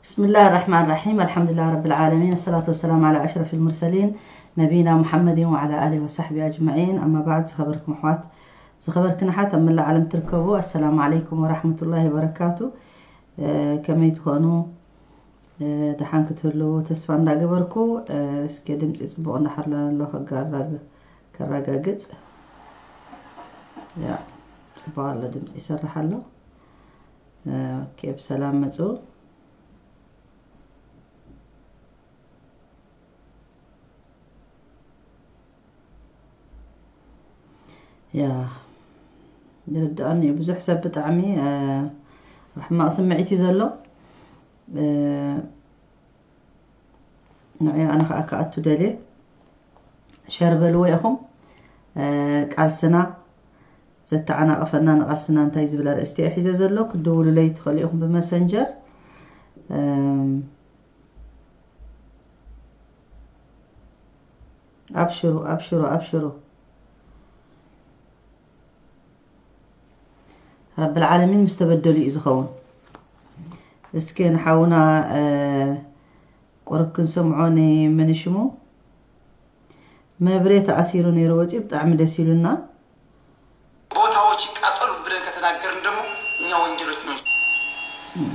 بسم الله الرحمن الرحيم. الحمد لله رب العالمين. الصلاة والسلام على أشرف المرسلين نبينا محمد وعلى آله وصحبه أجمعين. أما بعد، ዝኸበርኩም ኣሕዋት፣ ዝኸበርክን ኣሓት ኣብ መላእ ዓለም ትርከቡ፣ ኣሰላሙ ዓለይኩም ወራሕመቱላሂ ወበረካቱ። እ፣ ከመይ ትኾኑ? እ፣ ደሓን ክትህልዉ ተስፋ እንዳገበርኩ፣ እ፣ እስከ ድምፂ ፅቡቕ እንዳሓሎ ኣሎ ከጋራግ-፣ ከረጋግፅ። ያ፣ ፅቡቕ ኣሎ፣ ድምፂ ይሰርሕ ኣሎ። እ፣ ኦኬ፣ ብሰላም መፁ። ያ፣ ይርድኣኒ እዩ። ብዙሕ ሰብ ብጣዕሚ፣ እ፣ ኣብ ሕማቕ ስምዒት እዩ ዘሎ። እ፣ ንዕኡ ኣነ ኸኣ ክኣቱ ደልየ። ሸር በልዎ ኢኹም። እ፣ ቃልስና ዘተዓናቕፈና፣ ንቓልስና እንታይ ዝብል ኣርእስቲ እየ ሒዘ ዘሎ፣ ክትድውሉለይ ትኽእሉ ኢኹም ብመሰንጀር። እም፣ ኣብሽሩ፣ ኣብሽሩ፣ ኣብሽሩ። ረብል ዓለሚን ምስ ተበደሉ እዩ ዝኸውን። እስከ ንሓውና፣ እ፣ ቁሩብ ክንሰምዖ ንመን ሽሙ? መብሬ ተኣሲሩ ነይሩ ወፂኡ፣ ብጣዕሚ ደስ ኢሉና። ቦታዎች ይቃጠሉ ብለን ከተናገርን ደግሞ እኛ ወንጀሎች ነው። እም።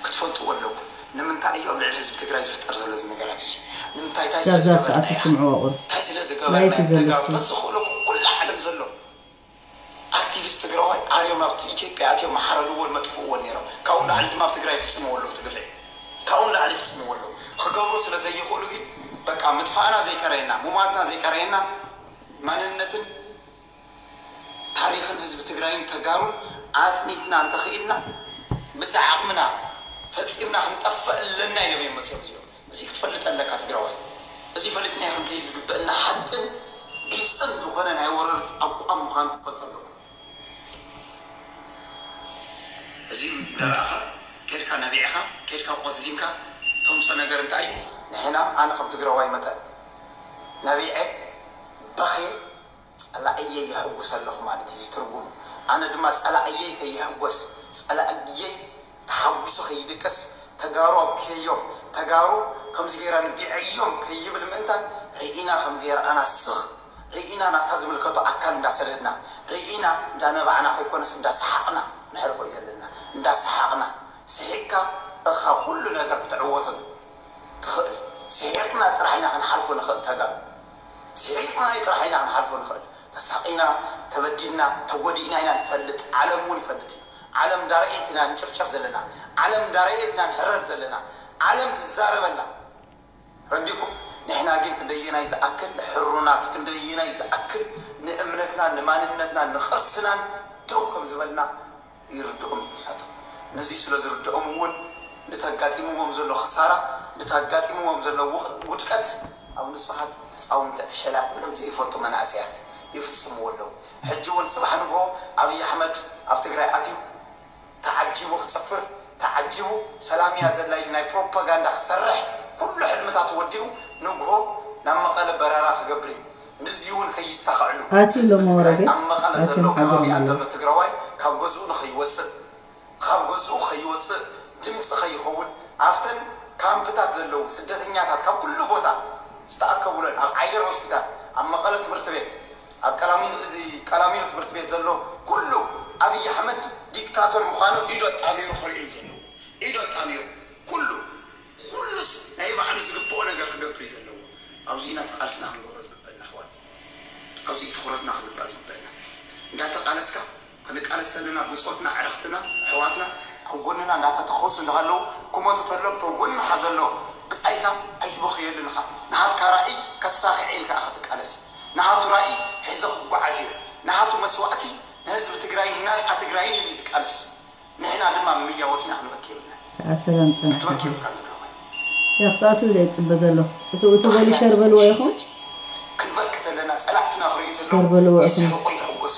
ክትፈልጥዎ ኣለኩም። ንምንታይ እዩ ኣብ ልዕሊ ህዝቢ ትግራይ ዝፍጠር ዘሎ እዚ ነገራት እዚ? ንምንታይ? እንታይ ስለ ዛዛ ዝገበርና ሰዓት ኢኻ? ትስምዕዎ ቁሩብ። እንታይ ስለ ላይፍ ዝገበርና እዩ ኢኻ? ዘሎ ተጋሩ እሱ። ተዝኽእለኩም ኩላ ዓለም ዘሎ ኣክቲቪስት ትግራዋይ ኣርዮም ናብቲ ኢትዮጵያ ኣትዮም መሓረድዎን መጥፍእዎን ነይሮም። ካብኡ ንላዕሊ ድማ ኣብ ትግራይ ይፍጽምዎ ኣለዉ እቲ ግፍዒ። ካብኡ ንላዕሊ ይፍጽምዎ ኣለዉ። ክገብሩ ስለ ዘይኽእሉ ግን በቃ ምጥፋእና ዘይቀረየና፣ ሙማትና ዘይቀረየና፣ ማንነትን ታሪኽን ህዝቢ ትግራይን ተጋሩን ኣጽኒትና እንተኽኢልና ብዛ ዓቕምና ፈጺምና ክንጠፍእ ኣለና ኢሎም እዮም መጺኦም እዚኦም። እዚ ክትፈልጥ ኣለካ ትግራዋይ። እዚ ፈሊጥናዮ ክንከይድ ዝግበአና ሓቅን ግልጽን ዝኾነ ናይ ወረርቲ ኣቋም ምዃኑ ክትፈልጥ ኣለዎ። እዚ እንዳረኣኻ ኬድካ ነቢዕኻ ኬድካ ቆዚምካ ተምጾ ነገር እንታይ እዩ? ንሕና ኣነ ከም ትግራዋይ መጠን ነቢዐ በኽየ ጸላእየይ የሐጉስ ኣለኹ ማለት እዩ እዚ ትርጉሙ። ኣነ ድማ ጸላእየይ ከይሕጎስ፣ ጸላእየይ ተሓጉሱ ከይድቅስ፣ ተጋሩ ኣብክየዮም፣ ተጋሩ ከምዚ ገይራ ንቢዐዮም ከይብል ምእንታን ርኢና ከምዘይረኣና ስኽ ርኢና ናብታ ዝምልከቶ ኣካል እንዳሰደድና፣ ርኢና እንዳነባዕና ከይኮነስ እንዳሰሓቕና ነሕልፎ እዩ ዘለና። እንዳሰሓቕና፣ ስሒቕካ እኻ ኩሉ ነገር ክትዕወቶ ትኽእል። ስሒቕና ጥራሕ ኢና ክንሓልፎ ንኽእል ተጋሩ። ስሒቕና ጥራሕ ኢና ክንሓልፎ ንኽእል። ተሳቒና፣ ተበዲልና፣ ተጎዲእና ኢና ንፈልጥ። ዓለም እውን ይፈልጥ እዩ። ዓለም እንዳረኤት ኢና ንጭፍጨፍ ዘለና። ዓለም እንዳረኤት ኢና ንሕረድ ዘለና። ዓለም ትዛረበና። ረዲኩም? ንሕና ግን ክንደየናይ ዝኣክል ሕሩናት፣ ክንደየናይ ዝኣክል ንእምነትና፣ ንማንነትና፣ ንቕርስናን ደው ከም ዝበልና ይርድኦም እዩ ንሳቶም። ነዚ ስለ ዝርድኦም እውን፣ ነቲ ኣጋጢምዎም ዘሎ ክሳራ፣ ነቲ ኣጋጢምዎም ዘሎ ውቕ-፣ ውድቀት ኣብ ንጹሃት ህፃውንቲ ዕሸላት ምንም ዘይፈልጡ መናእሰያት ይፍጽምዎ ኣለዉ። ሕጂ እውን ጽባሕ ንግሆ ኣብይ ኣሕመድ ኣብ ትግራይ ኣትዩ ተዓጂቡ ክጽፍር፣ ተዓጂቡ ሰላም እያ ዘላ ኢሉ ናይ ፕሮፓጋንዳ ክሰርሕ ኩሉ ሕልምታቱ ወዲኡ ንግሆ ናብ መቐለ በረራ ክገብር እዩ። ንዚ እውን ከይሳኸዕሉ ኣትዩ ህዝቢ ሎሚ ትግራይ ወረደ፣ ኣብ መቐለ ኣትዮም ዘሎ ሓዞም ከባቢኣን ኣለዉ። ዘሎ ትግራዋይ ካብ ገዝኡ ንኸይወፅእ፣ ካብ ገዝኡ ከይወፅእ፣ ድምፂ ከይኸውን፣ ኣብተን ካምፕታት ዘለዉ ስደተኛታት ካብ ኩሉ ቦታ ዝተኣከቡለን ኣብ ዓይደር ሆስፒታል፣ ኣብ መቐለ ትምህርቲ ቤት፣ ኣብ ቀላሚኖ፣ እዚ ቀላሚኖ ትምህርቲ ቤት ዘሎ ኩሉ ኣብይ ኣሕመድ ዲክታቶር ምዃኑ ኢዱ ኣጣሚሩ ክርኢ እዩ ዘለዎ። ኢዱ ኣጣሚሩ ኩሉ፣ ኩሉስ ናይ ባዕሉ ዝግብኦ ነገር ክገብር እዩ ዘለዎ። ኣብዚ ኢና ተቓልስና ክንገብሮ ዝግበአና ኣሕዋት። ኣብዚ እዩ ትኹረትና ክግባእ ዝግበአና። እንዳተቓለስካ ክንቃለስ ተለና ብጾትና፣ ዕረኽትና፣ ኣሕዋትና ኣብ ጎንና እንዳተተኾሱ እንዳሃለዉ ክሞቱ ተሎም፣ እቶም ጎንኻ ዘሎ ብጻይካ ኣይትበኽየሉን ኢኻ። ናሃትካ ራእይ ከሳኽዐ ኢልካ ኢኻ ትቃለስ። ናሃቱ ራእይ ሒዘ ክጓዓዝ እዩ። ናሃቱ መስዋእቲ ንህዝቢ ትግራይን ናጻ ትግራይን ኢሉ እዩ ዝቃለስ። ንሕና ድማ ኣብ ሚድያ ወጺና ክንበኪ የብልና። ኣብ ሰላም ጽንሕ ክትበኪ ኢኻ። የብልካን ትግራዋይ። ያ፣ ክትኣትዉ ኢለ ይጽበ ዘለኹ። እቱ፣ እቱ በሉ ሸር በልዎ ኢኹም። ክንበኪ ተለና ጸላእትና ክርእዩ ዘለዉ ሸር በልዎ ኢኹም። ይስሕቑ ይሕጎሱ።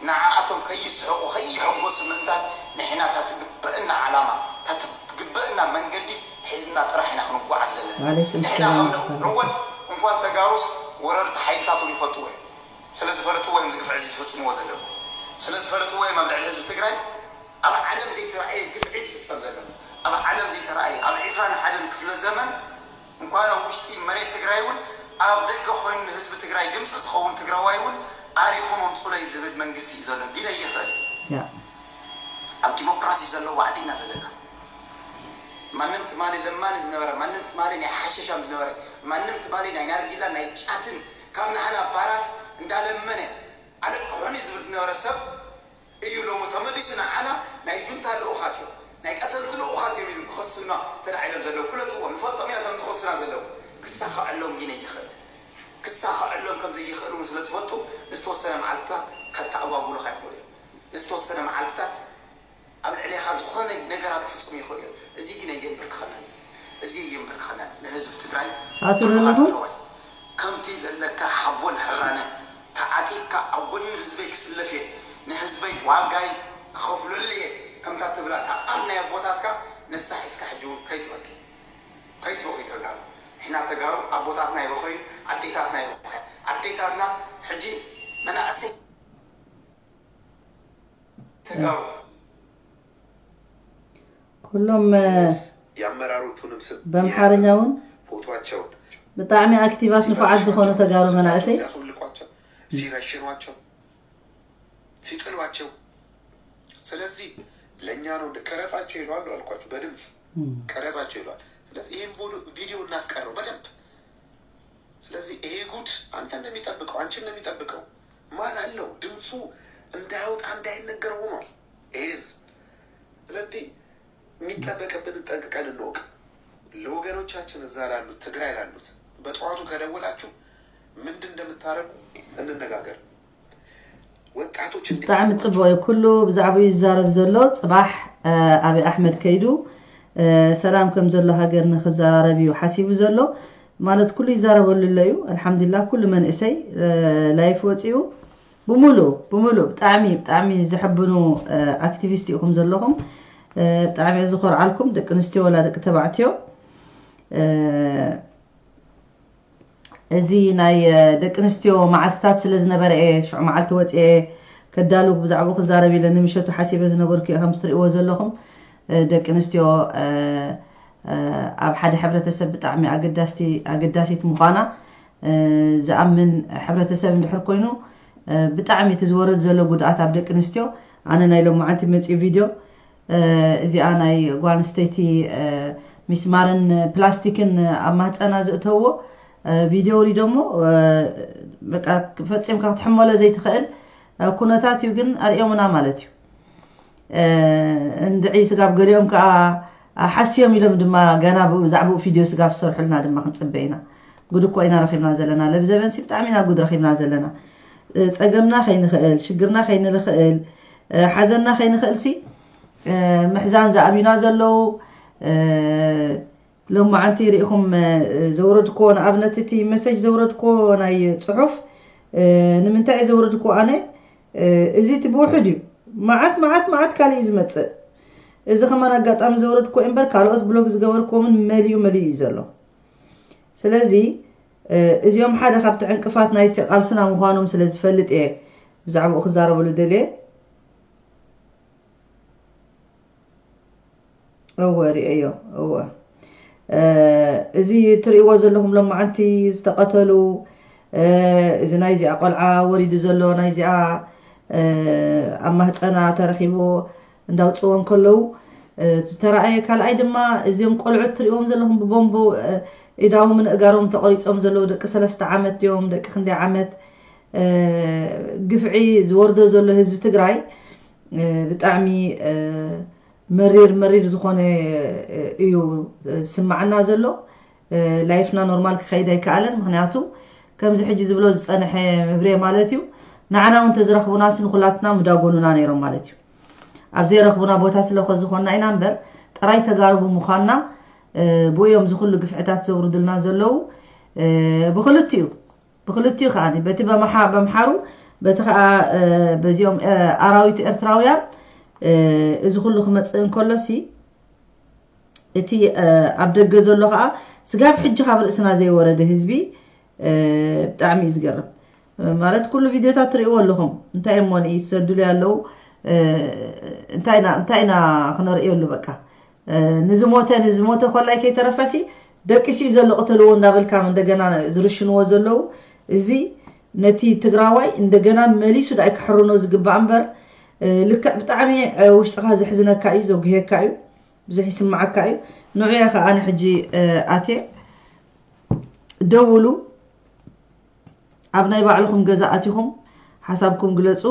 ንዓኣቶም ከይስሕቑ ከይሕጎሱ ምእንታን ንሕና እታ ትግበአና ዓላማ፣ እታ ትግበአና መንገዲ ሒዝና ጥራሕ ኢና ክንጓዓዝ ዘለና። ወዓለይኩም ንሕና ሰላም ከም ወረሕመቱላሂ። ንዕወት እንኳን ተጋሩስ ወረርቲ ሓይልታት እውን ይፈልጥዎ እዮም። ስለ ዝፈለጥዎ እዮም እዚ ግፍዒ እዚ ዝፍጽምዎ ዘለዉ። ስለ ዝፈለጥዎ እዮም ኣብ ልዕሊ ህዝቢ ትግራይ ኣብ ዓለም ዘይተራእየ ግፍዒ ዝፍጸም ዘሎ። ኣብ ዓለም ዘይተራእየ ኣብ ዕስራን ሓደን ክፍለ ዘመን እንኳን ኣብ ውሽጢ መሬት ትግራይ እውን ኣብ ደገ ኮይኑ ንህዝቢ ትግራይ ድምፂ ዝኸውን ትግራዋይ እውን ኣሪኹም ኣምፁለይ ዝብል መንግስቲ እዩ ዘሎ። ግን ኣይኽእል። ያ ኣብ ዲሞክራሲ ዘለዎ ዓዲ ኢና ዘለና። ማንም ትማሊ ለማኒ ዝነበረ፣ ማንም ትማሊ ናይ ሓሸሻም ዝነበረ፣ ማንም ትማሊ ናይ ናርጊላ ናይ ጫትን ካብ ንዓና ባራት እንዳለመነ ኣለቅሑኒ ዝብል ዝነበረ ሰብ እዩ ሎሚ ተመሊሱ ንዓና ናይ ጁንታ ልኡኻት እዮም፣ ናይ ቀተልቲ ልኡኻት እዮም ኢሉ ክኸሱና ተላዒሎም ዘለዉ። ፍለጥዎ፣ ንፈልጦም ኢና እቶም ዝኸሱና ዘለዉ። ክሳኸዐሎም ግን ይኽእል። ክሳኸዐሎም ከም ዘይኽእሉ ስለ ዝፈልጡ ዝተወሰነ መዓልትታት ከተኣጓጉሉኻ ይኽእሉ እዮም። ዝተወሰነ መዓልትታት ኣብ ልዕሌኻ ዝኾነ ነገራት ክፍፅሙ ይኽእሉ እዮም። እዚ ግን ኣየንበርክኸናን፣ እዚ ኣየንበርክኸናን። ንህዝቢ ትግራይ ኣቶ ኩሉ ዘለኹም? ትግራዋይ ከምቲ ዘለካ ሓቦን ሕራነን ተዓጢቕካ ኣብ ጎኒ ህዝበይ ክስለፍ እየ፣ ንህዝበይ ዋጋይ ክኸፍለሉ እየ ከምታ ትብላ እታ ቃል ናይ ኣቦታትካ ንሳ ሒዝካ ሕጂ እውን ከይትበኪ ከይትበኺ ተጋሩ። ንሕና ተጋሩ ኣቦታትና ይበኸዩ፣ ኣዴታትና ይበኸያ። ኣዴታትና ሕጂ መናእሰይ ተጋሩ ኩሎም የአመራሮቹንም ስም በምሓርኛ እውን ፎቶቸውን ብጣዕሚ ኣክቲቫት ንፉዓት ዝኾኑ ተጋሩ መናእሰይ ሲያስወልቋቸው፣ ሲረሽኗቸው፣ ሲጥሏቸው። ስለዚህ ለእኛ ነው እንደ ቀረጻቸው ይለዋሉ አልኳቸው፣ በድምፅ እም። ቀረጻቸው ይለዋል። ስለዚህ ይህን ቪዲዮ እናስቀረው በደንብ። ስለዚህ ይሄ ጉድ አንተ እንደሚጠብቀው አንቺ እንደሚጠብቀው ማን አለው ድምፁ እንዳያወጣ እንዳይነገር ሆኗል። ይሄ ህዝብ ስለዚህ የሚጠበቅብን ጠንቅቀን እንወቅ። ለወገኖቻችን እዛ ላሉት ትግራይ ላሉት በጠዋቱ ከደወላችሁ ምንድን እንደምታደርጉ እንነጋገር። ወጣቶች እንዲ- ብጣዕሚ ፅቡቅ እዩ። ኩሉ ብዛዕባኡ ይዛረብ ዘሎ። ፅባሕ ኣቢ ኣሕመድ ከይዱ ሰላም ከም ዘሎ ሃገር ንክዘራረብ እዩ ሓሲቡ ዘሎ። ማለት ኩሉ ይዛረበሉ ኣሎ እዩ። ኣልሓምዱሊላህ ኩሉ መንእሰይ ላይፍ ወፂኡ ብምሉእ ብምሉእ ብጣዕሚ ብጣዕሚ ዘሐብኑ ኣክቲቪስት ኢኹም ዘለኹም። ብጣዕሚ እየ ዝኾርዓልኩም ደቂ ኣንስትዮ ወላ ደቂ ተባዕትዮ። እዚ ናይ ደቂ ኣንስትዮ መዓልትታት ስለ ዝነበረ እየ ሽዑ መዓልቲ ወፅኤ ከዳሉ ብዛዕባኡ ክዛረብ ኢለ ንምሸቱ ሓሲበ ዝነበርኩ እየ። ከም ትሪእዎ ዘለኹም ደቂ ኣንስትዮ ኣብ ሓደ ሕብረተሰብ ብጣዕሚ ኣገዳሲት ምዃና ዝኣምን ሕብረተሰብ እንድሕር ኮይኑ ብጣዕሚ እቲ ዝወርድ ዘሎ ጉድኣት ኣብ ደቂ ኣንስትዮ ኣነ ናይ ሎማዓንቲ መፅኡ ቪድዮ እዚኣ ናይ ጓል ኣንስተይቲ ሚስማርን ፕላስቲክን ኣብ ማህፀና ዘእተውዎ ቪድዮ ወሪዶሞ በቃ ፈፂምካ ክትሕመሎ ዘይትኽእል ኩነታት እዩ። ግን ኣርእዮምና ማለት እዩ። እንድዒ ስጋብ ገሊኦም ከዓ ሓስዮም ኢሎም ድማ ገና ብኡ ዛዕባኡ ቪድዮ ስጋብ ዝሰርሑልና ድማ ክንፅበ ኢና። ጉድ እኮ ኢና ረኺብና ዘለና። ለብዘበንሲ ብጣዕሚ ኢና ጉድ ረኺብና ዘለና። ፀገምና ከይንኽእል፣ ሽግርና ከይንኽእል፣ ሓዘንና ከይንኽእል ሲ ምሕዛን ዝኣብዩና ዘለዉ ሎማዓንቲ ርኢኹም ዘውረድክዎ ንኣብነት እቲ መሰጅ ዘውረድክዎ ናይ ፅሑፍ ንምንታይ እየ ዘውረድክዎ ኣነ እዚ እቲ ብውሑድ እዩ። መዓት መዓት መዓት ካልእ እዩ ዝመፅእ። እዚ ከማን ኣጋጣሚ ዘውረድክዎ እምበር ካልኦት ብሎግ ዝገበርክዎምን መሊኡ መሊኡ እዩ ዘሎ። ስለዚ እዚኦም ሓደ ካብቲ ዕንቅፋት ናይቲ ቃልስና ምዃኖም ስለ ዝፈልጥ እየ ብዛዕባኡ ክዛረበሉ ደልየ። እወ ሪኤዮ እወ እዚ ትርእይዎ ዘለኹም ሎማዓንቲ ዝተቐተሉ እዚ ናይዚኣ ቆልዓ ወሪዱ ዘሎ ናይዚኣ ኣብ ማህፀና ተረኺብዎ እንዳውፅዎ እንከለዉ ዝተረኣየ ካልኣይ ድማ እዚኦም ቆልዑት ትርእይዎም ዘለኹም ብቦምቦ ኢዳዎም ንእጋሮም ተቆሪፆም ዘለዉ ደቂ ሰለስተ ዓመት ድዮም ደቂ ክንደይ ዓመት ግፍዒ ዝወርዶ ዘሎ ህዝቢ ትግራይ ብጣዕሚ መሪር መሪር ዝኾነ እዩ ዝስማዓና ዘሎ። ላይፍና ኖርማል ክኸይድ ኣይከኣለን። ምክንያቱ ከምዚ ሕጂ ዝብሎ ዝፀንሐ መብርየ ማለት እዩ ንዓና እውን ተዝረኽቡናስ ንኩላትና ምዳጎኑና ነይሮም ማለት እዩ። ኣብ ዘይረኽቡና ቦታ ስለ ዝኾንና ኢና እምበር ጥራይ ተጋሩ ብምዃንና ብኡ እዮም ዝኩሉ ግፍዕታት ዘውርዱልና ዘለዉ ብክልቲኡ ብክልቲኡ ከዓ በቲ በምሓሩ በቲ ከዓ በዚኦም ኣራዊት ኤርትራውያን እዚ ኩሉ ክመፅእ እንከሎሲ እቲ ኣብ ደገ ዘሎ ከዓ ስጋብ ሕጂ ካብ ርእስና ዘይወረደ ህዝቢ ብጣዕሚ እዩ ዝገርም። ማለት ኩሉ ቪድዮታት ትርእይዎ ኣለኹም እንታይ እሞ ንእይ ዝሰዱሉ ኣለዉ እንታይ ኢና ክነርእየሉ በቃ ንዝሞተ ንዝሞተ ኮላይ ከይተረፈሲ ደቂሱ እዩ ዘሎ ቅተልዎ እንዳበልካ እንደገና ዝርሽንዎ ዘለዉ። እዚ ነቲ ትግራዋይ እንደገና መሊሱ ዳይ ክሕርኖ ዝግባእ እምበር፣ ልክዕ ብጣዕሚ ውሽጥኻ ዘሕዝነካ እዩ፣ ዘጉሄካ እዩ፣ ብዙሕ ይስማዓካ እዩ። ንዑ እየ ከዓ ኣነ ሕጂ ኣትየ ደውሉ፣ ኣብ ናይ ባዕልኹም ገዛ ኣቲኹም ሓሳብኩም ግለፁ።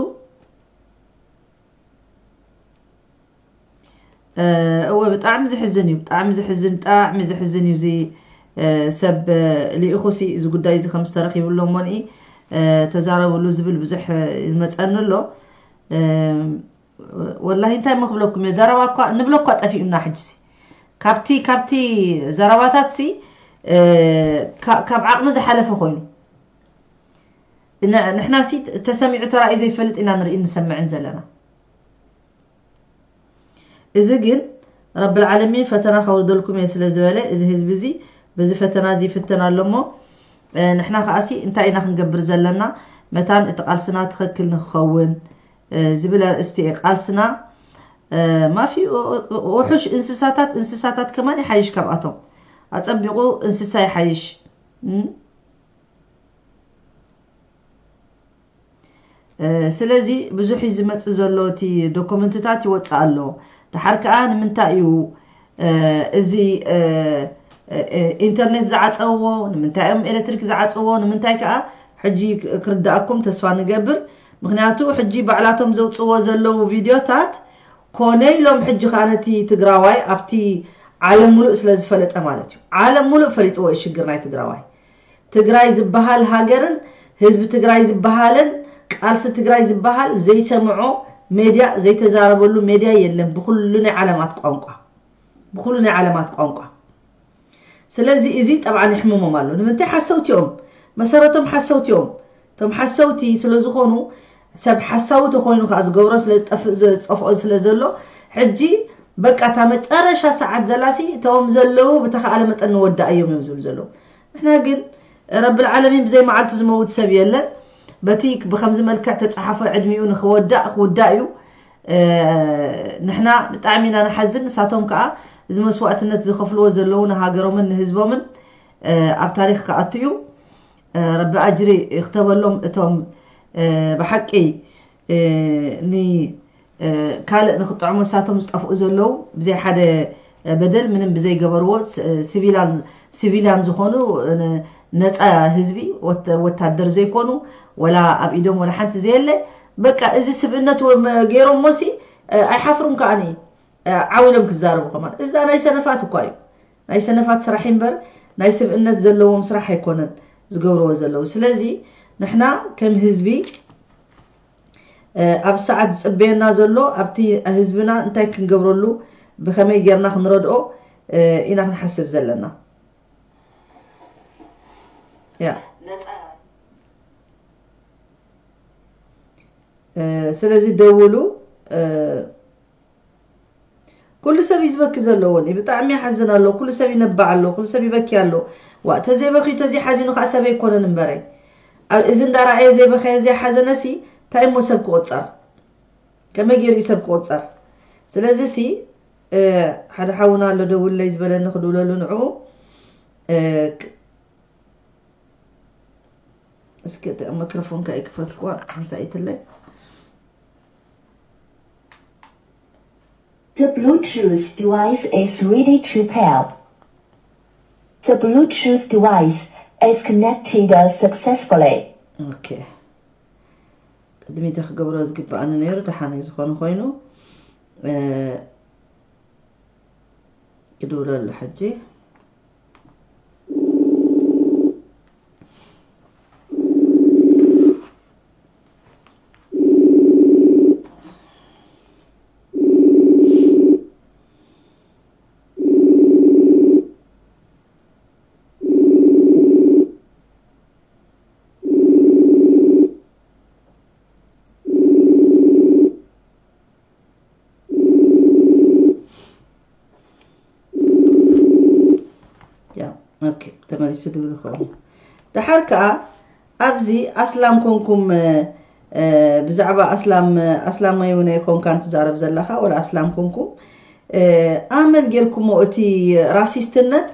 እወ፣ ብጣዕሚ ዝሕዝን እዩ፣ ብጣዕሚ ዝሕዝን፣ ብጣዕሚ ዝሕዝን እዩ። እዚ ሰብ ልኢኹሲ እዚ ጉዳይ እዚ ከም ዝተረኺብሎ እሞኒ ተዛረብሉ ዝብል ብዙሕ ዝመፀኒ ኣሎ። ወላሂ እንታይ እሞ ክብለኩም እየ፣ ዘረባ እኳ ንብሎ እኳ ጠፊኡና። ሕጂ ሲ ካብቲ ካብቲ ዘረባታት ሲ ካብ ዓቕሚ ዝሓለፈ ኮይኑ፣ ንሕና ሲ ተሰሚዑ ተራእዩ ዘይፈልጥ ኢና ንርኢ ንሰምዕን ዘለና። እዚ ግን ረብል ዓለሚን ፈተና ከውርደልኩም እየ ስለ ዝበለ፣ እዚ ህዝቢ እዚ በዚ ፈተና እዚ ይፍተን ኣሎ እሞ፣ ንሕና ከኣሲ እንታይ ኢና ክንገብር ዘለና? መታን እቲ ቃልስና ትኽክል ንክኸውን ዝብል ኣርእስቲ እየ። ቃልስና ማፊ ውሑሽ እንስሳታት፣ እንስሳታት ከማን ይሓይሽ ካብኣቶም። ኣጸቢቑ እንስሳ ይሓይሽ። ስለዚ ብዙሕ እዩ ዝመጽእ ዘሎ፣ እቲ ዶኩመንትታት ይወጽእ ኣሎ። ድሓር ከኣ ንምንታይ እዩ እዚ ኢንተርኔት ዝዓጸውዎ፣ ንምንታይ እዮም ኤሌክትሪክ ዝዓጸውዎ፣ ንምንታይ ከኣ ሕጂ ክርዳእኩም ተስፋ ንገብር። ምክንያቱ ሕጂ ባዕላቶም ዘውጽዎ ዘለዉ ቪድዮታት ኮነ ኢሎም ሕጂ ከኣ ነቲ ትግራዋይ ኣብቲ ዓለም ሙሉእ ስለ ዝፈለጠ ማለት እዩ። ዓለም ሙሉእ ፈሊጥዎ እዩ ሽግር ናይ ትግራዋይ። ትግራይ ዝበሃል ሃገርን ህዝቢ ትግራይ ዝበሃልን ቃልሲ ትግራይ ዝበሃል ዘይሰምዖ ሜድያ ዘይተዛረበሉ ሜድያ የለን ብኩሉ ናይ ዓለማት ቋንቋ፣ ብኩሉ ናይ ዓለማት ቋንቋ። ስለዚ እዚ ጠብዓን ይሕምሞም ኣሎ። ንምንታይ ሓሰውቲ እዮም፣ መሰረቶም ሓሰውቲ እዮም። እቶም ሓሰውቲ ስለ ዝኾኑ ሰብ ሓሳዊ ተኮይኑ ከዓ ዝገብሮ ስለ ዝጠፍእ ዝጠፍኦ ስለ ዘሎ ሕጂ በቃ እታ መጨረሻ ሰዓት ዘላሲ እቶም ዘለዉ ብተኻእለ መጠን ንወዳእ እዮም እዮም ዝብሉ ዘለዉ። ንሕና ግን ረብል ዓለሚን ብዘይ መዓልቱ ዝመውት ሰብ የለን። በቲ ብከምዚ መልክዕ ተፃሓፈ ዕድሚኡ ንክወዳእ ክውዳእ እዩ። ንሕና ብጣዕሚ ኢና ንሓዝን። ንሳቶም ከዓ እዚ መስዋእትነት ዝኸፍልዎ ዘለዉ ንሃገሮምን ንህዝቦምን ኣብ ታሪክ ክኣቱ እዩ። ረቢ ኣጅሪ ይክተበሎም እቶም ብሓቂ ን ካልእ ንክጥዕሙ ንሳቶም ዝጠፍኡ ዘለዉ ብዘይ ሓደ በደል ምንም ብዘይገበርዎ ሲቪላን ሲቪልያን ዝኾኑ ነፃ ህዝቢ ወታደር ዘይኮኑ ወላ ኣብ ኢዶም ወላ ሓንቲ ዘየለ በቃ እዚ ስብእነት ገይሮም ሞሲ ኣይሓፍሩን ከዓኒ ዓው ኢሎም ክዛረቡ ከማን እዚ ናይ ሰነፋት እኳ እዩ ናይ ሰነፋት ስራሕ እምበር ናይ ስብእነት ዘለዎም ስራሕ ኣይኮነን ዝገብርዎ ዘለዉ ስለዚ ንሕና ከም ህዝቢ ኣብ ሰዓት ዝፅበየና ዘሎ ኣብቲ ህዝብና እንታይ ክንገብረሉ ብከመይ ጌርና ክንረድኦ ኢና ክንሓስብ ዘለና ያ ስለዚ ደውሉ ኩሉ ሰብ እዩ ዝበኪ ዘለዎን እዩ ብጣዕሚ ይሓዝን ኣሎ ኩሉ ሰብ ይነባዕ ኣሎ ኩሉ ሰብ ይበኪ ኣሎ ዋ ተዘይበኪ ተዘይሓዚኑ ከዓ ሰብ ኣይኮነን እምበረይ ኣብ እዚ እንዳረኣየ ዘይበኸየ ዘይሓዘነሲ እንታይ እሞ ሰብ ክቆፀር ከመይ ገይሩ እዩ ሰብ ክቆፀር ስለዚ ሲ ሓደ ሓውና ኣሎ ደውለይ ዝበለኒ ክድውለሉ ንዕኡ እስኪ እቲ ማይክሮፎን ከኣ ይክፈትኳ ሓንሳኢትለይ The Bluetooth device is ready to pair. The Bluetooth device is connected successfully. Okay. ቅድሚተ ክገብሮ ዝግብኣኒ ነይሩ ደሓን እዩ ዝኾነ ኮይኑ ክድውለሉ ሕጂ ተመሊሱ ድብል ይኸውን ደሓር ከዓ ኣብዚ ኣስላም ኮንኩም ብዛዕባ ኣስላም ኣስላማይ እውን ኣይኮንካን ትዛረብ ዘለካ ወላ ኣስላም ኮንኩም ኣመል ጌርኩሞ እቲ ራሲስትነት፣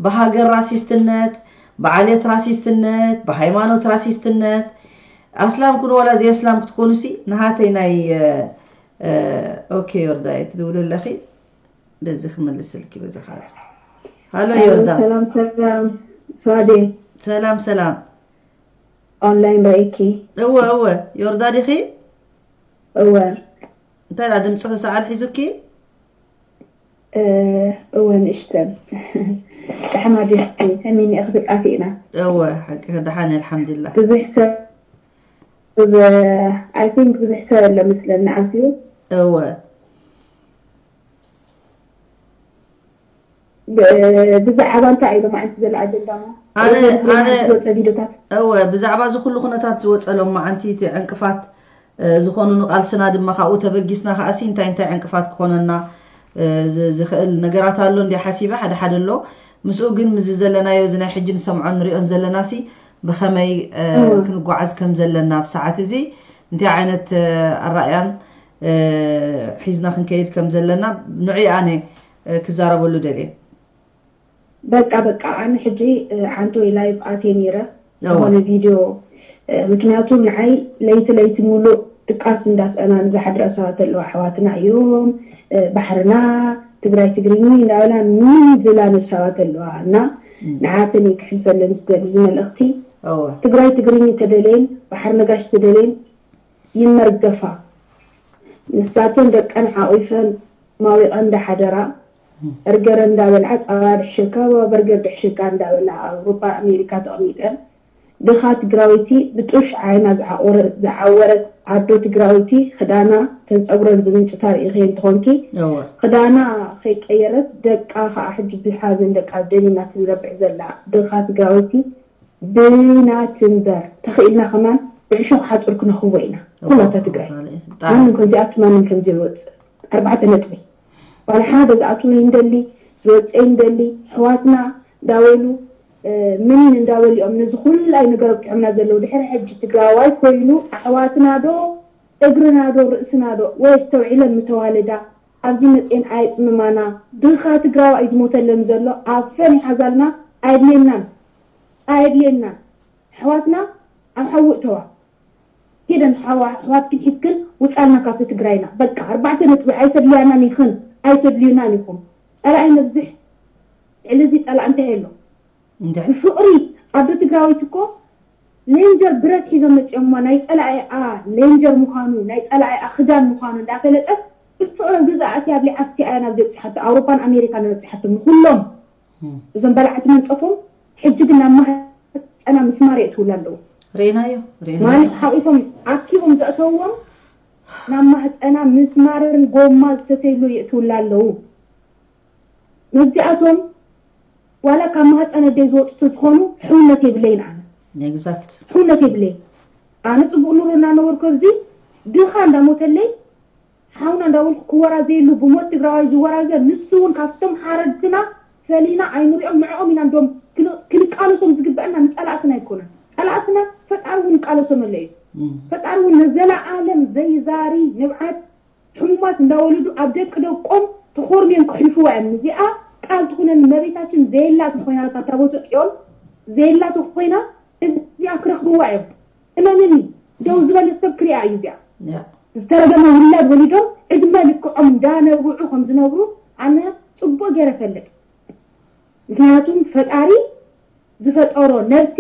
ብሃገር ራሲስትነት፣ ብዓሌት ራሲስትነት፣ ብሃይማኖት ራሲስትነት፣ ኣስላም ኩኑ ዋላ ዘይኣስላም ክትኮኑሲ ንሃተይ ናይ ኦኬ። ዮርዳይ ትድውል ኣለኺ? በዚ ክምልስልኪ በዚ ካጽ ሃሎ ዮርዳ። ሰላም ሰላም ሳዴ። ሰላም ሰላም። ኦንላይን ራእይኪ? እወ እወ። ዮርዳ ዲኺ? እወ። እንታይ ዳ ድምፅኺ ሰዓል ሒዙኪ? እወ ንእሽተን። ጫሕማ ዲስቲ ከሚኒ ክትቃፊእና? እወ ሓቂ ደሓን ኣልሓምዱላ። ብዙሕ ሰብ I think ብዙሕ ሰብ ኣሎ መስለኒ ኣትዩ። እወ። ብዛዕባ እንታይ ኢሎም ዓንቲ ዘሎ ኣጀንዳሞ? ኣነ ኣነ ዝወፀ ቪዲዮታት? እወ ብዛዕባ እዚ ኩሉ ኩነታት ዝወፀሎም መዓንቲ እቲ ዕንቅፋት ዝኾኑ ንቃልስና ድማ ካብኡ ተበጊስና ከዓሲ እንታይ እንታይ ዕንቅፋት ክኾነና ዝኽእል ነገራት ኣሎ እንዲ ሓሲበ ሓደ ሓደ ኣሎ። ምስኡ ግን ምዚ ዘለናዮ እዚ ናይ ሕጂ ንሰምዖ ንሪኦን ዘለናሲ ብኸመይ ክንጓዓዝ ከም ዘለና ኣብ ሰዓት እዚ እንታይ ዓይነት ኣራእያን ሒዝና ክንከይድ ከም ዘለና ንዑ ኣነ ክዛረበሉ ደልየ። በቃ በቃ ኣነ ሕጂ ዓንቶይ live ኣትየ ነይረ ዝኾነ ቪድዮ ምክንያቱ ንዓይ ለይቲ ለይቲ ሙሉእ ድቃስ እንዳስአና ንዝሓድራ ሰባት ኣለዋ ኣሕዋትና እዮም ባሕርና ትግራይ ትግርኝ እንዳበላ ምን ዝላ ነሳባት ኣለዋ እና ንዓተን ክሕልፈለን ዝደሊ መልእኽቲ ትግራይ ትግርኝ ተደለየን ባሕሪ ነጋሽ ተደለየን ይመርገፋ ንሳተን ደቀን ሓቂፈን ማዊቐን እንዳሓደራ በርገረ እንዳበልዓ ፃባ ድሕሽካ በርገር ድሕሽካ እንዳበላ ኣውሮፓ ኣሜሪካ ተቐሚጠን ድኻ ትግራወይቲ ብጡሽ ዓይና ዝዓወረት ኣዶ ትግራወይቲ ክዳና ተን ፀጉረን ዝምንጭታ ርኢኸ እንትኾንኪ ክዳና ከይቀየረት ደቃ ከዓ ሕጂ ብሓዘን ደቃ ደኒና ትዝረብዕ ዘላ ድኻ ትግራወይቲ ብና ትንበር ተኽኢልና ከማን ብዕሾኽ ሓፁር ክነኽቦ ኢና ኩላታ ትግራይ ማንም ከምዚኣቱ ማንም ከምዚ ይወፅእ ኣርባዕተ ነጥቢ ዋላ ሓደ ዝኣትወ ይንደሊ ዝወፀ ይንደሊ ኣሕዋትና እንዳበሉ ምን እንዳበሉ እዮም ነዚ ኩላይ ነገር ኣብቅዕምና ዘለዉ ድሕሪ ሕጂ ትግራዋይ ኮይኑ ኣሕዋትና ዶ እግርና ዶ ርእስና ዶ ወይ ኣስተውዒለን ምተዋልዳ ኣብዚ መፅኤን ኣየፅምማና ድኻ ትግራዋይ እዩ ዝሞተለን ዘሎ ኣፈን ይሓዛልና ኣየድልየናን ኣየድልየናን ኣሕዋትና ኣብ ሓዊ እተዋ ሄደን ኣሕዋትክን ሒዝክን ውፃልና ካብቲ ትግራይና በቃ ኣርባዕተ ነጥቢ ኣይተድልያናን ኢኽን ኣይተድልዩናን ኢኹም ፀላኢ ነብዝሕ ልዕሊ እዚ ፀላእ እንታይ ኣሎ ብፍቕሪ ኣዶ ትግራወይቲ እኮ ሌንጀር ብረት ሒዞም መፂኦምዋ ናይ ፀላኢኣ ሌንጀር ምዃኑ ናይ ፀላኢኣ ክዳን ምዃኑ እንዳፈለጠት ብፍቕሪ ኣብ ገዛ ኣትያ ኣብሊዓትኪ ኣያ ናብ ዘብፅሓቶ ኣውሮፓን ኣሜሪካን ዘብፅሓቶ ንኩሎም እዞም በላዕቲ መንፀፎም ሕጂ ግን ናብ ማህፀና ምስማር የእትውላ ኣለዉ ርኢናዮ ማለት ሓቂፎም ኣኪቦም ዘእተውዎም ናብ ማህፀና ምስማርን ጎማ ዝተተይሉ የእትውላ ኣለዉ ነዚኣቶም ዋላ ካብ ማህፀን ኣደይ ዝወፁ ተዝኾኑ ሕውነት የብለይን ኣነ exact ሕውነት የብለይን ኣነ ፅቡቅ ኑሮ እናነበርኩ ኣብዚ ድኻ እንዳሞተለይ ሓውና እንዳበልኩ ክወራዘየሉ ብሞት ትግራዋይ ዝወራዘ ንሱ እውን ካብቶም ሓረድትና ፈሊና ኣይንሪኦም ንዕኦም ኢና እንዶም ክንቃለሶም ዝግበአና ንፀላእትና ኣይኮነን ፀላእትና ፈጣሪ እውን ይቃለሶም ኣሎ እዩ ፈጣሪ እውን ንዘለዓለም ዘይዛሪ ንብዓት ሕሙማት እንዳወለዱ ኣብ ደቂ ደቆም ተኾርምዮም ከሕልፍዋ እዮም። እዚኣ ቃል ትኹነኒ መቤታችን ዘየላ ተኾይና እታ ታቦተ ጽዮን ዘየላ ተኾይና እዚኣ ክረኽብዋ እዮም። እመንኒ ደው ዝበለ ሰብ ክሪኣ እዩ እዚኣ። ዝተረገመ ውላድ ወሊዶም ዕድመ ልክዖም እንዳነብዑ ከም ዝነብሩ ኣነ ጽቡቕ ገይረ እፈልጥ። ምክንያቱም ፈጣሪ ዝፈጠሮ ነብሲ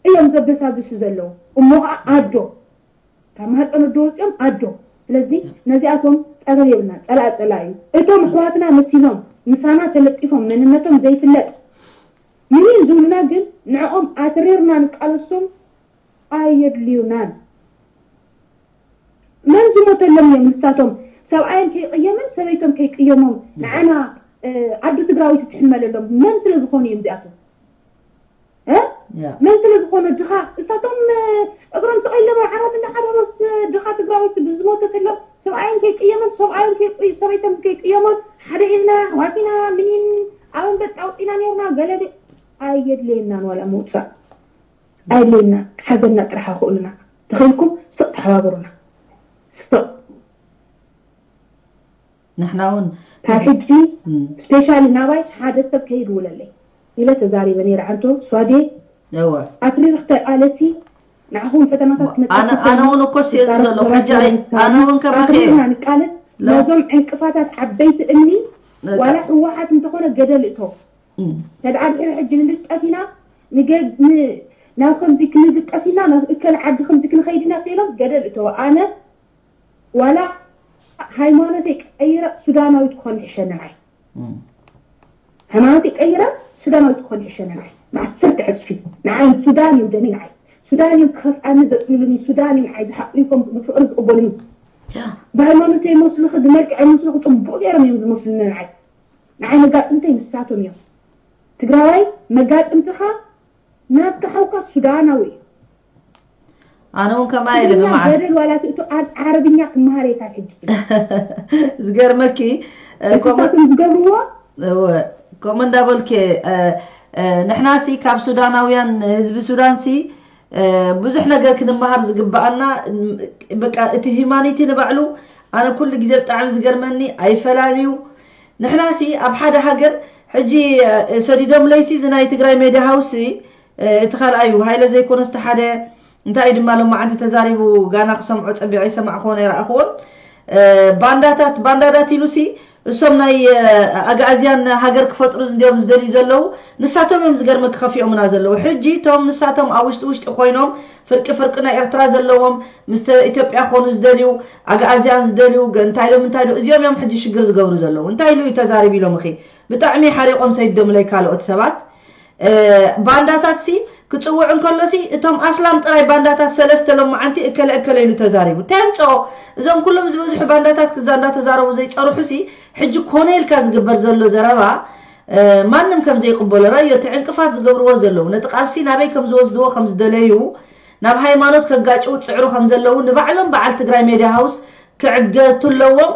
እዮም ዘበሳብሱ ዘለዉ። እሞ ኸዓ ኣዶ ካብ ማህፀን ኣዶ ወፂኦም ኣዶ ስለዚ ነዚኣቶም ፀገም የብልና ፀላእ ፀላእ እዩ እቶም ኣሕዋትና መሲሎም ምሳና ተለጢፎም መንነቶም ዘይፍለጥ ምንም ዝብሉና ግን ንዕኦም ኣትሪርና ንቃለሶም ኣየድልዩናን መን ዝሞተሎም እዮም ንሳቶም ሰብኣዮም ከይቅየምን ሰበይቶም ከይቅየሞም ንዓና ዓዲ ትግራዊት ትሕመለሎም መን ስለ ዝኾኑ እዮም እዚኣቶም መን ስለ ዝኾነ ድኻ እሳቶም እግሮም ተቐይሎም ዓራት እንዳሓደሮስ ድኻ ትግራዊት ብዝሞተትሎም ሰብኣዮም ከይቅየሞም ሰብኣዮም ሰበይቶም ከይቅየሞም ሓደ ኢልና ኣሕዋት ኢና ምኒን ኣብ ኣንበጣ ኣውፂና ነርና ገለ ኣየድልየናን ዋላ ምውፃእ ኣየድልየና ሓዘንና ጥራሕ ኣኽእሉና ተኽኢልኩም ስቕ ተሓባበሩና ስቕ ንሕና እውን ካብ ሕጂ ስፔሻሊ ናባይ ሓደ ሰብ ከይድውለለይ ኢለ ተዛሪበ ነይረ። ዓንቶ ሷዴ እወ ኣትሪርክ ተቃለሲ ንዓኹም ፈተናታት ክመፅእ ኣነ ኣነ እውን እኮ ሲ እዚ ዘሎ ሕጂ ኣይ- ኣነ እውን ከማኸ ኣትሪርና ንቃለስ ሎ- ነዞም ዕንቅፋታት ዓበይቲ እምኒ በቃ። ዋላ ህወሓት እንተኾነ ገደል እቶ እም፣ ተድኣ ድሕሪ ሕጂ ንልጠፍ ኢና ንገ- ን- ናብ ከምዚ ክንልጠፍ ኢና ናብ እከል ዓዲ ከምዚ ክንኸይድ ኢና ኢሎም ገደል እቶ ኣነ ዋላ ሃይማኖተይ ቀይረ ሱዳናዊት ክኾን ይሕሸኒ ንዓይ እም፣ ሃይማኖተይ ቀይረ ሱዳናዊት ክኾን ይሕሸኒ ንዓይ ንዓሰርተ ዕፅፊ ንዓይ ሱዳን እዮም ደሚ ንዓይ ሱዳን እዮም ክኸፍኣኒ ዘፅልሉኒ ሱዳን እዮም ንዓይ ዝሓቁ ይኮም ብፍቅሪ ዝቅበሉኒ ያ፣ ብሃይማኖተይ መስልኺ ብመልክዐይ መስልኺ ፅቡቅ ገይሮም እዮም ዝመስሉኒ ንዓይ ንዓይ መጋጥምተይ ንሳቶም እዮም ትግራዋይ መጋጥምትኻ ናትካ ሓውካ ሱዳናዊ እዩ ኣነ እውን ከማይ ኢለ ትግርኛ ብመዓስ ገደል ዋላ ትእቱ ኣብ ዓረብኛ ክመሃር እየ ካብ ሕጂ ዝገርመኪ እ፣ ከምኡ እሳቶም ዝገብርዎ እወ፣ ከምኡ እንዳበልኪ እ፣ እ፣ ንሕናሲ ካብ ሱዳናውያን ህዝቢ ሱዳንሲ እ፣ ብዙሕ ነገር ክንመሃር ዝግበኣና እም፣ በቃ እቲ ሂማኒቲ ንባዕሉ ኣነ ኩሉ ግዜ ብጣዕሚ ዝገርመኒ ኣይፈላልዩ ንሕናሲ ኣብ ሓደ ሃገር ሕጂ እ፣ ሰዲዶምለይሲ እዚ ናይ ትግራይ ሜድያ ሃውሲ እ፣ እቲ ካልኣዩ ሃይለ ዘይኮነስ እቲ ሓደ እንታይ እዩ ድማ ሎማዓንቲ ተዛሪቡ ጋና ክሰምዖ ፀቢቐ ይሰማዕክዎን ኣይረኣኽዎን እ፣ ባንዳታት ባንዳዳት ኢሉሲ እሶም ናይ እ፣ ኣግኣዝያን ሃገር ክፈጥሩ እንዲዮም ዝደልዩ ዘለዉ ንሳቶም እዮም ዝገርመ ክኸፊኦምና ዘለዉ ሕጂ እቶም ንሳቶም ኣብ ውሽጢ ውሽጢ ኮይኖም ፍርቂ ፍርቂ ናይ ኤርትራ ዘለዎም ምስ ኢትዮጵያ ክኾኑ ዝደልዩ ኣግኣዝያን ዝደልዩ ገ- እንታይ ኢሎም እንታይ ኢሎም እዚኦም እዮም ሕጂ ሽግር ዝገብሩ ዘለዉ እንታይ ኢሉ እዩ ተዛሪቡ ኢሎም እኺ ብጣዕሚ ሓሪቆም ሰይዶምለይ ካልኦት ሰባት እ፣ ባንዳታት ሲ ክፅውዕ እንከሎ ሲ እቶም ኣስላም ጥራይ ባንዳታት ሰለስተ ሎማዓንቲ እከለ እከለ ኢሉ ተዛሪቡ እንታይ ኣምፅኦ እዞም ኩሎም ዝበዝሑ ባንዳታት ክዛ እንዳተዛረቡ ዘይፀርሑ ሲ ሕጂ ኮነ ኢልካ ዝግበር ዘሎ ዘረባ እ፣ ማንም ከም ዘይቅበሎ ረዮ እቲ ዕንቅፋት ዝገብርዎ ዘለዉ ነቲ ቃልሲ ናበይ ከም ዝወስድዎ ከም ዝደለዩ ናብ ሃይማኖት ከጋጭው ፅዕሩ ከም ዘለዉ ንባዕሎም በዓል ትግራይ ሜድያ ሃውስ ክዕገቱ ኣለዎም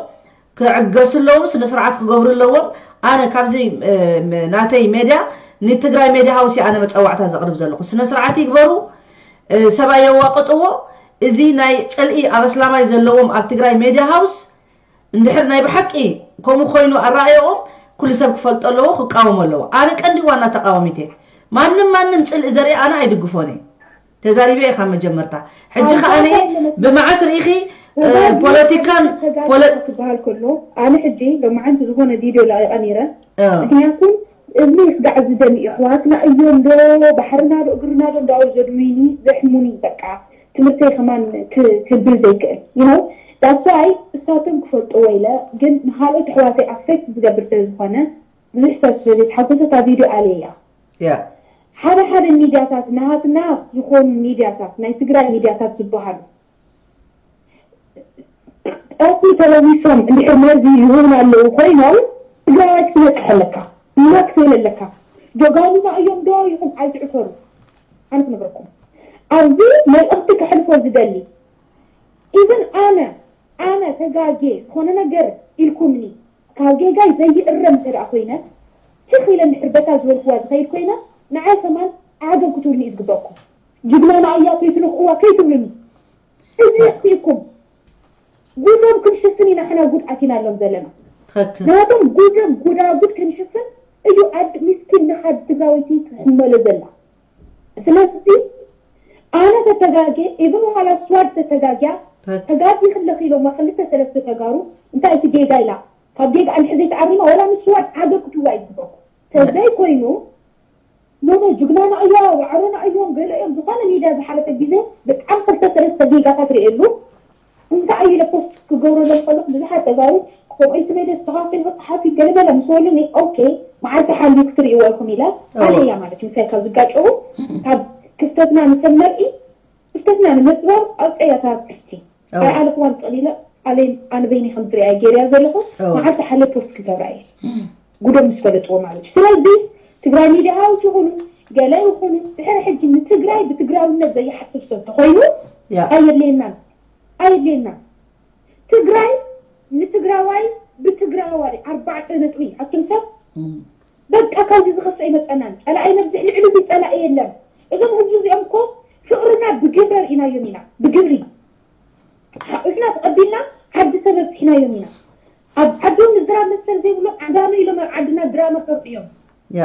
ክዕገሱ ኣለዎም ስነ ስርዓት ክገብሩ ኣለዎም ኣነ ካብዚ እ፣ ም- ናተይ ሜድያ ንትግራይ ሜድያ ሃውስ ኣነ መፀዋዕታ ዘቅርብ ዘለኹ ስነ ስርዓት ይግበሩ እ፣ ሰብኣይ የዋቅጥዎ እዚ ናይ ፅልኢ ኣብ ኣስላማይ ዘለዎም ኣብ ትግራይ ሜድያ ሃውስ እንድሕር ናይ ብሓቂ ከምኡ ኮይኑ ኣረኣየኦም ኩሉ ሰብ ክፈልጦ ኣለዎ ክቃወሞ ኣለዎ ኣነ ቀንዲ ዋና ተቃዋሚት እየ ማንም ማንም ፅልኢ ዘርኢ ኣነ ኣይድግፎን እየ ተዛሪበ እየ ካብ መጀመርታ ሕጂ ከዓኒ ብመዓስ ርኢኺ እ፣ ፖለቲካን ፖለ- ክበሃል ከሎ ኣነ ሕጂ ሎማዓንቲ ዝኾነ ቪድዮ ለቂቐ ነይረ እ፣ ምክንያቱ እዚ ስጋዕ ዝደሚ እዩ ኣሕዋትና እዮም ዶ ባሕርና ዶ እግርና ዶ እንዳወዘድዊኒ ዘሕሙኒ በቃ ትምህርተይ ከማን ክ- ክብል ዘይክእል you know that's why እሳቶም ክፈልጥዎ ኢለ ግን ንካልኦት ኣሕዋተይ ኣፌክት ዝገብር ስለ ዝኾነ ብዙሕ ሰብ ስለ ዘይተሓጎሰ እታ ቪድዮ ኣለያ ያ ሓደ ሓደ ሚድያታት ናሃትና ዝኾኑ ሚድያታት ናይ ትግራይ ሚድያታት ዝበሃሉ ጠርፊ ተለዊሶም እንድሕር መርዚ ይህቡና ኣለዉ ኮይኖም ትግራዋይ ክትነቅሕ ኣለካ እና ክትብል ኣለካ ጀጋኑና እዮም ዶ ይኹም ኣይትዕፈሩ ኣነ ክነግረኩም ኣብዚ መልእኽቲ ከሕልፎ ዝደሊ ኢቨን ኣነ ኣነ ተጋጌ ዝኾነ ነገር ኢልኩምኒ ካብ ጌጋይ ዘይእረም እንተ ደኣ ኮይነ ትኽ ኢለ እንድሕር በታ ዝበልክዋ ዝኸይድ ኮይነ ንዓይ ከማን ዓገብ ክትብሉኒ እዩ ዝግበእኩም ጅግናና እያ ከይትንኽእዋ ከይትብሉኒ እዚ የኽፊእኩም ጉዶም ክንሽፍን ኢና ሕና ጉድ ኣቲናሎም ዘለና ትኽክል ናቶም ጉዶም ጉዳጉድ ክንሽፍን እዩ ኣድ ምስኪን ንኻድ ትግራወይቲ ትሕመሎ ዘላ ስለዚ ኣነ ተተጋጌ ኢብን ዋላ ስዋድ ተተጋግያ ትኽክል ተጋጊ ክለኺ ኢሎማ ክልተ ሰለስተ ተጋሩ እንታይ እቲ ጌጋ ኢላ ካብ ጌጋ እንድሕር ዘይተኣሪማ ዋላ ንስዋድ ዓገብ ክትብላ እዩ ዝግበኩም ተዘይ ኮይኑ ኖኖ ጅግናና እያ ዋዕሮና እዮም ገለ እዮም ዝኾነ ሚድያ ዝሓለፈ ግዜ ብጣዕሚ ክልተ ሰለስተ ጌጋታት ርእየሉ እንታይ ኢለ ፖስት ክገብረሎም ከለኹ ብዙሓት ተጋሩ ከምኡ ኢልቲ መይደ ዝተኻፊል መፅሓፊ ገለመለ ምስ በሉኒ ኦኬ መዓልቲ ሓልዩ ክትርእይዎ ኢኹም ኢለ ኣነያ ማለት ምሳይ ካብ ዝጋጨዉ ካብ ክፍተትና ንሰብ ነርኢ ክፍተትና ንምፅባብ ኣውፀያ ተባብዕቲ ኣይኣለኽዋን ጠሊለ ኣለይ ኣነ በይኒ ከም ዝሪኣ ገይርያ ዘለኹ መዓልቲ ሓልየ ፖስት ክገብራ እየ ጉዶም ምስ ፈለጥዎ ማለት እዩ ስለዚ ትግራይ ሚድያ ሃውስ ይኹኑ ገለ ይኹኑ ድሕሪ ሕጂ ንትግራይ ብትግራውነት ዘይሓስብ ሰብ ተኾይኑ ኣየድልየናን ኣየድልየናን ትግራይ ንትግራዋይ ብትግራዋይ ኣርባዕተ ነጥቢ ኣቱም ሰብ በቃ ካብዚ ዝኸፍአ ይመፀናን ፀላኢ ነብዝሕ ልዕሊ እዚ ፀላኢ የለን እዞም ህዝቢ እዚኦም እኮ ፍቅርና ብግብሪ ርኢናዮም ኢና ብግብሪ ሓቁፍና ተቐቢልና ዓዲ ሰብ ኣብፂሕናዮም ኢና ኣብ ዓዶም ምዝራብ መሰል ዘይብሎም ዓጋመ ኢሎም ኣብ ዓድና ድራማ ሰርሑ እዮም። ያ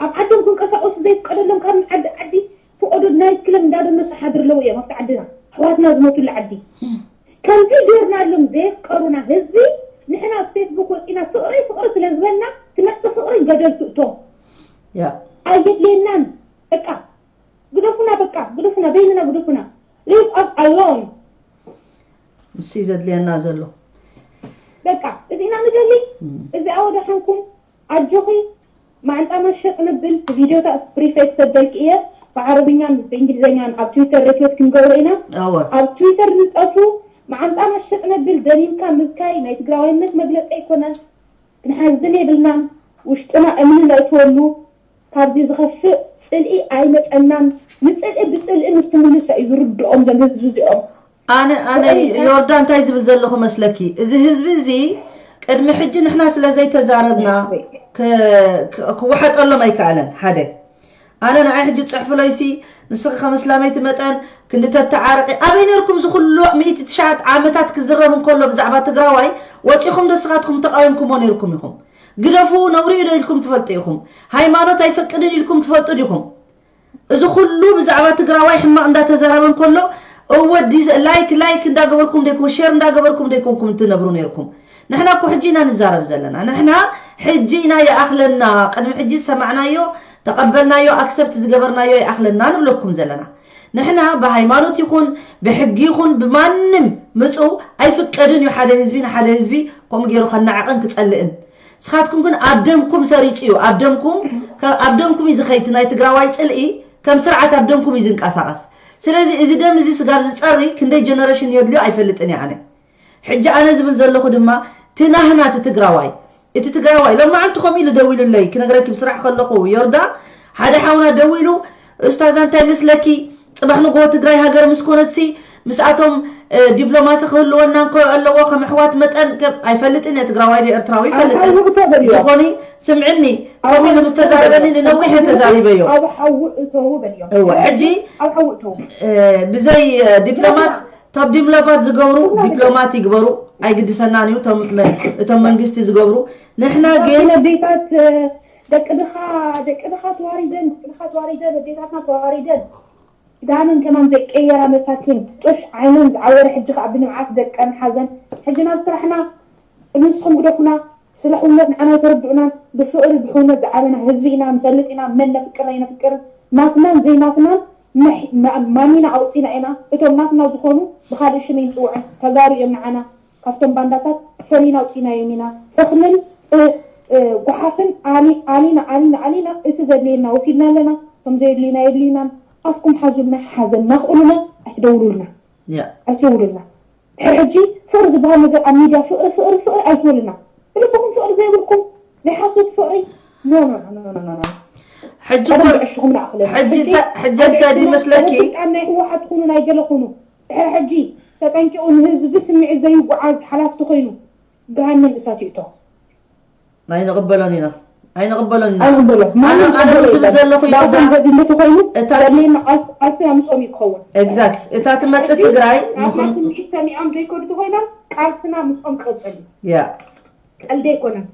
ኣብ ዓዶም ክንቀሳቀሱ ዘይፍቀደሎም ካብ ዓዲ ዓዲ ፍቀዶ ናይት ክለብ እንዳደነሱ ሓድር ኣለዉ እዮም ኣብቲ ዓድና ኣሕዋትና ዝሞትሉ ዓዲ። ከምዚ ጌርናሎም ዘየፍቀሩና ህዝቢ ንሕና ኣብ ፌስቡክ ወፂና ፍቅሪ ፍቅሪ ስለ ዝበልና ትመፅእ ፍቅሪ ገደል ትእቶ። ያ ኣየድልየናን። በቃ ግደፉና፣ በቃ ግደፉና፣ በይንና ግደፉና። Leave us alone። ንሱ እዩ ዘድልየና ዘሎ። በቃ እዚና ንደሊ። እዚኣ ወደ ሓንኩም ኣጆኺ ማዕንጣና ሸጥ ንብል ቪዲዮታት ፕሪፌስ ዘበልክ እየ። ብዓረብኛን ብእንግሊዝኛን ኣብ ትዊተር ሪፖስት ክንገብሮ ኢና። ኣወ ኣብ ትዊተር ዝጠፉ ማዓንጣና ሸጥ ነብል ደሊልካ ምብካይ ናይ ትግራዋይነት መግለፂ ኣይኮነን። ክንሓዝን የብልናን። ውሽጥና እምኒ ነእትወሉ። ካብዚ ዝኸፍእ ፅልኢ ኣይመፀናን። ንፅልኢ ብፅልኢ ምስ ትምልሶ እዩ ዝርድኦም ዘም ህዝቢ እዚኦም። ኣነ ኣነ ዮርዳ እንታይ ዝብል ዘለኹ መስለኪ? እዚ ህዝቢ እዚ ቅድሚ ሕጂ ንሕና ስለ ዘይተዛረብና ክ- ክ- ክወሓጠሎም ኣይከኣለን። ሓደ ኣነ ንዓይ ሕጂ ፅሕፍሎይሲ ንስኺ ከም እስላመይቲ መጠን ክንዲ ተተዓረቂ ኣበይ ነርኩም? ዝኩሉ ሚእቲ ትሽዓት ዓመታት ክዝረብ እንከሎ ብዛዕባ ትግራዋይ ወፂኹም ዶ ንስኻትኩም ተቃዊምኩሞ ነርኩም ኢኹም? ግደፉ ነውሪ ዶ ኢልኩም ትፈልጡ ኢኹም? ሃይማኖት ኣይፈቅድን ኢልኩም ትፈልጡ ዲኹም? እዚ ኩሉ ብዛዕባ ትግራዋይ ሕማቕ እንዳተዛረበ እንከሎ እወ ዲስ- ላይክ ላይክ እንዳገበርኩም ደይኮን ሼር እንዳገበርኩም ደይኮንኩም እንትነብሩ ነርኩም። ንሕና እኮ ሕጂ ኢና ንዛረብ ዘለና። ንሕና ሕጂ ኢና ይኣኽለና። ቅድሚ ሕጂ ዝሰማዕናዮ ተቐበልናዮ ኣክሰፕት ዝገበርናዮ ይኣኽለና ንብለኩም ዘለና። ንሕና ብሃይማኖት ይኹን ብሕጊ ይኹን ብማንም ምፁ ኣይፍቀድን እዩ ሓደ ህዝቢ ንሓደ ህዝቢ ከምኡ ገይሩ ከነዓቕን ክፀልእን። ንስኻትኩም ግን ኣብ ደምኩም ሰሪፁ እዩ። ኣብ ደምኩም ከ- ኣብ ደምኩም እዩ ዝኸይድ ናይ ትግራዋይ ፅልኢ ከም ስርዓት ኣብ ደምኩም እዩ ዝንቀሳቐስ። ስለዚ እዚ ደም እዚ ስጋብ ዝፀሪ ክንደይ ጀነሬሽን የድልዮ ኣይፈልጥን እየ ኣነ። ሕጂ ኣነ ዝብል ዘለኹ ድማ ትናህና እቲ ትግራዋይ እቲ ትግራዋይ ሎማዓንቲ ከምኡ ኢሉ ደዊሉለይ ክነግረኪ ብስራሕ ከለኹ ዮርዳ ሓደ ሓውና ደዊሉ ኡስታዛ እንታይ መስለኪ ፅባሕ ንጎ ትግራይ ሃገር ምስ ኮነትሲ ምስኣቶም ዲፕሎማሲ ክህልወና እንኮ ኣለዎ ከም ኣሕዋት መጠን ከም ኣይፈልጥን እየ ትግራዋይ ዶ ኤርትራዊ ይፈልጥን ዝኾኒ ስምዕኒ ከምኡ ኢሉ ምስ ተዛረበኒ ንነዊሕ እየ ተዛሪበዮ ኣብ ሓዊ እተው በልዮም እወ ሕጂ ኣብ ሓዊ እተው ብዘይ ዲፕሎማት ቶም ዲፕሎማት ዝገብሩ ዲፕሎማት ይግበሩ ኣይግድሰናን እዩ እቶም መንግስቲ ዝገብሩ ንሕና ግን ቤታት ደቂ ድኻ ደቂ ድኻ ተዋሪደን ደቂ ድኻ ተዋሪደን ኣዴታትና ተዋሪደን ክዳንን ከማን ዘይቀየራ መሳኪን ጡሽ ዓይነን ዝዓወረ ሕጂ ከዓ ብንብዓት ደቀን ሓዘን ሕጂ ናብ ስራሕና ንስኹም ግደፉና ስለ ሕውነት ንዓና ኣይተረድኡናን ብፍቅሪ ብሕውነት ዝዓበና ህዝቢ ኢና ንፈልጥ ኢና መን ነፍቅር ኣይነፍቅርን ናትናን ዘይናትናን ማሚና ኣውፂና ኢና እቶም ናትና ዝኾኑ ብካልእ ሽም ይንፅውዐን ተጋሩ እዮም ንዓና ካብቶም ባንዳታት ፈሊና ኣውፂናዮም ኢና እኽልን ጓሓፍን ኣሊና ኣሊና ኣሊና እቲ ዘድልየና ወሲድና ኣለና እቶም ዘየድልዩና የድልዩናን ኣፍኩም ሓዙልና ሓዘንና ኣኽእሉና ኣይትደውሉልና ኣይትደውሉልና ድሕሪ ሕጂ ፍቅሪ ዝበሃል ነገር ኣብ ሚድያ ፍቅሪ ፍቅሪ ፍቅሪ ኣይትበሉና ብልብኩም ፍቅሪ ዘይብልኩም ናይ ሓሶት ፍቅሪ ኖ ኖ ኖ ኖ ኖ ሕጂ እኮ ዕሽኹም ንኣኽለና ሕጂ እንታይ ሕጂ እንታይ ድዩ መስለኪ ስልጣን ናይ ህወሓት ኩኑ ናይ ገለ ኩኑ ድሕሪ ሕጂ ተጠንቂቑ ንህዝቢ ስምዒት ዘይጓዓዝ ሓላፍቲ ኮይኑ ገሃነም እሳት ይእቶ ኣይንቕበሎን ኢና ኣይንቕበሎን ኢና ኣይንቕበሎ ኣነ ኣነ ዝብል ዘለኹ ይርዳ እንተኾይኑ እታ ተለይና ቃልስና ምስኦም ይክኸውን ኤግዛክት እታ ትመፅእ ትግራይ ናትና ስምዒት ሰሚዖም ዘይከዱ ተኾይኖም ቃልስና ምስኦም ክቕፅል እዩ ያ ቀልዲ ኣይኮነን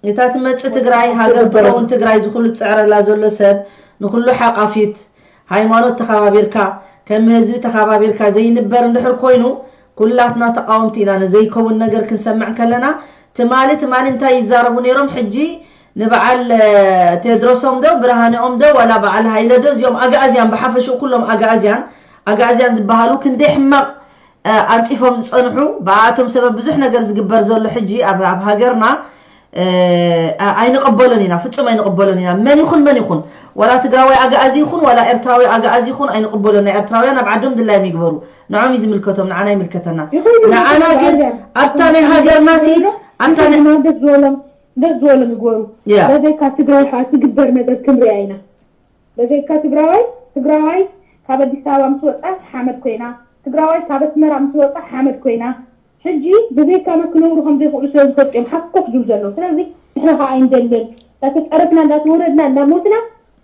እታ ትመፅእ ትግራይ ሃገር ትኸውን ትግራይ ዝኩሉ ዝፅዕረላ ዘሎ ሰብ ንኩሉ ሓቃፊት ሃይማኖት ተኸባቢርካ ከም ህዝቢ ተኸባቢርካ ዘይንበር እንድሕር ኮይኑ ኩላትና ተቃወምቲ ኢና ንዘይከውን ነገር ክንሰምዕ ከለና ትማሊ ትማሊ እንታይ ይዛረቡ ነይሮም ሕጂ ንበዓል ቴድሮሶም ዶ ብርሃንኦም ዶ ዋላ በዓል ሃይለ ዶ እዚኦም ኣግኣዝያን ብሓፈሽኡ ኩሎም ኣግኣዝያን ኣግኣዝያን ዝበሃሉ ክንደይ ሕማቕ ኣንፂፎም ዝፀንሑ ብኣቶም ሰበብ ብዙሕ ነገር ዝግበር ዘሎ ሕጂ ኣብ ኣብ ሃገርና ኣይንቐበሎን ኢና ፍፁም ኣይንቐበሎን ኢና መን ይኹን መን ይኹን ዋላ ትግራዋይ ኣግኣዚ ይኹን ዋላ ኤርትራዊ ኣግኣዚ ይኹን ኣይንቕበሎን ናይ ኤርትራውያን ኣብ ዓዶም ድላዮም ይግበሩ ንዖም እዩ ዝምልከቶም ንዓና ይምልከተና ንዓና ግን ኣብታ ናይ ሃገርና ሲ ኣብታ ናይ ደስ ዝበሎም ደስ ዝበሎም ይግበሩ በዘይካ ትግራይ ከዓ ትግበር ነገር ክንሪኣ ኢና በዘይካ ትግራዋይ ትግራዋይ ካብ ኣዲስ ኣበባ ምስ ወፃ ሓመድ ኮይና ትግራዋይ ካብ ኣስመራ ምስ ወፃ ሓመድ ኮይና ሕጂ ብዘይካና ክነብሩ ከም ዘይኽእሉ ስለ ዝፈልጡ እዮም ሓኮፍ ዝብሉ ዘለዉ ስለዚ ንሕና ከዓ ኣይንደልን እንዳተፀረፍና እንዳተወረድና እንዳሞትና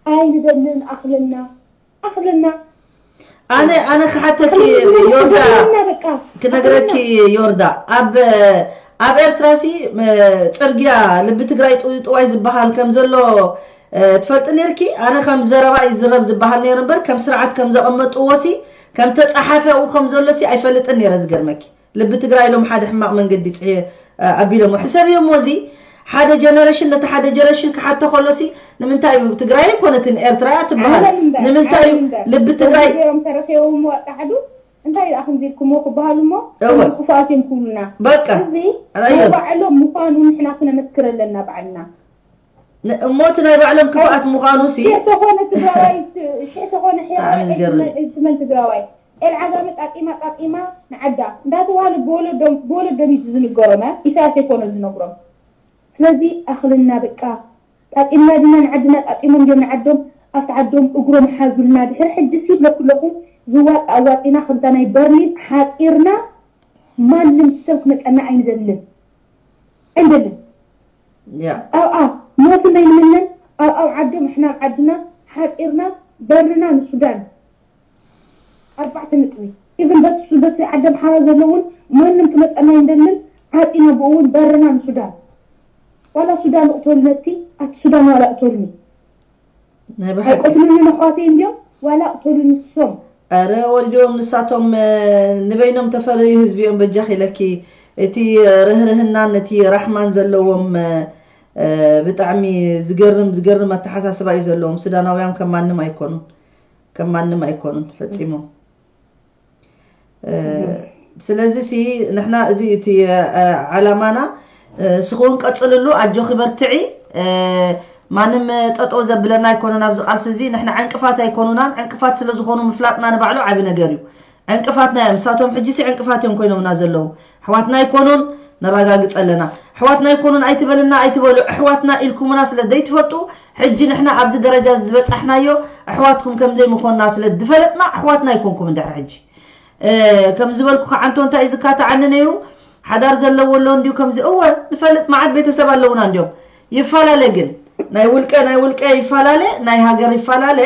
ኣይንደልን ኣኽልና ኣኽልና ኣነ ኣነ ክሓተኪ ዮርዳ ክነግረኪ ዮርዳ ኣብ ኣብ ኤርትራ ሲ ጽርግያ ልቢ ትግራይ ጥውይ ጥዋይ ዝበሃል ከም ዘሎ ትፈልጢ ነርኪ? ኣነ ከም ዘረባ ይዝረብ ዝበሃል ነይሩ እምበር ከም ስርዓት ከም ዘቐመጥዎ ሲ ከም ተጻሓፈ ኣብኡ ከም ዘሎ ሲ ኣይፈልጥን ነይረ። ዝገርመኪ ልቢ ትግራይ ኢሎም ሓደ ሕማቕ መንገዲ ጽሒ ኣቢሎሞ ሕሰብዮሞ። እዚ ሓደ ጀነሬሽን ነቲ ሓደ ጀነሬሽን ክሓቶ ከሎ ሲ ንምንታይ እዩ ትግራይ ኣይኮነትን ኤርትራ እያ ትበሃል? ንምንታይ እዩ ልቢ ትግራይ ተረኪቦሞ ኣጣሓዱ እንታይ ደኣ ከምዚ ኢልኩሞ ክበሃሉ እሞ እወ። ክፉኣት እዮም ክብሉና። በቃ። እዚ ኣዮ። ናይ ባዕሎም ምዃኑ ንሕና ክነመስክር ኣለና ባዕልና። ን- እሞ እቲ ናይ ባዕሎም ክፍኣት ምዃኑ ሲ ሽሕ ተኾነ ትግራዋይ ሽሕ ተኾነ ብጣዕሚ ዝገርም። ሕያዋይ ትመን ትግራዋይ ኤልዓጋ መጣጢማ ጣጢማ ንዓዳ እንዳተባሃለ ብወለዶም ብወለዶም እዩ ዝንገሮም። ኢሳያስ የኮነ ዝነግሮም። ስለዚ ኣኽልና በቃ ጣጢምና ድና ንዓድና ጣጢሞም ድዮም ንዓዶም ኣብቲ ዓዶም እግሮም ሓዙልና ድሕሪ ሕጂ ሲ ብለኩ ኣለኹ ዝዋጥ ኣዋጢና ከምታ ናይ በርሊን ሓፂርና ማንም ሰብ ክመፀና ኣይንደልን ኣይንደልን ያ ኣብኣ ሞትና ይምነን ኣብኣብ ዓዶም ኣሕና ኣብ ዓድና ሓፂርና በርና ንሱዳን ኣርባዕተ ነጥቢ ኢቭን በቲ በቲ ዓዲ ኣምሓራ ዘሎ እውን ማንም ክመፀና ኣይንደልን ዓፂና ብኡ እውን በርና ንሱዳን ዋላ ሱዳን እቕተሉ ነቲ ኣቲ ሱዳን ዋላ እቕተሉኒ ናይ ብሓቂ ኣይቀትሉኒ ነሕዋተይ እንድዮም ዋላ እቕተሉ ንሶም ኧረ ወልድዮም ንሳቶም ንበይኖም ተፈለዩ ህዝቢ እዮም በጃኺ ኢለኪ እቲ ርህርህናን እቲ ራሕማን ዘለዎም ብጣዕሚ ዝገርም ዝገርም ኣተሓሳስባ እዩ ዘለዎም ሱዳናውያን ከም ማንም ኣይኮኑን ከም ማንም ኣይኮኑን ፈፂሞም ስለዚ ሲ ንሕና እዚ እዩ እቲ ዓላማና ስኹውን ቀፅልሉ ኣጆኺ በርትዒ ማንም ጠጠው ዘብለና ኣይኮነን ኣብዚ ቃልሲ እዚ ንሕና ዕንቅፋት ኣይኮኑናን ዕንቅፋት ስለዝኾኑ ምፍላጥና ንባዕሉ ዓቢ ነገር እዩ ዕንቅፋትና እዮም እሳቶም ሕጂ ሲ ዕንቅፋት እዮም ኮይኖምና ዘለዉ ኣሕዋትና ኣይኮኑን ነረጋግፀ ኣለና ኣሕዋትና ኣይኮኑን ኣይትበልና ኣይትበሉ ኣሕዋትና ኢልኩምና ስለ ዘይትፈልጡ ሕጂ ንሕና ኣብዚ ደረጃ ዝበፃሕናዮ ኣሕዋትኩም ከምዘይምኾንና ስለ ዝፈለጥና ኣሕዋትና ኣይኮንኩም እንድሕር ሕጂ ከም ዝበልኩ ከዓ እንቶ እንታይ እዩ ዝካተዓኒ ነይሩ ሓዳር ዘለዎ ኣሎ እንድዩ ከምዚ እወ ንፈልጥ መዓት ቤተሰብ ኣለውና እንድዮም ይፈላለ ግን ናይ ውልቀ ናይ ውልቀ ይፈላለ ናይ ሃገር ይፈላለ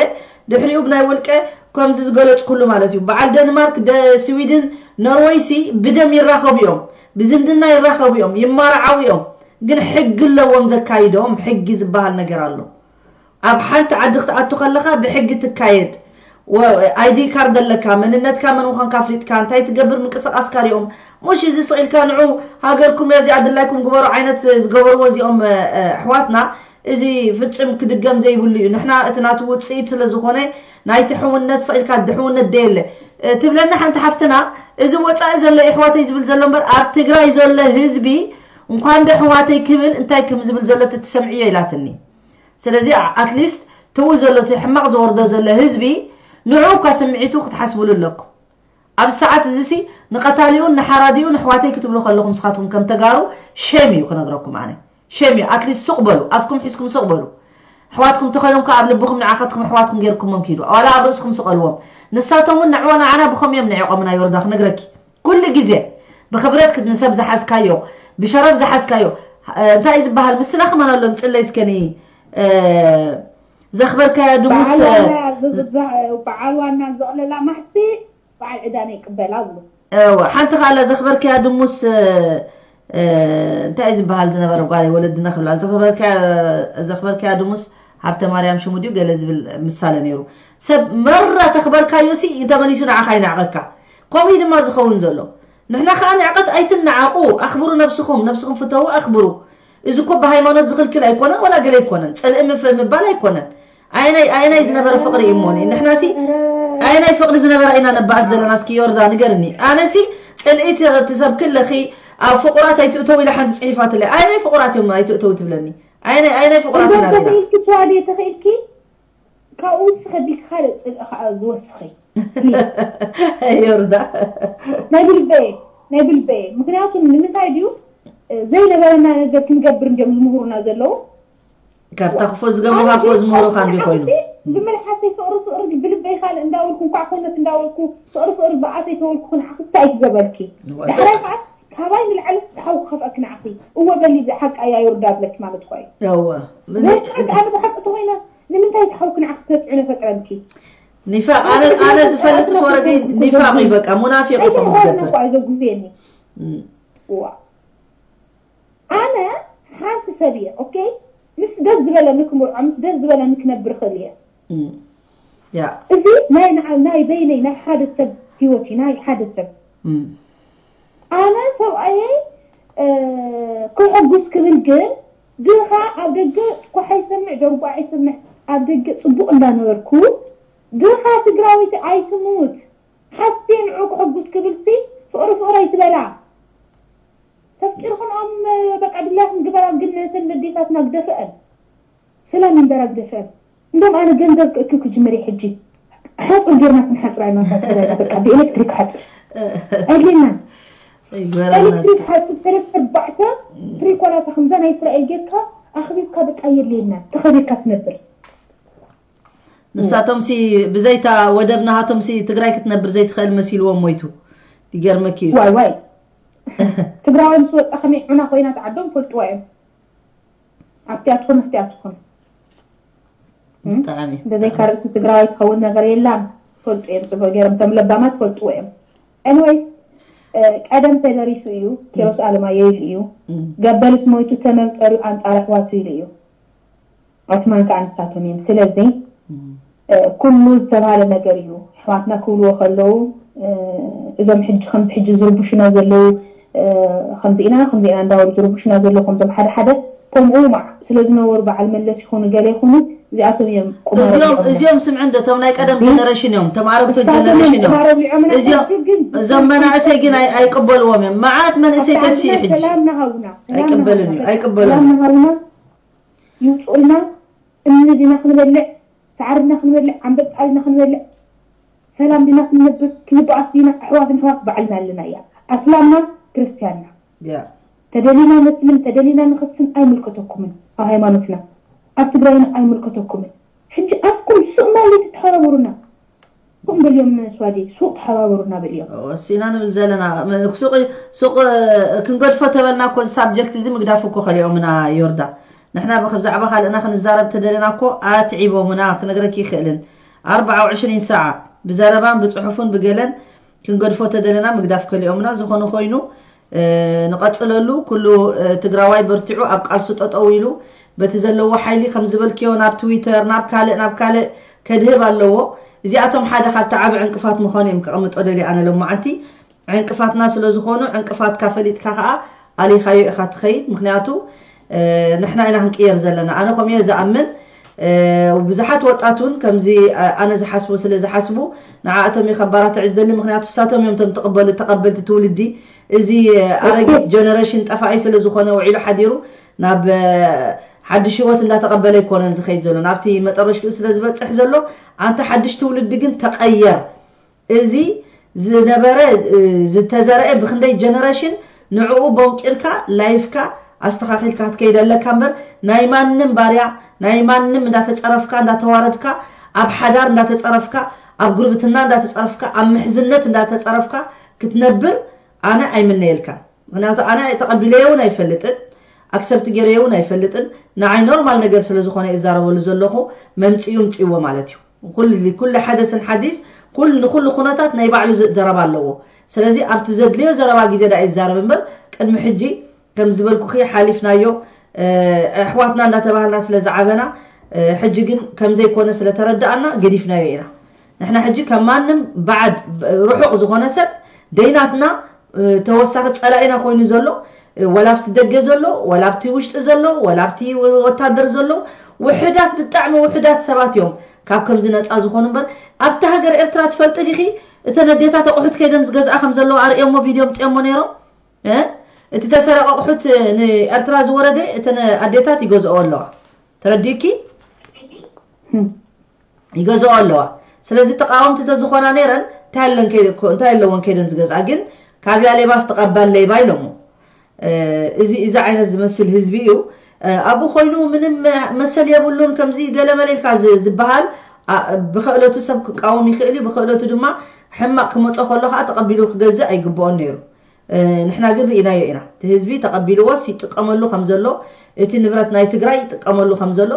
ድሕሪኡ ብናይ ውልቀ ከምዚ ዝገለፅኩሉ ማለት እዩ በዓል ደንማርክ ስዊድን ኖርወይ ሲ ብደም ይራኸቡ እዮም ብዝምድና ይራኸቡ እዮም ይማርዓው እዮም ግን ሕጊ ኣለዎም ዘካይዶም ሕጊ ዝበሃል ነገር ኣሎ ኣብ ሓንቲ ዓዲ ክትኣቱ ከለኻ ብሕጊ ትካየድ ID card ኣለካ መንነትካ መን ምዃንካ ኣፍሊጥካ እንታይ ትገብር ምንቅስቃስካ ሪኦም ሙሽ እዚ ስቕ ኢልካ ንዑ ሃገርኩም እያ እዚኣ ድላይኩም ግበሩ ዓይነት ዝገበርዎ እዚኦም ኣሕዋትና እዚ ፍፅም ክድገም ዘይብሉ እዩ ንሕና እቲ ናቱ ውፅኢት ስለዝኾነ ናይቲ ሕውነት ስቕ ኢልካ ድሕውነት ደየለ ትብለኒ ሓንቲ ሓፍትና እዚ ወፃኢ ዘሎ የሕዋተይ ዝብል ዘሎ እምበር ኣብ ትግራይ ዘሎ ህዝቢ እንኳን ዶ ኣሕዋተይ ክብል እንታይ ከም ዝብል ዘሎ ትትሰምዕዮ ኢላትኒ ስለዚ ኣትሊስት ትው ዘሎ እቲ ሕማቕ ዝወርዶ ዘሎ ህዝቢ ንዑ እኳ ስምዒቱ ክትሓስብሉ ኣለኩም ኣብዚ ሰዓት እዚ ሲ ንቐታሊኡን ንሓራዲኡን ኣሕዋተይ ክትብሉ ከለኹም ስኻትኩም ከም ተጋሩ ሸም እዩ ክነግረኩም ኣነ ሸም እዩ ኣትሊስት ሱቕ በሉ ኣፍኩም ሒዝኩም ሱቕ በሉ ኣሕዋትኩም ተኾይኖም ከኣ ኣብ ልብኹም ንዓኸትኩም ኣሕዋትኩም ጌርኩሞም ኪዱ ዋላ ኣብ ርእስኹም ስቐልዎም ንሳቶም እውን ንዕወ ንዓና ብኸም እዮም ንዒቖምና ይወርዳ ክነግረኪ ኩሉ ግዜ ብኽብረት ንሰብ ዝሓዝካዮ ብሸረፍ ዝሓዝካዮ እንታይ እዩ ዝበሃል ምስላ ከማን ኣሎ ምፅለይ እስከኒ ዘኽበርካያ ድሙስ በዓል ዋና ዘቕለላ ማሕሲ በዓል ዕዳና ይቅበላ ብሉ እወ ሓንቲ ካላ ዘኽበርካያ ድሙስ እንታይ እዩ ዝበሃል ዝነበረ ጓል ወለድና ክብላ ዘኽበርካያ ድሙስ ሃብተ ማርያም ሽሙ ድዩ ገለ ዝብል ምሳለ ነይሩ ሰብ መራ ተኽበርካዮ ሲ ተመሊሱ ንዓኻ ይንዕቐካ ከምኡ ድማ ዝኸውን ዘሎ ንሕና ከዓ ንዕቀት ኣይትነዓቑ ኣኽብሩ ነብስኹም ነብስኹም ፍተዉ ኣኽብሩ እዚ እኮ ብሃይማኖት ዝኽልክል ኣይኮነን ወላ ገለ ኣይኮነን ፅልኢ ምባል ኣይኮነን ኣየናይ ኣየናይ ዝነበረ ፍቕሪ እዩ እሞኒ ንሕናሲ ኣየናይ ፍቕሪ ዝነበረ ኢና ነባእስ ዘለና እስኪ ዮርዳ ንገርኒ ኣነሲ ፅልኢ ትሰብኪ ኣለኺ ኣብ ፍቑራት ኣይትእተው ኢላ ሓንቲ ፅሒፋትለይ ኣየናይ ፍቑራት እዮም ኣይትእተው ትብለኒ ኣየናይ ኣየናይ ፍቑራት ኢና ርኢና ተኽኢልኪ ተዋዲ ተኽኢልኪ ካብኡ ውስኸ ቢልኪ ካልእ ፅልኢ ከዓ ዝወስኸ ዮርዳ ናይ ብልበየ ናይ ብልበየ ምክንያቱ ንምንታይ ድዩ ዘይነበረና ነገር ክንገብር እንዲዮም ዝምህሩና ዘለዉ ካብታ ክፎ ዝገብሩካ ክፎ ዝምህሩካ እንዲ ኮይኑ ብመልሓሰይ ፍቅሪ ፍቅሪ ብልበይ ካልእ እንዳበልኩ እንኳዕ ኮነት እንዳበልኩ ፍቅሪ ፍቅሪ ብኣተይ ተበልኩ ክንሓክስታ ኣይትገበርኪ ዳሕራይ ከዓ ካባይ ንላዕሊ ሓው ክኸፍአኪ ንዓኺ እወ በሊ ሓቃ እያ ይወርዳ ብለኪ ማለት እኳ እዩ እወ ዘይሓቂ ኣነ ብሓቂ ተኮይነ ንምንታይ እቲ ሓውኪ ንዓኺ ተፅዕኖ ፈጥረልኪ ኒፋቅ ኣነ ኣነ ዝፈልጥ ወረዲ ኒፋቅ እዩ በቃ ሙናፊቅ እዩ ከምኡ ዝገብር ዘጉዝየኒ ዋ ሰብ እየ። ኦኬ፣ ምስ ደስ ዝበለኒ ክምርዖ፣ ምስ ደስ ዝበለኒ ክነብር እኽእል እየ። ያ እዚ ናይ ንዓ- ናይ በይነይ ናይ ሓደ ሰብ ህይወት እዩ፣ ናይ ሓደ ሰብ። ኣነ ሰብኣየይ እ፣ ከሐጉስ ክብል ግን፣ ድኻ ኣብ ደገ ኳሕ ኣይሰምዕ፣ ደንጓዕ ኣይሰምዕ፣ ኣብ ደገ ጽቡቕ እንዳነበርኩ፣ ድኻ ትግራወይቲ ኣይትሙት፣ ሓስቴ ንዑ ከሐጉስ ክብልሲ ፍቕሪ ፍቕሪ ኣይትበላ። ተፍቂርኽንኦም በቃ ድላይኽን ግበራ፣ ግን ነተን ነዴታትና ግደፈአን። ሰላም ይንበራ ግደፈአን። እንደም ኣነ ገንዘብ ክእክብ ክጅምር እየ ሕጂ። ሓፁር ጌርና ክንሓፅር ኣይማንታት ትግራይና በቃ ብኤሌክትሪክ ሓፅር ኣድልየና። ኤሌክትሪክ ሓፅር ሰለስተ ኣርባዕተ ትሪኮላታ ከምዛ ናይ እስራኤል ጌርካ ኣኽቢብካ በቃ የድልየና። ተኸቢርካ ትነብር። ንሳቶም ሲ ብዘይታ ወደብ ናሃቶም ሲ ትግራይ ክትነብር ዘይትኽእል መሲልዎም ሞይቱ። ይገርመኪ እዩ። ዋይ ዋይ ትግራዋይ ምስ ወጣ ከመይ ዑና ኮይና ተዓዶም ፈልጥዋ እዮም። ኣብቲኣትኹም ኣብቲኣትኹም ብጣዕሚ በዘይ ካልኦት ትግራዋይ ትኸውን ነገር የላን። ትፈልጡ እዮም ጽቡቅ ገይሮም እቶም ለባማት ትፈልጥዎ እዮም። Anyway ቀደም ተደሪሱ እዩ። ኪሮስ ኣለማየሁ ኢሉ እዩ። ገበልስ ሞይቱ ተመም ጠርዩ ኣንጻር ኣሕዋቱ ኢሉ እዩ። ዑስማን ከዓ ንሳቶም እዮም። ስለዚ ኩሉ ዝተባህለ ነገር እዩ። ኣሕዋትና ክብልዎ ከለዉ እዞም ሕጂ ከምዚ ሕጂ ዝርብሹና ዘለዉ ከምዚ ኢና ከምዚ ኢና እንዳበሉ ዝርብሹና ዘለዉ ከምዞም ሓደ ሓደ ከምኡ ማዕ ስለ ዝነበሩ በዓል መለስ ይኹኑ ገለ ይኹኑ እዚኣቶም እዮም ቁማር እዚኦም ኣብሊዖምና። እዚኦም ስምዒ እንዶ እቶም ናይ ቀደም ግን ጀነሬሽን እዮም ተማረግቶ እሳቶም እዮም ጀነሬሽን እዮም ቁማር ኣብሊዖምና እዚኦም ሕጂ ግን እዞም መናእሰይ ግን ኣይ- ኣይቅበልዎም እዮም መዓት መንእሰይ ተስዩ ኣስዓድና ሕጂ ሰላምና ሃቡና። ሰላምና ኣይቅበልን እዩ ሃቡና። ኣይቅበልን ሰላምና ሃቡና። ይውፅኡልና እምኒ ዲና ክንበልዕ ሳዕሪ ዲና ክንበልዕ ኣንበጣ ዲና ክንበልዕ ሰላም ዲና ክንነብር ክንበኣስ ዲና ኣሕዋት ንሕዋት ባዕልና ኣለና እያ ኣስላምና ክርስትያንና ያ ተደሊና ነስልም ተደሊና ንኽስን ኣይምልከተኩምን ኣብ ሃይማኖትና ኣብ ትግራይና ኣይምልከተኩምን ሕጂ ኣስኩም ሱቕ ማለት ተሓባበሩና ኩም በልዮም ስዋዲ ሱቕ ተሓባበሩና በልዮም እወ፣ ሲና ንብል ዘለና ም- ሱቕ ሱቕ እ፣ ክንገድፎ ተበልና እኮ ሳብጀክት እዚ ምግዳፍ እኮ ከሊኦምና ዮርዳ ንሕና ብክ- ብዛዕባ ካልእና ክንዛረብ ተደለና እኮ ኣትዒቦምና ክነግረኪ ይኽእልን ኣርብዓ ወዕሽሪን ሰዓ ብዘረባን ብፅሑፍን ብገለን ክንገድፎ ተደለና ምግዳፍ ከሊኦምና ዝኾነ ኮይኑ እ፣ ንቐፅለሉ ኩሉ እ፣ ትግራዋይ በርቲዑ ኣብ ቃልሱ ጠጠው ኢሉ በቲ ዘለዎ ሓይሊ ከም ዝበልክዮ ናብ ትዊተር ናብ ካልእ ናብ ካልእ ከድህብ ኣለዎ እዚኣቶም ሓደ ካብቲ ዓቢ ዕንቅፋት ምዃኑ እዮም ከቐምጦ ደልየ ኣነ ሎማዓንቲ ዕንቅፋትና ስለ ዝኾኑ ዕንቅፋትካ ፈሊጥካ ከዓ ኣሊኻዮ ኢኻ ትኸይድ ምክንያቱ እ፣ ንሕና ኢና ክንቅየር ዘለና ኣነ ከምየ ዝኣምን እ፣ ብዙሓት ወጣት እውን ከምዚ እ፣ ኣነ ዝሓስቡ ስለ ዝሓስቡ ንዓኣቶም እዩ ከባራትዕ ዝደሊ ምክንያቱ እሳቶም እዮም ቶም ተቐበሉ ተቐበልቲ ትውልዲ እዚ ኣረጊት ጀነሬሽን ጠፋኢ ስለ ዝኾነ ውዒሉ ሓዲሩ ናብ ሓድሽ ህይወት እንዳተቐበለ ኣይኮነን ዝኸይድ ዘሎ ናብቲ መጠረሽትኡ ስለ ዝበፅሕ ዘሎ ኣንተ ሓድሽ ትውልዲ ግን ተቐየር እዚ ዝነበረ ዝተዘረአ ብክንደይ ጀነሬሽን ንዕኡ ቦንቂርካ ላይፍካ ኣስተኻኺልካ ክትከይድ ኣለካ እምበር ናይ ማንም ባርያ ናይ ማንም እንዳተፀረፍካ እንዳተዋረድካ ኣብ ሓዳር እንዳተፀረፍካ ኣብ ጉርብትና እንዳተፀረፍካ ኣብ ምሕዝነት እንዳተፀረፍካ ክትነብር ኣነ ኣይምነየልካን ምክንያቱ ኣነ ተቐቢለዮ እውን ኣይፈልጥን ኣክሰብት ገይረዮ እውን ኣይፈልጥን ንዓይ ኖርማል ነገር ስለ ዝኾነ እዛረበሉ ዘለኹ መምፅኡ ምፅዎ ማለት እዩ ኩሉ ኩሉ ሓደስን ሓዲስ ኩሉ ንኩሉ ኩነታት ናይ ባዕሉ ዘረባ ኣለዎ ስለዚ ኣብቲ ዘድልዮ ዘረባ ግዜ ዳ ይዛረብ እምበር ቅድሚ ሕጂ ከም ዝበልኩኺ ሓሊፍናዮ ኣሕዋትና እንዳተባሃልና ስለ ዝዓበና ሕጂ ግን ከም ዘይኮነ ስለ ተረዳኣና ገዲፍናዮ ኢና ንሕና ሕጂ ከም ማንም ባዕድ ርሑቕ ዝኾነ ሰብ ደይናትና ተወሳኺ ጸላኢና ኮይኑ ዘሎ ወላ ኣብቲ ደገ ዘሎ ወላ ኣብቲ ውሽጢ ዘሎ ወላ ኣብቲ ወታደር ዘሎ ውሕዳት ብጣዕሚ ውሕዳት ሰባት እዮም ካብ ከምዚ ነፃ ዝኾኑ እምበር ኣብቲ ሃገር ኤርትራ ትፈልጢ ዲኺ እተን ኣዴታት ኣቑሑት ከይደን ዝገዝኣ ከም ዘለዋ ኣርእዮሞ ቪድዮ ምፅኦሞ ነይሮም እቲ ተሰረቀ ኣቑሑት ንኤርትራ ዝወረደ እተን ኣዴታት ይገዝኦ ኣለዋ ተረዲእኪ ይገዝኦ ኣለዋ ስለዚ ተቃወምቲ ተዝኾና ነይረን እንታይ ኣለወን ከይደን ዝገዝኣ ግን ካብያ ሌባስ ተቐባል ሌባ ኢሎሞ እዚ እዚ ዓይነት ዝመስል ህዝቢ እዩ ኣብኡ ኮይኑ ምንም መሰል የብሉን ከምዚ ገለመለ ኢልካ ዝበሃል ብክእለቱ ሰብ ክቃወም ይኽእል እዩ ብክእለቱ ድማ ሕማቕ ክመፆ ከሎ ከዓ ተቐቢሉ ክገዝእ ኣይግብኦን ነይሩ ንሕና ግን ርኢናዮ ኢና እቲ ህዝቢ ተቐቢልዎስ ይጥቀመሉ ከም ዘሎ እቲ ንብረት ናይ ትግራይ ይጥቀመሉ ከም ዘሎ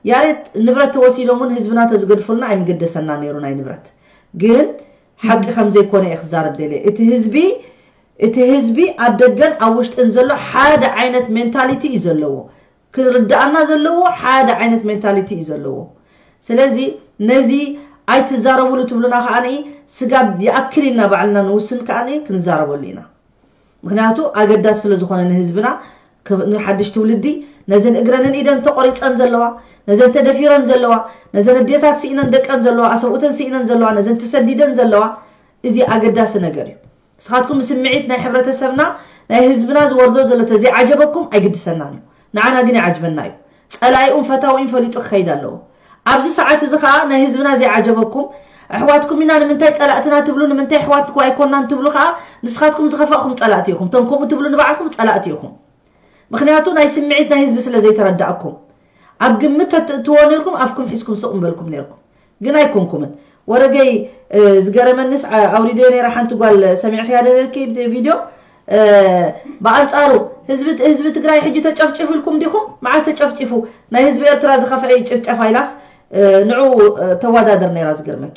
ያሬት ንብረት ተወሲዶም እውን ህዝብና ተዝገድፉልና ኣይምገደሰና ነይሩ ናይ ንብረት ግን ሓቂ ከም ዘይኮነ እየ ክዛረብ ደልየ እቲ ህዝቢ እቲ ህዝቢ ኣብ ደገን ኣብ ውሽጥን ዘሎ ሓደ ዓይነት ሜንታሊቲ እዩ ዘለዎ ክርዳኣና ዘለዎ ሓደ ዓይነት ሜንታሊቲ እዩ ዘለዎ። ስለዚ ነዚ ኣይትዛረቡሉ ትብሉና ከኣ ስጋብ ይኣክል ኢልና ባዕልና ንውስን ከኣ ክንዛረበሉ ኢና። ምክንያቱ ኣገዳሲ ስለ ዝኾነ ንህዝብና፣ ንሓድሽ ትውልዲ፣ ነዘን እግረንን ኢደን ተቆሪፀን ዘለዋ፣ ነዘን ተደፊረን ዘለዋ፣ ነዘን ኣዴታት ስኢነን ደቀን ዘለዋ፣ ኣሰብኡተን ስኢነን ዘለዋ፣ ነዘን ተሰዲደን ዘለዋ፣ እዚ ኣገዳሲ ነገር እዩ። ንስኻትኩም ስምዒት ናይ ሕብረተሰብና ናይ ህዝብና ዝወርዶ ዘሎ ተዘይዓጀበኩም ኣይግድሰናን እዩ። ንዓና ግን ይዓጅበና እዩ። ፀላኢኡን ፈታዊኡን ፈሊጡ ክኸይድ ኣለዎ። ኣብዚ ሰዓት እዚ ከዓ ናይ ህዝብና ዘይዓጀበኩም ኣሕዋትኩም ኢና ንምንታይ ፀላእትና ትብሉ፣ ንምንታይ ኣሕዋትኩም ኣይኮናን ትብሉ ከዓ ንስኻትኩም ዝኸፈእኩም ፀላእቲ ኢኹም። እቶም ከምኡ ትብሉ ንባዕልኩም ፀላእቲ ኢኹም። ምክንያቱ ናይ ስምዒት ናይ ህዝቢ ስለ ዘይተረዳእኩም ኣብ ግምት ተትእትዎ ነርኩም ኣፍኩም ሒዝኩም ስቕ ምበልኩም ነርኩም። ግን ኣይኮንኩምን። ወረገይ ዝገረመንስ ኣውሪድዮ ነይራ ሓንቲ ጓል ሰሚዕክያ ደለኪ ቪድዮ። ብኣንፃሩ ህዝቢ ትግራይ ሕጂ ተጨፍጭፉ ኢልኩም ዲኹም? መዓስ ተጨፍጭፉ? ናይ ህዝቢ ኤርትራ ዝኸፈአ ጭፍጨፋ ኢላስ ንዑ ተወዳደር ነይራ። ዝገርመኪ፣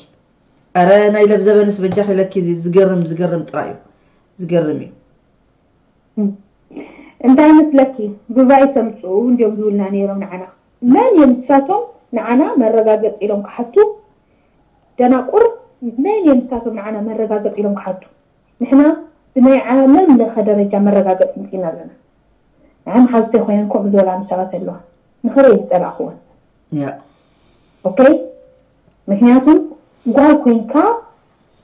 ኧረ ናይ ለብዘበንስ በጃኺ ኢለኪ። ዝገርም ዝገርም ጥራይ እዩ። ዝገርም እዩ። እንታይ መስለኪ? ብባይ ተምፅኡ እንዲዮም ዝብልና ነይሮም ንዓና። መን እዮም ንሳቶም ንዓና መረጋገፂ ኢሎም ክሓቱ? ደናቁር፣ መን እዮም ንሳቶም ንዓና መረጋገፂ ኢሎም ክሓቱ? ንሕና ብናይ ዓለም ለኸ ደረጃ መረጋገፂ ምፅና ኣለና። ንዓይ መሓዙተይ ኮይነን ከምኡ ዝበላኒ ሰባት ኣለዋ። ንኽርኢ ዝፀላእኽወን። ኦኬ፣ ምክንያቱ ጓል ኮይንካ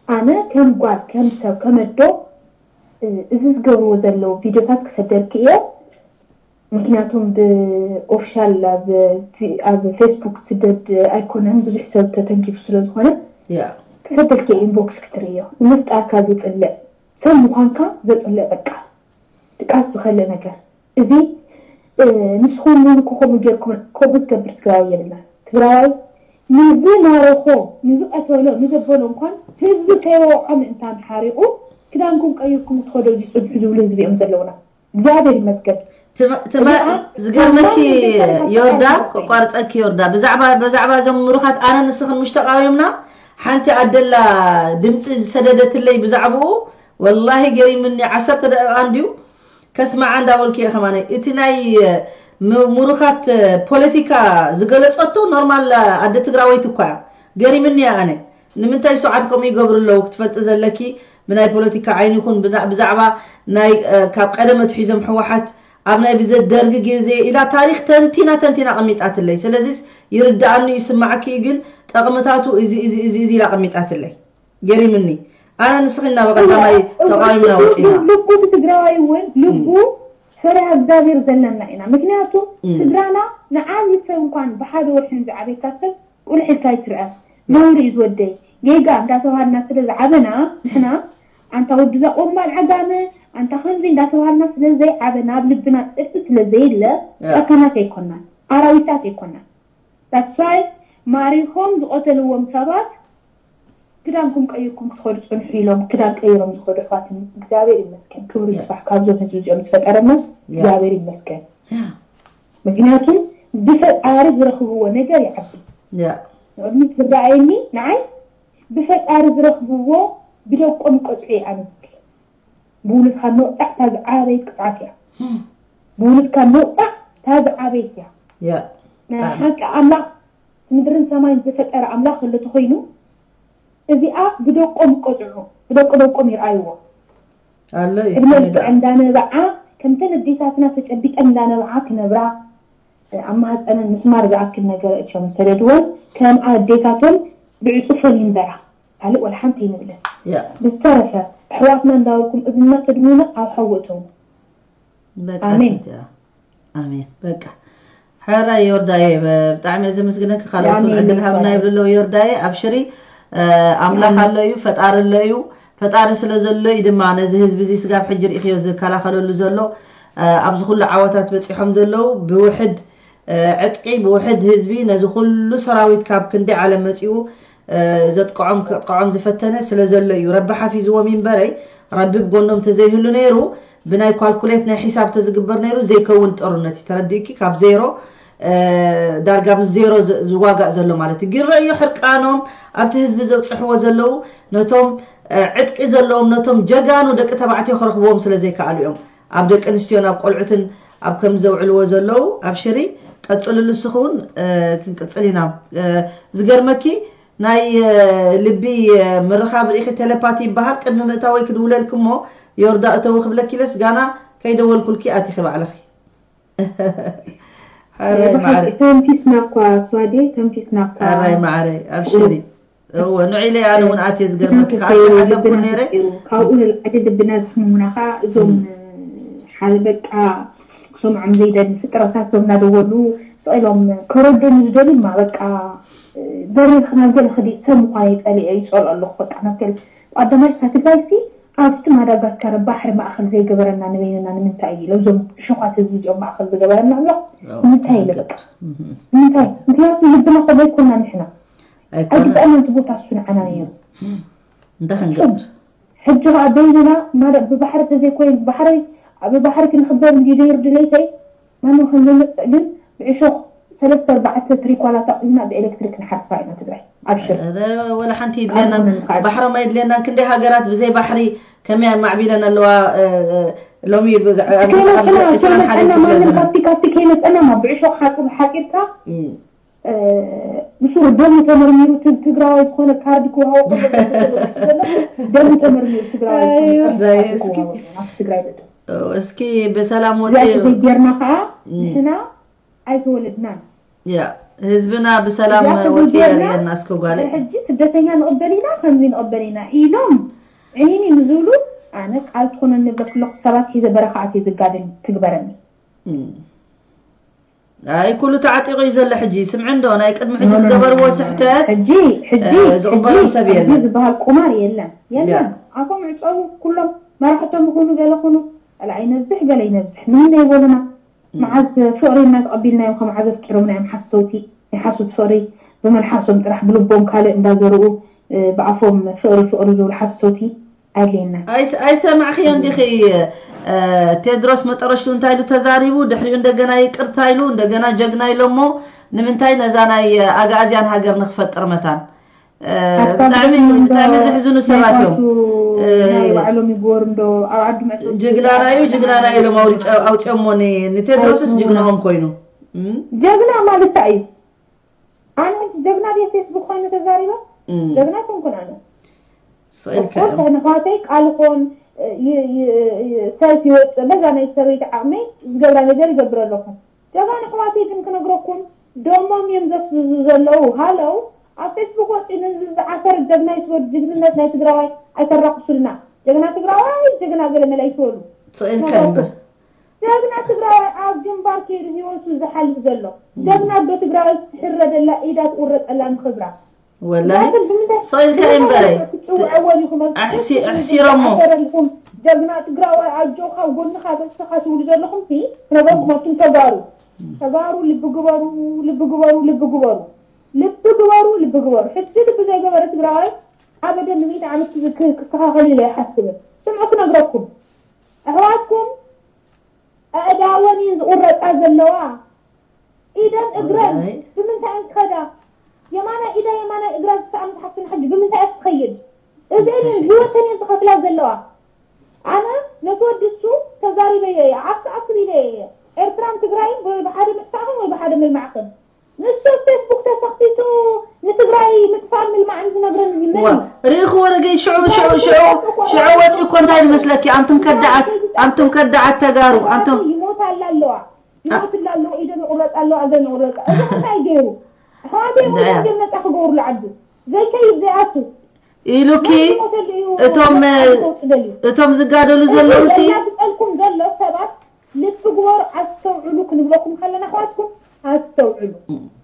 ኣነ ከም ጓል ከም ሰብ ከም ኣዶ እዚ ዝገብርዎ ዘለዉ ቪድዮታት ክሰደልኪ እየ። ምክንያቱም ብኦፊሻል ኣብ ፌስቡክ ስደድ ኣይኮነን፣ ብዙሕ ሰብ ተተንኪፉ ስለ ዝኾነ ክሰደልኪ እየ። ኢንቦክስ ክትርእዮ ንምፍጣርካ ዘፅልእ ሰብ ምዃንካ ዘፅልእ በቃ ድቃስ ዝኸልእ ነገር እዚ ንስኹም እውን ከምኡ ጌርኩም ከምኡ ዝገብር ትግራዋይ የብልና። ትግራዋይ ንዝማረኾ ንዝቀተሎ ንዘበሎ እንኳን ህዝቢ ከይወቕዖ ምእንታን ሓሪቑ ክዳንኩም ቀይርኩም ክትኸዶ እዚ ፅንሑ ዝብሉ ህዝቢ እዮም ዘለውና። እግዚኣብሔር ይመስገን። ትማ- ትማ- እዚኣ ዝገርመኪ ታማኝ ቤተሰብ ዮርዳ ታማኝ ከቋርፀኪ ዮርዳ ብዛዕባ በዛዕባ እዞም ምሩኻት ኣነ ንስኽን ምሽ ተቃዊምና ሓንቲ ኣደላ ድምፂ ዝሰደደትለይ ብዛዕባኡ ወላሂ ገሪምኒ ዓሰርተ ደቂቃ እንድዩ ከስማዓ እንዳበልኩ እየ ከማነ እቲ ናይ ም- ምሩኻት ፖለቲካ ዝገለፀቶ ኖርማል ኣደ ትግራወይቲ እኳ እያ ገሪምኒ እያ ኣነ ንምንታይ ሰዓት ከምኡ ይገብሩ ኣለዉ ክትፈልጢ ዘለኪ ብናይ ፖለቲካ ዓይኒ ይኹን ብዛ- ብዛዕባ ናይ እ፣ ካብ ቀደም ኣትሒዞም ህወሓት ኣብ ናይ ብዘ ደርጊ ግዜ ኢላ ታሪክ ተንቲና ተንቲና ኣቐሚጣትለይ ስለዚስ ይርድኣኒ ይስማዓኪ እዩ ግን ጠቕምታቱ እዚ እዚ እዚ እዚ ኢላ ኣቐሚጣትለይ ገሪምኒ ኣነ ንስኺ እና በቐዳማይ ተቓዊምና ወፂና ልቡ ትግራዋይ እውን ልቡ ፈሪሃ እግዚኣብሔር ዘለና ኢና ምክንያቱ እም። ስድራና ንዓብይ ሰብ እንኳን ብሓደ ወርሒ ንዝዓበየካ ሰብ ቁልሕ ኢልካ ኣይትርአ ነውሪ እዩ ዝወደይ ጌጋ እንዳተባሃልና ስለ ዝዓበና ንሕና ኣንታ ወዲ እዛ ቆማል ዓጋመ ኣንታ ከምዚ እንዳተባሃልና ስለ ዘይዓበና ኣብ ልብና ፅልኢ ስለ ዘየለ ያ። ጨካናት ኣይኮናን ኣራዊታት ኣይኮናን that's why ማሪኾም ዝቐተልዎም ሰባት ክዳንኩም ቀይርኩም ክትኸዱ ፅንሑ ኢሎም ክዳን ቀይሮም ዝኸዱ ኣሕዋትን እግዚኣብሔር ይመስገን ክብሪ ያ። ይስፋሕ ካብዞም ህዝቢ እዚኦም ዝፈጠረና ያ። እግዚኣብሔር ይመስገን ያ። ምክንያቱ ብፈጣሪ ዝረኽብዎ ነገር ይዓቢ ያ። ንቅድሚት ዝረኣየኒ ንዓይ ብፈጣሪ ዝረኽብዎ ብደቆም ይቆፅዑ እየ ኣነ ዝብል ብውሉድካ ምውፃዕ እታ ዝዓበየት ቅፅዓት እያ ብውሉድካ ምውፃዕ እታ ዝዓበየት እያ ያ። ናይ ሓቂ ኣምላኽ ምድርን ሰማይን ዝፈጠረ ኣምላኽ ከሎ ተኾይኑ እዚኣ ብደቆም ይቆፅዑ ብደቂ ደቆም ይርኣይዎ ኣሎ እዩ ዕድመ ሜዳ። ልክዐን እንዳነበዓ ከምተን ኣዴታትና ተጨቢጠን እንዳነበዓ ክነብራ ኣብ ማህፀነን ምስማር ዝኣክል ነገር እትዮም ዝሰደድወን ከም ኣዴታቶም ብዕፁፈን ይንበራ ካልእ ወላ ሓንቲ ይንብለን ያ። ብዝተረፈ ኣሕዋትና እንዳበልኩም እዝና ተድሙና ኣብ ሓዊ እተዉ በቃ ኣሜን። ትዝያ። ኣሜን በቃ ሕራይ ዮርዳየ ብጣዕሚ እየ ዘመስግነኪ ካልኦት እውን ኣሜን ዕድል ሃብና ይባረክ። ይብሉ ኣለዉ ዮርዳየ ኣብሽሪ እ፣ ኣምላኽ ኣሎ እዩ ፈጣሪ ኣሎ እዩ ፈጣሪ ስለ ዘሎ እዩ ድማ ነዚ ህዝቢ እዚ ስጋብ ሕጂ ርኢኽዮ ዝከላኸለሉ ዘሎ እ፣ ኣብዚ ኩሉ ዓወታት በፂሖም ዘለዉ ብውሕድ እ፣ ዕጥቂ ብውሕድ ህዝቢ ነዚ ኩሉ ሰራዊት ካብ ክንዲ ዓለም መፂኡ እ፣ ዘጥቅዖም ከጥቅዖም ዝፈተነ ስለ ዘሎ እዩ ረቢ ሓፊዝዎም ይንበረይ ረቢ ብጎኖም ተዘይህሉ ነይሩ ብናይ ኳልኩሌት ናይ ሒሳብ ተዝግበር ነይሩ ዘይከውን ጦርነት እዩ ተረዲእኪ ካብ ዜሮ እ፣ ዳርጋ ምስ ዜሮ ዝ- ዝዋጋእ ዘሎ ማለት እዩ ግን ረእዮ ሕርቃኖም ኣብቲ ህዝቢ ዘብፅሕዎ ዘለዉ ነቶም እ፣ ዕጥቂ ዘለዎም ነቶም ጀጋኑ ደቂ ተባዕትዮ ክረኽብዎም ስለ ዘይከኣሉ እዮም ኣብ ደቂ ኣንስትዮን ኣብ ቆልዑትን ኣብ ከም ዘውዕልዎ ዘለዉ ኣብሽሪ ቀጽልሉ። ንስኺ እውን ክንቅጽል ኢና። ዝገርመኪ ናይ ልቢ ምርኻብ ርኢኺ፣ ቴሌፓቲ ይበሃል። ቅድሚ ምእታወይ ክድውለልኪ እሞ ዮርዳ እተዊ ክብለኪ ኢለስ ጋና ከይደወልኩልኪ ኣቲኺ ባዕልኺ። ሓራይ ማዕረ ተንፊስና እኳ ሷዴ ተንፊስና እኳ ሓራይ ማዕረ ኣብሽሪ። እወ ንዒለ ኣነ እውን ኣትየ ዝገርመኪ ከዓ ሓሰብኩ ነይረ። ካብኡ ንላዕሊ ልብና ዝሕምሙና ከዓ እዞም ሓደ በቃ ክሰምዖም ዘይደሊ ፍጥረታት ዞም እናደወሉ ስቕ ኢሎም ከረዶኒ ዝደልዩ ድማ በቃ ደሪርክና ገለ ክዲ ሰብ ምኳነ ይፀልኦ ይፀልኦ ኣለኹ በቃ መትከል ቀዳማይ እታ ትግራይ ሲ ኣብቲ ማዳጋስካር ባሕሪ ማእኸል ዘይገበረና ንበይንና ንምንታይ እዩ ኢሎም እዞም ዕሾኻት ህዝቢ እዚኦም ማእኸል ዝገበረና ኣሎ ንምንታይ ኢለ በቃ ንምንታይ ምክንያቱ ልብና ከምኡ ኣይኮና ንሕና ኣይኮነ ኣይግበኣና እቲ ቦታ እሱ ንዓና ነይሩ እንታይ ክንገብር ሕጂ ከዓ በይንና ማዳ ብባሕሪ ተዘይኮይን ባሕሪ ብባሕሪ ክንክበር እንዲ ነይሩ ድሌተይ ማንም ከም ዘይመፅእ ግን ብዕሾኽ ሰለስተ ኣርባዕተ ትሪኳላት ኣቑምና ብኤሌክትሪክ ንሓርፋ ኢና ትግራይ ኣብሽር ኧረ ወላ ሓንቲ ይድልየና ኣይኮነን ከዓ። ባሕሮም ኣይድልየናን ክንደይ ሃገራት ብዘይ ባሕሪ ከመይ ኣማዕቢለን ኣለዋ እ፣ እ፣ ሎሚ ብ- ኣብ ከይመፀና ዓሰርተ ዒስራን ሓደን ከይመፀና ክፍለ ማንም ዘመን ካብቲ ካብቲ ከይመፀና ማ ብዕሾኽ ሓፂር ሓፂርካ እ፣ እ፣ ንሱ ደሙ ተመርሚሩ ት- ትግራዋይ ዝኾነ ካርድ ክወሃቦ ከሎ ዘሎ ደሙ ተመርሚሩ ትግራዋይ ዝኾነ ኣይ፣ ካርድ ወርዳይ፣ ካርድ እስኪ። ክወሃቦ እዩ። ናብቲ ትግራይ ደቂ እስኪ ብሰላም ወፂ እዚኣ ተዘይጌርና ከዓ እም። ንሕና ኣይተወለድናን። ያ ህዝብና ብሰላም እዚኣ ወፂ ተዘይጌርና የርእየና እስኪ ጓለይ። ሕጂ ስደተኛ ንቕበል ኢና ከምዚ ንቕበል ኢና ኢሎም ዕኒኒ ንዝብሉ ኣነ ቃል ትኾነኒ ንብለኪ ኣለኹ ሰባት ሒዘ በረኻ ኣትየ ዝጋደል ትግበረኒ። እም። ኣይ ኩሉ ተዓጢቑ እዩ ዘሎ ሕጂ ስምዒ እንዶ ናይ ቅድሚ ሕጂ ዝገበርዎ ስሕተት ሕጂ ሕጂ እ፣ ዝቕበሎም ሰብ ሕጂ የለን። ኣብዚ ዝበሃል ቁማር የለን የለን። ኣፎም ዕፀዉ ኩሎም መራሕቶም ይኹኑ ገለ ኩኑ ገለ ኣይነብዝሕ ገለ ይነብዝሕ ምንም ዘይበሉና። መዓዝ ፍቕሪ እና ተቐቢልናዮም ከም ዓዘፍ ቂሮምና እዮም ሓሰውቲ። ናይ ሓሶት ፍቕሪ ብመልሓሶም ጥራሕ ብልቦም ካልእ እንዳዘርኡ እ፣ ብኣፎም ፍቕሪ ፍቕሪ ዝብሉ ሓሰውቲ። ኣድልየና። ኣይስ- ኣይሰማዕኽዮን ዲኺ? እ፣ ቴድሮስ መጠረሽቱ እንታይ ኢሉ ተዛሪቡ? ድሕሪኡ እንደገና ይቅርታ ኢሉ እንደገና ጀግና ኢሎሞ። ንምንታይ ነዛ ናይ ኣግኣዝያን ሃገር ንክፈጥር መታን? እ፣ ሓሳብ ብጣዕሚ ደስ ይብል እንዶ ብጣዕሚ ዘሕዝኑ ናይ ሰባት እዮም። ባቱ እ፣ ናይ ባዕሎም ይግበሩ እንዶ ኣብ ዓዱ መእተዊ ጅግናና እዩ ጅግናና እዩ ኢሎም ኣውሪጨ- ኣውፅኦሞ ን- ንቴድሮስስ ጅግናሆም ኮይኑ። እም? ጀግና ማለት እንታይ እዩ? ኣነ ጀግና ድየ ፌስቡክ ኮይኑ ተዛሪበ? ጀግና ኣይኮንኩን ኣነ። ስቕ ኢልካ ኦፍኮርስ እዮም። ኣሕዋተይ ቃልኾን ይ- ይ- ይ- ሰልፍ ይወፅእ በዛ ናይ ሰበይቲ ዓቕመይ ዝገብራ ነገር ይገብር ኣለኹ። ጀጋኑ ኣሕዋተይ ግን ክነግረኩም ደሞም እዮም ዘፍዝዙ ዘለዉ። ሃለው ኣብ ፌስቡክ ወፂኡ ንዚ ዝዓፈረ ጀግና ይትበሉ ጅግንነት ናይ ትግራዋይ ኣይተራኽሱልና። ጀግና ትግራዋይ ጀግና ገለመለ ኣይትበሉ። ስቕ ኢልካ እዮም ክነግረኩም። በር። ጀግና ትግራዋይ ኣብ ግንባር ከይዱ ህይወቱ ዝሓልፍ ዘሎ ጀግና ኣዶ ትግራዋይ ትሕረደላ ኢዳ ትቑረፀላ ንኽብራ ወላሂ እንዳትል ብምንታይ ስቕ ኢልካ እምበረ ትፅውዐዎ ዲኹም ኣብ ኣሕሲ- ኣሕሲሮሞ ዝኣሰረልኩም ጀግና ትግራዋይ ኣጆኻ ጎንኻ በስኻ ትብሉ ዘለኹም ሲ ክነገርኩም ኣብቱም ተጋሩ ተጋሩ ልቢ ግበሩ ልቢ ግበሩ ልቢ ግበሩ ልቢ ግበሩ ልቢ ግበሩ ሕጂ ልቢ ዘይገበረ ትግራዋይ ኣበደ ንሚእቲ ዓመት ክስተኻኸል ኢለ ኣይሓስብን ስምዑ ክነግረኩም ኣሕዋትኩም ኣእዳወን እየን ዝቑረፃ ዘለዋ ኢደን እግረን ብምንታይ እየን ዝኸዳ የማናይ ኢዳ የማናይ እግራ ዝሰኣነት ሓፍትና ሕጂ ብምንታይ እያ ትኸይድ እዚአን እየን ህይወተን እየን ዝኸፍላ ዘለዋ ኣነ ነቲ ወዲ እሱ ተዛሪበዮ እየ ዓብቲ ዓብቲ ኢለ እየ ኤርትራን ትግራይን ወይ ብሓደ ምጥፋእኽን ወይ ብሓደ ምልማዕኽን ንሱ ኣብ ፌስቡክ ተሰኽቲቱ ንትግራይ ምጥፋእን ምልማዕን ዝነግረኒ መን ዋ እዩ? ርኢኽዎ ረገይ ሽዑ ሽዑ ሽዑ ሽዑ ወፂኡ እኮ እንታይ ዝመስለኪ ኣንቱም ከዳዓት ኣንቱም ከዳዓት ተጋሩ ኣንቱም ይሞት ኣላ ኣለዋ ይሞት ኣላ ኣለዋ ኢደን ይቑረፅ ኣለዋ እገን ይቑረፃ እዚ እንታይ ገይሩ ኣሕዋተይ ሞት እንድዕያ። ኣገን ነፃ ክገብሩሉ ዓዱ ዘይከይድ ዘይኣቱ ኢሉኪ መን ይሞተሉ እዩ እቶም መን ይሞት ደልዩ እቶም ዝጋደሉ ዘለዉ ሲ ዘላግፀልኩም ዘሎ ሰባት ልቢ ግበሩ ኣስተውዕሉ ክንብለኩም ከለና ኣሕዋትኩም ኣስተውዕሉ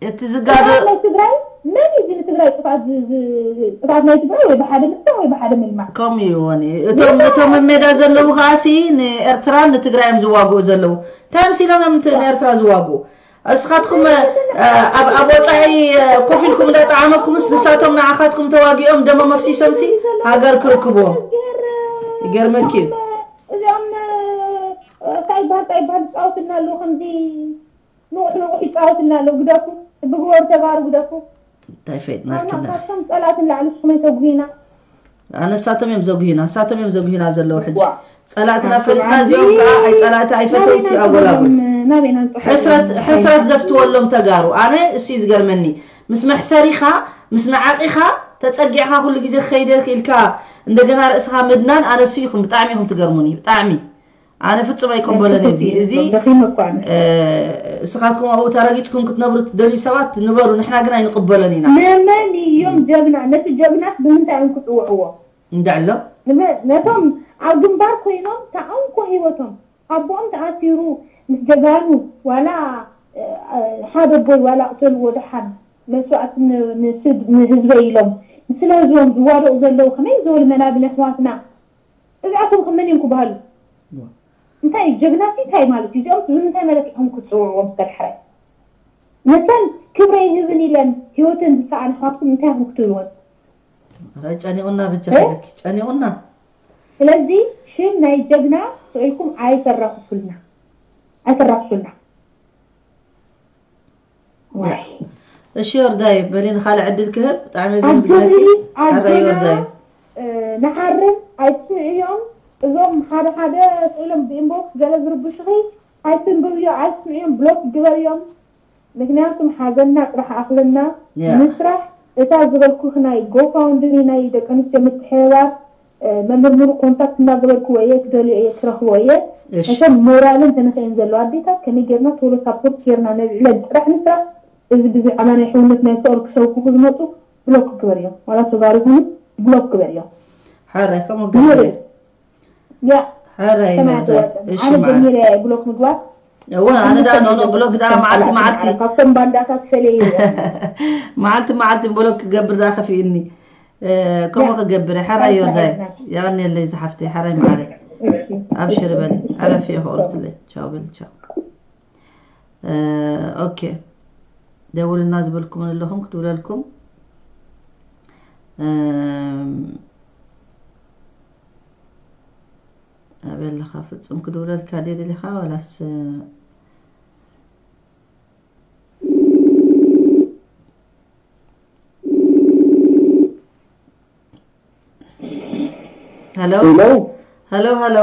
እቲ ዝጋዶ ናይ ትግራይ መን እዩ እዚ ንትግራይ ጥፍኣት ዝ- ዝ- ጥፍኣት ናይ ትግራይ ወይ ብሓደ ምጥፋእ ወይ ብሓደ ምልማዕ ከምኡ እዩ ወኒ እቶም እቶም ኣብ ሜዳ ዘለዉ ከዓሲ ንኤርትራን ንትግራይ እዮም ዝዋግኡ ዘለዉ እንታይ መሲሎም እዮም ንት- ንኤርትራ ዝዋግኡ እስኻትኩም እ፣ ኣብ ኣብ ወፃኢ እ፣ ኮፍ ኢልኩም እንዳጠዓመኩምስ ንሳቶም ንዓኻትኩም ተዋጊኦም ደሞም ኣፍሲሶምሲ ሃገር ክርክብዎም ይገርመኪ እዩ እዚኦም እንታይ ይበሃል እንታይ ይበሃል ይፃወትና ኣለዉ ከምዚ ንቑሕ ንቑሕ ይፃወትና ኣለዉ ግደፉ ብግበሩ ተጋሩ ግደፉ እንታይ ፈይጥናልክና ካብቶም ፀላት ንላዕሊ ንስኹም ኣይተጉሂና ኣነ ንሳቶም እዮም ዘጉሂና ንሳቶም እዮም ዘጉሂና ዘለዉ ሕጂ ዋ ጸላእትና ፈሊጥና፣ እዚኦም ከዓ ኣይ ጸላእቲ ኣይ ፈተውቲ ኣጎላጉል። ናበይና ንጥሕሎ? ሕስረት ዘፍትወሎም ተጋሩ። ኣነ እሱ እዩ ዝገርመኒ። ምስ መሕሰሪኻ፣ ምስ ነዓቂኻ ተጸጊዕኻ ኩሉ ግዜ ክኸይደ ኢልካ እንደገና ርእስኻ ምድናን፣ ኣነ እሱ ኢኹም ብጣዕሚ ኢኹም ትገርሙኒ፣ ብጣዕሚ። ኣነ ፍጹም ኣይቅበሎን እዚ። እዚ እስኻትኩም ኣብኡ ተረጊጽኩም ክትነብሩ ትደልዩ ሰባት ንበሩ፣ ንሕና ግን ኣይንቅበሎን ኢና። ንመን እዮም ጀግና? ነቲ ጀግናስ ብምንታይ እዮም ክጽውዕዎ? እንድዕሎ ነቶም ኣብ ግንባር ኮይኖም ተኣንኮ ህይወቶም ኣቦኦም ተኣሲሩ ምስ ጀጋኑ ዋላ ሓደ ኣቦይ ዋላ ቅተልዎ ደሓን መስዋእቲ ንህዝበይ ኢሎም ስለ ህዝቦም ዝዋደቑ ዘለዉ ከመይ ዝበሉ መናብን ኣሕዋትና እዚኣቶም ከ መን እዮም ክበሃሉ? እንታይ ጀግናሲ እንታይ ማለት እዩ? እዚኦም ብምንታይ መለኪዕኩም ክትፅውዕዎም እስከ ዳሕራይ? ነተን ክብረ ይህብን ኢለን ህይወተን ዝሰኣና ኣሕዋትኩም እንታይ ኢኹም ክትብልወን? ጨኒቑና ብጃ ጨኒቑና። ስለዚ ሽም ናይ ጀግና ስኢልኩም ኣይተራኽሱልና ኣይተራኽሱልና። እሺ ዮርዳይ በሊ ንኻልእ ዕድል ክህብ ብጣዕሚ ዘምስግነኪ። ኣጆኺ ኣጆና። ዮርዳይ ንሓርም ኣይትስምዕዮም። እዞም ሓደ ሓደ ስኢሎም ብኢንቦክስ ገለ ዝርብሹኺ ኣይትንብብዮ ኣይትስምዕዮም ብሎክ ግበርዮም። ምክንያቱም ሓዘንና ጥራሕ ኣኽለና ንስራሕ እታ ዝበልኩኺ ናይ ጎፋውንድሚ ናይ ደቂ ኣንስትዮ ምትሕብባር መምህር ሙሉ ኮንታክት እናገበርኩ ወየ ክደልዮ እየ ክረኽቦ እየ። እቶም ሞራልን ተነሳኢን ዘለዋ ኣዴታት ከመይ ጌርና ቶሎ ሳፖርት ጌርና ነብዕለን ጥራሕ ንስራሕ። እዚ ብዛዕባ ናይ ሕውነት ናይ ፍቕሪ ክሰብኩኹ ዝመፁ ብሎክ ግበርዮም ዋላ ተጋሩ ይኹኑ ብሎክ ግበርዮም። ሕራይ ከምኡ ገበርዮ። ያ ሕራይ ሰማያት ይወርዳል። ወርቅን እሺ ኣነ ማለት ጀሚረ ብሎክ ምግባር እወ ኣነ ዳ ኖኖ ብሎክ ዳ መዓልቲ መዓልቲ ካብቶም ባንዳታት ፈለዩ እዮም። መዓልቲ መዓልቲ ብሎክ ክገብር ዳ ከፊኡኒ። እ፣ ከምኡ ያ። ክገብር እየ። ሕራይ ዮርዳይ። ኣይተረፍና። የቐንየለይ ዝሓፍተይ። ሕራይ መዓረይ። እሺ። ኣብሽር በሊ። ዕረፊ እየ ከቑርትለይ። ቻው በሊ ቻው። እ፣ ኦኬ። ደውልና ዝበልኩምን ኣለኹም ክድውለልኩም። እም፣ ኣበይ ኣለኻ ፍጹም ክድውለልካ ድየ ደሊኻ ዋላስ ሄሎ ሄሎ። ሄሎ ሄሎ።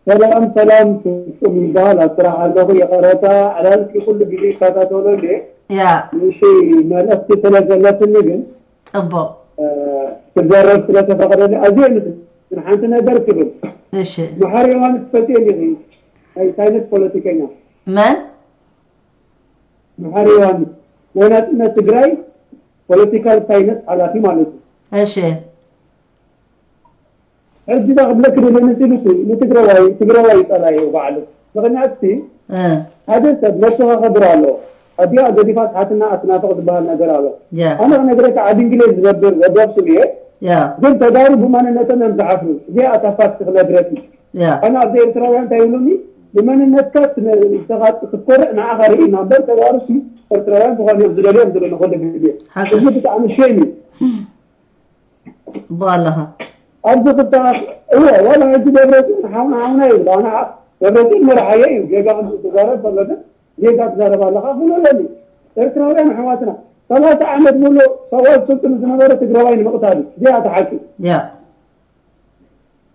ሰላም ሰላም ፍጹም ይበሃል ኣብ ስራሕ ኣለኹ ይቐረታ ዕላልኪ ኩሉ ግዜ ይከታተሎ እንዴ ያ ንእሽተይ መልእኽቲ ስለ ዘለትኒ ግን ጽቡቕ ክዘረብ ስለ ተፈቐደሊ ኣዝየ ምስግን ሓንቲ ነገር ክብል እሺ መሓሪ ዮሃንስ ትፈልጥዮ እንዲኺ ናይ ሳይንስ ፖለቲከኛ መን መሓሪ ዮሃንስ ናይ ናጽነት ትግራይ ፖለቲካል ሳይንስ ሓላፊ ማለት እዩ። እሺ ሕጂ ዳ ክብለኪ ደለ ንስሉሲ ንትግረዋይ ትግረዋይ ጸላዩ ባዕሉ ምኽንያት ሲ እ ሓደ ሰብ ነብሱ ከኸብር ኣለዎ። ኣዲኣ ገዲፋ ትሓትና ኣትናፍቕ ዝበሃል ነገር ኣሎ። ያ ኣነ ክነግረካ ዓዲ እንግሊዝ ዝነብር ወዲ ኣክሱም እየ። ያ ግን ተጋሩ ብማንነቶም እዮም ዝሓፍሩ። እዚኣ እታ ፋክት ክነግረኪ። ያ ኣነ ኣብዚ ኤርትራውያን እንታይ ይብሉኒ ንመንነትካ ትነ- ዝተኻጥ- ክትኮርዕ ንዓኻ ርኢ ኢና እምበር ተጋሩ ሲ ኤርትራውያን ዝኾነ እዮም ዝደልዮም ዝብሉኒ ኩሉ ግዜ። ሓቂ እዚ ብጣዕሚ ሼም እዩ። ጽቡቕ ኣለኻ። ኣብዚ ክልተ እወ ዋላ ሕጂ ደብረፅዮን ሓውና ሓውና ይብል ኣነ ደብረፅዮን መርሓየ እዩ ጌጋ ክዛረብ ከሎ ግን ጌጋ ትዛረብ ኣለኻ ክብሎ ኣለኒ ኤርትራውያን ኣሕዋትና ሰላሳ ዓመት ሙሉእ ሰብኣዊ ስልጡን ዝነበረ ትግራዋይ ንምቕታል እዩ እዚኣ እቲ ሓቂ ያ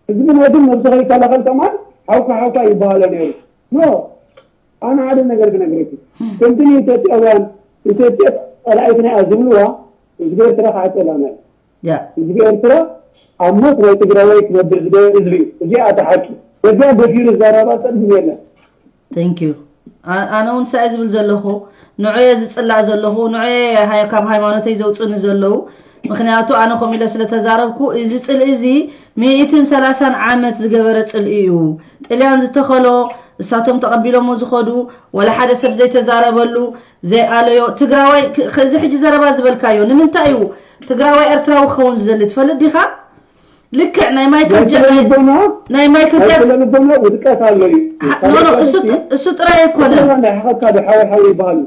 ህዝቢ ናይ ግን ነብሱ ከይከላኸል ከማን ሓውካ ሓውካ ይበሃሎ ነይሩ ኖ ኣነ ሓደ ነገር ክነግረኪ ከምቲ ንኢትዮጵያውያን ኢትዮጵያ ጸላኢትና እያ ዝብልዋ ህዝቢ ኤርትራ ከዓ ጸላና እዩ ህዝቢ ኤርትራ ኣብ ሞት ናይ ትግራዋይ ክነብር ዝደሊ ህዝቢ እዩ። እዚኣ እታ ሓቂ። በዚኣ ደፊሩ ዝዛረባ ሰብ ግን የለን። Thank you። ኣነ እውን ሳይ ዝብል ዘለኹ ንዑየ ዝፅላእ ዘለኹ ንዑየ ካብ ሃይማኖተይ ዘውፅእኒ ዘለዉ ምክንያቱ ኣነ ከምኡ ኢለ ስለተዛረብኩ እዚ ፅልኢ እዚ ሚእትን ሰላሳን ዓመት ዝገበረ ፅልኢ እዩ። ጥልያን ዝተኸሎ እሳቶም ተቐቢሎሞ ዝኸዱ ወላ ሓደ ሰብ ዘይተዛረበሉ ዘይኣለዮ ትግራዋይ እዚ ሕጂ ዘረባ ዝበልካዮ ንምንታይ እዩ ትግራዋይ ኤርትራዊ ክኸውን ዝደሊ ትፈልጥ ዲኻ? ልክዕ ናይ ማይክል ናይ ማይክል ጃክሰን ልቦና ውድቀት ኣሎ እዩ። ኖ ኖ እሱ እሱ ጥራይ ኣይኮነን። ናይ ሓኸካ ዶ ሓወይ ሓወይ ይበሃሉ።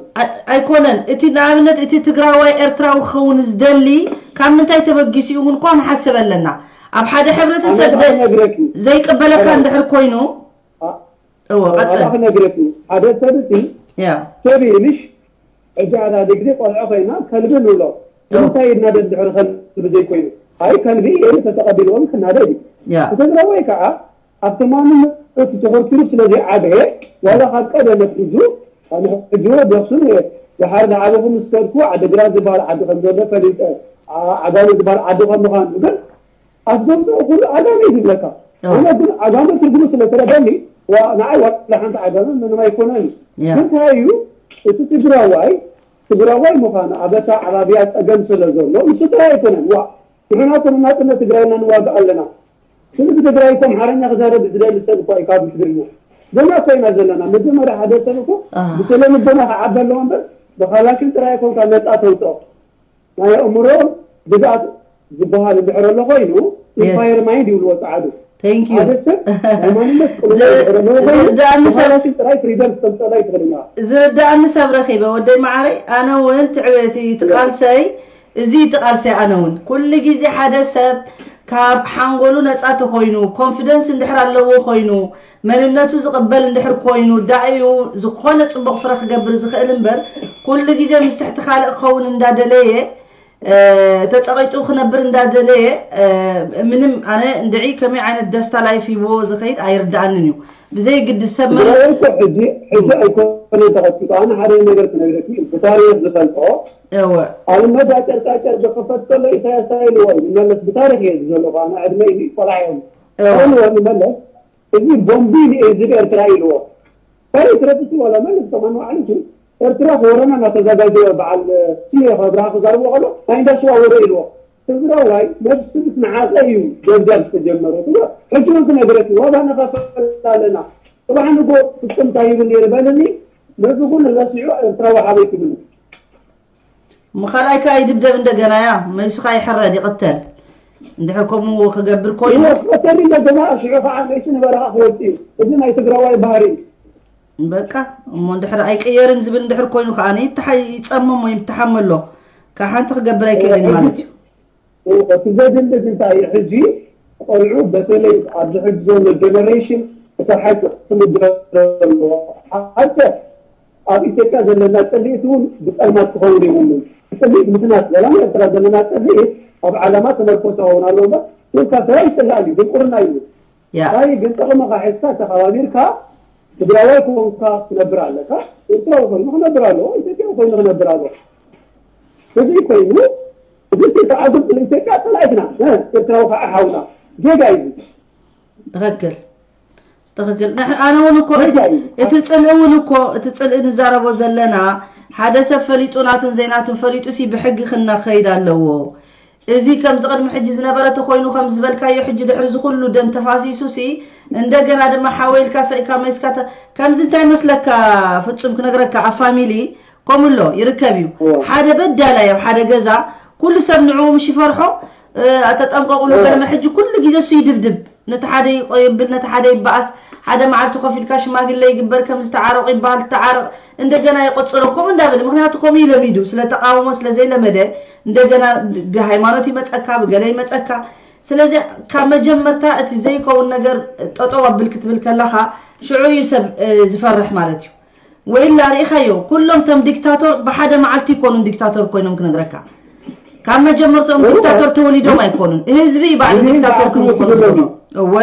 ኣይኮነን እቲ ንኣብነት እቲ ትግራዋይ ኤርትራዊ ክኸውን ዝደሊ ካብ ምንታይ ተበጊሱ እዩ እውን እኳ ንሓስብ ኣለና። ኣብ ሓደ ሕብረተሰብ ዘይቅበለካ እንድሕር ኮይኑ እወ ቀጽል። ኣባ ክነግረኪ ሓደ ሰብ እቲ ያ ሰብ እዩ ምሽ ሕጂ ኣዳዲ ግዜ ቆልዖ ኮይና ከልቢ ንብሎ ንምንታይ ይናደድ ድሕሪ ከልቢ ዘይኮይኑ ኣይ ከልቢ እዩ ተተቐቢልዎም ክናደድ እዩ ያ። ትግራዋይ ከዓ ኣብቲ ማንነቱ ተኾርኪሩ ስለ ዘይዓበየ፣ ዋላ ካብ ቀደም ኣትሒዙ፣ ኣነ ሕጂ ወዲ ኣኽሱም እየ፣ ድሓር ዝዓበኹ ምስ ከድኩ፣ ዓዲግራት ዝበሃል ዓዲ ከም ዘሎ ፈሊጠ፣ ዓ-፣ ዓጋመ ዝበሃል ዓዲ ከም ምዃኑ፣ ግን ኣስገብኦ ኩሉ ዓጋመ እዩ ዝብለካ። ኣዎ። ኣነ ግን ዓጋመ ትርጉሙ ስለ ተረደኒ፣ ዋ-፣ ንዓይ ዋላ ሓንቲ ዓጋመ ምንም ኣይኮነን። ያ። ግን እንታይ እዩ፣ እቲ ትግራዋይ፣ ትግራዋይ ምዃኑ ኣብ ኣተዓባብያ ጸገም ስለ ዘሎ፣ ንሱ ጥራይ ኣይኮነን። ዋ፣ ንሕና እኮ ንናጽነት ትግራይና ንዋጋእ ኣለና። ስለዚ ትግራይ እኮ ኣምሓርኛ ክዛረብ ዝደሊ ሰብ እኮ እዩ ካብ ትግርኛ። ገና እኮ ኢና ዘለና። መጀመርያ ሓደ ሰብ እኮ ኣህ። ብስነ ልቦና ክዓቢ ኣለዎ እምበር ብካላሽን ጥራይ ኣይኮንካ ነጻ ተውፅኦ። ናይ ኣእምሮ ግዝኣት ዝበሃል እንድሕር ኣሎ ኮይኑ፣ Yes. ኢምፓየር ማይንድ ይብልዎ ጸዓዱ። Thank you። ሓደ ሰብ ናይ ማንነት ቅልውላው ዝ-፣ እንድሕር ኣለዎ ኮይኑ፣ ዝርድኣኒ ሰብ ብካላሽን ጥራይ ፍሪደም ክተምፀላ ይትኽእል ኢና። ዝርድኣኒ ሰብ ረኺበ፣ ወደይ መዓረይ። ኣነ እውን ትዕበቲ ትቃልሰይ፣ እዚ ትቃልሰይ ኣነ እውን። ኩሉ ግዜ ሓደ ሰብ ካብ ሓንጎሉ ነጻ ተኾይኑ፣ ኮንፊደንስ እንድሕር ኣለዎ ኮይኑ፣ መንነቱ ዝቕበል እንድሕር ኮይኑ፣ ዳእዩ ዝኾነ ጽቡቕ ፍረ ክገብር ዝኽእል እምበር፣ ኩሉ ግዜ ምስ ትሕቲ ካልእ ክኸውን እንዳደለየ፣ እ፣ ተጸቒጡ ክነብር እንዳደለየ፣ እ፣ ምንም ኣነ እንድዒ ከመይ ዓይነት ደስታ ላይፍ ሂብዎ ዝኸይድ ኣይርድኣንን እዩ። ብዘይ ግዲ ሰብ መን ትግራይ እኮ ሕጂ፣ ሕጂ ኣይኮነን ተቐጥቂጡ። ኣነ ሓደ ነገር ክነግረኪ፣ ብታሪኽ ዝፈልጦ፣ እወ። ኣብ መዳ ጨርቃጨርቂ ክኸፈት ከሎ ኢሳያስ እንታይ ኢልዎ እዩ? መለስ ብታሪኽ እየ ዝዘለኹ፣ ኣነ ዕድመ እዩ ቆልዓ እዮም። እወ። እንታይ ኢልዎ ንመለስ? እዚ ቦምቢ ንህዝቢ ኤርትራ ኢልዎ። ታሪኽ ረብሲ ዋላ መለስ ከማን ባዕሉ ኤርትራ ክወረና እናተዘጋጀወ በዓል ስሜ ከብርሃ ክዛርቦ ከሎ ናይ እንዳ ሽዋ ወረ ኢልዎ። ትግራዋይ ነብሱ ምስ ንዓቐ እዩ ደብዳብ ዝተጀመረ። ትግረ-፣ ሕጂ እውን ክነግረኪ ዋጋ ነኸፍል ኣለና። ጽባሕ ንጎ ፍጹም እንታይ ይብል ነይሩ በልኒ። ነዚ ኩሉ ረሲዑ ኤርትራዊ ሓበይ ትብሉ። እሞ ካልኣይ ከኣ ይድብደብ እንደገና እያ፣ መሊሱ ከኣ ይሕረድ ይቕተል። እንድሕር ከምኡ ክገብር ኮይኑ። ይወስድ እንደገና ሽዑ ከኣ መሊሱ ንበረኻ ክወጽእ እዩ። እዚ ናይ ትግራዋይ ባህሪ እዩ። በቃ እሞ እንድሕር ኣይቅየርን ዝብል እንድሕር ኮይኑ ከኣ ይተሓ-፣ ይጸመሞ ይተሓመሎ። ካብ ሓንቲ ክገብር ኣይክእልን እዩ ማለት እዩ። እቲ ዘድሊ እንታይ እዩ? ሕጂ ቆልዑ በተለይ ኣብዚ ሕጂ ዘሎ ጀነሬሽን እቲ ሓቂ ክምገር ኣለዎ። ሓቂ ኣብ ኢትዮጵያ ዘለና ጽልኢት እውን ብጸልማት ክኸውን የብሉን። ጽልኢት ምኽንያት ዘላ ኤርትራ ዘለና ጽልኢት ኣብ ዓላማ ተመርኮሰ ክኸውን ኣለዎ እምበር፣ ሱልካ ስራ ይጽላእ እዩ፣ ድንቁርና እዩ። ያ። እንታይ ግን ጥቕምኻ ሒዝካ ተኸባቢርካ ትግራዋይ ኮንካ ክነብር ኣለካ። ኤርትራዊ ኮይኑ ክነብር ኣለዎ፣ ኢትዮጵያዊ ኮይኑ ክነብር ኣለዎ። እዚ ኮይኑ፣ እዚ ከዓ ግብፂ ንኢትዮጵያ ፀላኢትና፣ እ፣ ኤርትራዊ ከዓ ሓውና። ጌጋ እዩ። ትኽክል። ትኽክል። ንሕ-፣ ኣነ እውን እኮ እቲ፣ ጌጋ እዩ። እቲ ፅልኢ እውን እኮ፣ እቲ ፅልኢ ንዛረቦ ዘለና፣ ሓደ ሰብ ፈሊጡ ናቱን ዘይናቱን ፈሊጡ ሲ ብሕጊ ክናኸይድ ኣለዎ። እዚ ከምዚ ቅድሚ ሕጂ ዝነበረ ተኾይኑ ከም ዝበልካዮ፣ ሕጂ ድሕሪ እዚ ኩሉ ደም ተፋሲሱ ሲ፣ እንደገና ድማ ሓወ ኢልካ ሰኢካ መይስካ ተ-፣ ከምዚ እንታይ መስለካ ፍጹም ክነግረካ፣ ኣብ ፋሚሊ ከምኡ ኣሎ ይርከብ እዩ። እዎ። ሓደ በዳላይ ኣብ ሓደ ገዛ ኩሉ ሰብ ንዕኡ ምሽ ይፈርሖ፣ እ፣ ተጠንቀቑሉ። እዎ። ገለ ሕጂ ኩሉ ግዜ እሱ ይድብድብ። ነቲ ሓደ ይቆ-፣ ይብል፣ ነቲ ሓደ ይበኣስ። ሓደ መዓልቲ ኮፍ ኢልካ ሽማግለ ይግበር፣ ከም ዝተዓረቑ ይበሃል፣ ተዓረቕ፣ እንደገና ይቕጽሎ፣ ከምኡ እንዳበለ። ምኽንያቱ ከምኡ እዩ ለሚዱ፣ ስለ ተቃውሞ ስለ ዘይለመደ፣ እንደገና ብ-፣ ብሃይማኖት ይመጸካ፣ ብገለ ይመጸካ። ስለዚ ካብ መጀመርታ እቲ ዘይከውን ነገር ጠጠው ኣብል ክትብል ከለኻ፣ ሽዑ እዩ ሰብ፣ እ፣ ዝፈርሕ ማለት እዩ። ወኢላ ርኢኻዮ፣ ኩሎም ቶም ዲክታቶር ብሓደ መዓልቲ ይኮኑን ዲክታቶር ኮይኖም ክነግረካ። ካብ መጀመርትኦም እወ። ዲክታቶር ተወሊዶም ኣይኮኑን። ህዝቢ ባዕሉ ህዝቢ ዲክታቶር ባዕሉ ክም ይኾኑ ይወስዶ ዝገብሩ። ነው። እወ፣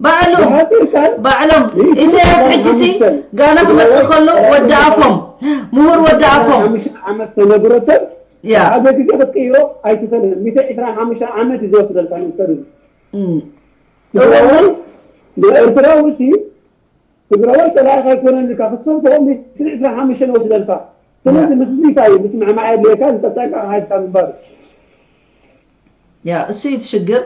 ባዕሎም፣ ብሓጺር ቃል፣ ባዕሎም። ይህ ኢሳያስ ሕጂ ሲ ሓሙሽተ ጋና ክመጽእ ከሎ ወዲ ኣፎም፣ ምሁር ወዲ ኣፎም። ሓሙሽተ ዓመት ተነግሮ ሰብ ያ። ሓደ ግዜ ክትቅይሮ ኣይትኽእልን። ሚእቲ ዕስራን ሓሙሽተን ዓመት እዩ ዝወስደልካ ንሰብ እዚ። እም። ትግራዋይ፣ ንኤርትራዊ ሲ ትግራዋይ ጸላኢኻ ኣይኮነን ኢልካ ክትሰብኮ ሚእቲ ዕስራን ሓሙሽተን ወስደልካ። ስለዚ ያ። ምስ እዚ እንታይ እዩ? ምስ ምዕማዕ የድልየካ፣ ዝተጠንቀቕ ሓይልካ ምንባር እዩ። ያ፣ እሱ እዩ እቲ ሽግር።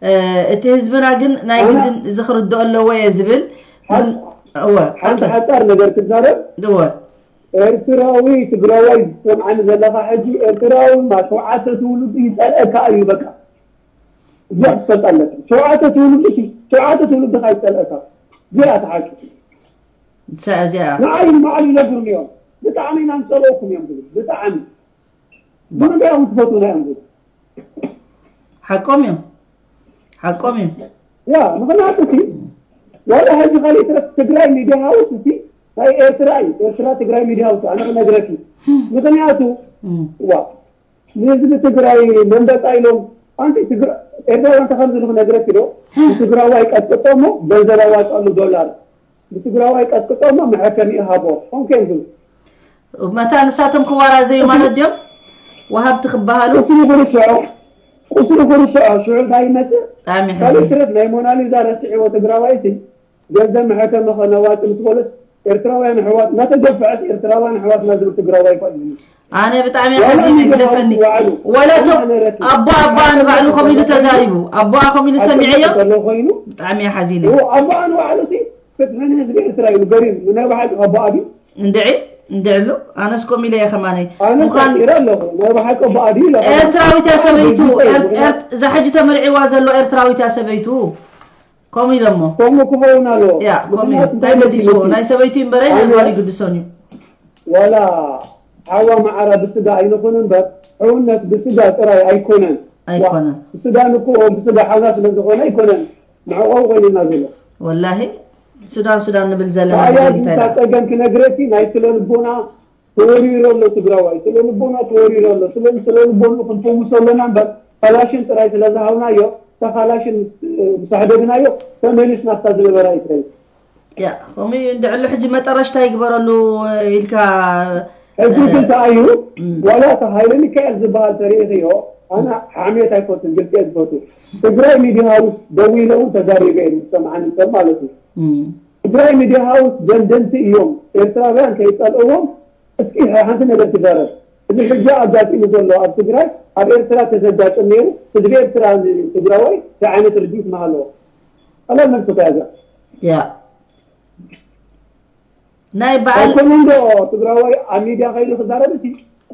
እ፣ እቲ ህዝብና ግን ናይ ኣነ ግድን እዚ ክርድኦ ኣለዎ እየ ዝብል። ሓ-፣ ግን፣ እወ፣ ሓንቲ ቀጽል። ሓጻር ነገር ክዛረብ። እወ። ኤርትራዊ ትግራዋይ ዝሰምዓኒ ዘለኻ ሕጂ፣ ኤርትራዊ ማ ሸውዓተ ትውልዱ ይጸልአካ እዩ በቃ። እዚኣ ክትፈልጥ ኣለካ። ሸውዓተ ትውልዱ፣ ሸውዓተ ትውልድኻ ይጸልአካ። እዚኣ እያ እቲ ሓቂ። እሳ-፣ እዚኣ። ንዓይ ንባዕሉ ይነግሩኒ እዮም። ብጣዕሚ ኢና ንጸልኦኩም እዮም ዝብል። ብጣዕሚ። ባ- ብምንታይ እዮም ትፈትዉና እዮም ዝብል። ሓቆም እዮም። ሓቆም እዮም። ያ፣ ምኽንያቱ እቲ ዋላ ሕጂ ካሊእ ትረፍ ትግራይ ሚድያ ሃውስ እቲ ናይ ኤርትራ እዩ። ኤርትራ ትግራይ ሚድያ ሃውስ ኣነ ክነግረኪ። ምኽንያቱ እም። ዋ፣ ንህዝቢ ትግራይ መንበጣ ኢሎም ኣንቲ ትግራ-፣ ኤርትራውያን ተኸም ዝልኹ ነግረኪ ዶ? ትግራዋይ ቀጥቅጦ እሞ ገንዘብ ኣዋጣሉ ዶላር። ብትግራዋይ ቀጥቅጦ እሞ መሐከሚ ይሃቦ። ኾንከ ይብል። መታ ንሳቶም ክዋራዘዩ ማለት ድዮም? ወሃብቲ ክበሃሉ? ቁስሉ ክርትዖ፣ ቁስሉ ክርትዖ፣ ሽዑ እንታይ ይመጽእ? ብጣዕሚ ካልእ የሕዝን። ትረፍ ናይ ሞናሊዛ ረስዕዎ ትግራዋይ ሲ ገንዘብ መሐከሚ ኸነዋጽ ምስ በሉስ ኤርትራውያን ኣሕዋት እናተገፍዐት ኤርትራውያን ኣሕዋትና ዝብል ትግራዋይ እኳ እዩ። ኣነ ብጣዕሚ ሓዚነ ግደፈኒ። ወለቶ ኣቦ ኣቦኣ ንባዕሉ ከምኡ ኢሉ ተዛሪቡ። ኣቦኣ ከምኡ ኢሉ ሰሚዐዮ። ዘሎ ኮይኑ ብጣዕሚ ሓዚነ። ኣቦኣ ንባዕሉ ሲ ፍትሒ ንህዝቢ ኤርትራ እዩ። ገሪም ናይ ባሓቂ ኣቦኣ ድዩ? እንድዒ እንድዕሉ ኣነስ ከምኡ ኢለ እየ ከማነይ ኣነ ምዃን ተቂረ ኣለኹ። ናይ ባሓቂ ኣቦኣ ድዩ ኢለ። ኤርትራዊት እያ ሰበይቱ። ኤር- ኤር- እዛ ሕጂ ተመርዒዋ ዘሎ ኤርትራዊት እያ ሰበይቱ። ከምኡ ኢሎሞ። ከምኡ ክኸውን ኣለዎ። ያ ከምኡ እዩ። ምኽንያቱ እንታይ እንታይ ገዲስዎ? መሲልኪ? ናይ ሰበይቱ እዩ እምበረ ናይ ኣነ ጓል ይግድሶን እዩ። ዋላ ሓዋ መዓራ ብስጋ ኣይንኹን እምበር ሕውነት ብስጋ ጥራይ ኣይኮነን። ኣይኮነን። ሱዳን እኮ ብስጋ ሓውና ስለ ዝኾነ ኣይኮነን መዕቆቢ ኮይኑና ዘሎ። ወላሂ ሱዳን ሱዳን ንብል ዘለና ኣያ ንምንታይ ድምፃ ደኣ? ፀገም ክነግረኪ ናይ ስለ ልቦና ተወሪሩ ኣሎ ትግራዋይ ስለ ልቦና ተወሪሩ ኣሎ ስለ ስለ ልቦኑ ክንፈውሶ ኣለና እምበር ካላሽን ጥራይ ስለ ዝሃብናዮ እታ ካላሽን ምስ ኣሕደግናዮ ተመሊስ ናብታ ዝነበራ ይትረይ ያ ከምኡ እዩ እንድዕሉ ሕጂ መጠረሽታ ይግበረሉ ኢልካ ሕጂ ግን ተኣዩ ዋላ እታ ሃይለ ሚካኤል ዝበሃል ተሪኢኽዮ ኣነ ሓሜት ኣይፈቱን ግልፂ ዝፈቱ ትግራይ ሚዲያ ሃውስ ደዊለ እውን ተዛሪበ እዩ ዝሰምዓኒ ሰብ ማለት እዩ ትግራይ ሚድያ ሃውስ ደንደንቲ እዮም ኤርትራውያን ከይፀልእዎም እስኪ ሓንቲ ነገር ትዛረብ እዚ ሕጂ ኣጋጢሙ ዘሎ ኣብ ትግራይ ኣብ ኤርትራ ተዘጋጥም ነይሩ ህዝቢ ኤርትራ ትግራዋይ እንታይ ዓይነት ርድኢት ምሃለዎ ቀላል መልሲ እኮ እያ እዚኣ ያ ናይ በዓል ኣይኮነን ዶ ትግራዋይ ኣብ ሚድያ ከይዱ ክዛረብ እቲ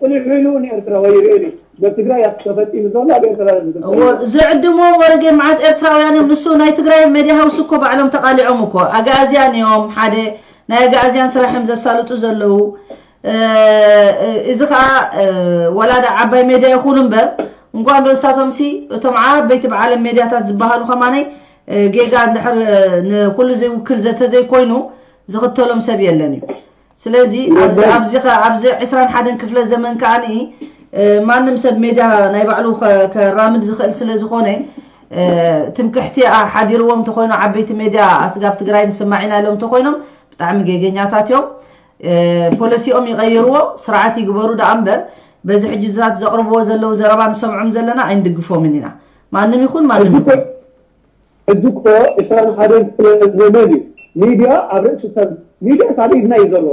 ቁሊሕ ኢሉ ንኤርትራ ወይ ይርእን እዩ። በትግራይ ያክ ተፈጺሙ ዘሎ ኣብ ኤርትራ ዝግበር እዎ እዩ። ዝዕድሞ ወረጌ መዓት ኤርትራውያን እዮም። ንሱ ናይ ትግራይ ሜድያ ሃውስ እኮ ባዕሎም ተቃሊዖም እኮ ኣግኣዝያን እዮም። ሓደ ናይ ኣግኣዝያን ስራሕ እዮም ዘሳልጡ ዘለዉ። እ፣ እዚ ከዓ እ፣ ወላ ዳ ዓባይ ሜድያ ይኹን እምበር እንኳን ዶ ንሳቶም ሲ እቶም ዓበይቲ ብዓለም ሜድያታት ዝበሃሉ ከማነይ እ፣ ጌጋ እንድሕር እ፣ ንኩሉ ዘይውክል ዘተዘይኮይኑ ዝኽተሎም ሰብ የለን እዩ። ስለዚ ኣብዚ ኣብዚ ኸ ኣብዚ ዕስራን ሓደን ክፍለ ዘመን ከኣ ማንም ሰብ ሜዳ ናይ ባዕሉ ከራምድ ዝኽእል ስለ ዝኾነ ትምክሕቲ ሓዲርዎም እንተኾይኑ ዓበይቲ ሜድያ ኣስጋብ ትግራይ ንስማዕ ኢና ኢሎም እንተኾይኖም ብጣዕሚ ጌገኛታት እዮም። ፖለሲኦም ይቐይርዎ፣ ስርዓት ይግበሩ ደኣ እምበር በዚ ሕጂ ዛት ዘቕርብዎ ዘለዉ ዘረባ ንሰምዖም ዘለና ኣይንድግፎምን ኢና። ማንም ይኹን ማንም ይኹን። ሕጂ እኮ ዕስራን ሓደን ክፍለ ዘመን እዩ። ሚድያ ኣብ ርእሲ ሰብ ሚድያ ካብ ኢድና እዩ ዘሎ።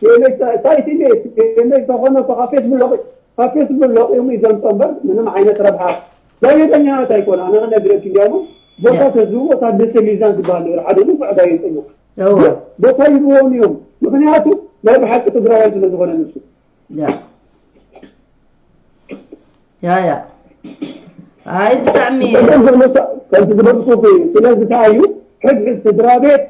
ቲኤምኤች ሳይት ኢለ ቲኤምኤች ተኾነ እኮ ካብ ፌስቡክ ለቒ ካብ ፌስቡክ ለቒሙ እዩ ዘምፆ እምበር ምንም ዓይነት ረብሓ ጋዜጠኛታት ኣይኮነ ኣነ ክነግረኪ እንዲያሞ ቦታ ተዝህብዎ እታ ደሴ ሚዛን ዝበሃል ነበር ሓደ ንፉዕ ጋዜጠኛ እወ። ቦታ ይህብዎም እዮም። ምክንያቱ ናይ ብሓቂ ትግራዋይ ስለ ዝኾነ ንሱ። ያ ያ ያ ኣይ ብጣዕሚ ከምቲ ዝበልኩ ስለዚ ከኣዩ ሕድሕድ ስድራ ቤት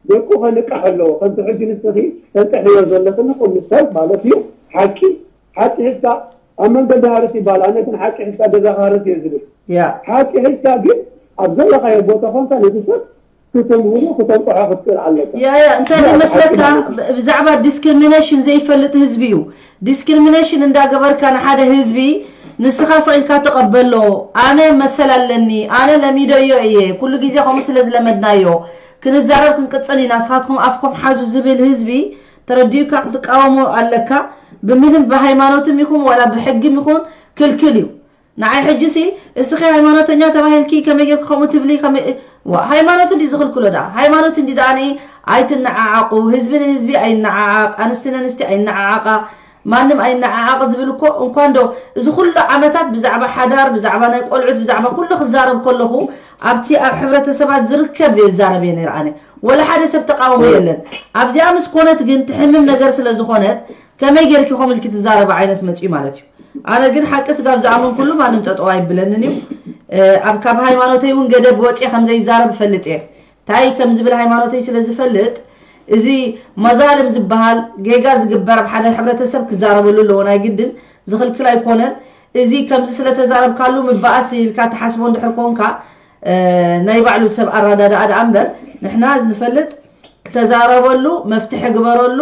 ደቁ ከንቃሕ ኣለዎ ከምቲ ሕጂ ንስኺ ተንቅሕዮ ዘለኽኒ ቁም ሰብ ማለት እዩ ሓቂ ሓቂ ሒዝካ ኣብ መንገዲ ሃርስ ይበሃል ኣነ ግን ሓቂ ሒዝካ ገዛ ክሃርስ እየ ዝብል ያ ሓቂ ሒዝካ ግን ኣብ ዘለኻዮ ቦታ ኮንካ ነቲ ሰብ ክተምህሮ ክተንቅሖ ክትክእል ኣለካ። ያ ያ እንታይ ያ፣ ይመስለካ ሓቂ ማለት እዩ። ብ- ብዛዕባ ዲስክሪሚኔሽን ዘይፈልጥ ህዝቢ እዩ። ዲስክሪሚኔሽን እንዳገበርካ ንሓደ ህዝቢ ንስኻ ስቕ ኢልካ ተቐበሎ። ኣነ መሰል ኣለኒ፣ ኣነ ለሚደዮ እየ፣ ኩሉ ግዜ ከምኡ ስለ ዝለመድናዮ ክንዛረብ ክንቅጽል ኢና፣ ንስኻትኩም ኣፍኩም ሓዙ ዝብል ህዝቢ ተረዲኡካ ክትቃወሞ ኣለካ። ብምንም ብሃይማኖትም ይኹን ዋላ ብሕግም ይኹን ክልክል እዩ። ንዓይ ሕጂ ሲ እስኺ ሃይማኖተኛ ተባሂልኪ ከመይ ጌርኪ ከምኡ ትብሊ ከመይ ዋ ሃይማኖት እንዲ ዝኽልክሎ ደኣ ሃይማኖት እንዲ ደኣ ንኢ ኣይትነዓዓቁ ህዝቢ ንህዝቢ ኣይነዓዓቅ ኣንስቲ ነንስቲ ኣይነዓዓቃ ማንም ኣይነዓዓቅ ዝብል እኮ እንኳን ዶ እዚ ኩሉ ዓመታት ብዛዕባ ሓዳር ብዛዕባ ናይ ቆልዑት ብዛዕባ ኩሉ ክዛረብ ከለኹ ኣብቲ ኣብ ሕብረተሰባት ዝርከብ የዛረብ እየ ነይረ ኣነ ወላ ሓደ ሰብ ተቃውሞ የለን ኣብዚኣ ምስ ኮነት ግን ትሕምም ነገር ስለ ዝኾነት ከመይ ጌርኪ ከምኡ ኢልኪ ትዛረቢ ዓይነት መጺኡ ማለት እዩ ኣነ ግን ሓቂ ስጋብ ዝኣመንኩሉ ማንም ጠጠው ኣይብለንን እዩ ኣብ ካብ ሃይማኖተይ እውን ገደብ ወፅየ ከም ዘይዛረብ እፈልጥ እየ ታይ ከም ዝብል ሃይማኖተይ ስለ ዝፈልጥ እዚ መዛልም ዝበሃል ጌጋ ዝግበር ኣብ ሓደ ሕብረተሰብ ክዛረበሉ ኣለዎ ናይ ግድን ዝኽልክል ኣይኮነን እዚ ከምዚ ስለ ተዛረብካሉ ምባኣስ ኢልካ ትሓስቦ እንድሕር ኮንካ ናይ ባዕሉ ሰብ ኣረዳድኣ ደኣ እምበር ንሕና ንፈልጥ ክተዛረበሉ መፍትሒ ግበረሉ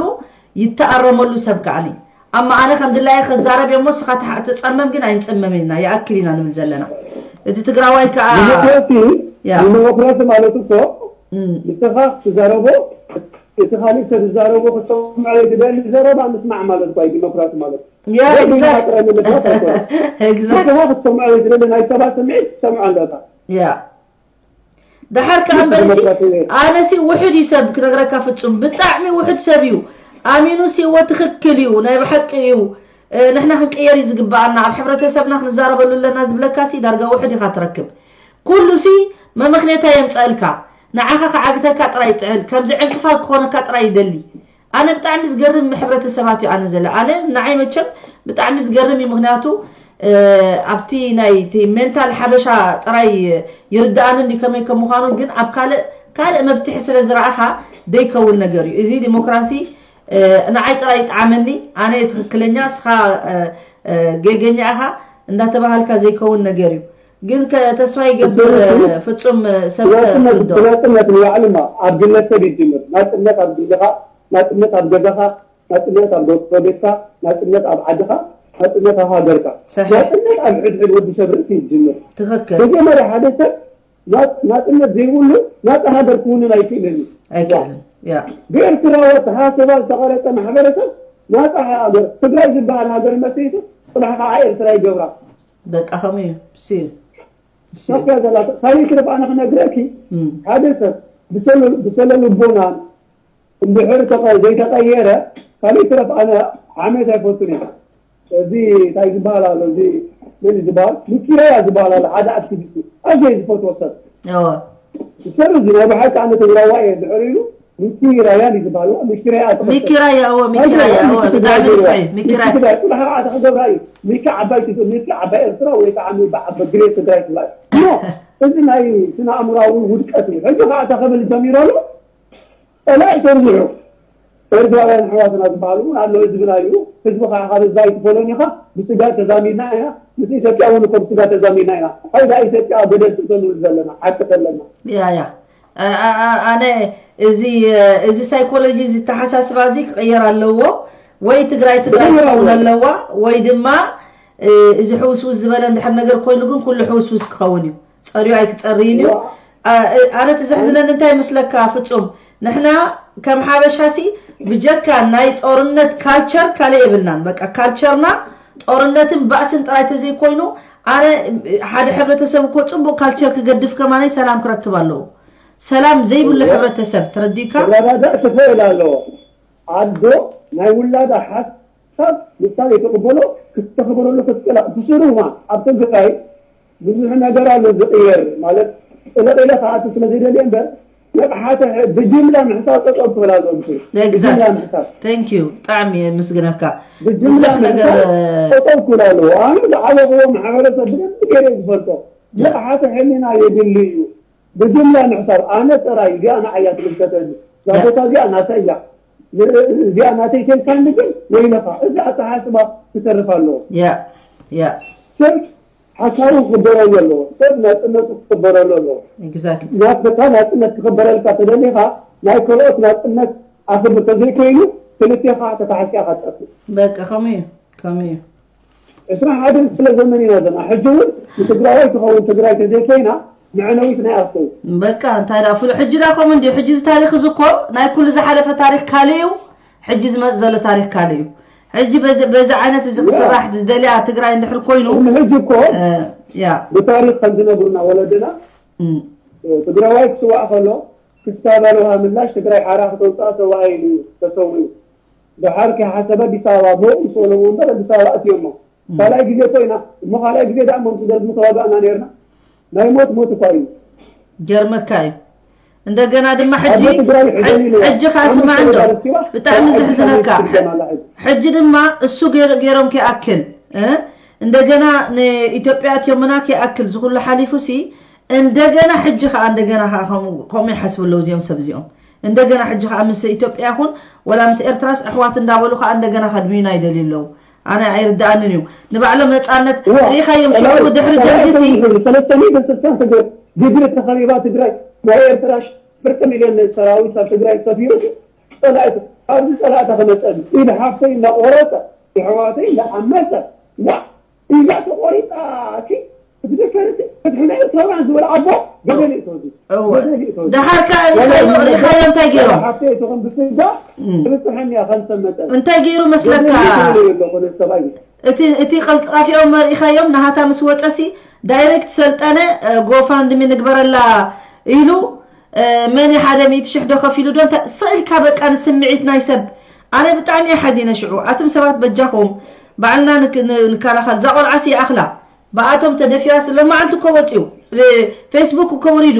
ይተኣረመሉ ሰብ ከዓኒ ኣማ ኣነ ከም ድላየ ክዛረብ እሞ እስኻ ትሓ- ትጸመም ግን ኣይንጸመም ኢልና ይኣክል ኢና ንብል ዘለና እቲ ትግራዋይ ከዓ ዲሞክራሲ ያ። ዲሞክራሲ ማለት እኮ እም፣ ንስኻ ትዛረቦ እቲ ካልእ ሰብ ዝዛረቦ ክትሰምዖ ዝደሊ ዘረባ ምስማዕ ማለት እኮ እዩ ዲሞክራሲ ማለት። ያ ወይ exact- ማጥረ ምልባት ኣይኮነን። exact- ንስኻ ክትሰምዖ ዝደሊ ናይ ሰባት ስምዒት ትሰምዖ ኣለካ። ያ። ደሓር ከዓ እምበርሲ ዲሞክራሲ እዩ። ኣነሲ ውሑድ እዩ ሰብ ክነግረካ ፍጹም ብጣዕሚ ውሑድ ሰብ እዩ። ኣሚኑ ሲዎ ትኽክል እዩ ናይ ብሓቂ እዩ። እ፣ ንሕና ክንቅየር እዩ ዝግባኣና ኣብ ሕብረተሰብና ክንዛረበሉ ኣለና ዝብለካ ሲ ዳርጋ ውሑድ ኢኻ ትረክብ። ኩሉ ሲ መመኽነታ የምፀእልካ። ንዓኻ ክዓግተካ ጥራይ ይፅዕል ከምዚ ዕንቅፋት ክኾነካ ጥራይ ይደሊ። ኣነ ብጣዕሚ ዝገርም ሕብረተሰባት እዩ ኣነ ዘለ ኣነ ንዓይ መቸም ብጣዕሚ ዝገርም እዩ ምክንያቱ እ፣ ኣብቲ ናይ እቲ ሜንታል ሓበሻ ጥራይ ይርድኣኒ እንዲ ከመይ ከም ምዃኑ ግን ኣብ ካልእ ካልእ መብትሒ ስለ ዝረኣኻ ደይከውን ነገር እዩ እዚ ዲሞክራሲ እ፣ ንዓይ ጥራይ ይጥዓመኒ ኣነ ትኽክለኛ እስኻ እ፣ እ፣ ጌገኛ ኢኻ እንዳተባሃልካ ዘይከውን ነገር እዩ ግን ከ- ተስፋ ይገብር እ፣ ፍጹም እ፣ ሰብ ናጽነት ተፍርዶ ናጽነት ንባዕሉማ ኣብ ግለሰብ ይጅምር። ናጽነት ኣብ ግልኻ፣ ናጽነት ኣብ ገዛኻ፣ ናጽነት ኣብ ጎረቤትካ፣ ናጽነት ኣብ ዓድኻ፣ ናጽነት ኣብ ሃገርካ። ሰሒሕ። ናጽነት ኣብ ሕድሕድ ወዲ ሰብ ርእሲ ይጅምር። ትኽክል መጀመርያ ሓደ ሰብ ናጽ- ናጽነት ዘይብሉ ናጻ ሃገር ክውንን ኣይክእልን እዩ። ኣይክእልን ያ ብኤርትራ ወተሃሰባ ዝተቐረጸ ማሕበረሰብ ናጻ ሃገር ትግራይ ዝበሃል ሃገር መስሪቱ ጽባሕ ከዓ ኤርትራ ይገብራ። በቃ ከምኡ እዩ ሲ ሲ ሶፍያ ዘላ ካልእ ትረፍ ኣነ ክነግረኪ እም፣ ሓደ ሰብ ብሰለ- ብሰለ ልቦናን እንድሕር ተቐ- ዘይተቐየረ ካልእ ትረፍ ኣነ ሓሜት ኣይፈቱን እየ። እዚ እንታይ ዝበሃል ኣሎ እዚ መን እዩ ዝበሃል ሚኪራያ ዝበሃል ኣሎ ሓደ ኣክቲቪስት ኣዝየ ዝፈትዎ ሰብ እወ ሰብ እዚ ናይ ብሓቂ ኣነ ትግራዋይ እየ ድሕር ኢሉ ሚኪራያን እዩ ዝበሃል ሚኪራያ ሚኪራያ እወ ሚኪራያ እወ ብጣዕሚ ንፍዕ ሚኪራያ ሚኪ ትግራይ ጥራሕ ከዓ ተክገብራ እዩ ሚኪ ዓባይ ትግ- ሚኪ ዓባይ ኤርትራ ወይ ከዓ ሚኪ ዓባይ ግሬት ትግራይ ትብላ እዩ ኖ እዚ ናይ ስነ ኣእምራዊ ውድቀት እዩ ሕጂ ከዓ ተክብል ጀሚሩ ኣሎ ጸላኢ ተብዝሑ ኤርትራውያን ኣሕዋትና ዝበሃሉ እውን ኣለዉ ህዝብና እዩ ህዝቢ ከዓ ካብ ህዝቢ ኣይትፈሎን ኢኻ ብስጋ ተዛሚድና ኢና ምስ ኢትዮጵያ እውን እኮ ብስጋ ተዛሚድና ኢና ሓይዳ ኢትዮጵያ በደል ትእተሉ ዘለና ሓቂ ተለና ያ ያ አ- አ- አ- ኣነ እዚ እዚ ሳይኮሎጂ እዚ ተሓሳስባ እዚ ክቕየር ኣለዎ ወይ ትግራይ ትግራይ ክኸውን ኣለዋ ወይ ድማ እ፣ እዚ ሕውስውስ ዝበለ እንድሕር ነገር ኮይኑ ግን ኩሉ ሕውስውስ ክኸውን እዩ ጸርዩ ኣይክጸርይን እዩ አ- እ፣ ኣነ ትዘሕዝነኒ እንታይ ይመስለካ ፍጹም ንሕና ከም ሓበሻሲ ብጀካ ናይ ጦርነት ካልቸር ካልእ የብልናን በቃ ካልቸርና ጦርነትን ባእስን ጥራይ ተዘይኮይኑ ኣነ ሓደ ሕብረተሰብ እኮ ፅቡቅ ካልቸር ክገድፍ ከማነይ ሰላም ክረክብ ኣለዎ ሰላም ዘይብሉ ሕብረተሰብ ተረዲካ ክረዳዳእ ትኽእል ኣለዎ ኣዶ ናይ ውላዳ ሓሳብ ንሳ ዘይትቕበሎ ክስተኽብረሉ ክትክእላ ብስሩማ ኣብ ትግራይ ብዙሕ ነገር ኣሎ ዝቕየር ማለት ጥልቕ ኢለ ክኣቱ ስለ ዘይደልየ እምበር ንቕሓተ ብጅምላ ምሕሳብ ጠጠው ክብል ኣለዎ ብስሩ ብጅምላ ምሕሳብ thank you ብጣዕሚ የመስግነካ ብጅምላ ብዙሕ ነገር ምሕሳብ ጠጠው ክብል ኣለዎ ኣነ ዝዓበኽዎ ማሕበረሰብ ብደንብ ገይረ ዝፈልጦ ንቕሓተ ሕሊና የድሊ እዩ ብጅምላ ምሕሳብ ኣነ ጥራይ እዚኣ ንዓያ ትምልከተኒ ዛቦታ እዚኣ ናተይ እያ እዚኣ ናተይ ተልካኒ ግን ወይለኻ እዚ ኣተሓስባ ክተርፍ ኣለዎ ያ ያ ሰብ ሓሳቡ ክበረሉ ኣለዎ ሰብ ናፅነቱ ክበረሉ ኣለዎ exactly ናትካ ናፅነት ክኽበረልካ ተደሊኻ ናይ ካልኦት ናፅነት ኣኽብር ተዘይኮይኑ ክልቴኻ ተተሓሲያ ካትጠፍእ በቃ ከምኡ እዩ ከምኡ እዩ ዕስራ ሓደ ክፍለ ዘመን ኢና ዘለና ሕጂ እውን ንትግራዋይ ትኸውን ትግራይ ተዘይኮይና መዕነዊት ናይ ኣኽሱም በቃ እንታይ ዳ ፍሉ ሕጂ ዳ ከምኡ እንዲ ሕጂ እዚ ታሪክ እዚ እኮ ናይ ኩሉ ዝሓለፈ ታሪክ ካልእ እዩ ሕጂ ዝመፅ ዘሎ ታሪክ ካልእ እዩ ሕጂ በዚ በዚ ዓይነት እዚ ክስራሕ ዝደልያ ትግራይ እንድሕር ኮይኑ ሕጂ እኮ እ፣ ያ ብታሪክ ከም ዝነግሩና ወለድና እም፣ ትግራዋይ ክስዋእ ከሎ ክስታበልዋ ምላሽ ትግራይ ሓራ ክተውፅኣ ተባሂሉ ተሰዊኡ ድሓር ከይሓሰበ ኣዲስ ኣበባ ሞት ምስ በለዎ እምበር ኣዲስ ኣበባ ኣትዮሞ ካልኣይ ግዜ እኮ ኢና እሞ ካልኣይ ግዜ ደኣ እሞ ምስ ደርጊ ተዋጋእና ነርና ናይ ሞት ሞት እኳ እዩ ገርመካ እዩ እንደገና ድማ ሕጂ ኣብ ትግራይ ሕደን ኢልዋ ሕጂ ከዓ ስማዕ እንዶ ብጣዕሚ ዘሕዝነካ ትደማላ ሕጂ ሕጂ ድማ እሱ ገይር- ገይሮም ከይኣክል እ? እንደገና ንኢትዮጵያ እትዮምና ከይኣክል ዝኩሉ ሓሊፉ ሲ እንደገና ሕጂ ከዓ እንደገና ከዓ ከምኡ ከምኡ ይሓስቡ ኣለዉ እዚኦም ሰብ እዚኦም እንደገና ሕጂ ከዓ ምስ ኢትዮጵያ ይኹን ወላ ምስ ኤርትራስ ኣሕዋት እንዳበሉ ከዓ እንደገና ከድምዩና ይደልዩ ኣለዉ ኣነ ኣይርድኣንን እዩ ንባዕሎም ነፃነት ሪኢኻዮም ሽዑ ድሕሪ ደርጊ ሲ ሰለስተ ሚእትን ስልሳን ትግራይ ግድሪ ተኸቢባ ትግራይ ናይ ኤርትራ ፍርቂ ሚልዮን ሰራዊት ኣብ ትግራይ ሰፊሩ ጸላእቲ ኣብዚ ጸላእታ ክመፀኒ ኢሉ ሓፍተይ እናቆረፀ የሕዋተይ እናሓመፀ ዋ ኢዛ ተቆሪፃ ሲ ብደፈረት ፍትሒ ናይ ኤርትራውያን ዝበል ኣቦ ገደል ይእተወ። እወ። ገደል ይእተወ። ደሓር ከኣ ሪኻዮ እንታይ ገይሮም? ሓፍተይ ትኹን ብስጋ እም። ትብፅሐኒ እያ ከም ሰብ መጠን። እንታይ ገይሩ መስለካ? ገደል ይእተወ ኣለኹ ነዚ ሰብኣይ። እቲ እቲ ቀልጣፊኦም መሪእኻዮም ናሃታ ምስ ወፀሲ ዳይሬክት ሰልጠነ ጎፋንድሚ ንግበረላ ኢሉ መን ሓደ ሚእቲ ሽሕ ዶ ከፊሉ ዶ እንታይ ስቕ ኢልካ በቃ ንስምዒት ናይ ሰብ ኣነ ብጣዕሚ እየ ሓዚነ ሽዑ ኣቱም ሰባት በጃኹም ባዕልና ንክ- ን- ንከላኸል እዛ ቆልዓሲ ይኣኽላ ብኣቶም ተደፊራ ስለ መዓልቲ እኮ ወፂኡ ብ- ፌስቡክ እኮ ውሪዱ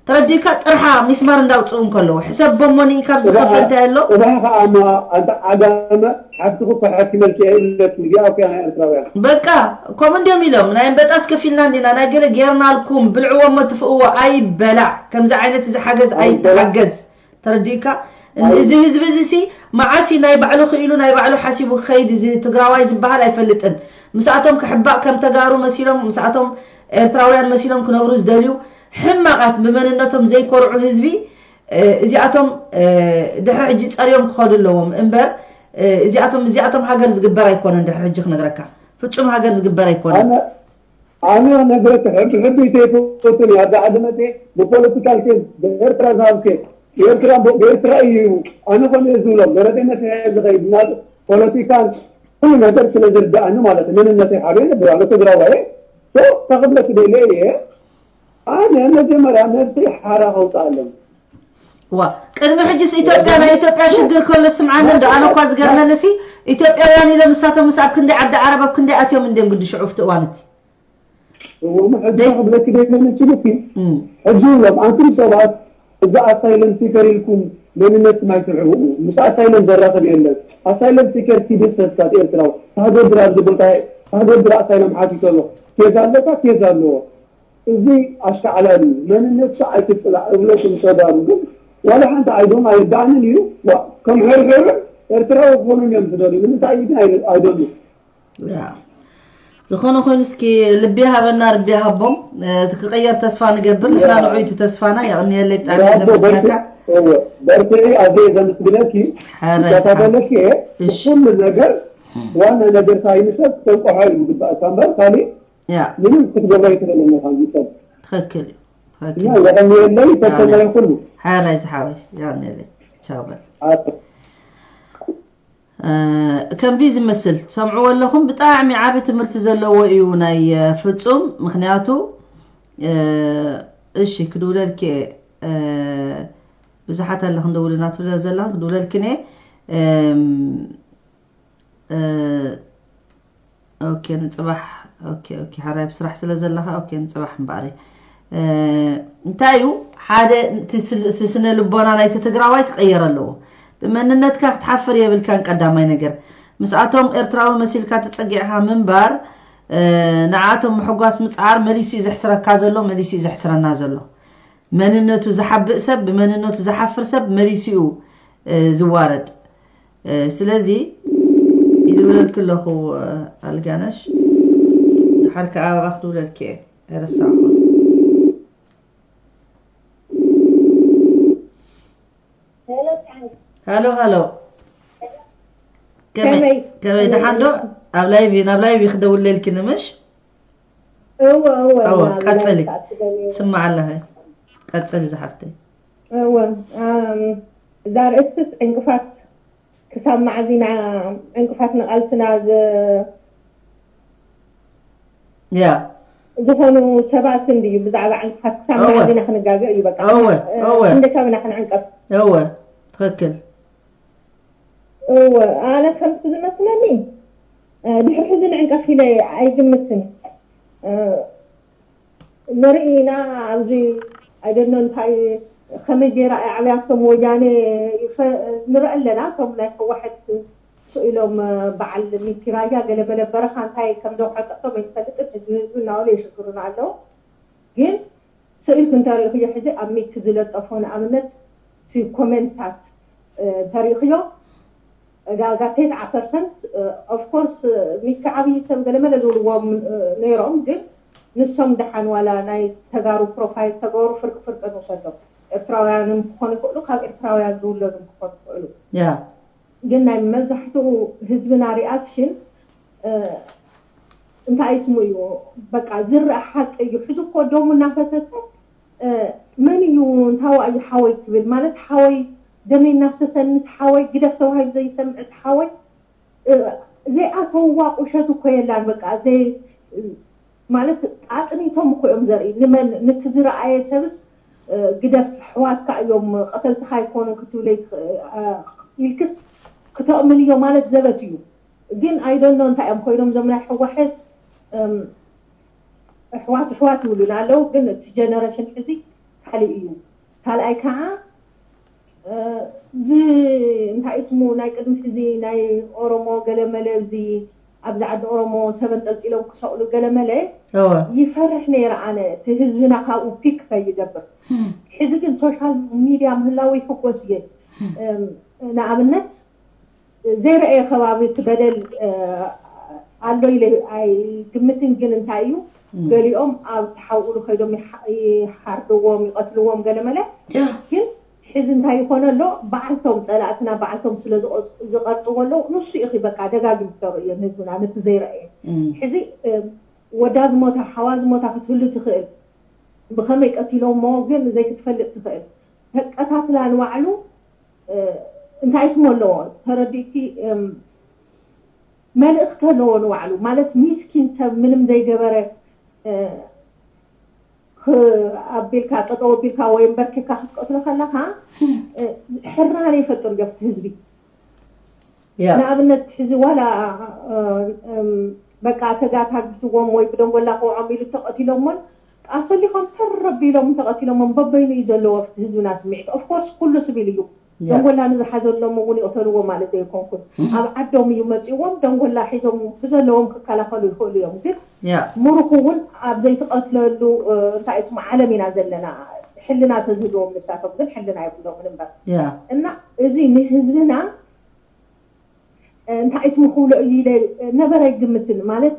ተረዲእካ ጥርሓ ሚስማር እንዳውፅኡ እንከለዉ ሕሰብ ቦሞኒ ካብዚ ከፈ እንታይ ኣሎ ጽባሕ ከኣ እማ ኣንታ ዓጋመ ሓፍትኺ እኮ ሓኪመልኪ እየ ኢለትኒ እዚኣ እኮ እያ ናይ ኤርትራውያን በቃ ከምኡ እንዲዮም ኢሎም ናይ ኣንበጣስ ከፊልና እንዲና ናይ ገለ ጌርናልኩም ብልዕዎ እሞ ትፍእዎ ኣይበላዕ ከምዚ ዓይነት እዚ ሓገዝ ኣይበላዕ ኣይተሓገዝ ተረዲእካ እዚ ህዝቢ እዚ ሲ መዓስ እዩ ናይ ባዕሉ ክኢሉ ናይ ባዕሉ ሓሲቡ ክኸይድ እዚ ትግራዋይ ዝበሃል ኣይፈልጥን ምስኣቶም ክሕባእ ከም ተጋሩ መሲሎም ምስኣቶም ኤርትራውያን መሲሎም ክነብሩ ዝደልዩ ሕማቓት ብመንነቶም ዘይኮርዑ ህዝቢ እዚኣቶም ድሕሪ ሕጂ ፀርዮም ክኸዱ ኣለዎም እምበር እዚኣቶም እዚኣቶም ሃገር ዝግበር ኣይኮነን ድሕሪ ሕጂ ክነግረካ ፍፁም ሃገር ዝግበር ኣይኮነን ኣነ ኣነ ነግረክ ሕቢ ሕቢ ተይፈትን እያ ኣዛ ዓደመቴ ብፖለቲካል ኬዝ ብኤርትራ ዝሃብከ ኤርትራ ብኤርትራ እዩ ኣነ ኮነ ዝብሎም ደረቴነት ዝኸይድ ናብ ፖለቲካን ኩሉ ነገር ስለ ዝርዳእኒ ማለት መንነተይ ሓበ ነብር ኣነ ትግራዋየ ተኽብለት ደለ እየ ኣነ መጀመርያ ነብሰይ ሓራ ከውፅኣለን ዋ ቅድሚ ሕጅስ ኢትዮጵያ ናይ ኢትዮጵያ ሽግር ከሎ ስምዓኒ እንዶ ኣነ እኳ ዝገርመኒ ሲ ኢትዮጵያውያን ኢሎም ንሳቶም ምስ ኣብ ክንደይ ዓዲ ዓረብ ኣብ ክንደይ ኣትዮም እንድዮም ግዲ ሽዑ ፍቲ እዋን እቲ እሞ ሕጂ ክብለኪ ደይኮነ ችግር ሕጂ ኢሎም ኣንቱም ሰባት እዚ ኣሳይለም ሲከር ኢልኩም መንነትኩም ኣይትሕብኡ ምስ ኣሳይለም ዘራኽብ የለን ኣሳይለም ሲከር ሲቪል ሰስታት ኤርትራዊ ታህደድር ኣብዚ ቦታ ታህደድር ኣሳይለም ሓቲቶ ኣሎ ኬዝ ኣለካ ኬዝ ኣለዎ እዚ ኣሻዕላል እዩ መንነትካ ኣይትፅላእ እብለኩም ተጋሩ ግን ዋላ ሓንቲ ኣይዶም ኣይርዳእንን እዩ ዋ ከም ሕርሕርን ኤርትራዊ ክኾኑ እዮም ዝደልዩ ንምንታይ እዩ ግን ኣይደልዩ ዝኾነ ኮይኑ እስኪ ልቢ ሃበና ርቢ ሃቦም እቲ ክቀየር ተስፋ ንገብር ንሕና ንዑ እዩ ተስፋና የቕንየለይ ብጣዕሚ ዘመስግነካ በርትዒ ኣዘየ ዘመስግነኪ ይከታተለኪ እየ ኩሉ ነገር ዋና ነገር ሳይንሰብ ተንቆሖ እዩ ዝግባእ እካ እምበር ካሊእ ምንም ክትገብሮ ይትኽእልን ኢኻ ዝሰብ ትኽክል እዩ እና የቐንየለይ ተሰናይ ኩሉ ሓራይ ዝሓወይ የቐንየለይ ቻው በል ከምዚ ዝመስል ትሰምዕዎ ኣለኹም ብጣዕሚ ዓቢ ትምህርቲ ዘለዎ እዩ ናይ ፍጹም ምክንያቱ እሺ ክድውለልኪ ብዙሓት ኣለኹ እንደውልና ትብለ ዘለኹ ክድውለልኪ ነ ኦኬ ንፅባሕ ኦኬ ኦኬ ሓራይ ብስራሕ ስለ ዘለኻ ኦኬ ንፅባሕ እምበኣር እንታይ እዩ ሓደ እቲ ስነ ልቦና ናይቲ ትግራዋይ ክቀየር ኣለዎ ብመንነትካ ክትሓፍር የብልካን ቀዳማይ ነገር ምስኣቶም ኤርትራዊ መሲልካ ተፀጊዕካ ምንባር ንዓቶም ምሕጓስ ምፅዓር መሊሱ እዩ ዘሕስረካ ዘሎ መሊሱ እዩ ዘሕስረና ዘሎ መንነቱ ዝሓብእ ሰብ ብመንነቱ ዝሓፍር ሰብ መሊሱ እዩ ዝዋረድ ስለዚ ይዝብለልኪ ኣለኹ ኣልጋነሽ ድሓር ከዓ ኣባባ ክድውለልኪ እየ ኣይረሳዕኹ ሃሎ ሃሎ ከመይ ደሓን ዶ ኣብ ላይቭ ናብ ላይቭ ክደውለልኪ ንምሽ እወ እወ እወ ቀፅሊ ስማዕ ኣለኸ ቀፅሊ ዝሓፍተይ እወ እዛ ርእስስ ዕንቅፋት ክሳብ መዓዚና ዕንቅፋት ንቃልስና ያ ዝኾኑ ሰባት እንድዩ ብዛዕባ ዕንቅፋት ክሳብ መዓዚና ክንጋገ እዩ በቃ እወ እወ እንደ ካብና ክንዕንቀፍ እወ ትክክል እወ ኣነ ከምቲ ዝመስለኒ ድሕሪ ሕዚ ንዕንቀፍ ኢለ ኣይግምትን ንርኢ ኢና ኣብዚ ኣይደኖ እንታይ ከመይ ገይራ ኣዕብያቶም ወያነ ንርኢ ኣለና እቶም ናይ ህወሓት ስኢሎም በዓል ሚኪ ራያ ገለመለ በረኻ እንታይ ከም ዘውሓጠቶም ኣይንፈልጥን ሕዚ ህዝቢ እናበሉ የሽግሩና ኣለዉ ግን ስኢልኪ እንተሪኢኽዮ ሕዚ ኣብ ሚኪ ዝለጠፎ ንኣብነት እቲ ኮሜንታት እንተሪኢኽዮ ዕዳጋ ቴስዓ ፐርሰንት ኦፍኮርስ ሚኪ ዓብዪ ሰብ ገለመለ ዝብልዎም ነይሮም ግን ንሶም ደሓን ዋላ ናይ ተጋሩ ፕሮፋይል ተገበሩ ፍርቂ ፍርቂ ንውሰዶም ኤርትራውያንም ክኾኑ ይኽእሉ ካብ ኤርትራውያን ዝውለዱ ክኾኑ ይኽእሉ ግን ናይ መብዛሕትኡ ህዝብና ሪኣክሽን እንታይ ስሙ እዩ፣ በቃ ዝረአ ሓቂ እዩ። ሕዚ እኮ ደሙ እናፈሰሰ መን እዩ እንታዋ እዩ ሓወይ ትብል ማለት ሓወይ ደመይ እናፍሰሰንስ ሓወይ ግደፍ ተባሂሉ ዘይሰምዕስ ሓወይ ዘይኣተውዋ ቁሸት እኮ የላን። በቃ ዘይ ማለት ኣጥኒቶም እኮ እዮም ዘርኢ ንመን ንቲ ዝረኣየ ሰብስ ግደፍ ኣሕዋትካ እዮም ቀተልትኻ ኣይኮኑን ክትብለይ ኢልክስ ክተእምንዮ ማለት ዘበት እዩ። ግን ኣይደኖ እንታይ እዮም ኮይኖም ዞም ናይ ሕዋሕት ኣሕዋት ኣሕዋት ይብሉና ኣለዉ። ግን እቲ ጀነሬሽን ሕዚ ካልእ እዩ። ካልኣይ ከዓ እዚ እንታይ ስሙ ናይ ቅድሚ ሕዚ ናይ ኦሮሞ ገለመለ እዚ ኣብዚ ዓዲ ኦሮሞ ሰብ ኣንጠልጢሎም ክሰቕሉ ገለመለ ይፈርሕ ነይረ ኣነ እቲ ህዝብና ካብኡ ፒክ ከይገብር። ሕዚ ግን ሶሻል ሚድያ ምህላው ይሕጎስ እየ። ንኣብነት ዘይረአየ ከባቢ እቲ በደል ኣሎ ኢለ ኣይግምትን። ግን እንታይ እዩ ገሊኦም ኣብ ተሓውሉ ከይዶም ይሓርድዎም ይቐትልዎም ገለመለ። ግን ሕዚ እንታይ ይኾነ ኣሎ በዓልቶም ፀላእትና በዓልቶም ስለ ዝቐርፅዎ ኣለዉ። ንሱ ኢኺ በቃ ደጋጊም ክተርእዮ ንህዝብና ነቲ ዘይረአየ። ሕዚ ወዳ ዝሞታ ሓዋ ዝሞታ ክትህሉ ትኽእል። ብኸመይ ቀቲሎሞ ግን ዘይክትፈልጥ ትኽእል። ተቀታትላ ንባዕሉ እንታይ ስሞ ኣለዎ ተረዲእቲ መልእኽቲ ኣለዎ ንባዕሉ ማለት ሚስኪን ሰብ ምንም ዘይገበረ ኣቢልካ ጠጠው ኣቢልካ ወይ በርኪካ ክትቀትሎ ከለካ ሕራነ ይፈጥር ገብቲ ህዝቢ። ንኣብነት ሕዚ ዋላ በቃ ተጋታጊትዎም ወይ ብደንጎላ ከውዖም ኢሉ ተቐቲሎሞን ኣሰሊኾም ተረቢሎም ተቐቲሎሞን በበይኑ እዩ ዘለዎ ህዝብና ስምዒት ኦፍኮርስ ኩሉ ስቢል እዩ። ደንጎላ ንዝሓዘሎም እውን ይቕተልዎ ማለት ዘይኮንኩን ኣብ ዓዶም እዩ መፂዎም ደንጎላ ሒዞም ብዘለዎም ክከላኸሉ ይኽእሉ እዮም። ግን ምሩኹ እውን ኣብ ዘይትቐትለሉ እንታይ እትም ዓለም ኢና ዘለና። ሕልና ተዝህልዎም ንሳቶም ግን ሕልና የብሎምን እምበር እና እዚ ንህዝብና እንታይ እትም ክብሎ እዩ ኢለ ነበር ኣይግምትን ማለት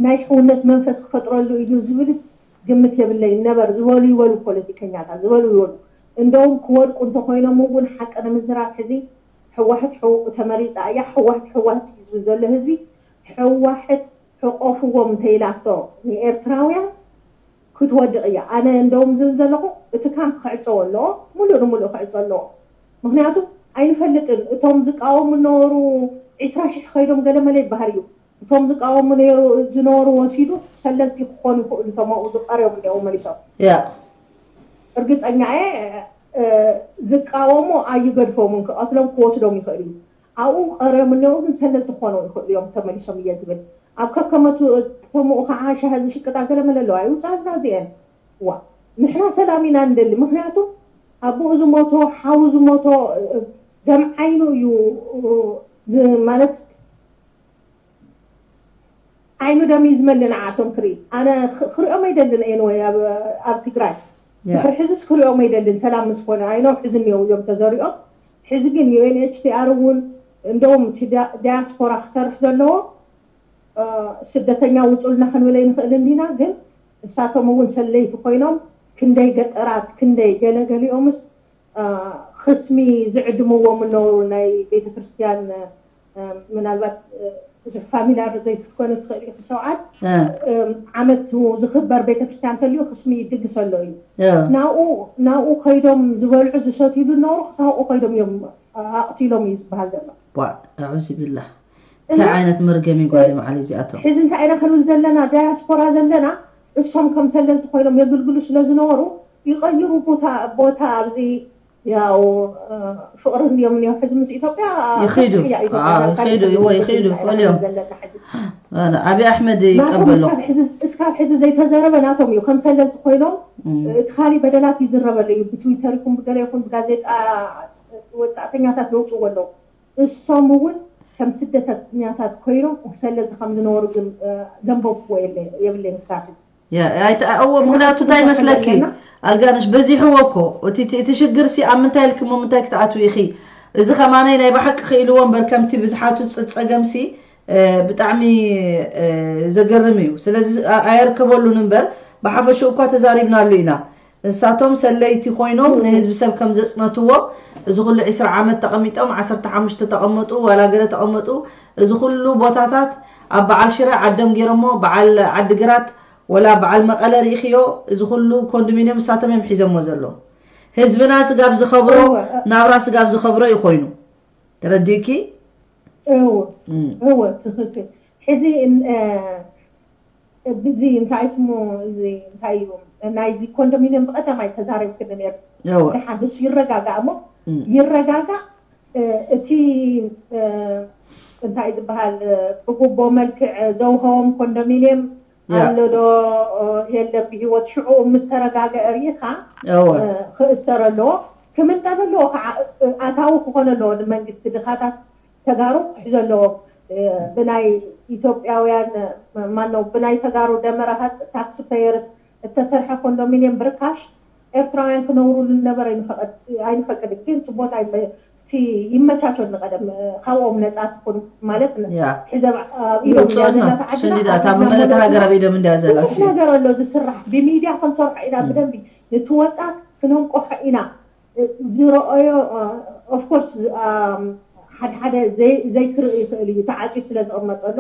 ናይ ሕውነት መንፈስ ክፈጥረሉ እዩ ዝብል ግምት የብለይ ነበር። ዝበሉ ይበሉ ፖለቲከኛታት ዝበሉ ይበሉ እንደውም ክወድቁ እንተኮይኖም እውን ሓቂ ንምዝራብ ሕዚ ሕዋሕት ሕውቁ ተመሪፃ እያ ሕዋሕት ሕዋሕት እዩ ዝብል ዘሎ ህዝቢ ሕዋሕት ሕቆፍዎም እንተኢላቶ ንኤርትራውያን ክትወድቕ እያ። ኣነ እንደውም ዝብል ዘለኹ እቲ ካምፕ ክዕፀው ኣለዎ፣ ሙሉእ ንሙሉእ ክዕፀው ኣለዎ። ምክንያቱ ኣይንፈልጥን እቶም ዝቃወሙ ነበሩ ዒስራ ሽሕ ከይዶም ገለመለ ይበሃል እዩ። እቶም ዝቃወሙ ነሩ ዝነበሩ ወሲዱ ሰለልቲ ክኾኑ ይኽእሉ እቶም ኣብኡ ዝቀርዮም እንዲያው መሊሶም። ያ እርግፀኛ እየ ዝቃወሙ ኣይገድፎምን ክቐትሎም ክወስዶም ይኽእል እዩ። ኣብኡ ቀርዮም እኒኦ ግን ሰለልቲ ክኾኑ ይኽእሉ እዮም ተመሊሶም እየ ዝብል። ኣብ ከከመቱ ተምኡ ከዓ ሻሂ ዝሽቅጣ ገለመለ ኣለዋ ይውፃልና እዚአን። ዋ ንሕና ሰላም ኢና ንደሊ ምክንያቱ ኣቦኡ ዝሞቶ ሓው ዝሞቶ ደም ዓይኑ እዩ ማለት ዓይኑ ደም እዩ ዝመልእ ንዓቶም ክርኢ ኣነ ክሪኦም ኣይደልን እየ ንወይ ኣብ ትግራይ ድሕሪ ሕዝስ ክሪኦም ኣይደልን ሰላም ምስ ኮነ ኣይኖ ሕዚ እኒው እዮም ተዘሪኦም ሕዚ ግን ዩኤንኤችሲኣር እውን እንደውም እቲ ዳያስፖራ ክሰርሕ ዘለዎ ስደተኛ ውፁልና ክንብል ኣይንኽእልን ዲና ግን እሳቶም እውን ሰለይቲ ኮይኖም ክንደይ ገጠራት ክንደይ ገለገሊኦምስ ክስሚ ዝዕድምዎም እነው ናይ ቤተክርስትያን ምናልባት ብዙሕ ፋሚላር ዘይትኮነ ትኽእል ኢኺ ሰውዓት ዓመት ዝኽበር ቤተክርስትያን ተልዩ ክስሚ ይድግስ ኣሎ እዩ ናብኡ ናብኡ ከይዶም ዝበልዑ ዝሰትይሉ ነበሩ ክሳብኡ ከይዶም እዮም ኣቕቲሎም እዩ ዝበሃል ዘሎ ኣዑዚ ብላ እንታይ ዓይነት መርገም ይጓደ መዓል እዚኣቶም ሕዚ እንታይ ኢና ክንብል ዘለና ዳያስፖራ ዘለና እሶም ከም ሰለልቲ ኮይኖም የግልግሉ ስለ ዝነበሩ ይቐይሩ ቦታ ቦታ ኣብዚ ያው ፍቅሪ እንዲዮም እኒኦ ሕዚ ምስ ኢትዮጵያ ይኸዱ ይኸዱ ይኸዱ ይኸዱ ክእል እዮም ኣቢ ኣሕመድ ይቀበሎ እስካብ ሕዚ ዘይተዘረበ ናቶም እዩ ከም ሰለልቲ ኮይኖም እቲ ካሊ በደላት ይዝረበሉ እዩ ብትዊተር ይኹን ብገለ ይኹን ብጋዜጣ ወፃእተኛታት ዘውፅዎ ኣለዉ እሶም እውን ከም ስደተኛታት ኮይኖም ሰለልቲ ከም ዝነበሩ ግን ዘንበብክዎ የብለይ እስካብ ሕዚ ኣይተኣእዎ ምክንያቱ እንታይ መስለኪ ኣልጋነሽ በዚሕዎ እኮ እቲ ሽግር ሲ ኣብ ምንታይ ኢልክሞ ምንታይ ክትኣትው ኢኺ እዚ ከማነይ ናይ ብሓቂ ክኢልዎ እምበር ከምቲ ብዝሓቱ ፀገም ሲ ብጣዕሚ ዘገርም እዩ ስለዚ ኣየርከበሉን እምበር ብሓፈሽኡ እኳ ተዛሪብናሉ ኢና ንሳቶም ሰለይቲ ኮይኖም ንህዝቢ ሰብ ከም ዘፅነትዎ እዚ ኩሉ ዒስራ ዓመት ተቐሚጦም ዓሰርተ ሓሙሽተ ተቐመጡ ዋላ ገለ ተቐመጡ እዚ ኩሉ ቦታታት ኣብ በዓል ሽረ ዓዶም ገይሮሞ፣ በዓል ዓድግራት ወላ በዓል መቐለ ርኢኽዮ? እዚ ኩሉ ኮንዶሚንየም እሳቶም እዮም ሒዞሞ ዘሎ። ህዝብና ስጋብ ዝኸብሮ፣ እወ። ናብራ ስጋብ ዝኸብሮ እዩ ኮይኑ። ተረዲእኪ? እወ፣ እም። እወ፣ ትኽክል። ሕዚ እን-፣ እ፣ ብዚ እንታይ ስሙ፣ እዚ እንታይ እዩ፣ ናይዚ ኮንዶሚንየም ብቐዳማይ ተዛሪብክኒ ነይሩ። እወ። ደሓን ንሱ ይረጋጋእ እሞ፣ እም። ይረጋጋእ፣ እ፣ እቲ፣ እ፣ እንታይ ዝበሃል፣ እ፣ ብጉቦ መልክዕ ዘውሃቦም ኮንዶሚንየም ያ። ኣሎ ዶ፣ እ፣ የለን ብህይወት? ሽዑ ምስ ተረጋገአ ርኢኻ፣ እወ። እ፣ ክእሰር ኣለዎ። ክምንጠብ ኣለዎ ከዓ፣ እ፣ ኣታዊ ክኾን ኣለዎ ንመንግስቲ። ድኻታት ተጋሩ ክሕዞ ኣለዎ። እ፣ ብናይ ኢትዮጵያውያን፣ እ፣ ማነው፣ ብናይ ተጋሩ ደመራታት ታክስ ፔየርስ እተሰርሐ ኮንዶሚንየም ብርካሽ ኤርትራውያን ክነብሩሉ ነበረ ኣይንፈቀድ-፣ ኣይንፈቅድ። ግን እቲ ቦታ ይመ-፣ እቲ ይመቻቸል ንቀደም፣ እ፣ ካብኦም ነፃ ትኹን ማለት ን-፣ ያ። ሕዘብ ኣብ ኢዶም እያ ይወፅኦና። ዘላ እቲ ዓድና፣ ሸንዲዳ፣ ኣብ እታ ኢድና መመለካ መለኪና ሃገር ኣብ ኢዶም እንድያ ዘላ ብዙሕ እሱ። ነገር ኣሎ ዝስራሕ። ብሚድያ ክንሰርሖ ኢና፣ እም። ብደንቢ ነቲ ወጣት ክነንቆሖ ኢና። እ፣ ዝረኣዮ፣ እ፣ ኦፍኮርስ፣ ኣም፣ ሓደ ሓደ ዘይ-፣ ዘይክርኢ ይኽእል እዩ፣ ተዓፅዩ ስለ ዝቕመጥ ዘሎ።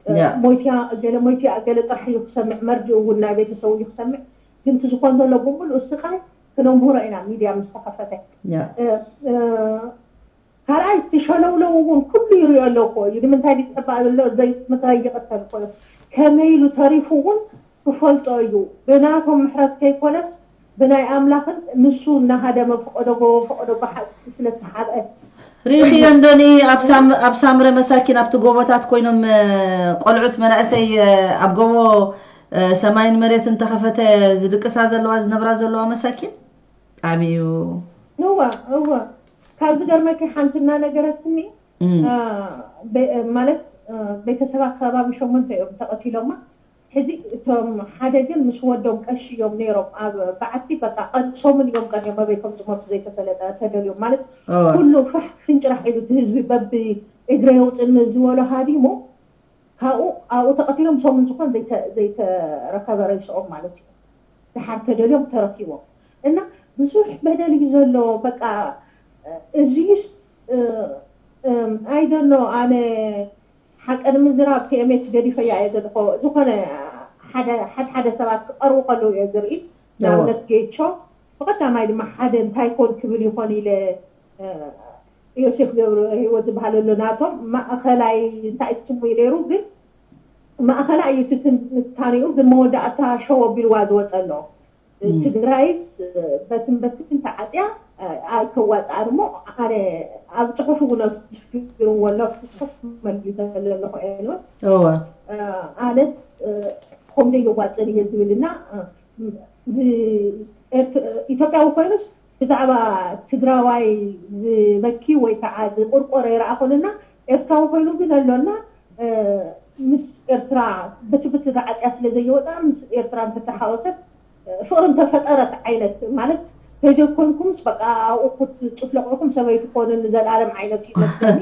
እ፣ ያ። ሞይትያ፣ ገለ ሞይትያ፣ ገለ ጥራሕ እዩ ክሰምዕ፣ መርድኡ እውን ናይ ቤተሰቡ እዩ ክሰምዕ። ግን እቲ ዝኾን ዘሎ ብምሉእ ስቓይ ክነንብሮ ኢና፣ ሚድያ ምስ ተኸፈተ። ያ። እ፣ እ፣ ካልኣይ፣ እቲ ሸለውለው እውን ኩሉ ይሪኦ ኣሎ እኮ እዩ። ንምንታይ ዝፅባእ ዘሎ ዘይምታይ ይቕተል እኮ እዩ። ከመይ ኢሉ ተሪፉ እውን ክፈልጦ እዩ። ብናቶም ምሕረት ከይኮነስ ብናይ ኣምላኽን ንሱ እናሃደመ ፈቐዶ ጎቦ ፈቐዶ ባሕሪ ስለ ዝተሓብአ። ርኢኽዮ እንዶኒ ኣብ ሳም-፣ ኣብ ሳምረ መሳኪን ኣብቲ ጎቦታት ኮይኖም፣ እ፣ ቆልዑት መናእሰይ፣ እ፣ ኣብ ጎቦ፣ እ፣ ሰማይን መሬትን ተኸፈተ ዝድቅሳ ዘለዋ ዝነብራ ዘለዋ መሳኪን? ብጣዕሚ እዩ። እወ፣ እወ። ካብ ዝገርመኪ ሓንቲ እናነገረትኒ፣ እም። እ፣ ቤ-፣ ማለት፣ እ፣ ቤተሰባ ከባቢ ሸሞንተ እዮም ተቐቲሎማ። ሕዚ እቶም ሓደ ግን ምስ ወዶም ቀሺ እዮም ነይሮም። ኣብ በዓቲ በቃ ቀን-፣ ሰሙን እዮም ቀንዮም ኣበይ ከም ዝሞቱ ዘይተፈለጠ ተደልዮም። ማለት እወ። ኩሉ ፋሕ ፍንጭራሕ ኢሉ እቲ ህዝቢ በቢ እግረ የውፅእኒ ዝበሎ ሃዲሙ ካብኡ ኣብኡ ተቐቲሎም ሰሙን ዝኾን ዘይተ-፣ ዘይተረከበ ሬስኦም ማለት እዩ። ደሓር ተደልዮም ተረኪቦም። እና ብዙሕ በደል እዩ ዘሎ። በቃ እዚስ፣ እ፣ እ፣ I don't know፣ ኣነ ሓቀ ንምዝራብ ቲ ኤም ኤች ገዲፈያ እየ ዘለኹ። ዝኾነ ሓደ፣ ሓደ፣ ሓደ ሰባት ክቐርቡ ከለዉ እየ ዝርኢ። እወ። ንኣብነት ጌቾ ብቐዳማይ ድማ ሓደ እንታይ ኮን ክብል ይኾን ኢለ፣ እ፣ ዮሴፍ ገብረ ህይወት ዝበሃል ኣሎ ናቶም ማእኸላይ እንታይ ስሙ እዩ ነይሩ፣ ግን ማእኸላይ እዩ እቲ ትንታኔኡ፣ ግን መወዳእታ ሸው ኣቢልዋ ዝወፀ ኣሎ። እም። ትግራይስ በትን በትን ተዓፅያ ኣይከዋፅኣን እሞ ኣነ ኣብ ፅሑፍ እውን ኣስፊርዎ ኣሎ፣ ክመልሰሉ ኣለኹ እየ። እወ። ኣነስ ከምዚ የዋፅን እየ ዝብል እና ብ-፣ ኤርት-፣ ኢትዮጵያዊ ኮይኑስ ብዛዕባ ትግራዋይ ዝበኪ ወይ ከዓ ዝቁርቆር ኣይረኣኹን እና ኤርትራዊ ኮይኑ ግን ኣሎና፣ እ፣ ምስ ኤርትራ ብቲ ብቲ ተዓፅያ ስለ ዘይወፅኣ ምስ ኤርትራ እንተተሓወሰት፣ እ፣ ፍቕሪ እንተፈጠረት ዓይነት ማለት ተዘይኮንኩምስ በቃ ኣብኡ ክትጭፍለቑ ኢኹም ሰበይቲ ኮኑ ንዘለኣለም ዓይነት እዩ መስለኒ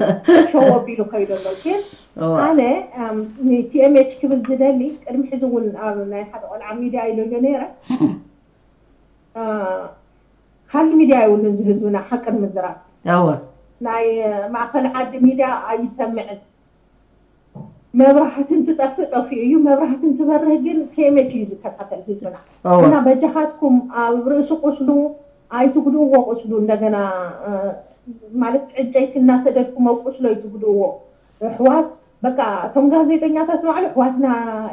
ሸው ኣቢሉ ከይዱ ኣሎ። ግን እዋ። ኣነ፣ ኣም፣ ን ቲ ኤም ኤች ክብል ዝደሊ ቅድሚ ሕዚ እውን ኣብ ናይ ሓደ ቆልዓ ሚድያ ኢለዮ ነይረ። እ፣ ካልእ ሚድያ የብሉን ዝህዝብና ሓቂ ንምዝራብ። እወ። ናይ ማእኸል ዓዲ ሚድያ ኣይሰምዕን። መብራህቲ እንትጠፍእ ጠፊኡ እዩ፣ መብራህቲ እንትበርህ ግን ቲ ኤም ኤች እዩ ዝከታተል ህዝብና። እወ። እና በጃኻትኩም ኣብ ርእሲ ቁስሉ ኣይትጉድእዎ፣ ቁስሉ እንደገና፣ እ፣ ማለት ዕንጨይቲ እናሰደድኩም ኣብ ቁስሉ ኣይትጉድእዎ። ኣሕዋት በቃ እቶም ጋዜጠኛታት ንባዕሉ ኣሕዋትና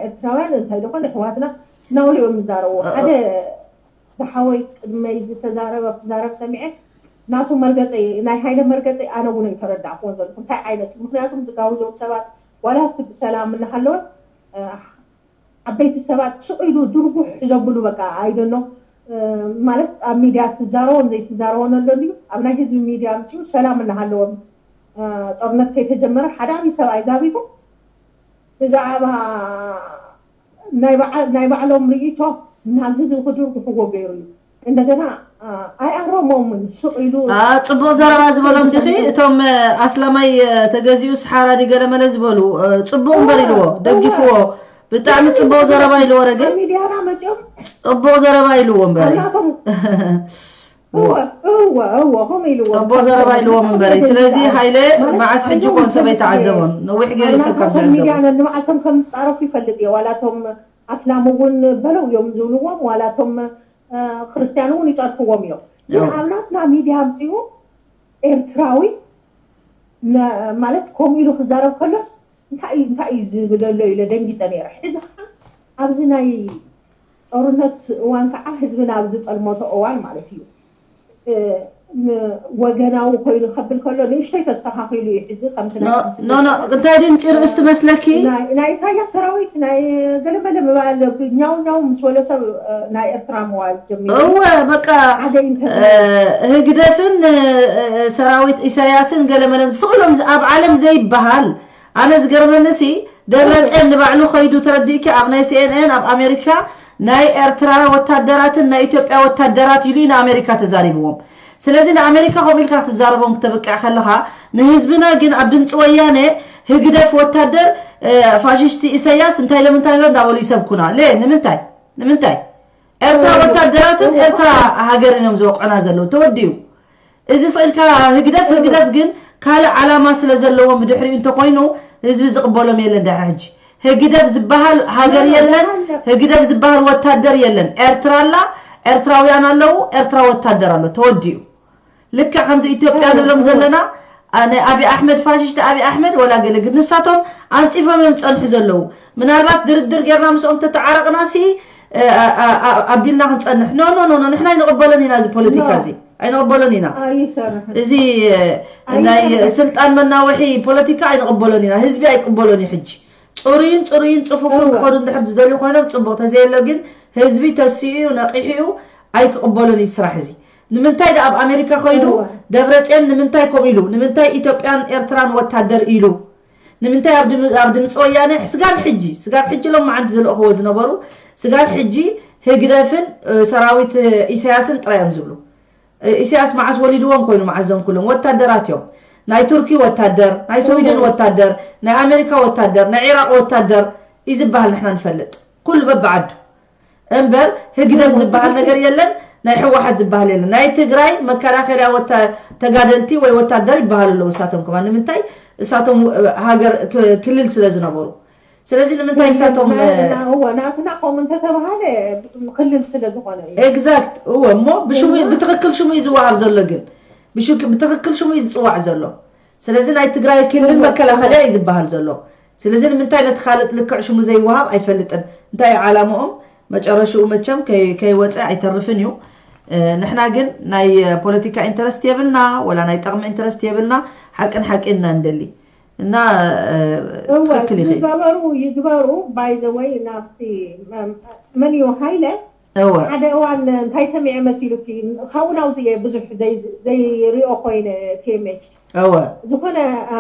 ኤርትራውያን እንታይ ደኾን ኣሕዋትና እናበሉ እዮም ዝዛረብዎ። እ፣ እ። ሓደ ዝሓወይ ቅድመይ ዝተዛረበ ክዛረብ ሰሚዐ ናቱ መርገፀ ናይ ሃይለ መርገፀ ኣነ እውን ኣይተረዳእክዎን ዘለኹ እንታይ ዓይነት እዩ? ምክንያቱም ዝጋውዞም ሰባት ዋላ እቲ ብሰላም እናሃለወ፣ እ፣ ዓበይቲ ሰባት ስቕ ኢሉ ድርጉሕ ዘብሉ በቃ ኣይደኖ፣ እ፣ ማለት ኣብ ሚድያ ትዛረቦን ዘይትዛረቦን ኣሎ ድዩ? ኣብ ናይ ህዝቢ ሚድያ ኣምፅኡ ሰላም እናሃለዎም፣ እ፣ ጦርነት ከይተጀመረ ሓደ ዓብዪ ሰብኣይ ጋቢቱ ብዛዕባ ናይ በዓ-፣ ናይ ባዕሎም ርእይቶ ናብ ህዝቢ ክድርግሕዎ ገይሩ እዩ። እንደገና፣ አ፣ ኣይኣረሞምን፣ ስቕ ኢሉ አ፣ ጽቡቕ ዘረባ ዝበሎም ዲኺ? እቶም፣ እ፣ ኣስላማይ፣ እ፣ ተገዚኡስ ሓራዲ ገለመለ ዝበሉ፣ እ፣ ጽቡቕ እምበር እወ፣ ኢልዎ፣ እወ። ደግፍዎ። ብጣዕሚ ጽቡቕ ዘረባ ኢልዎ ረገ። ኣብ ሚድያና መጺኦም ጽቡቕ ዘረባ ኢልዎ እምበር። ኣብ ናቶም እወ እወ እወ ከምኡ ኢልዎ። ኣቦ ዘረባ ኢልዎም እምበሪ። ስለዚ ሃይለ መዓስ ሕጂ ኮን ሰብ ኣይተዓዘቦን። ነዊሕ ገይሩ ሰብ ካብ ዝዕዘቦ። ነንባዕልቶም ከም ዝጻረፉ ይፈልጥ እየ። ዋላቶም ኣስላም እውን በለው እዮም ዝብልዎም፣ ዋላቶም ክርስቲያን እውን ይጸርፍዎም እዮም። ግን ኣብ ናትና ሚድያ ኣምጺኡ ኤርትራዊ ማለት ከምኡ ኢሉ ክዛረብ ከሎስ እንታይ እንታይ እዩ ዝብል ኣሎ ኢለ ደንጊፀ ነይረ። ሕዚ ከዓ ኣብዚ ናይ ጦርነት እዋን ከዓ ህዝብና ኣብ ዝጠልመቶ እዋን ማለት እዩ ወገናዊ ኮይኑ ከብል ከሎ ንእሽተይ ተስተኻኺሉ እዩ። ሕዚ ከምቲ ኖ ኖ እንታይ ድምፂ ርእስ ትመስለኪ? ናይ ኢሳያስ ሰራዊት ናይ ገለመለ ምባል ኛው ኛው ምስ ወለ ሰብ ናይ ኤርትራ ምዋል ጀሚሩ። እወ በቃ ህግደፍን ሰራዊት ኢሳያስን ገለመለን ስቕ ኢሎም ኣብ ዓለም ዘይበሃል። ኣነ ዝገርመኒ ሲ ደብረፅዮን ንባዕሉ ከይዱ ተረዲእኪ ኣብ ናይ ሲኤንኤን ኣብ ኣሜሪካ ናይ ኤርትራ ወታደራትን ናይ ኢትዮጵያ ወታደራት ኢሉ ኢና ኣሜሪካ ተዛሪብዎም። ስለዚ ንኣሜሪካ ከምኡ ኢልካ ክትዛረቦም ክተብቅዕ ከለኻ ንህዝብና ግን ኣብ ድምፂ ወያነ ህግደፍ ወታደር ፋሽስቲ ኢሳያስ እንታይ ኢሎም እንታይ ኢሎም እንዳበሉ ይሰብኩና ለ ንምንታይ ንምንታይ ኤርትራ ወታደራትን ኤርትራ ሃገርን እዮም ዝወቅዑና ዘለዉ። ተወዲኡ እዚ ስቕ ኢልካ ህግደፍ ህግደፍ ግን ካልእ ዓላማ ስለ ዘለዎም ብድሕሪኡ እንተኮይኑ ህዝቢ ዝቕበሎም የለን። ድሕሪ ሕጂ ህግደፍ ዝበሃል ሃገር የለን። ህግደፍ ዝበሃል ወታደር የለን። ኤርትራ ኣላ፣ ኤርትራውያን ኣለዉ፣ ኤርትራ ወታደር ኣሎ። ተወዲኡ ልክዕ ከምዚ ኢትዮጵያ ንብሎም ዘለና ናይ ኣብይ ኣሕመድ ፋሽስቲ ኣብይ ኣሕመድ ወላ ገለ ግን ንሳቶም ኣንፂፎም እዮም ዝፀንሑ ዘለዉ። ምናልባት ድርድር ጌርና ምስኦም ተተዓረቕና ሲ ኣቢልና ክንፀንሕ ኖ ኖ ኖ ንሕና ኣይንቕበሎን ኢና እዚ ፖለቲካ እዚ ኣይንቕበሎን ኢና። እዚ ናይ ስልጣን መናውሒ ፖለቲካ ኣይንቕበሎን ኢና። ህዝቢ ኣይቅበሎን እዩ ሕጂ። ፅሩይን ፅሩይን ፅፉፍን ክኸዱ እንድሕር ዝደልዩ ኮይኖም ፅቡቕ ተዘየሎ ግን ህዝቢ ተሲኡ ነቒሑ እዩ ኣይክቕበሎን እዩ ስራሕ እዚ። ንምንታይ ደኣ ኣብ ኣሜሪካ ከይዱ ደብረፅዮን ንምንታይ ከምኡ ኢሉ ንምንታይ ኢትዮጵያን ኤርትራን ወታደር ኢሉ ንምንታይ ኣብ ድም- ኣብ ድምፂ ወያነ ስጋብ ሕጂ ስጋብ ሕጂ ሎም መዓንቲ ዝለእኽዎ ዝነበሩ ስጋብ ሕጂ ህግደፍን እ፣ ሰራዊት እ፣ ኢሳያስን ጥራይ እዮም ዝብሉ። እ፣ ኢሳያስ መዓስ ወሊድዎም ኮይኑ መዓስ ዘንኩሎም ወታደራት እዮም። ናይ ቱርኪ ወታደር፣ ናይ ስዊድን ወታደር፣ ናይ ኣሜሪካ ወታደር፣ ናይ ዒራቅ ወታደር እዩ ዝበሃል ንሕና ንፈልጥ። ኩሉ በብዓዱ እምበር ህግደፍ ዝበሃል ነገር የለን፣ ናይ ህወሓት ዝበሃል የለን። ናይ ትግራይ መከላኸልያ ወታ- ተጋደልቲ ወይ ወታደር ይበሃሉ ኣለዉ። እሳቶም ከማ ንምንታይ እሳቶም እ፣ ሃገር ክ- ክልል ስለ ዝነበሩ ስለዚ ንምንታይ እሳቶም እ፣ እወ ናትና ከምኡ እንተተባሃለ ክልል ስለ ዝኾነ እዩ። ኤግዛክት እወ እሞ ብሽሙ ብትኽክል ሽሙ እዩ ዝወሃብ ዘሎ ግን ብሽክ- ብትኽክል ሽሙ እዩ ዝፅዋዕ ዘሎ። ስለዚ ናይ ትግራይ ክልል መከላኸልያ እዩ ዝበሃል ዘሎ። ስለዚ ንምንታይ ነቲ ካልእ ልክዕ ሽሙ ዘይወሃብ ኣይፈልጥን። እንታይ እዩ ዓላምኦም? መጨረሽኡ መቸም ከይ- ከይወፀ ኣይተርፍን እዩ። እ፣ ንሕና ግን ናይ ፖለቲካ ኢንተረስት የብልና ወላ ናይ ጠቕሚ ኢንተረስት የብልና። ሓቅን ሓቂ እና እንደሊ እና እ፣ እወ ትኽክል ኢኺ። ዝገበሩ ይግበሩ። By the way ናብቲ መ- መን እዩ ሃይለ እወ ሓደ እዋን እንታይ ሰሚዐ መሲሉኪ? ካብኡ ናውዚ እየ ብዙሕ ዘይ- ዘይሪኦ ኮይነ ቲኤምኤች እወ ዝኾነ አ፣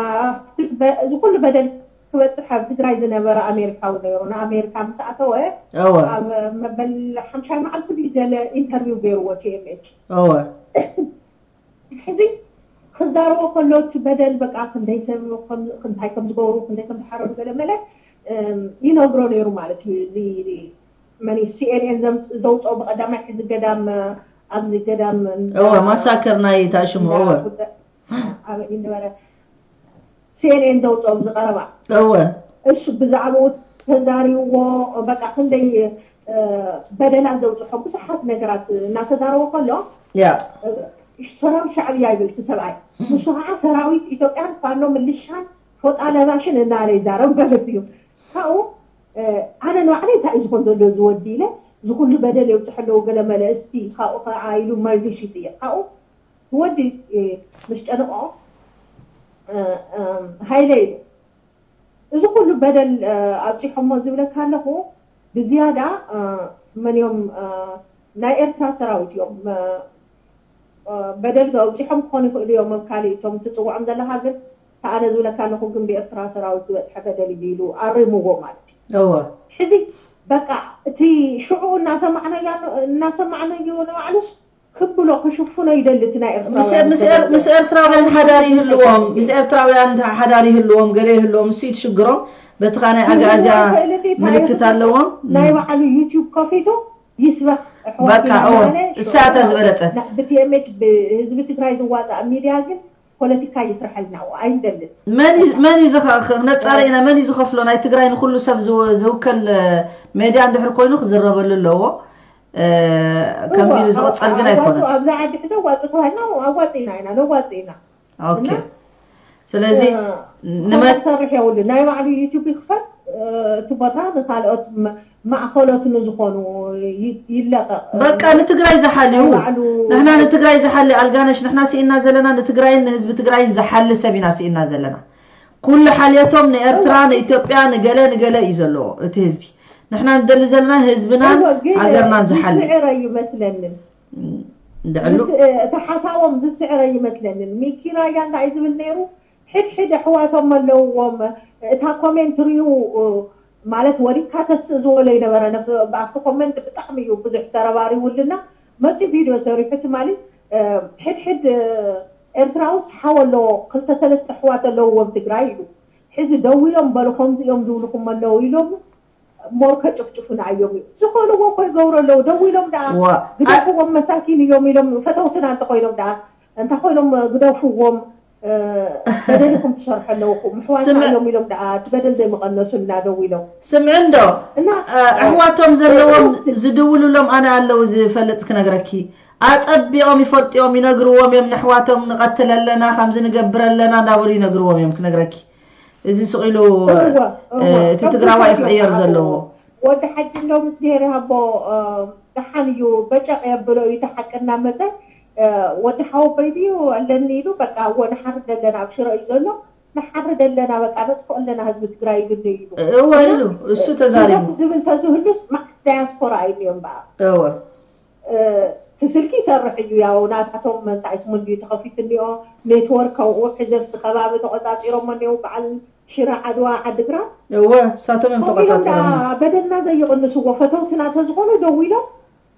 በ- እዚ ኩሉ በደል ክበፅሕ ኣብ ትግራይ ዝነበረ ኣሜሪካዊ ነይሩ። ንኣሜሪካ ምስ ኣተወ እወ ኣብ መበል ሓምሻይ መዓልቲ ድዩ ገለ ኢንተርቪው ገይርዎ ቲኤምኤች እወ ሕዚ ክዛረቦ ከሎ እቲ በደል በቃ ክንደይ ሰብ ከም- እንታይ ከም ዝገብሩ ክንደይ ከም ዝሓረዱ ገለ መለ እም፣ ይነግሮ ነይሩ ማለት እዩ። እዚ መን ሲኤንኤን ዘውፅኦ ብቀዳማይ ሕዚ ገዳም ኣብዚ ገዳም እወ ማሳከር ናይ ታሽሙ እወ ኣበይ ነበረ ሲኤንኤን ዘውፅኦ ዝቀረባ እወ እሱ ብዛዕባኡ ተዛሪብዎ በቃ ክንደይ እ፣ በደላት ዘውፅሖ ብዙሓት ነገራት እናተዛረቦ ከሎ ያ ሰራዊት ሻዕብያ ይብል እቲ ሰብኣይ። ንሱ ከዓ ሰራዊት ኢትዮጵያን ፋኖ ምልሻን ፎጣ ለባሽን እናበለ ይዛረብ ማለት እዩ። ካብኡ እ፣ ኣነ ንባዕለይ እንታይ እዩ ዝኾን ዘሎ እዚ ወዲ ኢለ እዚ ኩሉ በደል የብፅሑ ኣለዉ ገለ መለ እስቲ ካብኡ ከዓ ኢሉ መልሱ ይጥየቅ። ካብኡ እቲ ወዲ እ፣ ምስ ጨነቆ እ፣ እ፣ ሃይለ ኢሉ እዚ ኩሉ በደል ኣብፂሖሞ ዝብለካ ኣለኹ ብዝያዳ መን እዮም ናይ ኤርትራ ሰራዊት እዮም በደል ኣብፂሖም ክኾኑ ይኽእሉ እዮም ኣብ ካሊእ እቶም ትፅውዖም ዘለካ ግን ተኣነ ዝብለካ ኣለኹ ግን ብኤርትራ ሰራዊት ዝበፅሐ በደል እዩ ኢሉ ኣሪምዎ ማለት እዩ እወ ሕዚ በቃ እቲ ሽዑ እናሰማዕናዮ እናሰማዕናዮ ንባዕሉስ ክብሎ ክሽፍኖ ይደሊ እቲ ናይ ኤርትራውያን ምስ ኤርትራውያን ሓዳር ይህልዎም ምስ ኤርትራውያን ሓዳር ይህልዎም ገለ ይህልዎም እሱ ይትሽግሮም በቲ ካ ናይ ኣግኣዝያ ምልክት ኣለዎም ናይ ባዕሉ ዩቱብ ከፊቱ ይስበኽ ኣሕዋት በቃ ኢና ኦ እናበለ እሳ እታ ዝበለጸት ብ ቲ ኤም ኤች ብህዝቢ ትግራይ ዝዋፃእ ሚድያ ግን ፖለቲካ ይስርሐልና ኣይንደልን። መን እዩ መን እዩ ዝኸ- ነፃሪ ኢና መን እዩ ዝኸፍሎ ናይ ትግራይ ንኩሉ ሰብ ዝው- ዝውከል ሜድያ እንድሕር ኮይኑ ክዝረበሉ ኣለዎ። ከምዚ ኢሉ ዝቕፀል ግን ኣይኮነን። ኣብዛ ዓዲ ሕቶ ኣዋፅእ ተባሂልና ኣዋፅእና ኢና ነዋፅእ ኢና። ኦኬ ስለዚ ንመሰርሕ የብሉ ናይ ባዕሉ ዩቱብ ይክፈት እቲ ቦታ ንካልኦት ማእኸሎት ንዝኾኑ ይለቀቕ። በቃ ንትግራይ ዝሓልዩ ንሕና ንትግራይ ዝሓሊ ኣልጋነሽ ንሕና ስኢና ዘለና ንትግራይን ንህዝቢ ትግራይን ዝሓሊ ሰብ ኢና ስኢና ዘለና። ኩሉ ሓልዮቶም ንኤርትራ ንኢትዮጵያ ንገለ ንገለ እዩ ዘለዎ እቲ ህዝቢ። ንሕና ንደሊ ዘለና ህዝብናን ሃገርናን ዝሓሊ። ዝስዕረ ይመስለንን እንድዕሉ እቲ ሓሳቦም ዝስዕረ ይመስለንን። ሚኪ ራያ እንታይ ዝብል ነይሩ? ሕድሕድ ኣሕዋቶም ኣለውዎም። እታ ኮሜንት ሪኡ ማለት ወዲካ ተስእ ዝበሎ ይነበረ። ኣብቲ ኮመንት ብጣዕሚ እዩ ብዙሕ ተረባሪቡልና መፂ ቪድዮ ሰሪሑ ትማሊ ሕድሕድ ኤርትራውስ ሓው ኣለዎ ክልተ ሰለስተ ኣሕዋት ኣለውዎም ትግራይ ኢሉ። ሕዚ ደዊሎም በሉ ከምዚ እዮም ዝብልኩም ኣለዉ ኢሎም ሞር ከጭፍጭፉና እዮም እዩ ዝኽእልዎ እኮ ይገብሩ ኣለዉ። ደዊሎም ደኣ ግደፍዎም መሳኪን እዮም ኢሎም ፈተውትና እንተኮይኖም ደኣ እንታይ ኮይኖም ግደፍዎም በደልኩም ትሰርሑ ኣለውኩም ምሕዋትና እዮም ኢሎም ደኣ እቲ በደል ዘይምቐነሱልና ደዊሎም ስምዒ እንዶ ኣሕዋቶም ዘለዎም ዝድውሉሎም ኣነ ኣለዉ ዝፈልጥ ክነግረኪ ኣጸቢቖም ይፈልጥዮም ይነግርዎም እዮም ነሕዋቶም ንቐትል ኣለና ከምዚ ንገብር ኣለና እንዳበሉ ይነግርዎም እዮም ክነግረኪ እዚ ስቕ ኢሉ እቲ ትግራዋይ ክቕየር ዘለዎ። ወዲ ሓጂ እንዶ ምስ ድሄር ሃቦ ደሓን እዩ በጨቕ የብሎ እዩ እቲ ሓቂ እናመፀ ወዲ ሓወቦይ ድዩ ኣለኒ ኢሉ በቃ እወ ንሓርድ ኣለና ኣብ ሽረ እዩ ዘሎ ንሓርድ ኣለና በቃ ነጥፍኦ ኣለና ህዝቢ ትግራይ ኢሉኒ ኢሉ እወ ኢሉ እሱ ተዛሪቡ ዝብል ተዝህሉስ ማዕስ ዳያስፖራ ኣይንዮም በኣ እወ እቲ ስልኪ ይሰርሕ እዩ ያው ናታቶም እንታይ ስሙ እንድዩ ተኸፊቱ እኒኦ ኔትወርክ ከምኡ ሕዚ ኣብቲ ከባቢ ተቆፃፂሮሞ እኒው በዓል ሽረ ዓድዋ ዓድግራት እወ እሳቶም እዮም ከምኡ ኢሎም ተቆፃፂሮሞ ደኣ በደልና ዘይቕንስዎ ፈተውትና ተዝኾኑ ደው ኢሎም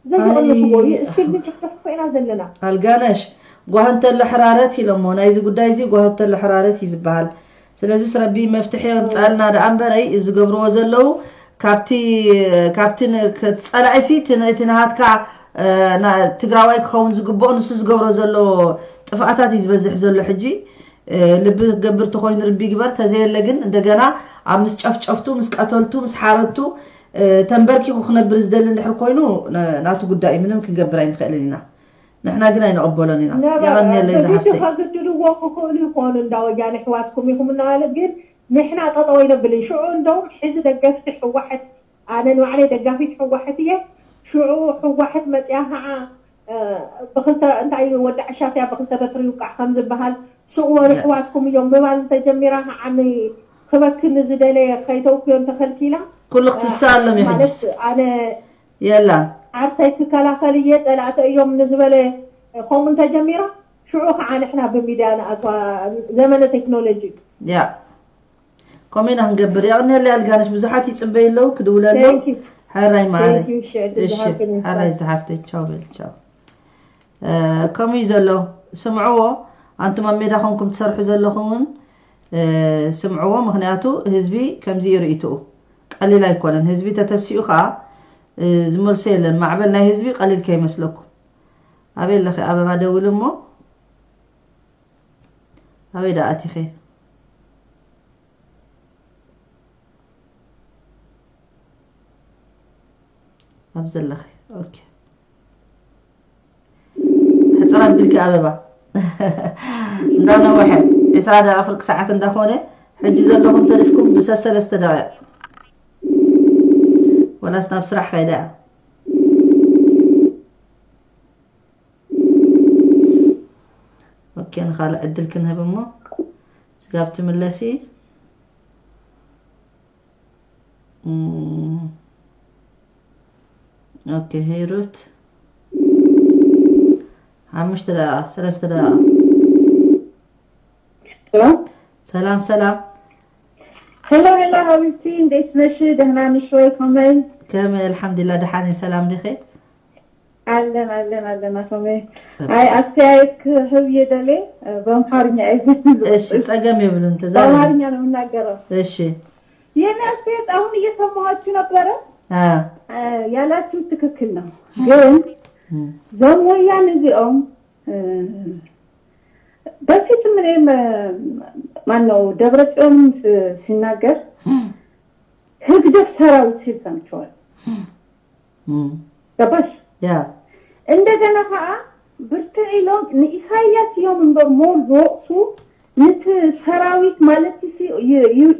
ዘይቕንስዎ እዩ እስቲል ግን ጭፍጨፍ እኮ ኢና ዘለና ኣልጋነሽ ጓህ እንተሎ ሕራረት ኢሎሞ ናይዚ ጉዳይ እዚ ጓህ እንተሎ ሕራረት እዩ ዝበሃል ስለዚስ ረቢ መፍትሒ የምፀኣልና ደኣ እምበረይ እዚ ዝገብርዎ ዘለዉ ካብቲ ካብቲ ጸላኢሲ እቲ ናሃትካ ትግራዋይ ክኸውን ዝግብኦ ንሱ ዝገብሮ ዘሎ ጥፍኣታት እዩ ዝበዝሕ ዘሎ ሕጂ ልቢ ክገብር ተኮይኑ ርቢ ግበር ተዘየለ ግን እንደገና ኣብ ምስ ጨፍጨፍቱ ምስ ቀተልቱ ምስ ሓረቱ ተንበርኪኩ ክነብር ዝደሊ እንድሕር ኮይኑ ናቱ ጉዳይ ምንም ክንገብር ኣይንክእልን ኢና ንሕና ግን ኣይንቕበሎን ኢና የቐንየለይ ዝሓፍተይ ከግድድዎ ክኽእሉ ይኾኑ እንዳ ወያነ ኣሕዋትኩም ኢኹም እናበለ ግን ንሕና ጠጠው ኣይነብልን ሽዑ እንደውም ሕዚ ደገፍቲ ሕዋሕት ኣነ ንባዕለይ ደጋፊት ሕዋሕት እየ ሽዑ ሕዋሕት መፅያ ከዓ ብክልተ እንታይ ወዲ ዓሻትያ ብክልተ በትሪ ይውቃዕ ከም ዝበሃል ሱቅ ወሪ ኣሕዋትኩም እዮም ምባል እንተጀሚራ ከዓ ክበኪ ንዝደለየ ከይተውክዮ እንተከልኪላ ኩሉ ክትስኣሎም እዩ ማለት ሕጅስ ኣነ የላ ዓርሰይ ክከላከል እየ ፀላእተ እዮም ንዝበለ ከምኡ እንተጀሚራ ሽዑ ከዓ ንሕና ብሚድያ ንኣትዋ ዘመነ ቴክኖሎጂ ያ ከምኡ ኢና ክንገብር የቕንየለይ ኣልጋነሽ ብዙሓት ይፅበዩ ኣለዉ ክድውለሎም Thank you. ሕራይ ማዓረይ Thank you. ሽዕቲ እሺ ዝሃብክን ሕራይ ዝሓፍተይ ቻው በል ቻው ከምኡ እዩ ዘሎ ስምዕዎ ኣንቱም ኣብ ሜዳ ኮንኩም ትሰርሑ ዘለኹም እውን ስምዕዎ ምክንያቱ ህዝቢ ከምዚ እዩ ርእይትኡ ቀሊል ኣይኮነን ህዝቢ ተተሲኡ ከዓ ዝመልሶ የለን ማዕበል ናይ ህዝቢ ቀሊል ከይመስለኩም ኣበይ ኣለኺ ኣበባ ደውል እሞ ኣበይ ደኣ ኣቲኺ ኣብ ዘለኺ ኦኬ ሕፅር ኣቢልኪ ኣበባ እንዳነወሐ ዕስራ ደቂቕ ፍርቂ ሰዓት እንዳኾነ ሕጂ ዘለኹም ተሪፍኩም ብሰሰለስተ ደቂቕ ወላስ ናብ ስራሕ ከይዳ እያ ኦኬ ንኻልእ ዕድል ክንህብ እሞ ስጋብ ትምለሲ ኦኬ ሂሩት ሓሙሽተ ደቂቃ ሰለስተ ደቂቃ ሰላም ሰላም ሄሎ ሄሎ ሀቢብቲ እንዴት ነሽ? ደህና ነሽ ወይ? ከመይ ከመይ ኣልሓምዱሊላ ደሓን እየ። ሰላም ዲኺ? ኣለን ኣለን ኣለን ኣቶመ ኣይ ኣስተያየት ክህብ እየ ደልየ በምሓርኛ እየ ዝብል እሺ ጸገም የብሉን ተዛረቢ በምሓርኛ ነው የምናገረው እሺ የኔ አስተያየት አሁን እየሰማኋችሁ ነበረ አ፣ ያላችሁ ትክክል ነው። ግን እዞም ወያነ እዚኦም በፊት ምን ማነው ደብረ ጽዮን ሲናገር ህግደፍ ሰራዊት ሲል ሰምቸዋል። ገባሽ? ያ እንደገና ከዓ ብርትዕ ኢሎም ንኢሳያስ እዮም እምበር ሞር ዝወቅሱ ንቲ ሰራዊት ማለት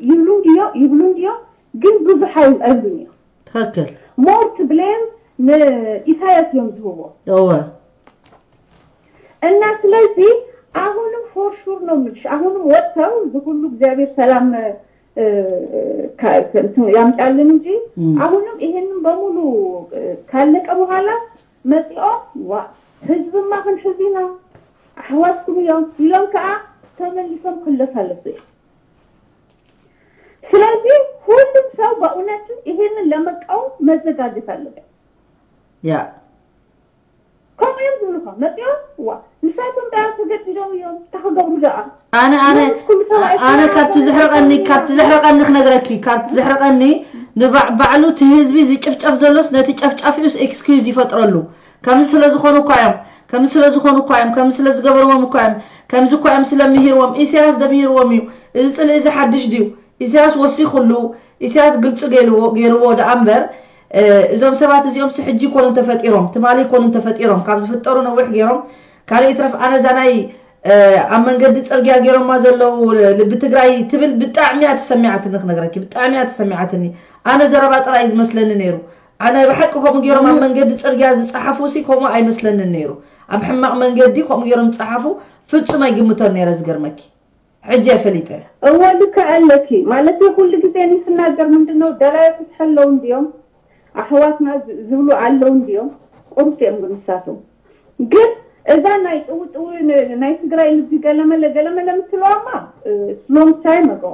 ይብሉ እንድዮ ይብሉ እንድዮ ግን ብዙሕ ኣይብሉን እዮም። ትክክል። ሞር ትብሌም ንኢሳያስ እዮም ዝህቦ እወ እና ስለዚ አሁንም ፎርሹር ነው የምልሽ። አሁንም ወጥተው እዚህ ሁሉ እግዚአብሔር ሰላም ያምጣልን እንጂ አሁንም ይሄንን በሙሉ ካለቀ በኋላ መጽኦም ዋ ህዝብማ ክንሕዝ ኢና ኣሕዋትኩም እዮም ኢሎም ከዓ ተመሊሶም ክለሳለሱ እዮም። ስለዚህ ሁሉም ሰው በእውነትም ይሄንን ለመቃወም መዘጋጀት አለበት። ያ ከምኡ እዮም ዝብሉኻ መፅኦም ዋ ንሳቶም ደኣ ተገዲዶም እዮም እንታይ ክገብሩ ደኣ ኣነ ኣነ ኩሉ ሰብ ኣነ ካብቲ ዘሕረቐኒ ካብቲ ዘሕረቐኒ ክነግረኪ ካብቲ ዘሕረቐኒ ንባዕ ባዕሉ እቲ ህዝቢ ዝጭፍጨፍ ዘሎስ ነቲ ጨፍጫፊኡስ ኤክስኪዩዝ ይፈጥረሉ። ከምዚ ስለ ዝኾኑ እኳ እዮም ከምዚ ስለ ዝኾኑ እኳ እዮም ከምዚ ስለ ዝገበርዎም እኳ እዮም ከምዚ እኳ እዮም ስለምሂርዎም ኢሳያስ ደምሂርዎም እዩ። እዚ ፅልኢ እዚ ሓድሽ ድዩ? ኢሳያስ ወሲኹሉ ኢሳያስ ግልፂ ገይርዎ ገይርዎ ደኣ እምበር እዞም ሰባት እዚኦም ሲ ሕጂ ይኮኑን ተፈጢሮም ትማሊ ይኮኑን ተፈጢሮም ካብ ዝፍጠሩ ነዊሕ ገይሮም ካልእ ይትረፍ ኣነ እዛ ናይ ኣብ መንገዲ ፅርግያ ገይሮማ ዘለዉ ልቢ ትግራይ ትብል ብጣዕሚ እያ ተሰሚዓትኒ ክነግረኪ ብጣዕሚ እያ ተሰሚዓትኒ ኣነ ዘረባ ጥራይ እዩ ዝመስለኒ ነይሩ ኣነ ብሓቂ ከምኡ ገይሮም ኣብ መንገዲ ፅርግያ ዝፀሓፉ ሲ ከምኡ ኣይመስለንን ነይሩ ኣብ ሕማቕ መንገዲ ከምኡ ገይሮም ዝፀሓፉ ፍፁም ኣይግምቶን ነይረ ዝገርመኪ ሕጂ እየ ፈሊጠ። እወ ልክዕ ኣለኪ ማለት ኩሉ ግዜ እኔ ስናገር ምንድነው ደላይ ፍትሒ ኣለው እንድዮም ኣሕዋትና ዝብሉ ኣለው እንድዮም ቁሩብ እዮም ግን ንሳቶም ግን እዛ ናይ ጥውጥው ናይ ትግራይ ልቢ ገለመለ ገለመለ ምትለዋማ long time ago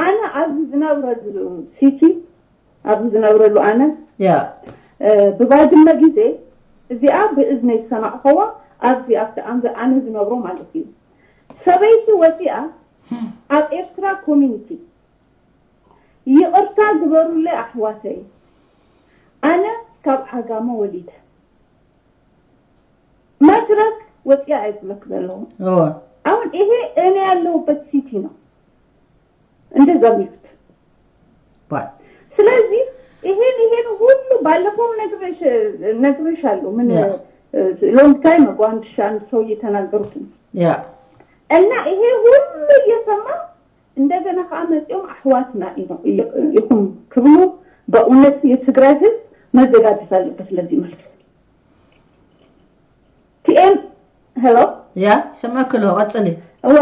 ኣነ ኣብዚ ዝነብረሉ city ኣብዚ ዝነብረሉ ኣነ ያ ብባድመ ግዜ እዚኣ ብእዝነይ ዝሰማዕኸዋ ኣብዚ ኣብቲ ኣንዘ ኣነ ዝነብሮ ማለት እዩ ሰበይቲ ወፂኣ ኣብ ኤርትራ community ይቕርታ ግበሩለይ ኣሕዋተይ ኣነ ካብ ዓጋመ ወሊደ መድረክ ወፂኣ እየ ዝብለክ ዘለኹ እወ አሁን ይሄ እኔ ያለሁበት city ነው እንደዛ የሚሉት ባይ ስለዚህ ይሄን ይሄን ሁሉ ባለፈው ነግሬሽ ነግሬሻለሁ ምን ያ። long time ago አንድ ሺህ አንድ ሰው እየተናገሩት ነው ያ እና ይሄ ሁሉ እየሰማ እንደገና ከዓ መፅኦም ኣሕዋትና ኢኹም ክብሉ በእውነት የትግራይ ህዝብ መዘጋጀት ኣለበት ለዚህ መልስ ቲኤም ሄሎ ያ ይሰማዕኪ ኣለኹ ቀፅሊ እዋ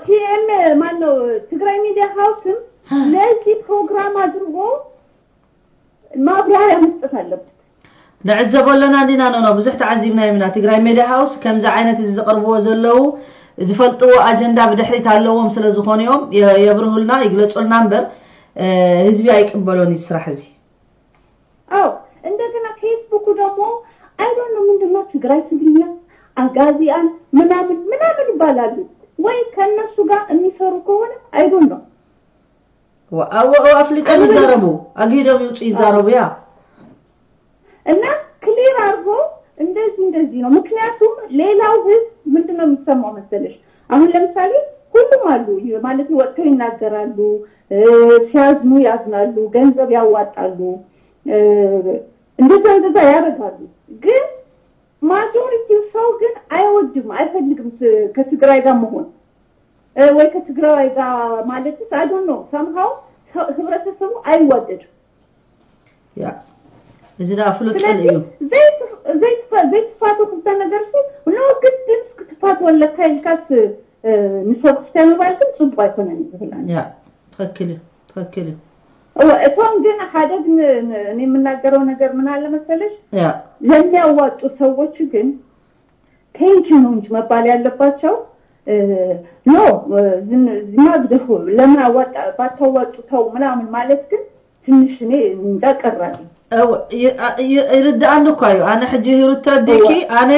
ቲኤም ማነው ትግራይ ሚዲያ ሃውስም ለዚህ ፕሮግራም አድርጎ ማብራሪያ መስጠት ኣለበት ንዕዘቦ ኣለና እንዲና ኖኖ ብዙሕ ተዓዚብናዮም ኢና ትግራይ ሜድያ ሃውስ ከምዚ ዓይነት እዚ ዘቕርብዎ ዘለዉ ዝፈልጥዎ ኣጀንዳ ብድሕሪት ኣለዎም ስለ ዝኾኑ እዮም የብርሁልና ይግለፁልና እምበር ህዝቢ ኣይቅበሎን እዩ ስራሕ እዚ አዎ እንደገና ፌስቡኩ ደግሞ I don't know ምንድነው ትግራይ ትግርኛ አጋዚያን ምናምን ምናምን ይባላሉ ወይ ከነሱ ጋር የሚሰሩ ከሆነ I don't know ኣፍሊጦም ይዛረቡ ኣግሂዶም ይውፁ ይዛረቡ ያ እና clear አድርጎ እንደዚህ እንደዚህ ነው ምክንያቱም ሌላው ህዝብ ምንድነው የሚሰማው መሰለሽ አሁን ለምሳሌ ሁሉም አሉ ማለት ወጥተው ይናገራሉ ሲያዝኑ ያዝናሉ ገንዘብ ያዋጣሉ እንደዛ እንደዛ ያደርጋሉ ግን majority ው ሰው ግን አይወድም አይፈልግም ከትግራይ ጋር መሆን ወይ ከትግራዋይ ጋር ማለት I don't know somehow ህብረተሰቡ አይዋደድም ያ እዚ ዳ ፍሉጥ ፅል እዩ ዘይትፋቱ ክልተ ነገር ሲ ኖ ግድን ክትፋት ወለካ ኢልካስ ንሰብ ክስታይ ምባል ግን ፅቡቅ ኣይኮነን ዝብል ያ ትክክል እዩ ትክክል እዩ እቶም ግን ሓደ ግን እኔ የምናገረው ነገር ምን አለ መሰለሽ ያ ለሚያዋጡ ሰዎች ግን thank you ነው እንጂ መባል ያለባቸው no ዝማ ግደፉ ለምን አዋጣ ባታዋጡ ተው ምናምን ማለት ግን ትንሽ እኔ እንጃ ቀራል ይርድኣኒ እኳ እዩ ኣነ ሕጂ ሂሩት ተረዲእኪ ኣነ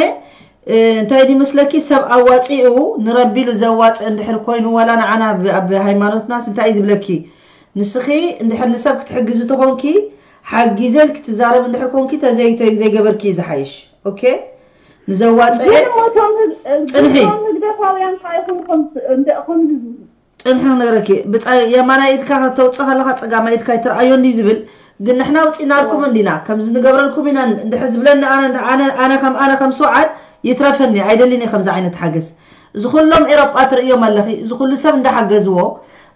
እንታይ ድመስለኪ ሰብ ኣዋፂኡ ንረቢሉ ዘዋፅእ እንድሕር ኮይኑ ዋላ ንዓና ኣብ ሃይማኖትናስ እንታይ እዩ ዝብለኪ ንስኺ እንድሕር ንሰብ ክትሕግዚ ተኾንኪ ሓጊዘ ኢልኪ ትዛረብ እንድሕር ኮንኪ ተዘይ ዘይገበርኪ እዩ ዝሓይሽ። ኦኬ፣ ንዘዋፀአ ግን እሞ እቶም ህግ- ፅንሒ። እቶም ህግደፋውያን ከኣ ይኹን ከም እንደ ከም ፅንሒ ክነግረኪ ብፃ- የማናይ ኢድካ ከተውፅእ ከለካ ፀጋማይ ኢድካ ይትረኣዮ እንዲ ዝብል ግን ንሕና ኣውፂእናልኩም እንዲና ከምዚ ንገብረልኩም ኢና እንድሕር ዝብለኒ ኣነ ኣነ ኣነ ከም ኣነ ከም ስውዓል ይትረፈኒ ኣይደልን እየ ከምዚ ዓይነት ሓገዝ እዚ ኩሎም ኤሮጳ ትርእዮም ኣለኺ እዚ ኩሉ ሰብ እንዳሓገዝዎ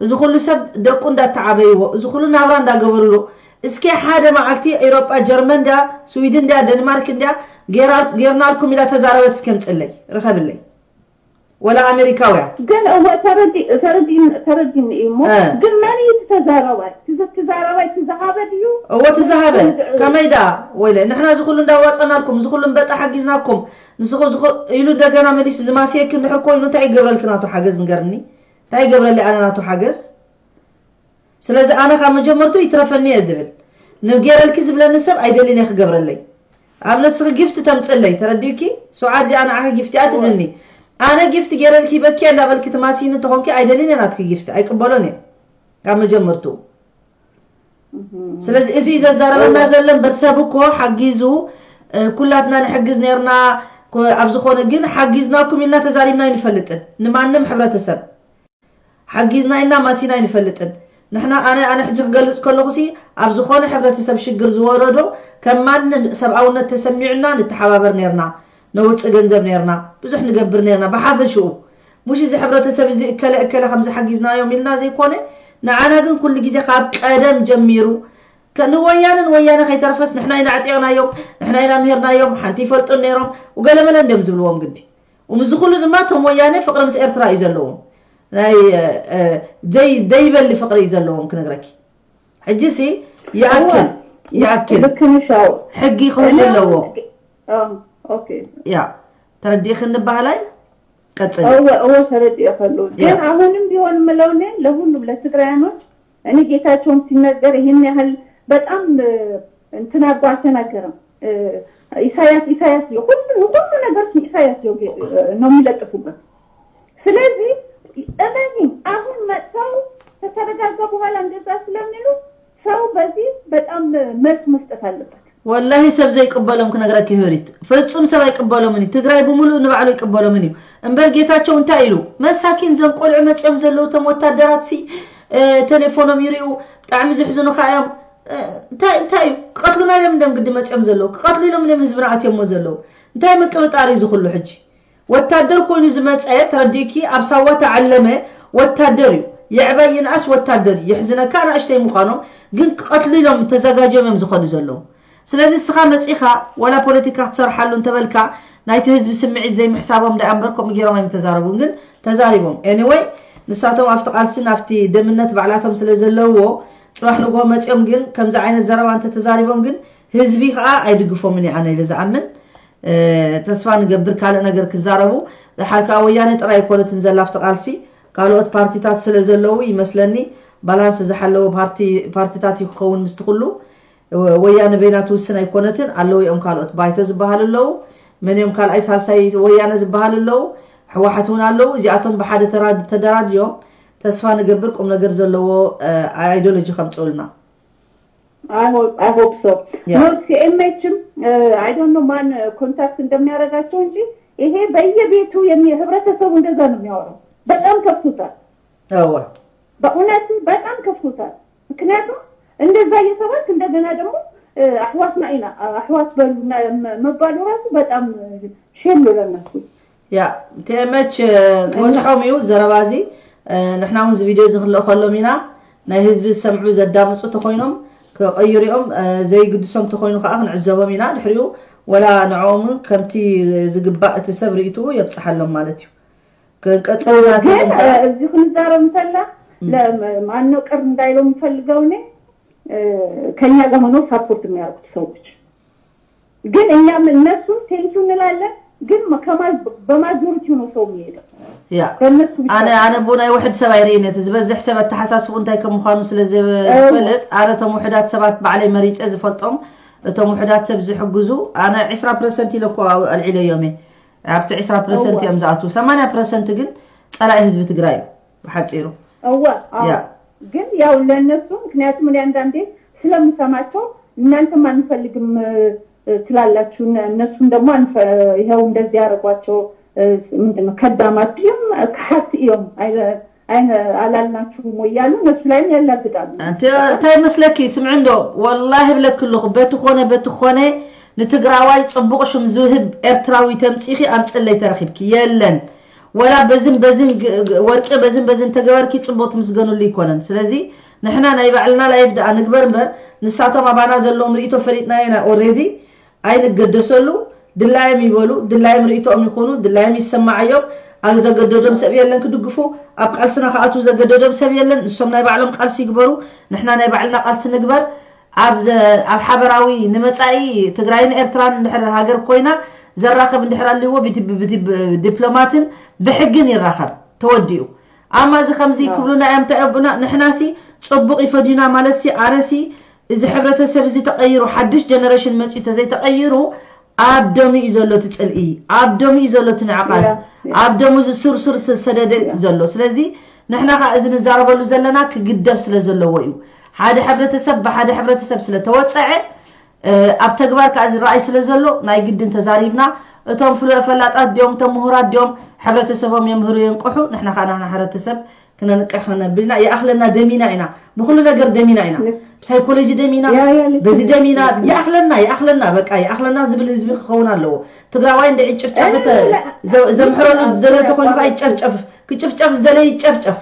እዚ ኩሉ ሰብ ደቁ እንዳተዓበይዎ እዚ ኩሉ ናብራ እንዳገበርሉ እስኪ ሓደ መዓልቲ ኤሮጳ ጀርመን ድያ ስዊድን ድያ ደንማርክ እንድያ ጌርናልኩም ኢላ ተዛረበት እስከምፅለይ ርኸብለይ ወላ ኣሜሪካውያ ግን እወ ተረዲ- ተረዲን- ተረዲን እዩ እሞ እ። ግን መን እዩ እቲ ተዛረባይ እቲ ዘ- ተዛረባይ እቲ ዝሃበ ድዩ እዎ ትዝሃበ ከመይ ደኣ ወይለ ንሕና እዚ ኩሉ እንዳዋፀናልኩም እዚ ኩሉ እምበጣ ሓጊዝናኩም ንስኹ ዝኹ- ኢሉ እንደገና መሊሱ ዝማስየኪ እንድሕር ኮይኑ እንታይ ይገብረልኪ ናቱ ሓገዝ ንገርኒ እንታይ ይገብረሊ ኣነ ናቱ ሓገዝ ስለዚ ኣነ ካብ መጀመርቱ ይትረፈኒ እየ ዝብል ንጌረልኪ ዝብለኒ ሰብ ኣይደልን እየ ክገብረለይ ኣብ ነስኺ ጊፍት ተምፅለይ ተረዲዩኪ ስውዓት እዚኣ ንዓኺ ጊፍት እያ ትብልኒ ኣነ ጊፍት ጌረልኪ በኪ እንዳበልኪ ትማሲኒ እንተኾንኪ ኣይደልን እየ ናትኪ ጊፍት ኣይቅበሎን እየ ካብ መጀመርቱ ስለዚ እዚ ዘዛረበና ዘሎ እምበር ሰብ እኮ ሓጊዙ ኩላትና ንሕግዝ ነርና ኣብ ዝኾነ ግን ሓጊዝናኩም ኢልና ተዛሪብና ኣይንፈልጥን ንማንም ሕብረተሰብ ሓጊዝና ኢልና ማሲና ኣይንፈልጥን ንሕና ኣነ ኣነ ሕጂ ክገልፅ ከለኹ ሲ ኣብ ዝኾነ ሕብረተሰብ ሽግር ዝወረዶ ከም ማንም ሰብኣውነት ተሰሚዑና ንተሓባበር ነርና ነውፅእ ገንዘብ ነርና ብዙሕ ንገብር ነርና ብሓፈሽኡ ሙሽ እዚ ሕብረተሰብ እዚ እከለ እከለ ከምዚ ሓጊዝናዮም ኢልና ዘይኮነ ንዓና ግን ኩሉ ግዜ ካብ ቀደም ጀሚሩ ንወያነ ንወያነ ከይተረፈስ ንሕና ኢና ኣዕጢቕናዮም ንሕና ኢና ምሂርናዮም ሓንቲ ይፈልጡን ነይሮም ወገለመለ እንዲዮም ዝብልዎም ግዲ እምዚ ኩሉ ድማ እቶም ወያነ ፍቕሪ ምስ ኤርትራ እዩ ዘለዎም ናይ ዘይበሊ ፍቕሪ እዩ ዘለዎም ክነግረኪ ሕጂ ሲ ይኣክል ይኣክል ልክንሻው ሕጊ ክህሉ ኣለዎ ኦኬ ያ ተረዲእኽኒ ባህላይ ቀፅል እወ እወ ተረዲኦ ከሉ ግን አሁንም ቢሆን ምለውኔ ለሁሉም ለትግራያኖች እኔ ጌታቸውም ሲነገር ይህን ያህል በጣም እንትና እኮ አልተናገረም ኢሳያስ ኢሳያስ ሁሉ ሁሉ ነገር ኢሳያስ ነው የሚለጥፉበት ስለዚህ እመኒ አሁን መጥተው ከተረጋጋ በኋላ እንደዛ ስለሚሉ ሰው በዚህ በጣም መልስ መስጠት አለበት ወላሂ ሰብ ዘይቅበሎም ክነግረኪ ህሪት ፍጹም ሰብ ኣይቅበሎምን እዩ ትግራይ ብምሉእ ንባዕሉ ኣይቅበሎምን እዩ እምበር ጌታቸው እንታይ ኢሉ መሳኪን ዞም ቆልዑ መፅኦም ዘለዉ እቶም ወታደራት ሲ ቴሌፎኖም ይሪኡ ብጣዕሚ ዝሕዝኑካ እዮም እንታይ እንታይ እዩ ክቀትሉና ኢሎም እንደም ግዲ መፅኦም ዘለዉ ክቀትሉ ኢሎም እንደም ህዝብና ኣትዮሞ ዘለዉ እንታይ ምቅብጣር እዩ ዝኩሉ ሕጂ ወታደር ኮይኑ ዝመፀ ተረዲእኪ ኣብ ሳዋ ተዓለመ ወታደር እዩ የዕባይ ይንኣስ ወታደር እዩ የሕዝነካ ኣናእሽተይ ምዃኖም ግን ክቐትሉ ኢሎም ተዘጋጅዮም እዮም ዝኸዱ ዘለዉ ስለዚ እስኻ መፂኻ ወላ ፖለቲካ ክትሰርሓሉ እንተበልካ ናይቲ ህዝቢ ስምዒት ዘይምሕሳቦም ደኣ እምበር ከምኡ ገይሮም ኣይምተዛረቡን ግን ተዛሪቦም anyway ንሳቶም ኣብቲ ቃልሲ ናብቲ ደምነት ባዕላቶም ስለ ዘለውዎ ፅባሕ ንግሆ መፂኦም ግን ከምዚ ዓይነት ዘረባ እንተተዛሪቦም ግን ህዝቢ ከዓ ኣይድግፎምን እዩ ኣነ ኢለ ዝኣምን ተስፋ ንገብር ካልእ ነገር ክዛረቡ ደሓር ከዓ ወያነ ጥራይ ኣይኮነትን ዘላ ኣብቲ ቃልሲ ካልኦት ፓርቲታት ስለ ዘለዉ ይመስለኒ ባላንስ ዝሓለወ ፓርቲታት እዩ ክኸውን ምስቲ ኩሉ ወያነ በይና ትውስን ኣይኮነትን ኣለዉ እዮም ካልኦት ባይቶ ዝበሃሉ ኣለዉ መን እዮም ካልኣይ ሳልሳይ ወያነ ዝበሃሉ ኣለዉ ሕወሓት እውን ኣለዉ እዚኣቶም ብሓደ ተደራድዮም ተስፋ ንገብር ቁም ነገር ዘለዎ ኣይዶሎጂ ከምፅኡልና I hope, I hope so. Yeah. No, C M H ም I don't know ማን ኮንታክት እንደሚያደርጋቸው እንጂ ይሄ በየቤቱ ህብረተሰቡ እንደዛ ነው የሚያወራው። በጣም ከፍቶታል። እወ በእውነት በጣም ከፍቶታል። ምክንያቱም እንደዛ እየተባልክ እንደገና ደግሞ አሕዋትና ኢና አሕዋት በሉ መባሉ ራሱ በጣም ሼም ነው ለነሱ። ያ ቴመች ክበፅሖም እዩ ዘረባ እዚ ንሕና እውን እዚ ቪድዮ እዚ ክንልእኸሎም ኢና ናይ ህዝቢ ዝሰምዑ ዘዳምፁ ተኮይኖም ክቐይሩ እዮም ዘይግድሶም ተኮይኑ ከዓ ክንዕዘቦም ኢና ድሕሪኡ ወላ ንዕኦም እውን ከምቲ ዝግባእ እቲ ሰብ ርእይትኡ የብፅሓሎም ማለት እዩ ክንቀፅል ኢና ግን እዚ ክንዛረብ እንተላ ማነው ቅር እንዳይለው የምፈልገው እኔ ከኛ ጋር ሆነው ሳፖርት የሚያደርጉት ሰዎች ግን እኛም እነሱን ቴንኪው እንላለን። ግን በማጆሪቲው ነው ሰው የሚሄደው። ያ አነ አነ ብኡ ናይ ውሕድ ሰብ ኣይርእይን እቲ ዝበዝሕ ሰብ ኣተሓሳስቡ እንታይ ከም ምዃኑ ስለ ዝፈልጥ ኣነ እቶም ውሕዳት ሰባት ባዕለይ መሪፀ ዝፈልጦም እቶም ውሕዳት ሰብ ዝሕግዙ ኣነ ዕስራ ፐርሰንት ኢለ እኮ ኣልዒለዮም እየ ኣብቲ ዕስራ ፐርሰንት እዮም ዝኣትዉ ሰማንያ ፐርሰንት ግን ፀላኢ ህዝቢ ትግራይ እዩ ብሓፂሩ እወ ግን ያው ለእነሱ ምክንያቱም እኔ አንዳንዴ ስለምሰማቸው እናንተም አንፈልግም ትላላችሁ፣ እነሱም ደግሞ ይኸው እንደዚህ ያደረጓቸው ምንድነው ከዳማት እዮም፣ ከሀት እዮም፣ አላልናችሁም ወይ እያሉ እነሱ ላይም ያላግጣሉ። እንታይ መስለኪ? ስምዒ እንዶ ወላሂ ብለኪ ኣለኹ፣ በቲ ኾነ በቲ ኾነ ንትግራዋይ ፅቡቕ ሽም ዝህብ ኤርትራዊ ተምፂኺ ኣምፅለይ ተረኺብኪ የለን። ወላ በዝን በዝን ወርቂ በዝን በዝን ተገበርኪ ፅቡቕ ትምስገኑሉ ይኮነን። ስለዚ ንሕና ናይ ባዕልና ላይፍ ደኣ ንግበር እምበር ንሳቶም ኣባና ዘለዎም ርእይቶ ፈሊጥናዮ ኢና ኦሬዲ። ኣይንገደሰሉ። ድላዮም ይበሉ፣ ድላዮም ርእይቶኦም ይኹኑ፣ ድላዮም ይሰማዓዮም። ኣብ ዘገደዶም ሰብ የለን ክድግፉ፣ ኣብ ቃልስና ክኣትዉ ዘገደዶም ሰብ የለን። ንሶም ናይ ባዕሎም ቃልሲ ይግበሩ፣ ንሕና ናይ ባዕልና ቃልሲ ንግበር። ኣብ ሓበራዊ ንመጻኢ ትግራይን ኤርትራን እንድሕር ሃገር ኮይና ዘራኸብ እንድሕር ኣልዎ ብዲፕሎማትን ብሕግን ይራኸብ። ተወዲኡ። ኣማ እዚ ከምዚ ክብሉና እዮም እንታይ ኣቡና ንሕናሲ ጽቡቕ ይፈድዩና ማለትሲ ኣነሲ እዚ ሕብረተሰብ እዚ ተቐይሩ ሓድሽ ጀነሬሽን መፅዩ ተዘይተቐይሩ ኣብ ደሙ እዩ ዘሎ እቲ ፅልኢ፣ ኣብ ደሙ እዩ ዘሎ እቲ ንዕቐት፣ ኣብ ደሙ እዚ ሱርሱር ዝሰደደ ዘሎ። ስለዚ ንሕና ከዓ እዚ ንዛረበሉ ዘለና ክግደፍ ስለ ዘለዎ እዩ። ሓደ ሕብረተሰብ ብሓደ ሕብረተሰብ ስለተወፀዐ ኣብ ተግባር ከዓ ዝረኣይ ስለ ዘሎ ናይ ግድን ተዛሪብና እቶም ፍሉእ ፈላጣት ድዮም እቶም ምሁራት ድዮም ሕብረተሰቦም የምህሩ የንቅሑ ንሕና ከዓ ናህና ሕብረተሰብ ክነንቅሕ ክነብር ኢና። ይኣኽለና ደሚና ኢና፣ ብኩሉ ነገር ደሚና ኢና። ብሳይኮሎጂ ደሚና፣ በዚ ደሚና፣ ይኣኽለና፣ ይኣኽለና፣ በቃ ይኣኽለና ዝብል ህዝቢ ክኸውን ኣለዎ። ትግራዋይ እንደ ጭፍጨፍ ዘምሕረሉ ዝደለ ተኾይኑ ከዓ ይጨፍጨፍ፣ ክጭፍጨፍ ዝደለ ይጨፍጨፍ።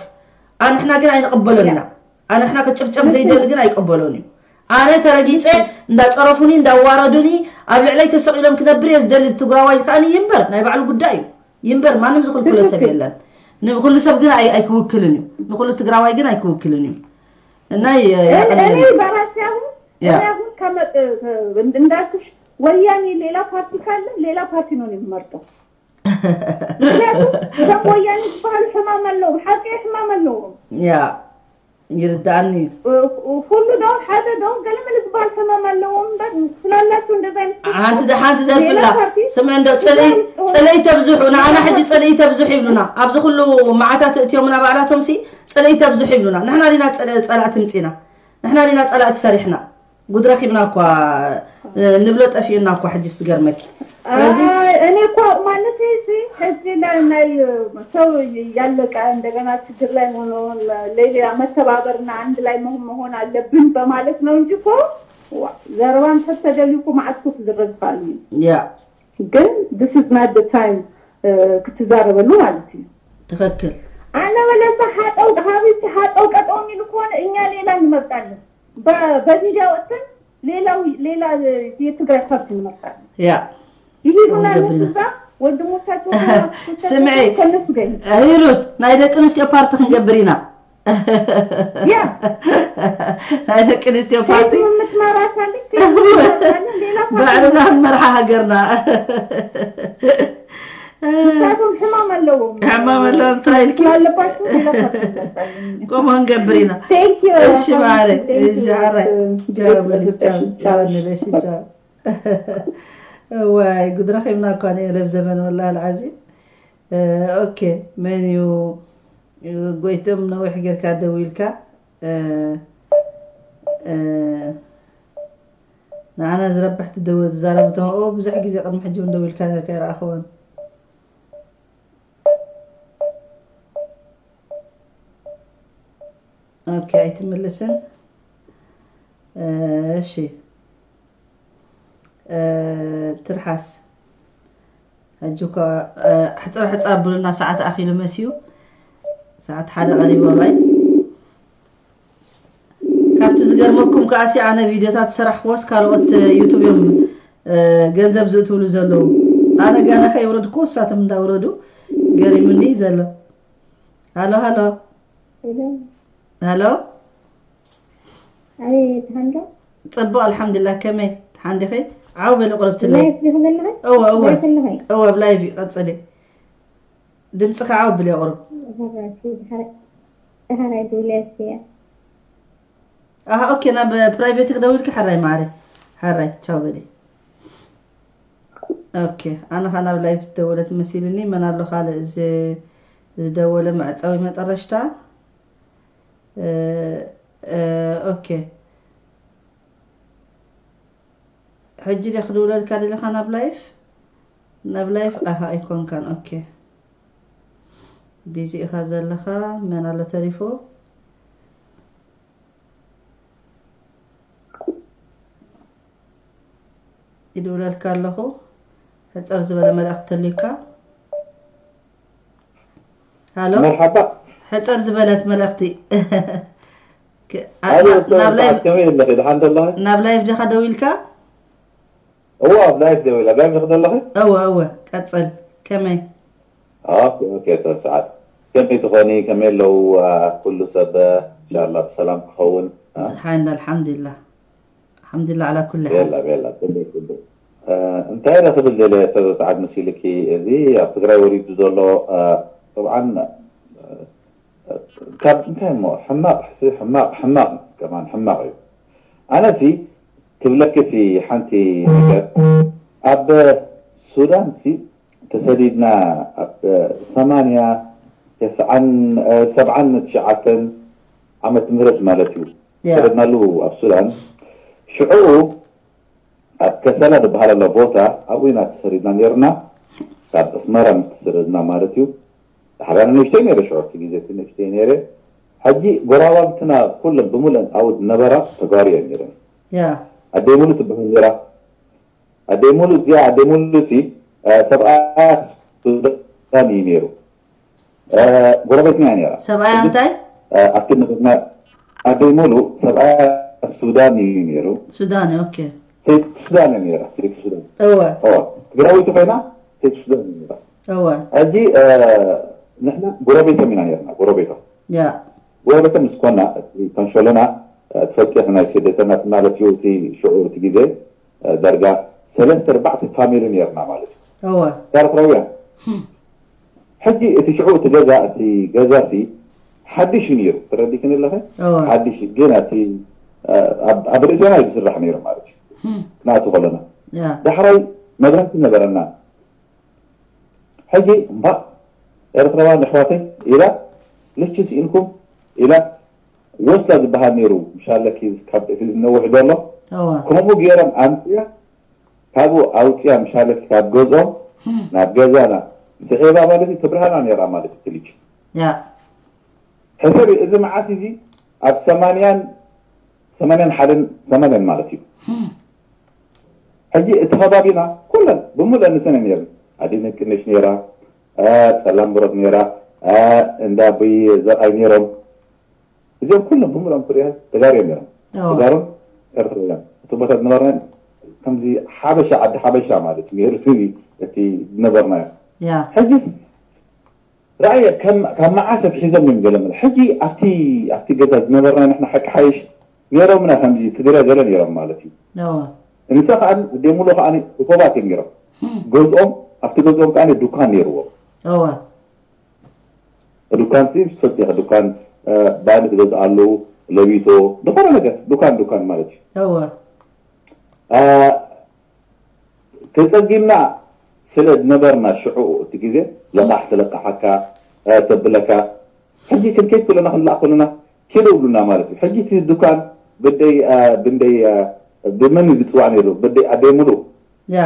ኣንሕና ግን ኣይንቕበሎን ኢና። ኣንሕና ክጭፍጨፍ ዘይደሊ ግን ኣይቅበሎን እዩ። ኣነ ተረጊፀ እንዳፀረፉኒ እንዳዋረዱኒ ኣብ ልዕለይ ተሰቂሎም ክነብር እየ ዝደሊ። ትግራዋይ ከዓ ይንበር ናይ ባዕሉ ጉዳይ እዩ። ይንበር ማንም ዝኽልክሎ ሰብ የለን። ንኩሉ ሰብ ግን ኣይክውክልን እዩ። ንኩሉ ትግራዋይ ግን ኣይክውክልን እዩ። እና እኔ በራሴ አሁን እኔ አሁን እንዳልኩሽ ወያኔ ሌላ ፓርቲ ካለ ሌላ ፓርቲ ነው የምመርጠው። ምክንያቱም ከም ወያኔ ዝበሃሉ ሕማም ኣለዎም፣ ሓቂ ሕማም ኣለዎም። ያ ይርዳእኒ እዩ። ሁሉ ነው ሓደ ነው ገለመለ ዝበሃል ሕማም ኣለዎም እምበር ስላላቸው እንደዚ ዓይነት ሓንቲ ሓንቲ ደፍላ ስምዕ እንደ ፅልይ ተብዝሑ ንዓና ሕጂ ፅልይ ተብዝሑ ይብሉና ኣብዚ ኩሉ መዓታት እትዮምና ባዕላቶም ሲ ፅልይ ተብዝሑ ይብሉና ንሕና ዲና ፀላእቲ ምፂና ንሕና ዲና ፀላእቲ ሰሪሕና ጉድ ረኺብና እኳ ንብሎ ጠፊኡና እኳ ሕጂ ዝገርመኪ ስለዚ እኔ እኮ ማለት እዚ ህዝብ ላይ ናይ ሰው ያለቀ እንደገና ችግር ላይ ሆኖ ለሌላ መተባበርና አንድ ላይ መሆን አለብን በማለት ነው እንጂ እኮ ዘረባን ተተደሊ እኮ ማዕት እኮ ትዝረዝፋሉ ያ ግን this is not the time ክትዛረበሉ ማለት እዩ ትክክል አለበለዚያ ሀጠው ሀቢብቲ ሀጠው ቀጠው የሚሉ ከሆነ እኛ ሌላ እንመርጣለን በሚዲያ ወጥተን ሌላው ሌላ የትግራይ ፓርቲ እንመርጣለን። ያ ይሄዱና እነሱ እዛ ወንድሞቻቸው ስምዒ ከነሱ ጋር ሂሩት ናይ ደቂ ኣንስትዮ ፓርቲ ክንገብር ኢና። ያ ናይ ደቂ ኣንስትዮ ፓርቲ ምትመራሳለች ባዕልና ክንመርሓ ሃገርና ምክንያቱም ሕማም ኣለዎም ሕማም ኣለዎም ጥራይ ኢልኪ ስላለባቸው ከምኡ ክንገብር ኢና እሺ ማዕረ እሺ ሓራይ ቻው በሊ ቻው ቻው ንበል እሺ ቻው እዋይ ጉድ ረኺብና እኳ ንየለብ ዘመን ወላ ልዓዚም ኦኬ መን እዩ ጎይቶም ነዊሕ ጌርካ ደው ኢልካ ንዓና ዝረብሕ ትደወ ትዛረቡ ተምኦ ብዙሕ ግዜ ቅድሚ ሕጂ እውን ደው ኢልካ ነርካ ይረኣኽዎን ኦኬ ኣይትምልስን እሺ ትርሓስ ሕጂ እኳ ሕፅር ሕፃ ኣብሉና ሰዓት ኣኺሉ መስዩ ሰዓት ሓደ ቀሪቡ ኣባይ ካብቲ ዝገርመኩም ከኣሲ ኣነ ቪድዮታት ዝሰራሕክዎስ ካልኦት ዩቱብ እዮም ገንዘብ ዝእትውሉ ዘለዉ ኣነ ገና ከይውረድኩ ንሳቶም እንዳውረዱ ገሪሙኒ ዘሎ ሃሎ ሃሎ ሃሎ ኣይ ትሃንዶ ፅቡቅ ኣልሓምዱላ ከመይ ትሓንዲኺ ዓው በሊ ቁርብትለይ ላይፍ ይኽበልኸ እወ እወ ይኽልኸ እወ ብላይቭ እዩ ቀፅሊ ድምፅኺ ዓው ብሊ ቁርብ ተሃራይ ዱልያስ እያ ኣሃ ኦኬ ናብ ፕራይቬት ክደውልኪ ሓራይ ማዕረ ሓራይ ቻው በሊ ኦኬ ኣነ ኸ ናብ ላይፍ ዝደወለት መሲልኒ መን ኣሎ ካልእ ዝደወለ መዕፀዊ መጠረሽታ ኦኬ ሕጂ ዲኻ ክድውለልካ ደለኻ ናብ ላይፍ? ናብ ላይፍ ኣሃ ኣይኮንካን። ኦኬ፣ ቢዚ ኢኻ ዘለኻ። መን ኣሎ ተሪፉ? ይድውለልካ ኣለኹ። ሕፅር ዝበለ መልእኽቲ ተልዩካ። ሃሎ፣ መርሓባ። ሕፅር ዝበለት መልእኽቲ። ክ- ኣ- ኣሉ ናብ- ናብ ላይቭ ሰዓት ከመይ ኣለኺ? ደሓን ደለኺ? ናብ ላይቭ ዲኻ ደው ኢልካ? እዎ፣ ኣብ ላይቭ ደው ኢለ። ኣብ ላይቭ ዲኺ ደለኺ? እወ፣ እወ፣ ቀጽል። ከመይ? ኦኬ፣ ኦኬ፣ ሰዓት ከመይ ትኾኒ? ከመይ ኣለዉ? ኣ፣ ኩሉ ሰብ፣ ኢንሻላህ ብሰላም ክኸውን። ኣ? ሓይና፣ ኣልሓምዱሊላህ። ኣልሓምዱሊላህ ዓላ ኩሊ ሓል። ቤላ፣ ቤላ፣ ጽቡቅ፣ ጽቡቅ። እ፣ እንታይ ኢለ ክብል ደልየ፣ ሰብ ሰዓት መሲልኪ፣ እዚ ኣብ ትግራይ ወሪዱ ዘሎ፣ እ፣ ጠብዓን፣ እ፣ ካብ እንታይ እሞ፣ ሕማቅ፣ ሕማቅ፣ ሕማቅ፣ ከማን ሕማቅ እዩ። ኣነሲ ክብለኪ እቲ ሓንቲ ነገር፣ ኣብ ሱዳን ሲ ተሰዲድና ኣብ ሰማንያ፣ ተስዓን፣ እ፣ ሰብዓን ትሽዓተን ዓመት ምህረት ማለት እዩ። ያ። ተሰደድናሉ ኣብ ሱዳን። ሽዑ ኣብ ከሰላ ዝበሃል ኣሎ ቦታ፣ ኣብኡ ኢና ተሰዲድና ነይርና። ካብ ኣስመራ ምስ ተሰደድና ማለት እዩ። ድሕሪ ኣነ ንእሽተይ ነይረ፣ ሽዑ እቲ ግዜ እቲ ንእሽተይ ነይረ። ሕጂ ጎረባብትና ኩለን ብምሉአን ኣብኡ ዝነበራ ተጋሩ እየን ነይረን። ያ። ኣደይ ሙሉ ትበሃል ነይራ። ኣደይ ሙሉ እዚኣ፣ ኣደይ ሙሉ እቲ፣ እ፣ ሰብኣያ ሱዳን እዩ ነይሩ። እ፣ ጎረቤትና እያ ነይራ። ሰብኣያ ሕጂ፣ እንታይ? እ፣ ኣብቲ ንብና፣ ኣደይ ሙሉ ሰብኣያ ሱዳን እዩ ነይሩ። ሱዳን፣ ኦኬ። ሰይቲ ሱዳን እያ ነይራ፣ ሰይቲ ሱዳን። እወ። እወ። ትግራወይቲ ኮይና ሰይቲ ሱዳን እያ ነይራ። እወ። ሕጂ፣ እ፣ ንሕና ጎረቤቶም ኢና ነይርና፣ ጎረቤቶም። ያ። ጎረቤቶም ምስ ኮና፣ እቲ ተንሸሎና፣ እ፣ ትፈልጢ ኢኺ ናይ ስደተኛታት ማለት እዩ፣ እቲ ሽዑ፣ እቲ ግዜ፣ እ፣ ዳርጋ ሰለስተ ኣርባዕተ ፋሚሊ ነይርና ማለት እዩ። እወ። ኤርትራውያን። ህም። ሕጂ እቲ ሽዑ እቲ ገዛ፣ እቲ ገዛ ሲ ሓድሽ እዩ ነይሩ። ትረዲእክኒ ኣለኺ? እወ። ሓድሽ እዩ። ግን እቲ፣ እ፣ ኣብ፣ ኣብ ርእስና እዩ ዝስራሕ ነይሩ ማለት እዩ። ህም። ክንኣቱ ከለና። ያ። ዳሕራይ መብራህቲ ነበረና። ሕጂ እምባእ ኤርትራውያን ኣሕዋተይ ኢላ፣ ልቺ ስኢንኩም ኢላ፣ ወስላ ዝበሃል ነይሩ፣ ምሻለኪ ካብ እቲ ዝነውሕ ዘሎ፣ እወ። ከምኡ ገይሮም ኣምፅያ፣ ካብኡ ኣውፅያ፣ ምሻለኪ ካብ ገዝኦም ህም። ናብ ገዛና ስዒባ ማለት እዩ፣ ትብርሃና ነይራ ማለት እዩ፣ እቲ ልቺ። ያ። ሕሰቢ፣ እዚ መዓት እዚ ኣብ ሰማንያን፣ ሰማንያን ሓደን ሰማንያን ማለት እዩ። ህም። ሕጂ እቲ ከባቢና ኩለን ብምሉአን ንሰን እየን ነይረን። ኣደይ ነቅነሽ ነይራ፣ እ፣ ጸላም ብረት ነይራ፣ እ፣ እንዳ ኣቦይ ዘርኣይ ነይሮም። እዚኦም ኩሎም ብምሉኦም ትሪኦ ተጋሩ እዮም ነይሮም። ኣዎ። ተጋሩን ኤርትራውያን። እቲ ቦታ ዝነበርና ከምዚ ሓበሻ፣ ዓዲ ሓበሻ ማለት እዩ ነይሩ እቲ፣ እቲ ዝነበርናዮ። ያ። ሕጂ ረኣየ፣ ከም፣ ካብ መዓስ ኣትሒዞም እዮም ገለ መለ። ሕጂ ኣብቲ፣ ኣብቲ ገዛ ዝነበርና ንሕና ሓቂ ሓይሽ ነይሮምና፣ ከምዚ ትግረ ገለ ነይሮም ማለት እዩ። ኣዎ። እንሳ ከኣ፣ ኣደይ ሙሉ ከኣ ርኮባት እዮም ነይሮም። ህም። ገዝኦም፣ ኣብቲ ገዝኦም ከኣ ዱካን ነይርዎም። ኣዎ። ዱካን ሲ፣ ሰጥ ኢኻ ዱካን፣ እ፣ ባኒ ትገዝኣሉ፣ ለቢቶ፣ ዝኾነ ነገር፣ ዱካን፣ ዱካን ማለት እዩ። ኣዎ። እ፣ ተጸጊምና ስለ ዝነበርና ሽዑ እቲ ግዜ ለቓሕ ትለቃሓካ፣ እ፣ ተብለካ። ሕጂ ክንከይድ ከለና ክንለኣኽ ከለና ኪዱ ይብሉና ማለት እዩ። ሕጂ እቲ ዱካን ብደይ፣ እ፣ ብንደይ፣ እ፣ ብመን እዩ ዝጽዋዕ ነይሩ? ብደይ ኣደይ ሙሉ። ያ።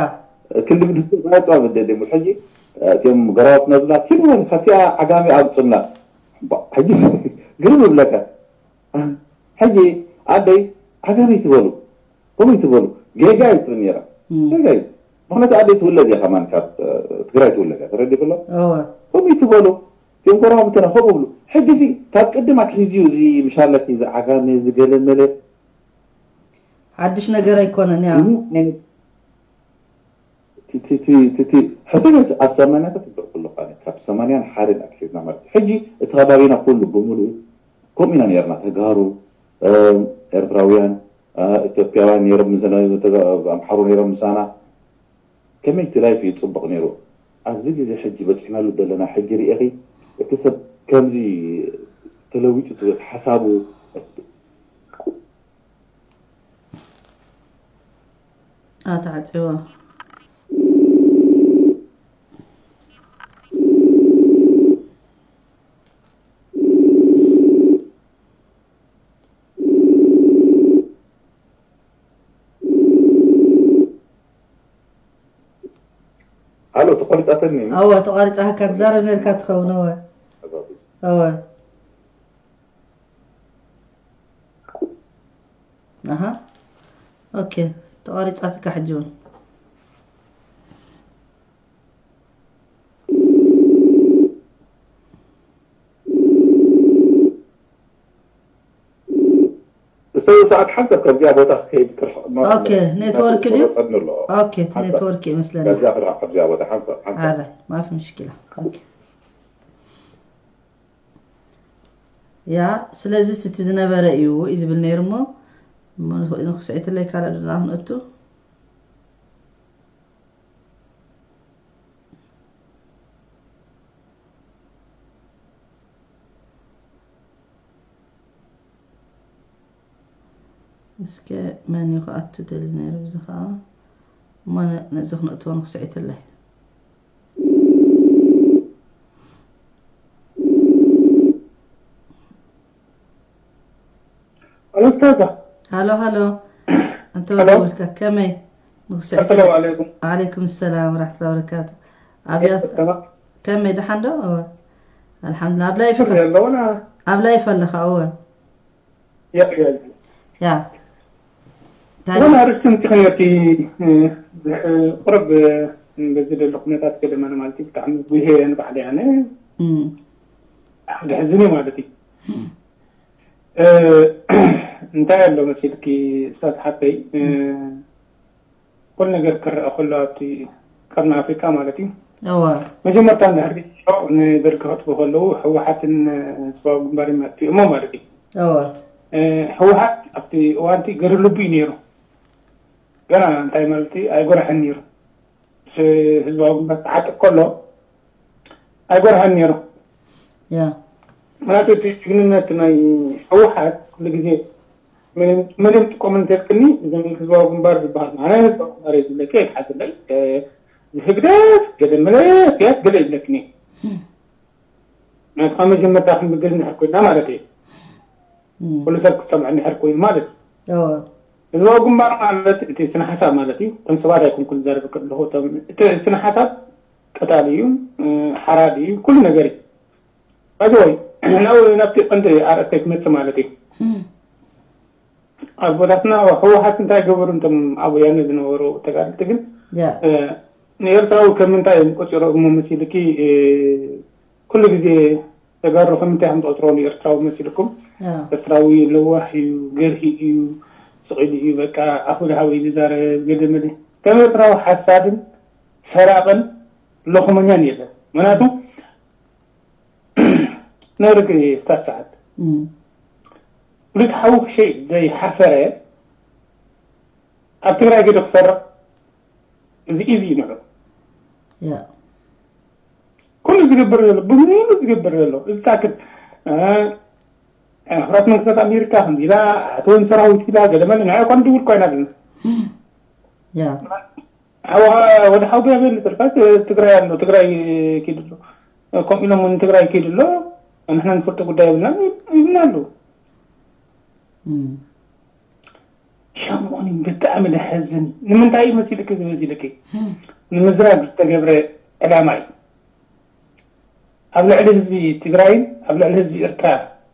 ክንዲ ብድስቲ ዝጽዋዕ ብደይ ኣደይ ሙሉ። ሕጂ፣ እ፣ እቲኦም ገራውት ነብላ ኪዱ ማለት ካብቲኣ ዓጋሚ ኣውጽና። ባ-፣ ሕጂ ግርም ይብለካ። ሕጂ ኣደይ ዓጋሚ ትበሉ። ከምኡ ትበሉ። ጌጋ እዩ ትብል ነይራ። እም። ጌጋ እዩ። ምኽንያቱ ኣደይ ትውለድ እያ ከማን ካብ፣ እ፣ ትግራይ ትውለድ እያ። ተረዲእክሎ? እወ። ከምኡ ትበሉ። እቶም ጎረባብትና ከምኡ ብሉ። ሕጂ እዚ ካብ ቅድም ኣትሒዙ እዚ ምሻለኪ እዚ ዓጋመ እዚ ገለ መለ። ሓድሽ ነገር ኣይኮነን፣ ያ። እዚ ዓይነት እቲ፣ እቲ፣ እቲ፣ እቲ፣ ሕሰብ ኣብ ሰማንያታት ይብለኩ ኣለኹ ኣነ። ካብ ሰማንያን ሓደን ኣትሒዝና ማለት እዩ። ሕጂ እቲ ከባቢና ኩሉ ብምሉኡ ከምኡ ኢና ነይርና። ተጋሩ፣ እ፣ ኤርትራውያን፣ እ፣ ኢትዮጵያውያን ነይሮም ምሳና፣ ተጋ-፣ ኣምሓሩ ነይሮም ምሳና። ከመይ እቲ ላይፍ እዩ ጽቡቕ ነይሩ። ኣብዚ ግዜ ሕጂ በጺሕናሉ ዘለና ሕጂ ርኢኺ፣ እቲ ሰብ ከምዚ ተለዊጡ፣ እቲ ሓሳቡ ኣተዓጽዋ። ኣተኒ። እወ፣ ተቋሪጻካ ክትዛረብ ነርካ ትኸውን። እወ፣ እወ። ኣሃ፣ ኦኬ፣ ተቋሪጻትካ ሕጂ እውን። ሰዓት ሓንሳብ ካብዚኣ ቦታ ክኸይድ ክርሕቕ እሞ ኦኬ፣ ኔትወርክ ድዩ? ጸድኒ ኣለዎ። ኦኬ፣ እቲ ኔትወርክ ይመስለኒ። ካብዚኣ ክርሕቕ ካብዚኣ ቦታ ሓንሳብ ሓንሳብ። ኣረ፣ ማፊ ምሽኪላ። ኦኬ። ያ፣ ስለዚ እቲ ዝነበረ እዩ እዩ ዝብል ነይሩ እሞ፣ እሞ ንኽ-፣ ንኽስዒትለይ ካልእ ደላ ክንእቱ። እስከ መን እዩ ክኣቱ ደሊ ነይሩ? እዚ ኸዓ እሞ ነ-፣ ነዚ ክንእትዎ ንኽስዒትለይ። ኣነስታዛ ሃሎ፣ ሃሎ። እንተ ሃሎ። ወደውልካ ከመይ? ንኽስዒት ኣሰላሙ ዓለይኩም። ዓለይኩም ሰላም ወራሕመቱላሂ ወበረካቱ። ኣብያ ሰላም። ከመይ ደሓን ዶ? እወ። ኣልሓምዱሊላህ። ኣብ ላይፍ ኢኻ? ኣለውና ኣብ ላይፍ ኣለኻ? እወ። የቕየል ያ። ዝኾነ ኣርእስቲ ምጽእ ነቲ ቁረብ በዚ ዘሎ ኩነታት ገለ መለ ማለት እዩ። ብጣዕሚ ጉሄ ንባዕለይ ኣነ እም። ብጣዕሚ ዘሕዝን እዩ ማለት እዩ። እ፣ እንታይ ኣሎ መሲልኪ ስታት ሓተይ፣ እ፣ ኩሉ ነገር ክረአ ከሎ ኣብቲ ቀርኒ ኣፍሪቃ ማለት እዩ። እወ። መጀመርታ እንድሕር ንደርጊ ከጥፉ ከለዉ ህወሓትን ህዝባዊ ግንባር መጥፊኦሞ ማለት እዩ። እወ። እ፣ ህወሓት ኣብቲ እዋንቲ ገሩ ልቡ እዩ ነይሩ። ገና እንታይ ማለት እዩ ኣይጎርሐን ነይሩ። ስ-፣ ህዝባዊ ግንባር ክዓጥቅ ከሎ ኣይጎርሐን ነይሩ። ያ። ምክንያቱ እቲ ጅግንነት ናይ ህወሓት ኩሉ ግዜ ምንም፣ ምንም ጥቆም እንተልክኒ እዞም ህዝባዊ ግንባር ዝበሃል ኣነ ህዝባዊ ግንባር እየ ዝብለኪ ኣይትሓዝለይ። እ፣ ህግደፍ ገለ መለ ፍያት ገለ ይብለክኒ። ምክንያቱ ካብ መጀመርታ ክንብገዝ እንድሕር ኮይና ማለት እዩ። እም። ኩሉ ሰብ ክሰምዖ እንድሕር ኮይኑ ማለት እዩ። እወ። ህዝባዊ ግንባር ማለት እቲ ስነ ሓሳብ ማለት እዩ። እቶም ሰባት ኣይኮንኩን ዝዛረብ ከለኹ እቶም እቲ ስነ ሓሳብ ቀታሊ እዩ፣ እ፣ ሓራዲ እዩ፣ ኩሉ ነገር እዩ። ባይዘወይ ናብኡ ናብቲ ቀንዲ ኣርእስተይ ክመጽእ ማለት እዩ። እም። ኣቦታትና ህወሓት እንታይ ገበሩ እንቶም ኣብ ወያነ ዝነበሩ ተጋደልቲ ግን ያ። እ፣ ንኤርትራዊ ከም ምንታይ እዮም ቆጺሮሞ መሲልኪ? እ፣ ኩሉ ግዜ ተጋሩ ከም ምንታይ ከም ዝቆጽሮ ንኤርትራዊ መሲልኩም? ያ። ኤርትራዊ ለዋህ እዩ፣ ገርሂ እዩ፣ ስቕ ኢሉ እዩ፣ በቃ ኣፉ ድሃወ እዩ ዝዛረብ፣ ገለ መለ። ከም ኤርትራዊ ሓሳድን ሰራቕን ለኹመኛን የለን። ምክንያቱ ነርግ ስታት ሰዓት እም። ፍሉጥ ሓዊ ክሸይጥ ዘይሓፈረ ኣብ ትግራይ ገደ ክሰርቕ እዚ ኢዚ እዩ ንዑ። ያ። ኩሉ ዝገብር ዘሎ፣ ብምሉእ ዝገብር ዘሎ፣ እዚ ታክል፣ እ፣ እ፣ ሕቡራት መንግስታት ኣሜሪካ ከምዚ ኢላ፣ ኣተወን ሰራዊት ኢላ፣ ገለ መለ፣ ንዓ እኳ ንድውል እኳ ኢና ዘለና። ያ። ሓዋ-፣ ወደ ሓውያ በል ጥርፋት ትግራይ ኣሎ፣ ትግራይ ኪድ ኣሎ። ከምኡ ኢሎም እውን ትግራይ ኪድ ኣሎ፣ ንሕና ንፈልጦ ጉዳይ የብልና ይብልና ኣለዉ። እም። ሻምኦኒ ብጣዕሚ ዘሕዝን። ንምንታይ እዩ መሲልኪ እዚ መሲልኪ? ንምዝራግ ዝተገብረ ዕላማ እዩ። ኣብ ልዕሊ ህዝቢ ትግራይን ኣብ ልዕሊ ህዝቢ ኤርትራ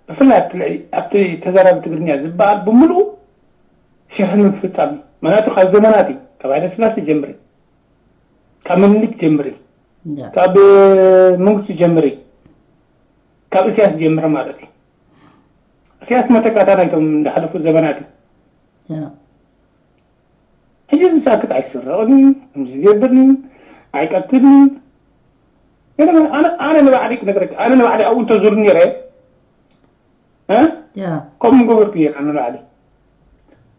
ብፍላይ ኣብቲ ልዕሊ፣ ኣብቲ ተዛራቢ ትግርኛ ዝበሃል ብምልኡ ሽርሒ ንምፍጻም እዩ። ምክንያቱ ካብ ዘመናት እዩ። ካብ ሃይለስላሴ ጀምሪ፣ ካብ ምኒልክ ጀምሪ፣ ያ። ካብ መንግስቱ ጀምሪ፣ ካብ እስያስ ጀምሪ ማለት እዩ። እስያስ መተካእታ ናይቶም ዝሓለፉ ዘመናት እዩ። ያ። ሕጂ ዝሳክት ኣይስረቕን፣ ከምዚ ዝገብርን፣ ኣይቀትልን። ገለ መለ ኣነ፣ ኣነ ንባዕሊ ክነግረካ፣ ኣነ ንባዕሊ ኣብኡ እንተዙር ነይረ፣ እ? ያ። ከምኡ ምገበርኩ እየ ኣነ ንባዕሊ።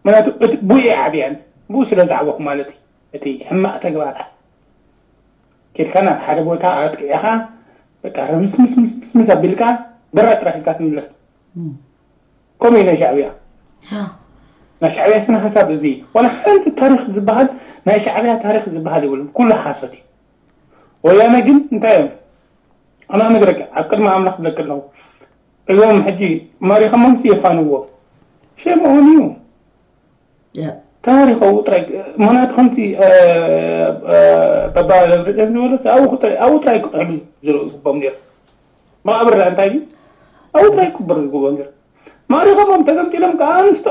ምክንያቱ እቲ ብኡ እየ ዓብያን፣ ብኡ ስለ ዝዓበኹ ማለት እዩ። እቲ ሕማቕ ተግባራት ኬድካ ናብ ሓደ ቦታ ኣጥቂዕኻ፣ በቃ፣ ምስ፣ ምስ፣ ምስ፣ ምስ ኣቢልካ፣ በራ ጥራሕ ኢልካ ትምለስ። እም። ከምኡ እዩ ናይ ሻዕብያ። ያ። ናይ ሻዕብያ ስነ ሓሳብ እዚ እዩ። ዋላ ሓንቲ ታሪኽ ዝበሃል፣ ናይ ሻዕብያ ታሪኽ ዝበሃል የብሉን። ኩሉ ሓሶት እዩ። ወያነ ግን እንታይ እዮም? ኣነ ክነግረካ፣ ኣብ ቅድሚ ኣምላኽ ክብለካ ኣለኹ። እዞም ሕጂ ማሪኾሞምሲ የፋንዎ። ሼም ኦን እዩ። ያ። ተማሪኸው ጥራይ። ምኽንያቱ ከምቲ ባባ ደብረፅዮን ዝበሎ ኣብኡ ጥራይ ክጥሕሉ ዝግቦም ነይሩ። መቓብር እንታይ እዩ? ኣብኡ ጥራይ ክቅበር ዝግቦም ነይሩ። ማሪኸሞም ተገምጢሎም ከዓ ኣንስቶ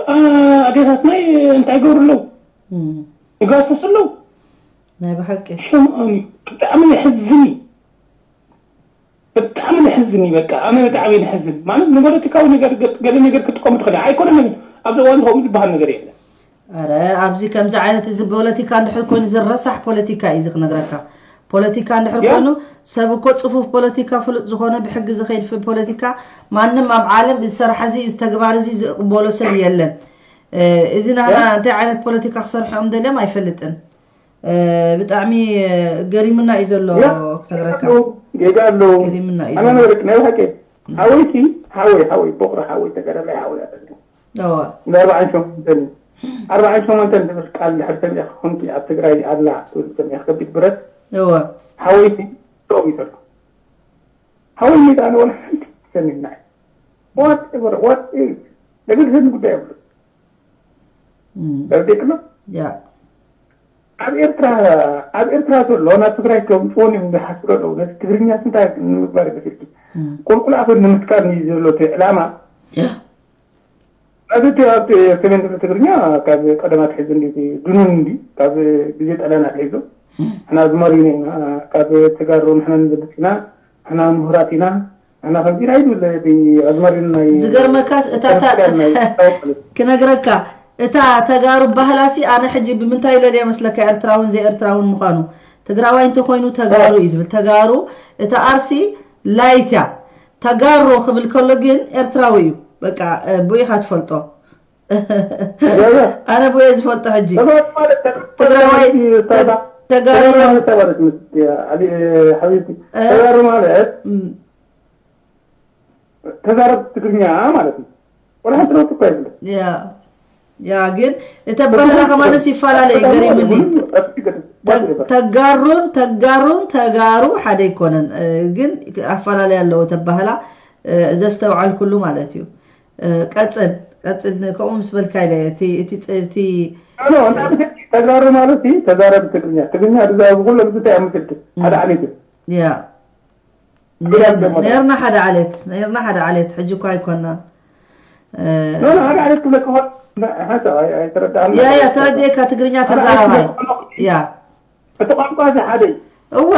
ኣዴታትናይ እንታይ ይገብሩ ኣለዉ? ይጋሰሱ ኣለዉ። ናይ ብሓቂ ሽምዖን እዩ። ብጣዕሚ የሕዝን እዩ። ብጣዕሚ ነሕዝን እዩ። በቃ ኣነ ብጣዕሚ ነሕዝን ማለት ንፖለቲካዊ ነገር ገለ ነገር ክጥቀሙ ትኽእል። ኣይኮነን ኣብዚ እዋን ከምኡ ዝበሃል ነገር የለን። ኣረ ኣብዚ ከምዚ ዓይነት እዚ ፖለቲካ እንድሕር ኮይኑ ዝረሳሕ ፖለቲካ እዩ እዚ ክነግረካ። ፖለቲካ እንድሕር ኮይኑ ሰብ እኮ ፅፉፍ ፖለቲካ ፍሉጥ ዝኾነ ብሕጊ ዝኸይድ ፖለቲካ ማንም ኣብ ዓለም እዚ ሰራሕ እዚ እዚ ተግባር እዚ ዝቕበሎ ሰብ የለን። እዚ ናህና እንታይ ዓይነት ፖለቲካ ክሰርሑ እዮም ደልዮም ኣይፈልጥን። ብጣዕሚ ገሪሙና እዩ ዘሎ ክነግረካ። ጌጋ ኣለዎ። ገሪሙና እዩ ኣነ ነገርክ ናይ ብሓቂ ሓወይቲ ሓወይ ሓወይ ቦቕሪ ሓወይ ተጋዳላይ ሓወይ ኣለኒ። እዋ ንኣርባዓን ሸሞንተን እዩ። ኣርባዓን ሸሞንተን ዝብል ቃል ድሕር ሰሚዕካ ኮንኪ ኣብ ትግራይ ኣላ ትብል ሰሚዕካ ከቢድ ብረት እዋ ሓወይቲ ጥቕሚ ዘሎ ሓወይ ሚጣ ንወላ ሓንቲ ሰሚዕና ዋት ኤቨር ዋት ኤቨር ነገር ህዝቢ ጉዳይ የብሉ። ተረዲእክሎ? ያ ኣብ ኤርትራ ኣብ ኤርትራ ዘሎ ናብ ትግራይ ከምፅዎን እዮም ዝሓስቡ ኣለዉ። ነቲ ትግርኛ ስንታይ ንምግባር ይመስልኪ? ቁልቁል ኣፈር ንምትካል እዩ ዘሎ እቲ ዕላማ። ያ ነዚ እቲ ኣብቲ ሰሜን ዘሎ ትግርኛ ካብ ቀደም ኣትሒዙ እንዲ ድኑን እንዲ ካብ ግዜ ጣልያን ኣትሒዙ ንሕና ዝመሪና ኢና። ካብ ተጋሩ ንሕና ንበልፅ ኢና፣ ንሕና ምሁራት ኢና፣ ንሕና ከምዚ ኢና ይብል እቲ ኣዝማሪኖ ናይ ዝገርመካስ እታ እታ ኤርትራውያን ናይ ኤርትራዊ ማለት እዩ። ክነግረካ እታ ተጋሩ ባህላሲ ኣነ ሕጂ ብምንታይ ለልያ መስለካ ኤርትራውን ዘይኤርትራውን ምዃኑ ትግራዋይ እንተኮይኑ ተጋሩ እዩ ዝብል ተጋሩ እታ ኣርሲ ላይት እያ ተጋሩ ክብል ከሎ ግን ኤርትራዊ እዩ በቃ ብኡ ኢኻ ትፈልጦ ያ፣ ያ። ኣነ ብኡ እየ ዝፈልጦ ሕጂ ተጋሩ ማለት ተጋሩ ተጋሩ ተጋሩ ማለት ማለት ተባረክ ምስ ኣሊ ሓቢብቲ እ። ተጋሩ ማለት እም፣ ተዛረብ ትግርኛ ማለት እዩ። ወላ ሓንቲ ለውጢ እኮ የብሉ። ያ ያ ግን እተ ባህላ ከማንስ ይፈላለ እዩ ገሪምኒ። ተጋሩን ተጋሩን ተጋሩ ሓደ ይኮነን እ፣ ግን ኣፈላለየ ኣለዎ ተባህላ እ፣ ዘስተውዓልኩሉ ማለት እዩ። እ፣ ቀጽል ቀጽል ን- ከምኡ ምስ በልካ ኢለ እቲ እቲ ፅ- እቲ ኖ፣ ንኣብነት ተጋሩ ማለት እዩ ተዛረብ ትግርኛ። ትግርኛ ድዛረብ ኩሎም እንታይ ኣብ ምስልቲ ሓደ ዓሌት እዩ። ያ ግዳም ኔርና- ደሞ ኔርና ሓደ ዓሌት ኔርና ሓደ ዓሌት ሕጂ እኳ ኣይኮናን። እ፣ ኖ፣ ኖ፣ ሓደ ዓሌት ክብለካ ከሎ ሓንሳብ ኣይ- ኣይተረዳእና። ያ ያ ተረዲኤካ ትግርኛ ሓደ ዓሌት ተዛራባይ ክብለካ ከሎ ያ እቲ ቋንቋ እዚ ሓደ እዩ። እወ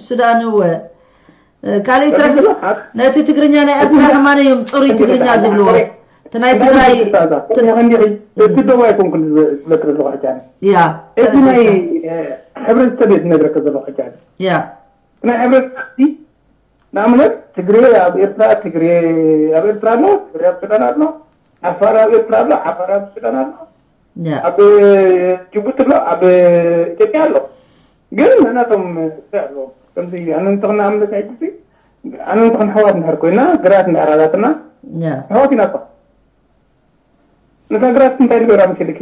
ሱዳን እወ ካልእ ይትረፍስ ነቲ ትግርኛ ናይ ኤርትራ ከማን እዮም ፅሩይ ትግርኛ ዝብልዎስ እቲ ናይ ትግራይ ትደዋ ኣይኮንኩን ዝብለክ ዘለኹ ሕጂ ኣነ ያ እቲ ናይ ሕብረተሰብ እየ ዝነግረክ ዘለኹ ሕጂ ኣነ ያ ናይ ሕብረተሰብ ንኣብነት ትግሬ ኣብ ኤርትራ ትግሬ ኣብ ኤርትራ ኣሎ ትግሬ ኣብ ሱዳን ኣሎ ዓፋር ኣብ ኤርትራ ኣሎ ዓፋር ኣብ ሱዳን ኣሎ ኣብ ጅቡቲ ኣሎ ኣብ ኢትዮጵያ ኣሎ ግን ናናቶም እንታይ ኣሎ ከምዚ ኣነ እንተኽና ኣምነት ኣይትሲ ኣነ እንተኽን ኣሕዋት እንድሕር ኮይና ግራት እንድሕር ኣላትና ኣሕዋት ኢና እኮ ነታ ግራት እንታይ ንገብራ መሲልኪ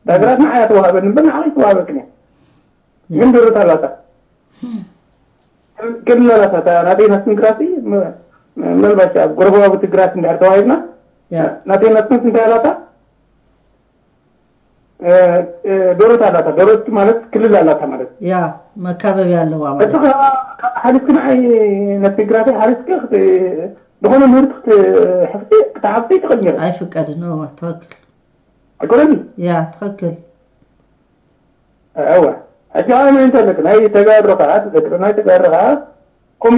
እታ ግራት ንዓይ ኣይትወሃበኒ እምበር ንዓኺ ኣይትወሃበክን እያ ግን ደረታ ኣላታ ክልላላታ ናተይ ናትክን ግራሲ መልባሽ ኣብ ጎረባብቲ ግራት እንድሕር ተዋሂብና ናተይ ናትክን እንታይ ኣላታ ዶሮት ኣላታ ዶሮት ማለት ክልል ኣላታ ማለት ያ መካበቢ ኣለዋ ማለት እቲ ሓሊፍክ ንዓይ ነቲ ግራተይ ሓሊፍክ ዝኾነ ምህርቲ ክትሕፍቲ ክትሓፍቲ ትኽእል ነረ ኣይፍቀድን ትኽክል ኣይኮነን ያ ትኽክል እወ ሕጂ ከኣ እንታይ ኣለክ ናይ ተጋሩ ከኣ ትዘክር ናይ ተጋሩ ከኣ ኮሚ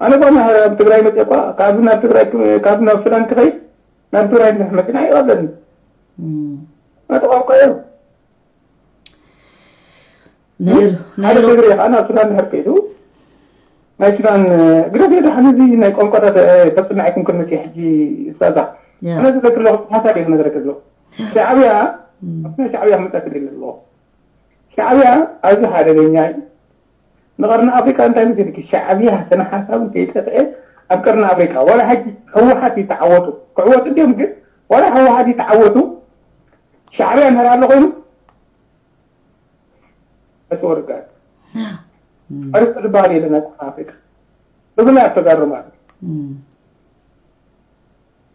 ኣነ ኳ ኣብ ትግራይ መፅእ ኳ ካብ ናብ ትግራይ ካብ ናብ ሱዳን ክኸይድ ናብ ትግራይ እንድሕር መፂና ይቐብለኒ ናቲ ቋንቋ እዮም ነይሩ ሓደ ነይሩ ትግርየ ከዓ ናብ ሱዳን ድሕር ከይዱ ናይ ሱዳን ግደፍ የድሓን እዚ ናይ ቋንቋታት ፈፅና ኣይኮንኩን መፅእ ሕጂ ስታዛ ያ ኣነ ዝዘክር ኣለኹ ሓሳብ እየ ክነግረክ ኣለኹ ሻዕብያ ናይ ሻዕብያ ክመፀክ ደሊ ኣለኹ ሻዕብያ ኣዝዩ ሓደገኛ እዩ ንቐርኒ ኣፍሪቃ እንታይ መሲልኪ ሻዕብያ ስነ ሓሳቡ እንተይጠፍአ ኣብ ቀርኒ ኣፍሪቃ ዋላ ሕጂ ህወሓት ይተዓወቱ ክዕወቱ እንዲዮም ግን ዋላ ህወሓት ይተዓወቱ ሻዕብያ እንድሕር ኣሎ ኮይኑ ኣይትወርጋት ዕርቂ ዝበሃል የለን ኣብ ቀርኒ ኣፍሪቃ ብፍላይ ኣብ ተጋሩ ማለት እዩ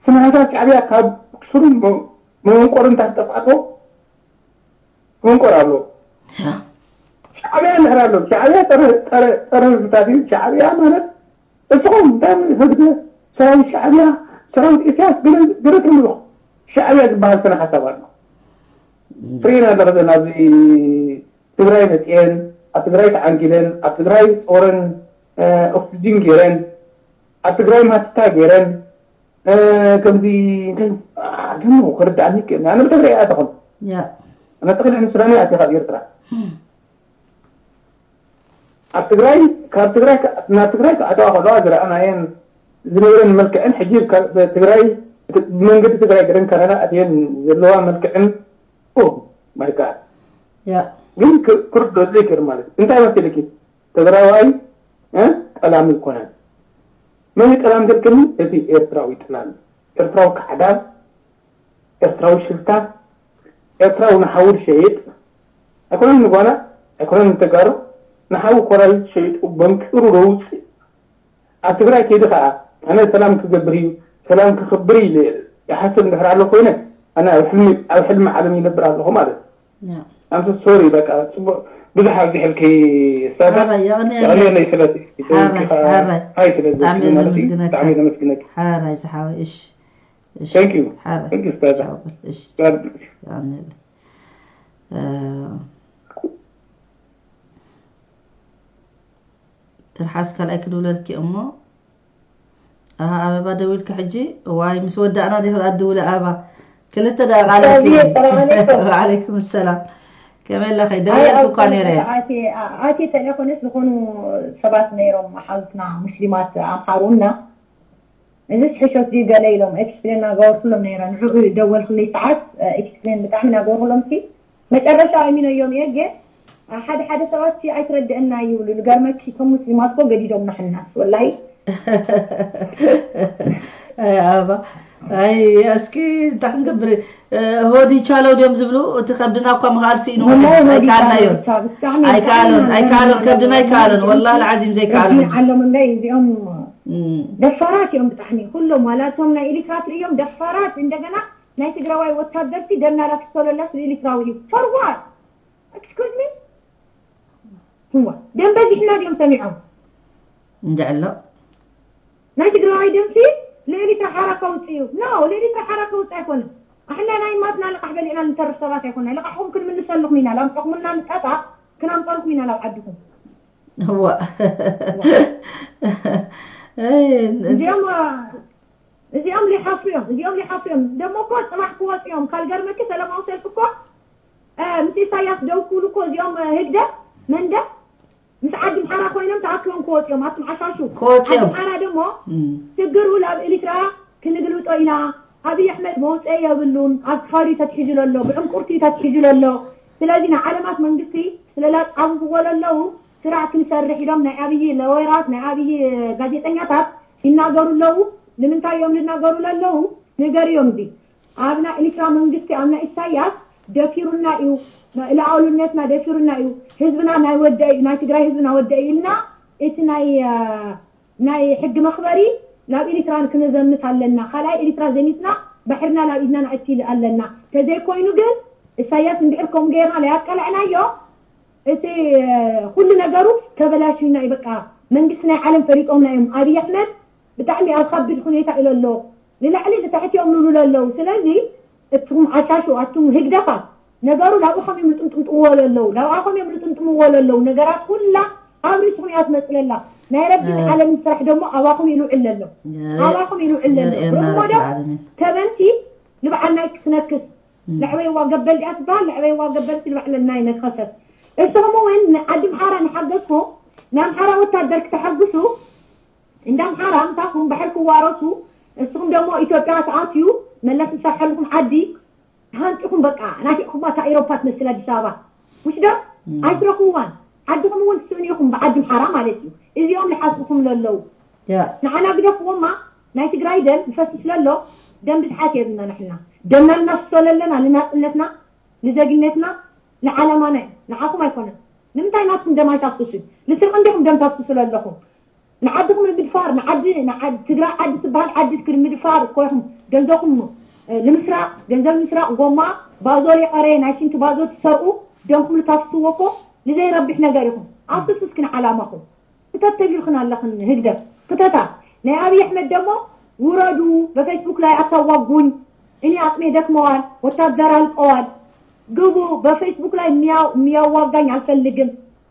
ስነ ሓሳብ ሻዕብያ ካብ ስሩ መወንቆሩ እንታተጠፍኣቶ መንቆር ኣሎ። ሻዕብያ እንድሕር ኣሎ፣ ሻዕብያ ጸረ ህዝብታት እዩ። ሻዕብያ ማለት እስኹም እንታይ ህግደ ሰራዊት ሻዕብያ፣ ሰራዊት ኢሳያስ ገለ ትብሉ። ሻዕብያ ዝበሃል ስነ ሓሳብ ኣሎ። ትርእየን ኣለኺ ዘን ኣብዚ ትግራይ መፅኤን ኣብ ትግራይ ተዓንጊለን ኣብ ትግራይ ጦርን ኦክስጅን ገይረን ኣብ ትግራይ ማትታ ገይረን ከምዚ እንታይ ደሞ ክርዳእኒ ይክእል። ኣነ ብትግራይ እያ ተኾን ኣነተኽል ሕን ሱዳን እያ ካብ ኤርትራ ኣብ ትግራይ ካብ ትግራይ ናብ ትግራይ ክኣተዋ ከለዋ ዝረኣናየን ዝነበረን መልክዕን ሕጂ ትግራይ ብመንገዲ ትግራይ ገረን ካናዳ ኣትየን ዘለዋ መልክዕን ማይካ ግን ክርዶ ዘይክእል ማለት እንታይ መሰለኪ ትግራዋይ ጠላሚ ይኮነን መን ጠላም ዘልክኒ እቲ ኤርትራዊ ጠላሚ ኤርትራዊ ካዕዳም ኤርትራዊ ሽፍታ ኤርትራዊ ንሓዉ ዝሸይጥ ኣይኮነን ንጓና ኣይኮነን ንተጋሩ ንሓዉ ኮራሪት ሸይጡ በንቂሩ ደውፅእ ኣብ ትግራይ ከይዱ ከዓ ኣነ ሰላም ክገብር እዩ ሰላም ክኽብር እዩ ይሓስብ እንድሕር ኣሎ ኮይነ ኣነ ኣብ ሕልሚ ዓለም ይነብር ኣለኹ ማለት እዩ I'm so sorry በቃ ጽቡቅ ብዙሕ ኣብዚሐልኪ ሳዳ የቕንየለይ ስለዚ ሓራይ ሓራይ ሓራይ ብጣዕሚ እየ ዘመስግነካ ሓራይ ዝሓወይ እሺ እሺ ሓራይ እሺ ትርሓስ ካልኣይ ክድውለልኪ እሞ ኣበባ ደዊልኪ ሕጂ ዋይ ምስ ወዳእና ዲኺ ኣድውለ ኣበባ ክልተ ደቂቃ ኣለኪ። ወዓለይኩም ሰላም ከመይ ኣለኺ? ደዊለልኪ እኳ ነይረ። ኣቲ ተሌፎንስ ዝኾኑ ሰባት ነይሮም ሓዙትና ሙስሊማት ኣምሓሩና እዚስ ሕሾት ድዩ ገለ ኢሎም ኤክስፕሌን እናገበርኩሎም ነይረ። ንዕኡ ደወልክለይ ሰዓት ኤክስፕሌን ብጣዕሚ እናገበርኩሎም ሲ መጨረሻ ኣሚነዮም እየ ግን ሓደ ሓደ ሰባት ሲ ኣይትረድእና ይብሉ። ዝገርመኪ እቶም ሙስሊማት እኮ ገዲዶምና ሕናስ ወላሂ። ኣይ ኣበባ ኣይ እስኪ እንታይ ክንገብር ሆድ ይቻለው ድዮም ዝብሉ እቲ ከብድና እኳ ምኽኣል ስኢኑ ኣይከኣልናዮን ኣይከኣሉን ኣይከኣሉን ከብድና ኣይከኣሉን ወላሂ ልዓዚም ዘይከኣሉን ዓሎም እንዳ እዚኦም ደፋራት እዮም ብጣዕሚ ኩሎም ዋላ እቶም ናይ ኤሊትራ ትርእዮም ደፋራት እንደገና ናይ ትግራዋይ ወታደርሲ ደምና ላፍሰሎላ ስለ ኤሊትራዊ እዩ for what excuse me እዋ ደም በዚሕና ድዮም ሰሚዖም እንድዕሎ ናይ ትግራዋይ ደምሲ ንኤሊትራ ሓራ ከውፅእ እዩ no ንኤሊትራ ሓራ ከውፅእ ኣይኮነን ኣሕና ናይ ማትና ልቃሕ በሊዕና ንተርፍ ሰባት ኣይኮና ልቃሕኩም ክንምልሰልኩም ኢና ላምፀኹምና ንጣጣ ክናምፀልኩም ኢና ናብ ዓድኩም እዋ እዚኦም እዚኦም ሊሓሱ እዮም እዚኦም ሊሓሱ እዮም ደሞ እኮ ፅባሕ ክወፁ እዮም ካልገርመኪ ሰለማዊ ሰልፊ እኮ ምስ ኢሳያስ ደው ክብሉ እኮ እዚኦም ህግደፍ መንደፍ ምስ ዓዲ ምሓራ ኮይኖም ተኣኪቦም ክወፁ እዮም ኣቱም ዓሻሹ ዓዲ ምሓራ ደሞ ሽግሩ ናብ ኤሊትራ ክንግልብጦ ኢና ኣብይ ኣሕመድ መውፀኢ የብሉን ኣብ ክፋዱ ተትሒዙ ለሎ ብዕንቁርቲ ተትሒዙ ለሎ ስለዚ ንዓለማት መንግስቲ ስለላፃብብዎ ለለዉ ስራሕ ክንሰርሕ ኢሎም ናይ ኣብይ ለወራት ናይ ኣብይ ጋዜጠኛታት ይናገሩ ኣለዉ ንምንታይ እዮም ዝናገሩ ለለዉ ንገርዮም እዚ ኣብ ናይ ኤሪትራ መንግስቲ ኣብ ናይ ኢሳያስ ደፊሩና እዩ ልኣሉነትና ደፊሩና እዩ ህዝብና ናይ ወደ እዩ ናይ ትግራይ ህዝብና ወደ እዩ ኢልና እቲ ናይ ናይ ሕጊ መኽበሪ ናብ ኤሪትራ ክነዘምት ኣለና ካልኣይ ኤሪትራ ዘሚትና ባሕርና ናብ ኢድና ነእቲ ኣለና ተዘይኮይኑ ግን ኢሳያስ እንድሕር ከምኡ ገይርና ለያቀለዕናዮ እቲ ኩሉ ነገሩ ተበላሽዩና እዩ በቃ መንግስቲ ናይ ዓለም ፈሊጦምና እዮም ኣብይ ኣሕመድ ብጣዕሚ ኣብ ከቢድ ሁኔታ ኢሎ ኣሎ ንላዕሊ ንታሕቲ እዮም ዝብሉ ኣለዉ ስለዚ እትኹም ዓሻሹ ኣቱም ህግደፋት ነገሩ ናብኡ ከም እዮም ዝጥምጥምጥምዎ ዘለዉ ናብኣ ከም እዮም ዝጥምጥምዎ ዘለዉ ነገራት ኩላ ኣብ ርእስኹም እያ ትመፅእ ዘላ ናይ ረቢን ዓለምን ስራሕ ደሞ ኣባኹም እዩ ዝውዕል ዘሎ ኣባኹም እዩ ዝውዕል ዘሎ ርሞ ዶ ተበንቲ ንበዓል ናይ ክትነክስ ለዕበይዋ ገበል ድኣ ትበሃል ለዕበይዋ ገበል ሲ ንባዕለና ይነከሰት እስኹም እውን ንዓዲ ምሓራ ንሓገዝኩም ንኣምሓራ ወታደር ክተሐግሱ እንዳ ኣምሓራ ምሳኹም ባሕሪ ክዋረሱ እስኹም ደሞ ኢትዮጵያ ትኣትዩ መለስ ዝሰርሐልኩም ዓዲ ተሃንጢኹም በቃ ናቲቕኩማ እታ ኤሮፓ ትመስል ኣዲስ ኣበባ ውሽ ዶ ኣይትረኽብዋን ዓድኹም እውን ትስእኑ ኢኹም ብዓዲ ምሓራ ማለት እዩ እዚኦም ልሓስኹም ለለዉ ንዓና ግደፍዎማ ናይ ትግራይ ደም ይፈስስ ለሎ ደም ብዝሓት የብልና ንሕና ደምና ልናፍሶ ለለና ልናፅነትና ንዘግነትና ንዓላማና እዩ ንዓኹም ኣይኮነን ንምንታይ ናትኩም ደም ኣይታፍስሱ ንስርቂ እንዲኹም ደም ታፍስሱ ለለኹም ንዓድኹም ንምድፋር ንዓዲ ትግራይ ዓዲ ትበሃል ዓዲ ንምድፋር እኮ ኢኹም ገንዘኹም ንምስራቕ ገንዘብ ንምስራቕ ጎማ ባዞ ሌቐሬ ናይ ሽንቲ ባዞ ትሰርቁ ደምኩም ልታፍስዎ እኮ ንዘይረብሕ ነገር ኢኹም። ኣፍስስ ግን ዓላማኹም ክተት ተቢልክን ኣለኽን። ህግደፍ ክተታ። ናይ ኣብይ ኣሕመድ ደሞ ውረዱ፣ በፌስቡክ ላይ ኣታዋጉኝ፣ እኔ አቅሜ ደክመዋል፣ ወታደር አልቀዋል፣ ግቡ። በፌስቡክ ላይ የሚያ- የሚያዋጋኝ አልፈልግም፣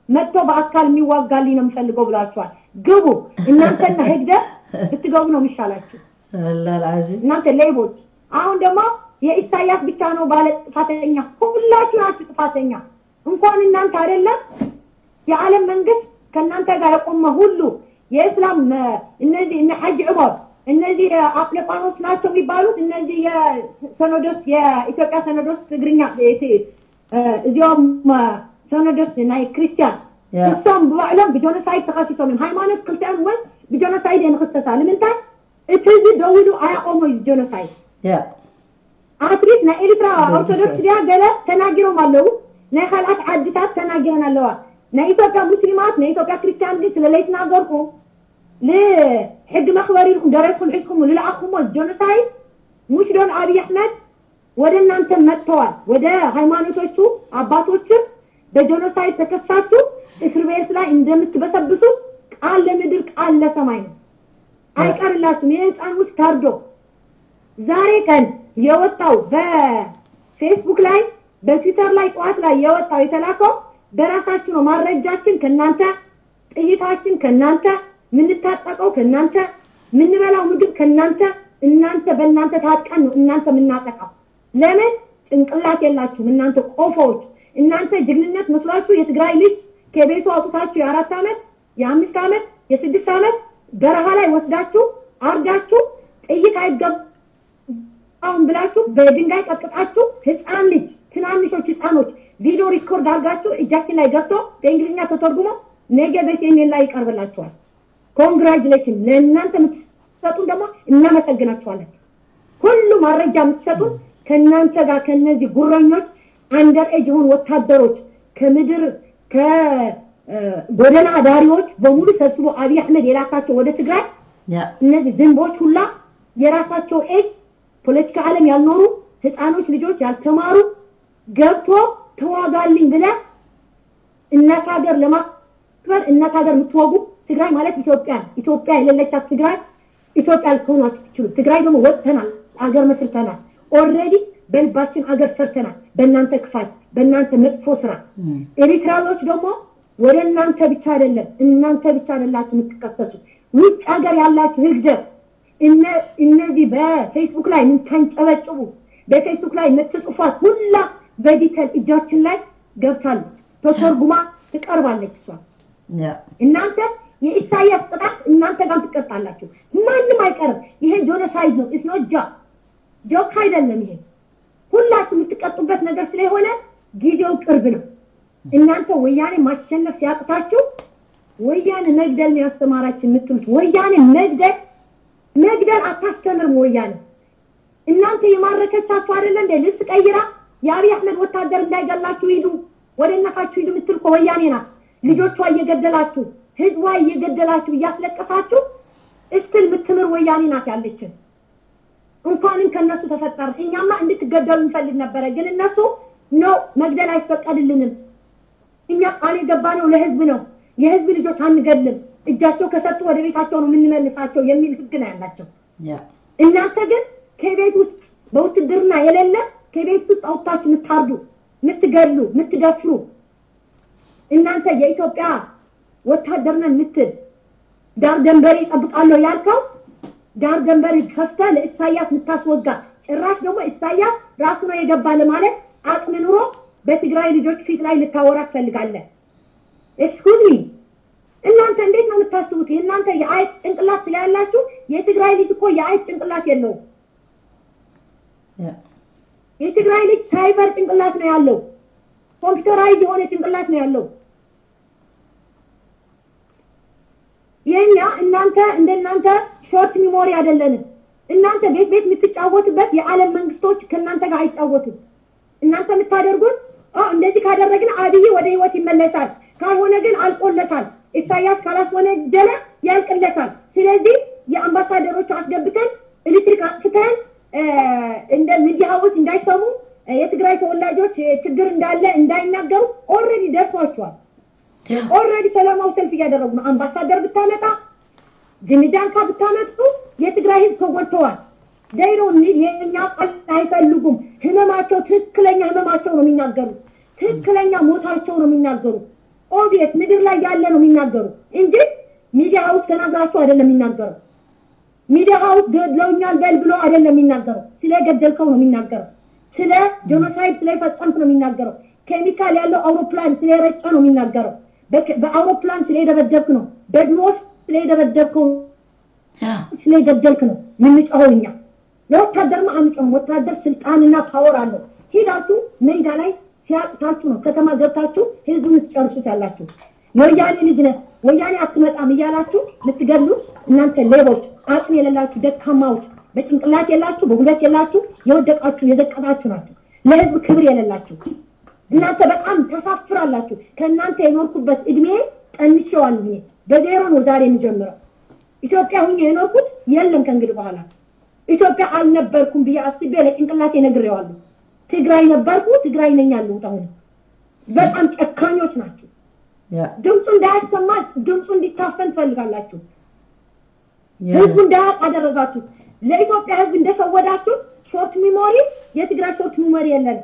መጥቶ በአካል የሚዋጋልኝ ነው የምፈልገው ብላችኋል። ግቡ። እናንተና ህግደፍ ብትገቡ ነው የሚሻላችሁ። ላልዓዚ እናንተ ሌቦች። አሁን ደግሞ የኢሳያስ ብቻ ነው ባለ ጥፋተኛ። ሁላችሁ ናችሁ ጥፋተኛ። እንኳን እናንተ አይደለም የዓለም መንግስት ከእናንተ ጋር የቆመ ሁሉ የእስላም እነዚህ እነ ሐጅ ዑመር እነዚህ አፍለጳኖስ ናቸው የሚባሉት እነዚህ የሰኖዶስ የኢትዮጵያ ሰኖዶስ ትግርኛ እዚኦም ሰኖዶስ ናይ ክርስቲያን እሶም ብባዕሎም ብጆኖሳይድ ተኸሲሶም እዮም። ሃይማኖት ክርስቲያን እውን ብጆኖሳይድ እየ ንክሰሳ ንምንታይ እቲ እዚ ደው ኢሉ ኣያቆሞ እዩ ጆኖሳይድ። ኣትሊስት ናይ ኤርትራ ኦርቶዶክስ ድያ ገለ ተናጊሮም ኣለዉ። ናይ ካልኣት ዓድታት ተናጊረን ኣለዋ። ናይ ኢትዮጵያ ሙስሊማት ናይ ኢትዮጵያ ክርስቲያን ግን ስለ ለይትናገርኩ ንሕጊ መኽበሪ ኢልኩም ደረትኩም ሒዝኩም ልለኣኹሞ ጆኖሳይድ ሙሽ ዶን ኣብይ ኣሕመድ ወደ እናንተ መጥተዋል። ወደ ሃይማኖቶቹ አባቶችም በጆኖሳይድ ተከሳችሁ እስር ቤት ላይ እንደምትበሰብሱ ቃል ለምድር ቃል ለሰማይ ነው። አይቀርላችሁም። የህፃን ውስጥ ታርዶ ዛሬ ቀን የወጣው በፌስቡክ ላይ በትዊተር ላይ ጠዋት ላይ የወጣው የተላከው በራሳችሁ ነው። ማረጃችን ከእናንተ፣ ጥይታችን ከእናንተ፣ የምንታጠቀው ከእናንተ፣ የምንበላው ምግብ ከእናንተ። እናንተ በእናንተ ታጥቀን ነው እናንተ የምናጠቃው። ለምን ጭንቅላት የላችሁም እናንተ ቆፎዎች። እናንተ ጅግንነት መስሏችሁ የትግራይ ልጅ ከቤቱ አውጥታችሁ የአራት ዓመት የአምስት ዓመት የስድስት ዓመት በረሃ ላይ ወስዳችሁ አርዳችሁ ጥይት አይገባውም ብላችሁ በድንጋይ ቀጥቅጣችሁ ህፃን ልጅ ትናንሾች ህፃኖች ቪዲዮ ሪኮርድ አድርጋችሁ እጃችን ላይ ገብቶ በእንግሊዝኛ ተተርጉሞ ነገ በሲኤንኤን ላይ ይቀርብላችኋል። ኮንግራጁሌሽን ለእናንተ የምትሰጡን ደግሞ እናመሰግናችኋለን። ሁሉ ማረጃ የምትሰጡን ከእናንተ ጋር ከነዚህ ጉረኞች አንደር ኤጅ የሆኑ ወታደሮች ከምድር ከጎደና ዳሪዎች በሙሉ ሰብስቦ አብይ አህመድ የላካቸው ወደ ትግራይ እነዚህ ዝንቦች ሁላ የራሳቸው ኤጅ ፖለቲካ ዓለም ያልኖሩ ህፃኖች ልጆች ያልተማሩ ገብቶ ተዋጋልኝ ብለህ እናት ሀገር ለማክበር እናት ሀገር የምትወጉ ትግራይ ማለት ኢትዮጵያ ኢትዮጵያ የሌለቻት ትግራይ ኢትዮጵያ ልትሆኑ አትችሉ። ትግራይ ደግሞ ወጥተናል፣ አገር መስርተናል። ኦልሬዲ በልባችን አገር ሰርተናል። በእናንተ ክፋት በእናንተ መጥፎ ስራ ኤሪትራዊዎች ደግሞ ወደ እናንተ ብቻ አይደለም እናንተ ብቻ አይደላችሁ የምትከሰሱ ውጭ ሀገር ያላችሁ ህግደፍ እነዚህ በፌስቡክ ላይ የምታንጨበጭቡ በፌስቡክ ላይ የምትጽፏት ሁላ በዲቴል እጃችን ላይ ገብታለች፣ ተተርጉማ ትቀርባለች። እሷ እናንተ የኢሳያስ ቅጣት እናንተ ጋር ትቀጣላችሁ። ማንም አይቀርም። ይሄ ጆኖሳይድ ነው። ኢትስ ኖት ጆክ ጆክ አይደለም። ይሄ ሁላችሁ የምትቀጡበት ነገር ስለሆነ ጊዜው ቅርብ ነው። እናንተ ወያኔ ማሸነፍ ሲያቅታችሁ ወያኔ መግደል ነው ያስተማራችሁ የምትሉት ወያኔ መግደል መግደል አታስተምርም። ወያኔ እናንተ የማረከቻችሁ አይደለ እንደ ልብስ ቀይራ የአብይ አህመድ ወታደር እንዳይገላችሁ ሂዱ ወደ እናታችሁ ሂዱ የምትል እኮ ወያኔ ናት። ልጆቿ እየገደላችሁ ህዝቧ እየገደላችሁ እያስለቀሳችሁ እስቲል የምትምር ወያኔ ናት ያለችን። እንኳንም ከነሱ ተፈጠር። እኛማ እንድትገደሉ እንፈልግ ነበረ፣ ግን እነሱ ኖ መግደል አይፈቀድልንም። እኛ ቃል የገባነው ለህዝብ ነው። የህዝብ ልጆች አንገድልም። እጃቸው ከሰጡ ወደ ቤታቸው ነው የምንመልሳቸው የሚል ህግ ነው ያላቸው። እናንተ ግን ከቤት ውስጥ በውትድርና የሌለ ከቤት ውስጥ አውጥታችሁ የምታርዱ፣ የምትገድሉ፣ የምትደፍሩ እናንተ የኢትዮጵያ ወታደር ነን የምትል ዳር ደንበሬ እጠብቃለሁ ያልከው ዳር ደንበር ከፍተህ ለኢሳያስ የምታስወጋ ጭራሽ ደግሞ ኢሳያስ ራሱ ነው የገባ ለማለት አቅም ኑሮ በትግራይ ልጆች ፊት ላይ ልታወራ ትፈልጋለህ? Excuse me እናንተ እንዴት ነው የምታስቡት? የእናንተ የአይጥ ጭንቅላት ስላላችሁ የትግራይ ልጅ እኮ የአይጥ ጭንቅላት የለውም። የትግራይ ልጅ ሳይበር ጭንቅላት ነው ያለው፣ ኮምፒውተራይዝ የሆነ ጭንቅላት ነው ያለው። የኛ እናንተ እንደናንተ ሾርት ሚሞሪ አይደለንም። እናንተ ቤት ቤት የምትጫወቱበት የዓለም መንግስቶች ከእናንተ ጋር አይጫወቱም። እናንተ የምታደርጉት ኦ እንደዚህ ካደረግን አብይ ወደ ህይወት ይመለሳል፣ ካልሆነ ግን አልቆለታል። ኢሳያስ ካላስወነጀለ ያልቅለታል። ስለዚህ የአምባሳደሮቹ አስገብተን ኤሌክትሪክ አጥፍተን እንደ ሚዲያዎች እንዳይሰሙ የትግራይ ተወላጆች ችግር እንዳለ እንዳይናገሩ ብታመጣ፣ ጅምጃንካ ብታመጡ የትግራይ ህዝብ ተጎድተዋል። ዘይሮኒ የኛ ቃል አይፈልጉም። ህመማቸው ትክክለኛ ህመማቸው ነው የሚናገሩት። ትክክለኛ ሞታቸው ነው የሚናገሩት። ኦብቪየስ ምድር ላይ ያለ ነው የሚናገሩት እንጂ ሚዲያ ሀውስ ተናግራቸው አይደለም የሚናገረው። ሚዲያ ሀውስ ገድለውኛል በል ብሎ አይደለም የሚናገረው። ስለገደልከው ነው የሚናገረው። ስለ ጀኖሳይድ ስለፈጸምክ ነው የሚናገረው። ኬሚካል ያለው አውሮፕላን ስለረጨ ነው የሚናገረው። በአውሮፕላን ስለደበደብክ ነው፣ በድሮን ስለደበደብከው ስለገደልክ ነው የምንጮኸው እኛ። ለወታደርማ አንጮህም። ወታደር ስልጣንና ፓወር አለው። ሄዳችሁ ሜዳ ላይ ሲያቅታችሁ ነው ከተማ ገብታችሁ ህዝቡን ትጨርሱት ያላችሁ። የወያኔ ልጅ ነህ፣ ወያኔ አትመጣም እያላችሁ የምትገድሉ እናንተ ሌቦች፣ አቅም የሌላችሁ ደካማዎች፣ በጭንቅላት የላችሁ፣ በጉልበት የላችሁ፣ የወደቃችሁ የዘቀጣችሁ ናችሁ። ለህዝብ ክብር የሌላችሁ እናንተ በጣም ተሳፍራላችሁ። ከእናንተ የኖርኩበት እድሜ ጠንሼዋለሁ። እኔ በዜሮ ነው ዛሬ የሚጀምረው። ኢትዮጵያ ሁኜ የኖርኩት የለም ከእንግዲህ በኋላ። ኢትዮጵያ አልነበርኩም ብዬ አስቤ ለጭንቅላቴ ነግሬዋለሁ። ትግራይ ነበርኩ፣ ትግራይ ነኝ ያለሁት አሁን። በጣም ጨካኞች ናቸው። ድምፁ እንዳያሰማ፣ ድምፁ እንዲታፈን ትፈልጋላችሁ። ህዝቡ እንዳያውቅ አደረጋችሁ። ለኢትዮጵያ ህዝብ እንደሰወዳችሁ ሾርት ሚሞሪ፣ የትግራይ ሾርት ሚሞሪ የለን።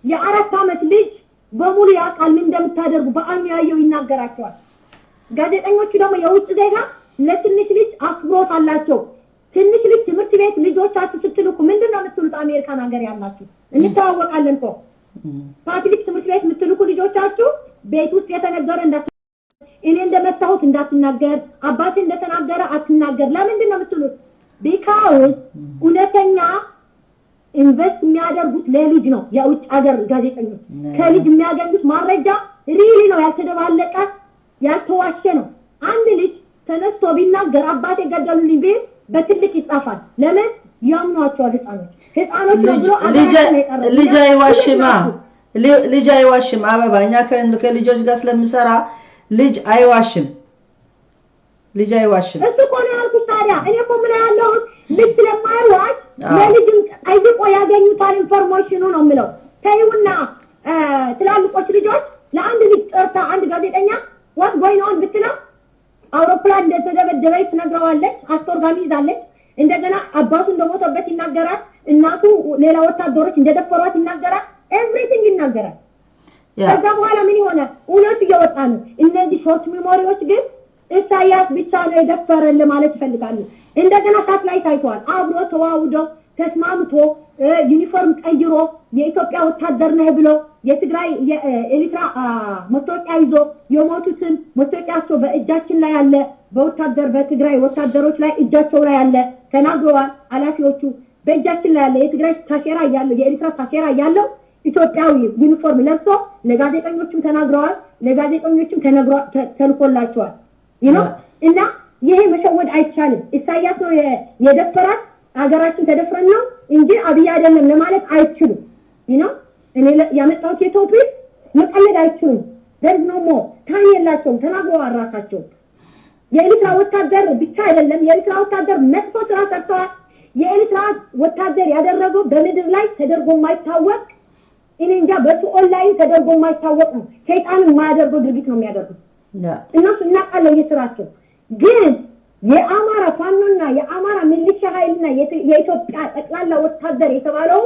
የአራት ዓመት ልጅ በሙሉ ያውቃል ምን እንደምታደርጉ፣ በአይኑ ያየው ይናገራቸዋል። ጋዜጠኞቹ ደግሞ የውጭ ዜጋ ለትንሽ ልጅ አክብሮት አላቸው። ትንሽ ልጅ ትምህርት ቤት ልጆቻችሁ ስትልኩ ምንድን ነው የምትሉት? አሜሪካን ሀገር ያላችሁ እንተዋወቃለን እኮ። ፓብሊክ ትምህርት ቤት የምትልኩ ልጆቻችሁ ቤት ውስጥ የተነገረ እንዳ እኔ እንደመታሁት እንዳትናገር፣ አባቴ እንደተናገረ አትናገር። ለምንድን ነው የምትሉት? ቢካውስ እውነተኛ ኢንቨስት የሚያደርጉት ለልጅ ነው። የውጭ ሀገር ጋዜጠኞች ከልጅ የሚያገኙት ማረጃ ሪሊ ነው፣ ያልተደባለቀ ያልተዋሸ ነው። አንድ ልጅ ተነስቶ ቢናገር አባቴ ገደሉልኝ ቢል በትልቅ ይጻፋል። ለምን? ያምኗቸዋል ህፃኖች። ህፃኖች ነው ብሎ ልጅ አይዋሽማ። ልጅ አይዋሽም። አበባ፣ እኛ ከልጆች ጋር ስለምሰራ ልጅ አይዋሽም። ልጅ አይዋሽም። እሱ እኮ ነው ያልኩሽ። ታዲያ እኔ እኮ ምን ያለሁት ልጅ ስለማይዋሽ ለልጅም ጠይቆ ያገኙታል ኢንፎርሜሽኑ ነው የምለው። ተይውና ትላልቆች ልጆች ለአንድ ልጅ ጠርታ አንድ ጋዜጠኛ what going on ብትለው አውሮፕላን እንደተደበደበ ትነግረዋለች። አስር ኦርጋን ይዛለች። እንደገና አባቱ እንደሞተበት ይናገራል። እናቱ ሌላ ወታደሮች እንደደፈሯት ይናገራል። ኤቭሪቲንግ ይናገራል። ከዛ በኋላ ምን ይሆናል? እውነቱ እየወጣ ነው። እነዚህ ሾርት ሚሞሪዎች ግን ኢሳያስ ብቻ ነው የደፈረን ለማለት ይፈልጋሉ። እንደገና ሳትላይት አይተዋል። አብሮ ተዋውዶ ተስማምቶ ዩኒፎርም ቀይሮ የኢትዮጵያ ወታደር ነህ ብሎ የትግራይ የኤሪትራ መታወቂያ ይዞ የሞቱትን መታወቂያቸው በእጃችን ላይ ያለ በወታደር በትግራይ ወታደሮች ላይ እጃቸው ላይ ያለ ተናግረዋል ኃላፊዎቹ። በእጃችን ላይ ያለ የትግራይ ታሴራ እያለው የኤሪትራ ታሴራ እያለው ኢትዮጵያዊ ዩኒፎርም ለብሶ ለጋዜጠኞችም ተናግረዋል። ለጋዜጠኞችም ተነግሯ- ተ- ተልኮላቸዋል። You know? እና ይሄ መሸወድ አይቻልም። ኢሳያስ ነው የ- የደፈራት ሀገራችን ተደፍረን ነው እንጂ አብይ አይደለም ለማለት አይችሉም። You know? እኔ ለ- ያመጣሁት የቶፒክ መቀለድ አይችሉም። There is no more time የላቸውም። ተናግረዋል ራሳቸው። የኤሪትራ ወታደር ብቻ አይደለም፣ የኤሪትራ ወታደር መጥፎ ስራ ሰርተዋል። የኤሪትራ ወታደር ያደረገው በምድር ላይ ተደርጎ የማይታወቅ እኔ እንጃ በሲኦል ላይም ተደርጎ የማይታወቅ ነው። ሰይጣንም የማያደርገው ድርጊት ነው የሚያደርጉት። እነሱ እናውቃለን የስራቸው። ግን የአማራ ፋኖና የአማራ ሚሊሻ ኃይልና የኢትዮጵያ ጠቅላላ ወታደር የተባለው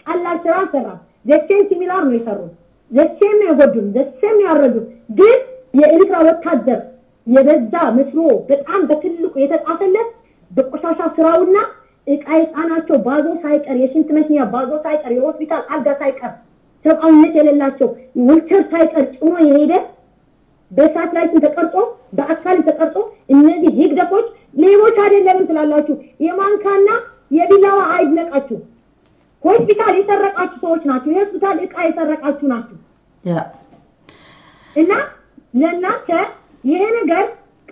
ቀላል ስራ አልሰራም። ዘሴም ሲሚላር ነው የሰሩት። ዘሴም ነው የጎዱን፣ ዘሴም ነው ያረዱት። ግን የኤሪትራ ወታደር የበዛ መስሎ በጣም በትልቁ የተጻፈለት በቆሻሻ ስራውና እቃ የጫናቸው ባዞ ሳይቀር፣ የሽንት መሽኛ ባዞ ሳይቀር፣ የሆስፒታል አልጋ ሳይቀር፣ ሰብአዊነት የሌላቸው ዊልቸር ሳይቀር ጭኖ የሄደ በሳትላይትም ተቀርጾ በአካልም ተቀርጾ እነዚህ ህግደፎች ሌቦች አይደለንም ትላላችሁ። የማንካና የቢላዋ አይድነቃችሁ። ሆስፒታል የሰረቃችሁ ሰዎች ናችሁ። የሆስፒታል እቃ የሰረቃችሁ ናችሁ። እና ለእናንተ ይሄ ነገር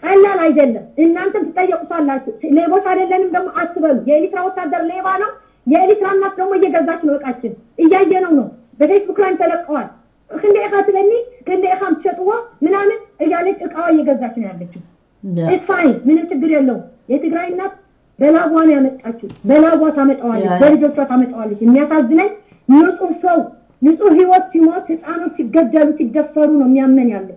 ቀላል አይደለም። እናንተም ትጠየቁታላችሁ። ሌቦች አይደለንም ደግሞ አትበሉ። የኤሪትራ ወታደር ሌባ ነው። የኤሪትራ እናት ደግሞ እየገዛች ነው እቃችን። እያየነው ነው። በፌስቡክ ላይ ተለቀዋል። ክንደይ ኢኻ ትበኒ፣ ክንደይ ኢኻ ትሸጥዎ ምናምን እያለች እቃዋ እየገዛች ነው ያለችው። እፋይ ምንም ችግር የለውም። የትግራይ እናት በላቧ ነው ያመጣችው። በላቧ ታመጣዋለች፣ በልጆቿ ታመጣዋለች። የሚያሳዝነኝ ንጹህ ሰው ንጹህ ህይወት ሲሞት ህፃኖች ሲገደሉ ሲደፈሩ ነው የሚያመን ያለው።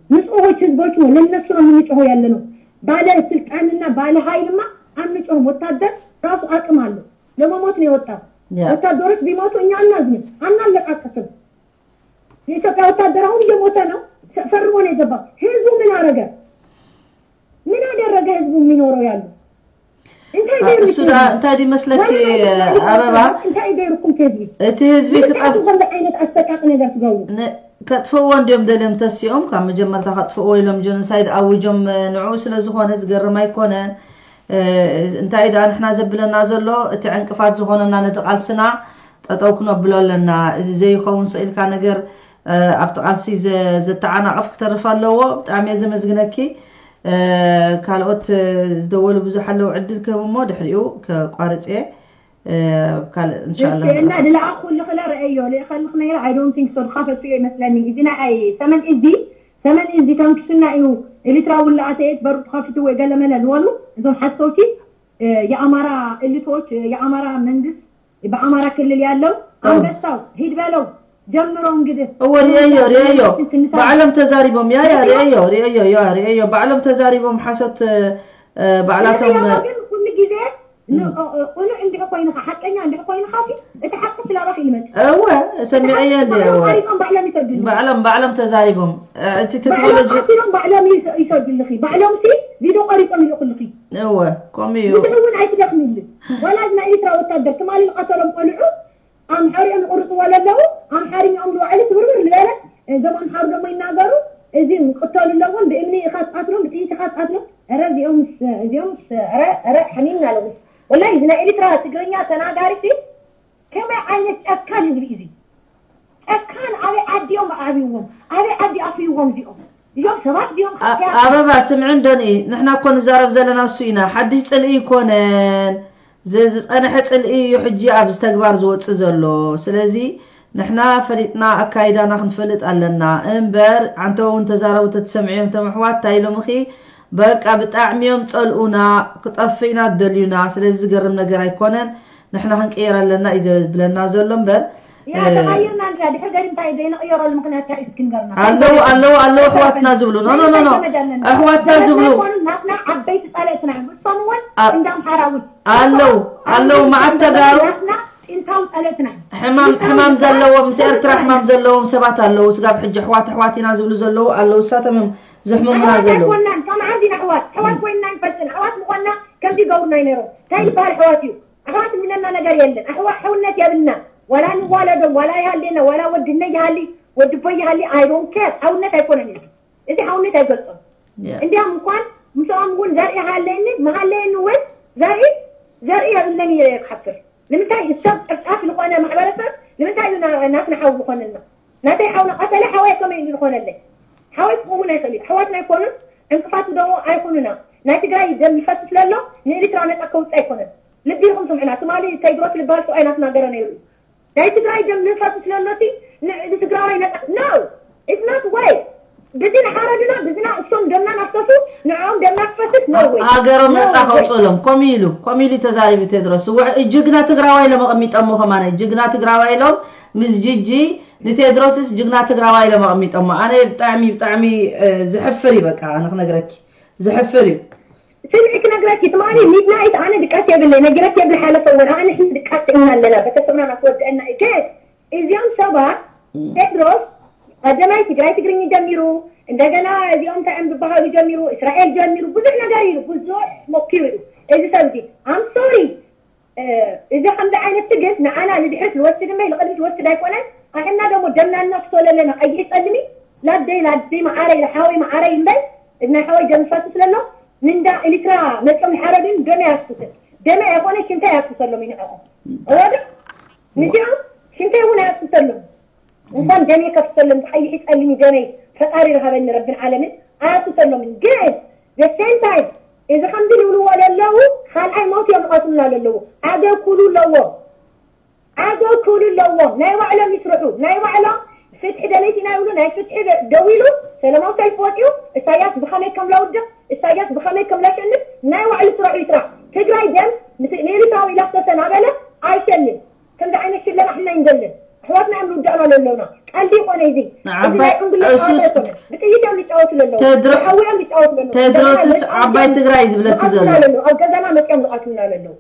ንጹሆች ህዝቦች ነው፣ ለነሱ ነው የምንጮኸው ያለ ነው። ባለ ስልጣንና ባለ ኃይልማ አንጮህም። ወታደር ራሱ አቅም አለው። ለመሞት ነው የወጣው። ወታደሮች ቢሞቱ እኛ አናዝንም፣ አናለቃቅስም። የኢትዮጵያ ወታደር አሁን እየሞተ ነው። ፈርሞ ነው የገባው። ህዝቡ ምን አረገ? ምን አደረገ? ህዝቡ የሚኖረው ያለው እንታይ ገይሩ? እሱ እንታይ ድመስለኪ ኣበባ፣ እንታይ ገይሩኩም ከዚ? እቲ ህዝቢ ክጠፍ ከምዚ ዓይነት ኣሰቃቂ ነገር ትገብሩ። ከጥፈዎ እንዲዮም ደልዮም ተሲኦም ካብ መጀመርታ ከጥፈዎ ኢሎም ጀኖሳይድ ኣውጆም ንዕኡ ስለ ዝኾነ ዝገርም ኣይኮነን። እንታይ ደኣ ንሕና ዘብለና ዘሎ እቲ ዕንቅፋት ዝኾነና ነቲ ቃልስና ጠጠው ክነብሎ ኣለና። እዚ ዘይኸውን ስኢልካ ነገር ኣብቲ ቃልሲ ዘተዓናቕፍ ክተርፍ ኣለዎ። ብጣዕሚ እየ ዘመስግነኪ። ካልኦት ዝደወሉ ብዙሕ ኣለዉ፣ ዕድል ክህብ እሞ ድሕሪኡ ከቋርፅ እየ። ካልእ እንሻላ እና ድለኣኹ ልኽለ ረአዮ ልእኸልኽ ነይረ። I don't think so። ድኻፈቱ እየ ይመስለኒ። እዚ ናይ ሰመን እዚ ሰመን እዚ ተንክስና እዩ። ኤሊትራ ውላኣተ እየ በሩ ትኸፍቱ ወይ ገለመለ ዝበሉ እዞም ሓሰውቲ የኣማራ እልቶች የኣማራ መንግስት በአማራ ክልል ያለው አንበሳው ሂድ በለው ጀምሮ እንግዲህ እወ ርእዮ ርእዮ ባዕሎም ተዛሪቦም ያ ያ ርእዮ ርእዮ ያ ርእዮ ባዕሎም ተዛሪቦም ሓሶት ባዕላቶም ግን ኩሉ ግዜ ቁኑዕ እንድሕ ኮይንካ ሓቀኛ እንድሕ ኮይንካ እቲ ሓቂ ስላባክ ይመጽእ እወ ሰሚዐየ እንደ እወ ባዕሎም ባዕሎም ተዛሪቦም እቲ ቴክኖሎጂ ባዕሎም ይሰዱልኺ ባዕሎም ሲ ቪድዮ ቆሪጦም ይልእኹልኺ እወ ከምኡ እዩ ንስኺ እውን ኣይትደኽምሉ ዋላ ናይ ኤርትራ ወታደር ትማሊ ዝቐተሎም ቆልዑ ኣምሓሪኦም ይቕርፅዎ ለለዉ ኣምሓርኛኦም ዝባዕሉ ስብርብር ዝበለ እዞም ኣምሓሩ ደሞ ይናገሩ እዚ ቅተሉ ኣለዎም ብእምኒ ኢኻ ትቐትሎም ብጥይት ኢኻ ትቐትሎም ረ እዚኦምስ እዚኦምስ ረ ረ ሓሚምና ኣለዉ ወላሂ እዚ ናይ ኤርትራ ትግርኛ ተናጋሪ ሲ ከመይ ዓይነት ጨካን ህዝቢ እዚ ጨካን ኣበይ ዓዲ እዮም ኣብይዎም ኣበይ ዓዲ ኣፍይዎም እዚኦም እዚኦም ሰባት ድዮም ኣበባ ስምዕን ዶኒ ንሕና እኮ ንዛረብ ዘለና እሱ ኢና ሓድሽ ፅልኢ ይኮነን ዝፀንሐ ፅልኢ እዩ ሕጂ ኣብዚ ተግባር ዝወፅእ ዘሎ ስለዚ ንሕና ፈሊጥና ኣካይዳና ክንፈልጥ ኣለና እምበር ዓንተው እውን ተዛረቡ ተትሰምዕዮም ተመሕዋት እንታይ ኢሎምኺ በቃ ብጣዕሚ እዮም ፀልኡና ክጠፍእና ትደልዩና ስለዚ ዝገርም ነገር ኣይኮነን ንሕና ክንቅየር ኣለና እዩ ዘብለና ዘሎ እምበር ያ ተቐይርና እንድና ድሕር ገዲም እንታይ ዘይንቕየረሉ ምክንያት እንታይ እዩ እስኪ ንገርና ኣለዉ ኣለዉ ኣለዉ ኣሕዋትና ዝብሉ ኖ ኖ ኖ ኖ ኣሕዋትና ዝብሉ ናትና ዓበይቲ ጸለእትና እዮም እሶም እውን እንዳ ኣምሓራ እውን ኣለዉ ኣለዉ መዓት ተጋሩ ናትና ጥንታዊ ጸለእትና ሕማም ሕማም ዘለዎም ምስ ኤርትራ ሕማም ዘለዎም ሰባት ኣለዉ ስጋብ ሕጂ ኣሕዋት ኣሕዋት ኢና ዝብሉ ዘለዉ ኣለዉ እሳቶም እዮም ዘሕምሙና ዘለዉ ኣይኮናን ከም ዓርዲና ኣሕዋት ኣሕዋት ኮይንና ይፈልጥን ኣሕዋት ምኳንና ከምዚ ይገብሩና ይነሮም እንታይ ዝበሃል ኣሕዋት እዩ ኣሕዋት ዝብለና ነገር የለን ኣሕዋት ሕውነት የብልና ዋላ ንዋለዶም ዋላ ይሃልየና ዋላ ወድነ ይሃሊ ወድቦ ይሃሊ I don't care ሓውነት ኣይኮነን እዚ እዚ ሓውነት ኣይገልጾን እንዲያም እንኳን ምስኦም እውን ዘርኢ ሃለየኒ መሃለየኒ እውን ዘርኢ ዘርኢ የብለን እየ ክሓፍር ንምንታይ ሰብ ጨፍጫፍ ዝኾነ ማሕበረሰብ ንምንታይ እዩ ናትና ሓው ዝኾነልና ናተይ ሓው ንቐተለ ሓወይ ከመይ እዩ ዝኾነለይ ሓወይ ክኸውን ኣይኽእል እዩ ኣሕዋትና ኣይኮኑን ዕንቅፋት ዶ ኣይኹኑና ናይ ትግራይ ደም ይፈስስ ለሎ ንኤርትራ ነፃ ከውፅእ ኣይኮነን ልቢ ኢኹም ስምዕና ትማሊ ቴድሮስ ልበሃል ሰብኣይ ናትናገረ ነይሩ እዩ ናይ ትግራይ ደም ንፈስስ ለሎ እቲ ንትግራዋይ ነፃ no it's not way ብዚ ንሓረድና ብዝና እሶም ደምና ናፍሰሱ ንዕኦም ደምና ክፈስስ no way ሃገሮም ነፃ ከውፅእሎም ከምኡ ኢሉ ከምኡ ኢሉ ተዛሪቡ ቴድሮስ ጅግና ትግራዋይ ኢሎም ኣቐሚጦሞ ከማነ ጅግና ትግራዋይ ኢሎም ምስ ጅጂ ንቴድሮስስ ጅግና ትግራዋይ ኢሎም ኣቐሚጦሞ ኣነ ብጣዕሚ ብጣዕሚ ዝሕፍር እዩ በቃ ኣነ ክነግረኪ ዘሕፍር እዩ። ስምዒ ክነግረኪ ትማሊ ሚድናይት ኣነ ድቃስ የብለይ ነጊረኪ የብለ ሓለፈ እውን ኣነ ሕጂ ድቃስ ጥዕና ኣለና ቤተሰብና ናስወድአና እዩ ግን እዚኦም ሰባት ቴድሮስ ቀደማይ ትግራይ ትግርኝ ጀሚሩ እንደገና እዚኦም እንታይ እዮም ዝበሃሉ ጀሚሩ እስራኤል ጀሚሩ ብዙሕ ነገር ኢሉ ብዙሕ ሞኪሩ እዩ እዚ ሰብ እዚ I'm sorry እዚ ከምዚ ዓይነት ትግል ንዓና ንድሕሪት ዝወስድ እምበይ ንቕድሚት ዝወስድ ኣይኮነን ኣሕና ደሞ ደምና እናፍሶ ለለና ቀይሕ ጸልሚ ላደይ ላደይ መዓረይ ሓወይ መዓረይ እምበይ ናይ ሓወይ ደም ዝፈስስ ለሎ ንእንዳ ኤሊትራ መጾም ዝሓረዱን ደመይ ኣፍስስን ደመይ ኣይኮነ ሽንተይ ኣፍስሰሎም እዩ ንዕኦም እወ ዶ ንዚኦም ሽንተይ እውን ኣፍስሰሎም እንኳን ደመይ ከፍሰሎም ቀይሕ ጸልሚ ደመይ ፈጣሪ ረሃበኒ ረብን ዓለምን ኣፍስሰሎምን ግን the same time እዚ ከምዚ ዝብልዎ ለለዉ ካልኣይ ሞት እዮም ዝቐትሉና ለለዉ ዓገብ ክብሉ ኣለዎም ዓገብ ክብሉ ኣለዎም ናይ ባዕሎም ይስርሑ ናይ ባዕሎም ፍትሒ ደለይቲ ኢና ይብሉ ናይ ፍትሒ ደዊሉ ሰለማዊ ሰልፊ ወፂኡ እሳያስ ብኸመይ ከም ለውድቕ እሳያስ ብኸመይ ከም ለሸንፍ ናይ ባዕሉ ስርሑ ይስራሕ ትግራይ ደም ንኤርትራዊ ኢላፍሰሰ ናበለ ኣይሸልን ከምዚ ዓይነት ሽለማ ሕና ይንደልን ኣሕዋትና እዮም ንውዳእና ዘለውና። ቀልዲ ይኾነ እዚ። እዚ ንዓባይ ናይ ዕንጉሎ ጨዋታ እሱስ ኣይኮነን። ብጥይት እዮም ዝጫወቱ ዘለዉ። ቴድሮ-፣ ብሓዊ እዮም ዝጫወቱ ዘለዉ። ቴድሮስስ ገና ዓባይ መፅኦም ትግራይ እዩ ዝብለኪ መፅኦም ዘሎ። ኣለዉ። ኣብ ገዛና መፅኦም ዝቐትሉና ዘለዉ።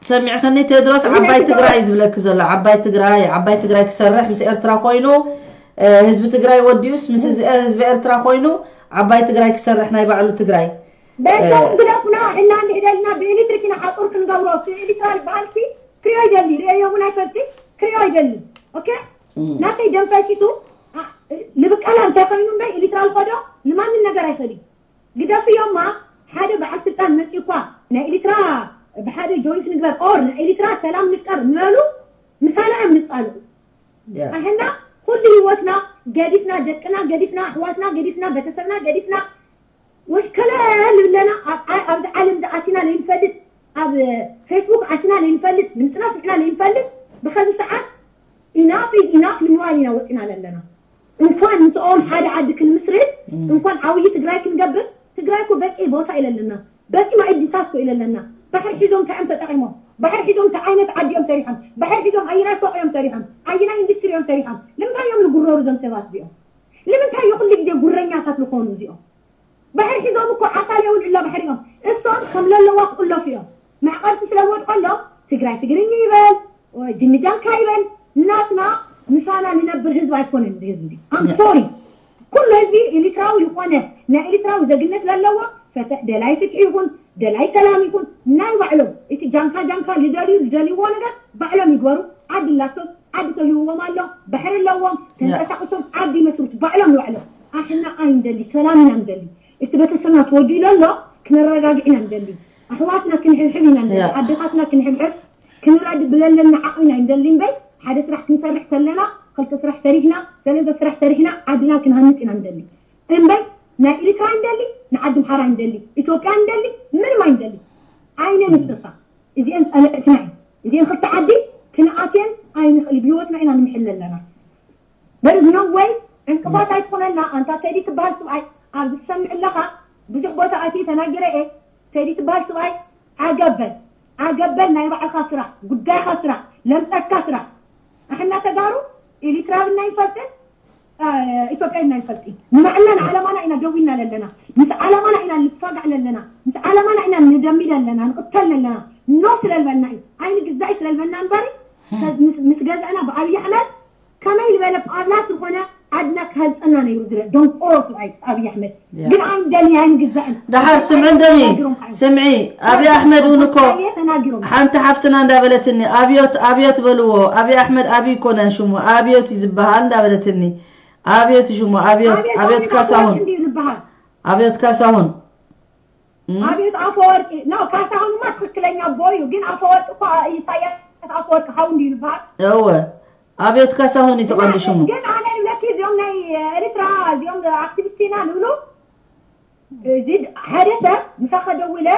ሰሚዕኽኒ? ቴድሮስ እዚ ናይ ዓባይ ትግራይ ትግራይ እዩ ዝብለኪ ዘሎ። ዓባይ ትግራይ፣ ዓባይ ትግራይ ክሰርሕ ምስ ኤርትራ ኮይኑ፣ እ፣ ህዝቢ ትግራይ ወዲኡስ ምስ ህዝቢ፣ ህዝቢ ኤርትራ ኮይኑ ዓባይ ትግራይ ክሰርሕ ናይ ባዕሉ ትግራይ። በቶም እ፣ ግደፉና፣ እና እንድሕደልና ብኤሌክትሪክ ኢና ሓፁር ክንገብሮ። እቲ ኤሌክትራ ዝበሃል ሲ ክሪኦ ይደሊ፣ ርእዮ እውን ኣይፈልጥን፣ ክሪኦ ይደሊ። ኦኬ? እም። ናተይ ደም ፈሲሱ፣ አ፣ ልብቀላ እንታይ ኮይኑ እምበር ኤሌክትራ ልኸዶ ንማንም ነገር ኣይፈልዩ። ግደፍዮማ፣ ሓደ በዓል ስልጣን መፂኡ እኳ ናይ ኤሌክትራ ብሓደ ጆይንት ንግበር ኦር ናይ ኤሌክትራ ሰላም ንፍጠር ንበሉ፣ ምሳና እዮም ንፃሉ። ያ። ኣሕና ኩሉ ህይወትና ገዲፍና፣ ደቅና ገዲፍና፣ ኣሕዋትና ገዲፍና፣ ቤተሰብና ገዲፍና፣ ወሽከለ ልብለና ኣብ ዓ-፣ ኣብዚ ዓለም ዝኣቲና ለይንፈልጥ፣ ኣብ ፌስቡክ ኣቲና ለይንፈልጥ፣ ድምፅና ስምዕና ለይንፈልጥ፣ ብኸዚ ሰዓት ኢናፍ ኢዝ ኢናፍ ንምባል ኢና ወፂና ዘለና። እንኳን ምስኦም ሓደ ዓዲ ክንምስርት፣ እም። እንኳን ዓብዪ ትግራይ ክንገብር፣ ትግራይ እኮ በቂ ቦታ ኢለለና፣ በቂ ማእድታት እኮ ኢለለና። ባሕሪ ሒዞም እንታይ እዮም ተጠቒሞም? ባሕሪ ሒዞም እንታይ ዓይነት ዓዲ እዮም ሰሪሖም? ባሕሪ ሒዞም ኣየናይ ፎቕ እዮም ሰሪሖም? ኣየናይ ኢንዱስትሪ እዮም ሰሪሖም? ንምንታይ እዮም ዝጉረሩ እዞም ሰባት እዚኦም? ንምንታይ እዩ ኩሉ ግዜ ጉረኛታት ዝኾኑ እዚኦም? ባሕሪ ሒዞም እኮ ዓሳል የውልዕላ ባሕሪ እዮም። እሶም ከም ለለዋ ክቑለፉ እዮም። መዕቐብቲ ስለ ዝወድቀሎም ትግራይ ትግርኛ ይበል፣ ወይ ጅንጃንካ ይበል፣ ናትና ምሳና ንነብር ህዝቢ ኣይኮነን እዚ ህዝቢ እዚ። I'm ያ። Sorry። ኩሉ ህዝቢ ኤሪትራዊ ይኾነ ናይ ኤሪትራዊ ዜግነት ለለዎ ፈትሕ ደላይ ፍትሒ ይኹን ደላይ ሰላም ይኹን ናይ ባዕሎም እቲ ጃንካ ጃንካ ልደልዩ ልደልይዎ ነገር ባዕሎም ይግበሩ። ዓዲ ኣላቶም፣ ዓዲ ተሂብዎም ኣሎ፣ ባሕሪ ኣለዎም፣ ያ። ተንቀሳቕሶም ዓዲ ይመስርቱ ባዕሎም ንባዕሎም። ኣሕና ኣይንደሊ፣ ሰላም ኢና ንደሊ። እቲ ቤተሰብና ተወዲኡ ኣሎ ክነረጋግዕ ኢና ንደሊ። ኣሕዋትና ክንሕብሕብ ኢና ንደሊ። ያ። ኣዴታትና ክንሕብሕብ ክንረድ ብለለና ዓቕሚ ኢና ንደሊ እምበር ሓደ ስራሕ ክንሰርሕ ከለና ክልተ ስራሕ ሰሪሕና ሰለስተ ስራሕ ሰሪሕና ዓድና ክንሃንፅ ኢና ንደሊ እምበር ናይ ኤሪትራ ንደሊ ንዓዲ ኣምሓራ ንደሊ ኢትዮጵያ ንደሊ ምንም ኣይንደሊ። ኣይነንስሳ እዚአን ጸላእትና እየን። እዚአን ክልተ ዓዲ ክንኣትየን ኣይንኽእል ብህይወትና ኢና ንምሕል ኣለና። There is no way ዕንቅፋት ኣይትኾነልና። ኣንታ ቴዲ ትበሃል ስብኣይ ኣብዚ ትሰምዕ ኣለኻ ብዙሕ ቦታ ኣትየ ተናጊረ እየ። ቴዲ ትበሃል ስብኣይ ዓገበል ዓገበል ናይ ባዕልኻ ስራሕ ጉዳይኻ ስራሕ ለምፀካ ስራሕ ኣሕና ተጋሩ ኤሪትራ ብና ይፈልጥን ኢትዮጵያ ኢና ንፈልጢ ንባዕልና ንዓላማና ኢና ደዊና ለለና ምስ ዓላማና ኢና ንፋጋዕ ለለና ምስ ዓላማና ኢና ንደሚ ለለና ንቕተል ለለና ኖ ስለልበልና እዩ ኣይንግዛእ ስለልበልና እምበሪ ምስ ገዛእና ብኣብይ ኣሕመድ ከመይ ዝበለ ጳብላስ ዝኾነ ዓድና ክሃልፀና ነይሩ ዝረ ደንቆሮ ስብኣይ ኣብይ ኣሕመድ ግን ኣይንደሊ ኣይንግዛእን ደሓር ስምዒ እንደሊ ስምዒ ኣብይ ኣሕመድ እውን እኮ ሓንቲ ሓፍትና እንዳበለትኒ ኣብዮት ኣብዮት በልዎ ኣብይ ኣሕመድ ኣብይ ይኮነን ሽሙ ኣብዮት እዩ ዝበሃል እንዳበለትኒ ኣብዮት ሽሙ ኣብዮት ኣብዮት ካሳሁን ኣብዮት ካሳሁን ኣብዮት ኣፈወርቂ ነው። ካሳሁንማ ትክክለኛ ኣቦ እዩ፣ ግን ኣፈወርቂ እኮ ኢሳያስ ኣፈወርቂ ሓው እንድዩ ዝበሃል። እወ ኣብዮት ካሳሁን እዩ ተቐንዲ ሽሙ። ግን ኣነ ይብለኪ እዚኦም ናይ ኤርትራ እዚኦም ኣክቲቪስት ኢና ዝብሉ እዚ ሓደ ሰብ ምሳኸ ደዊለ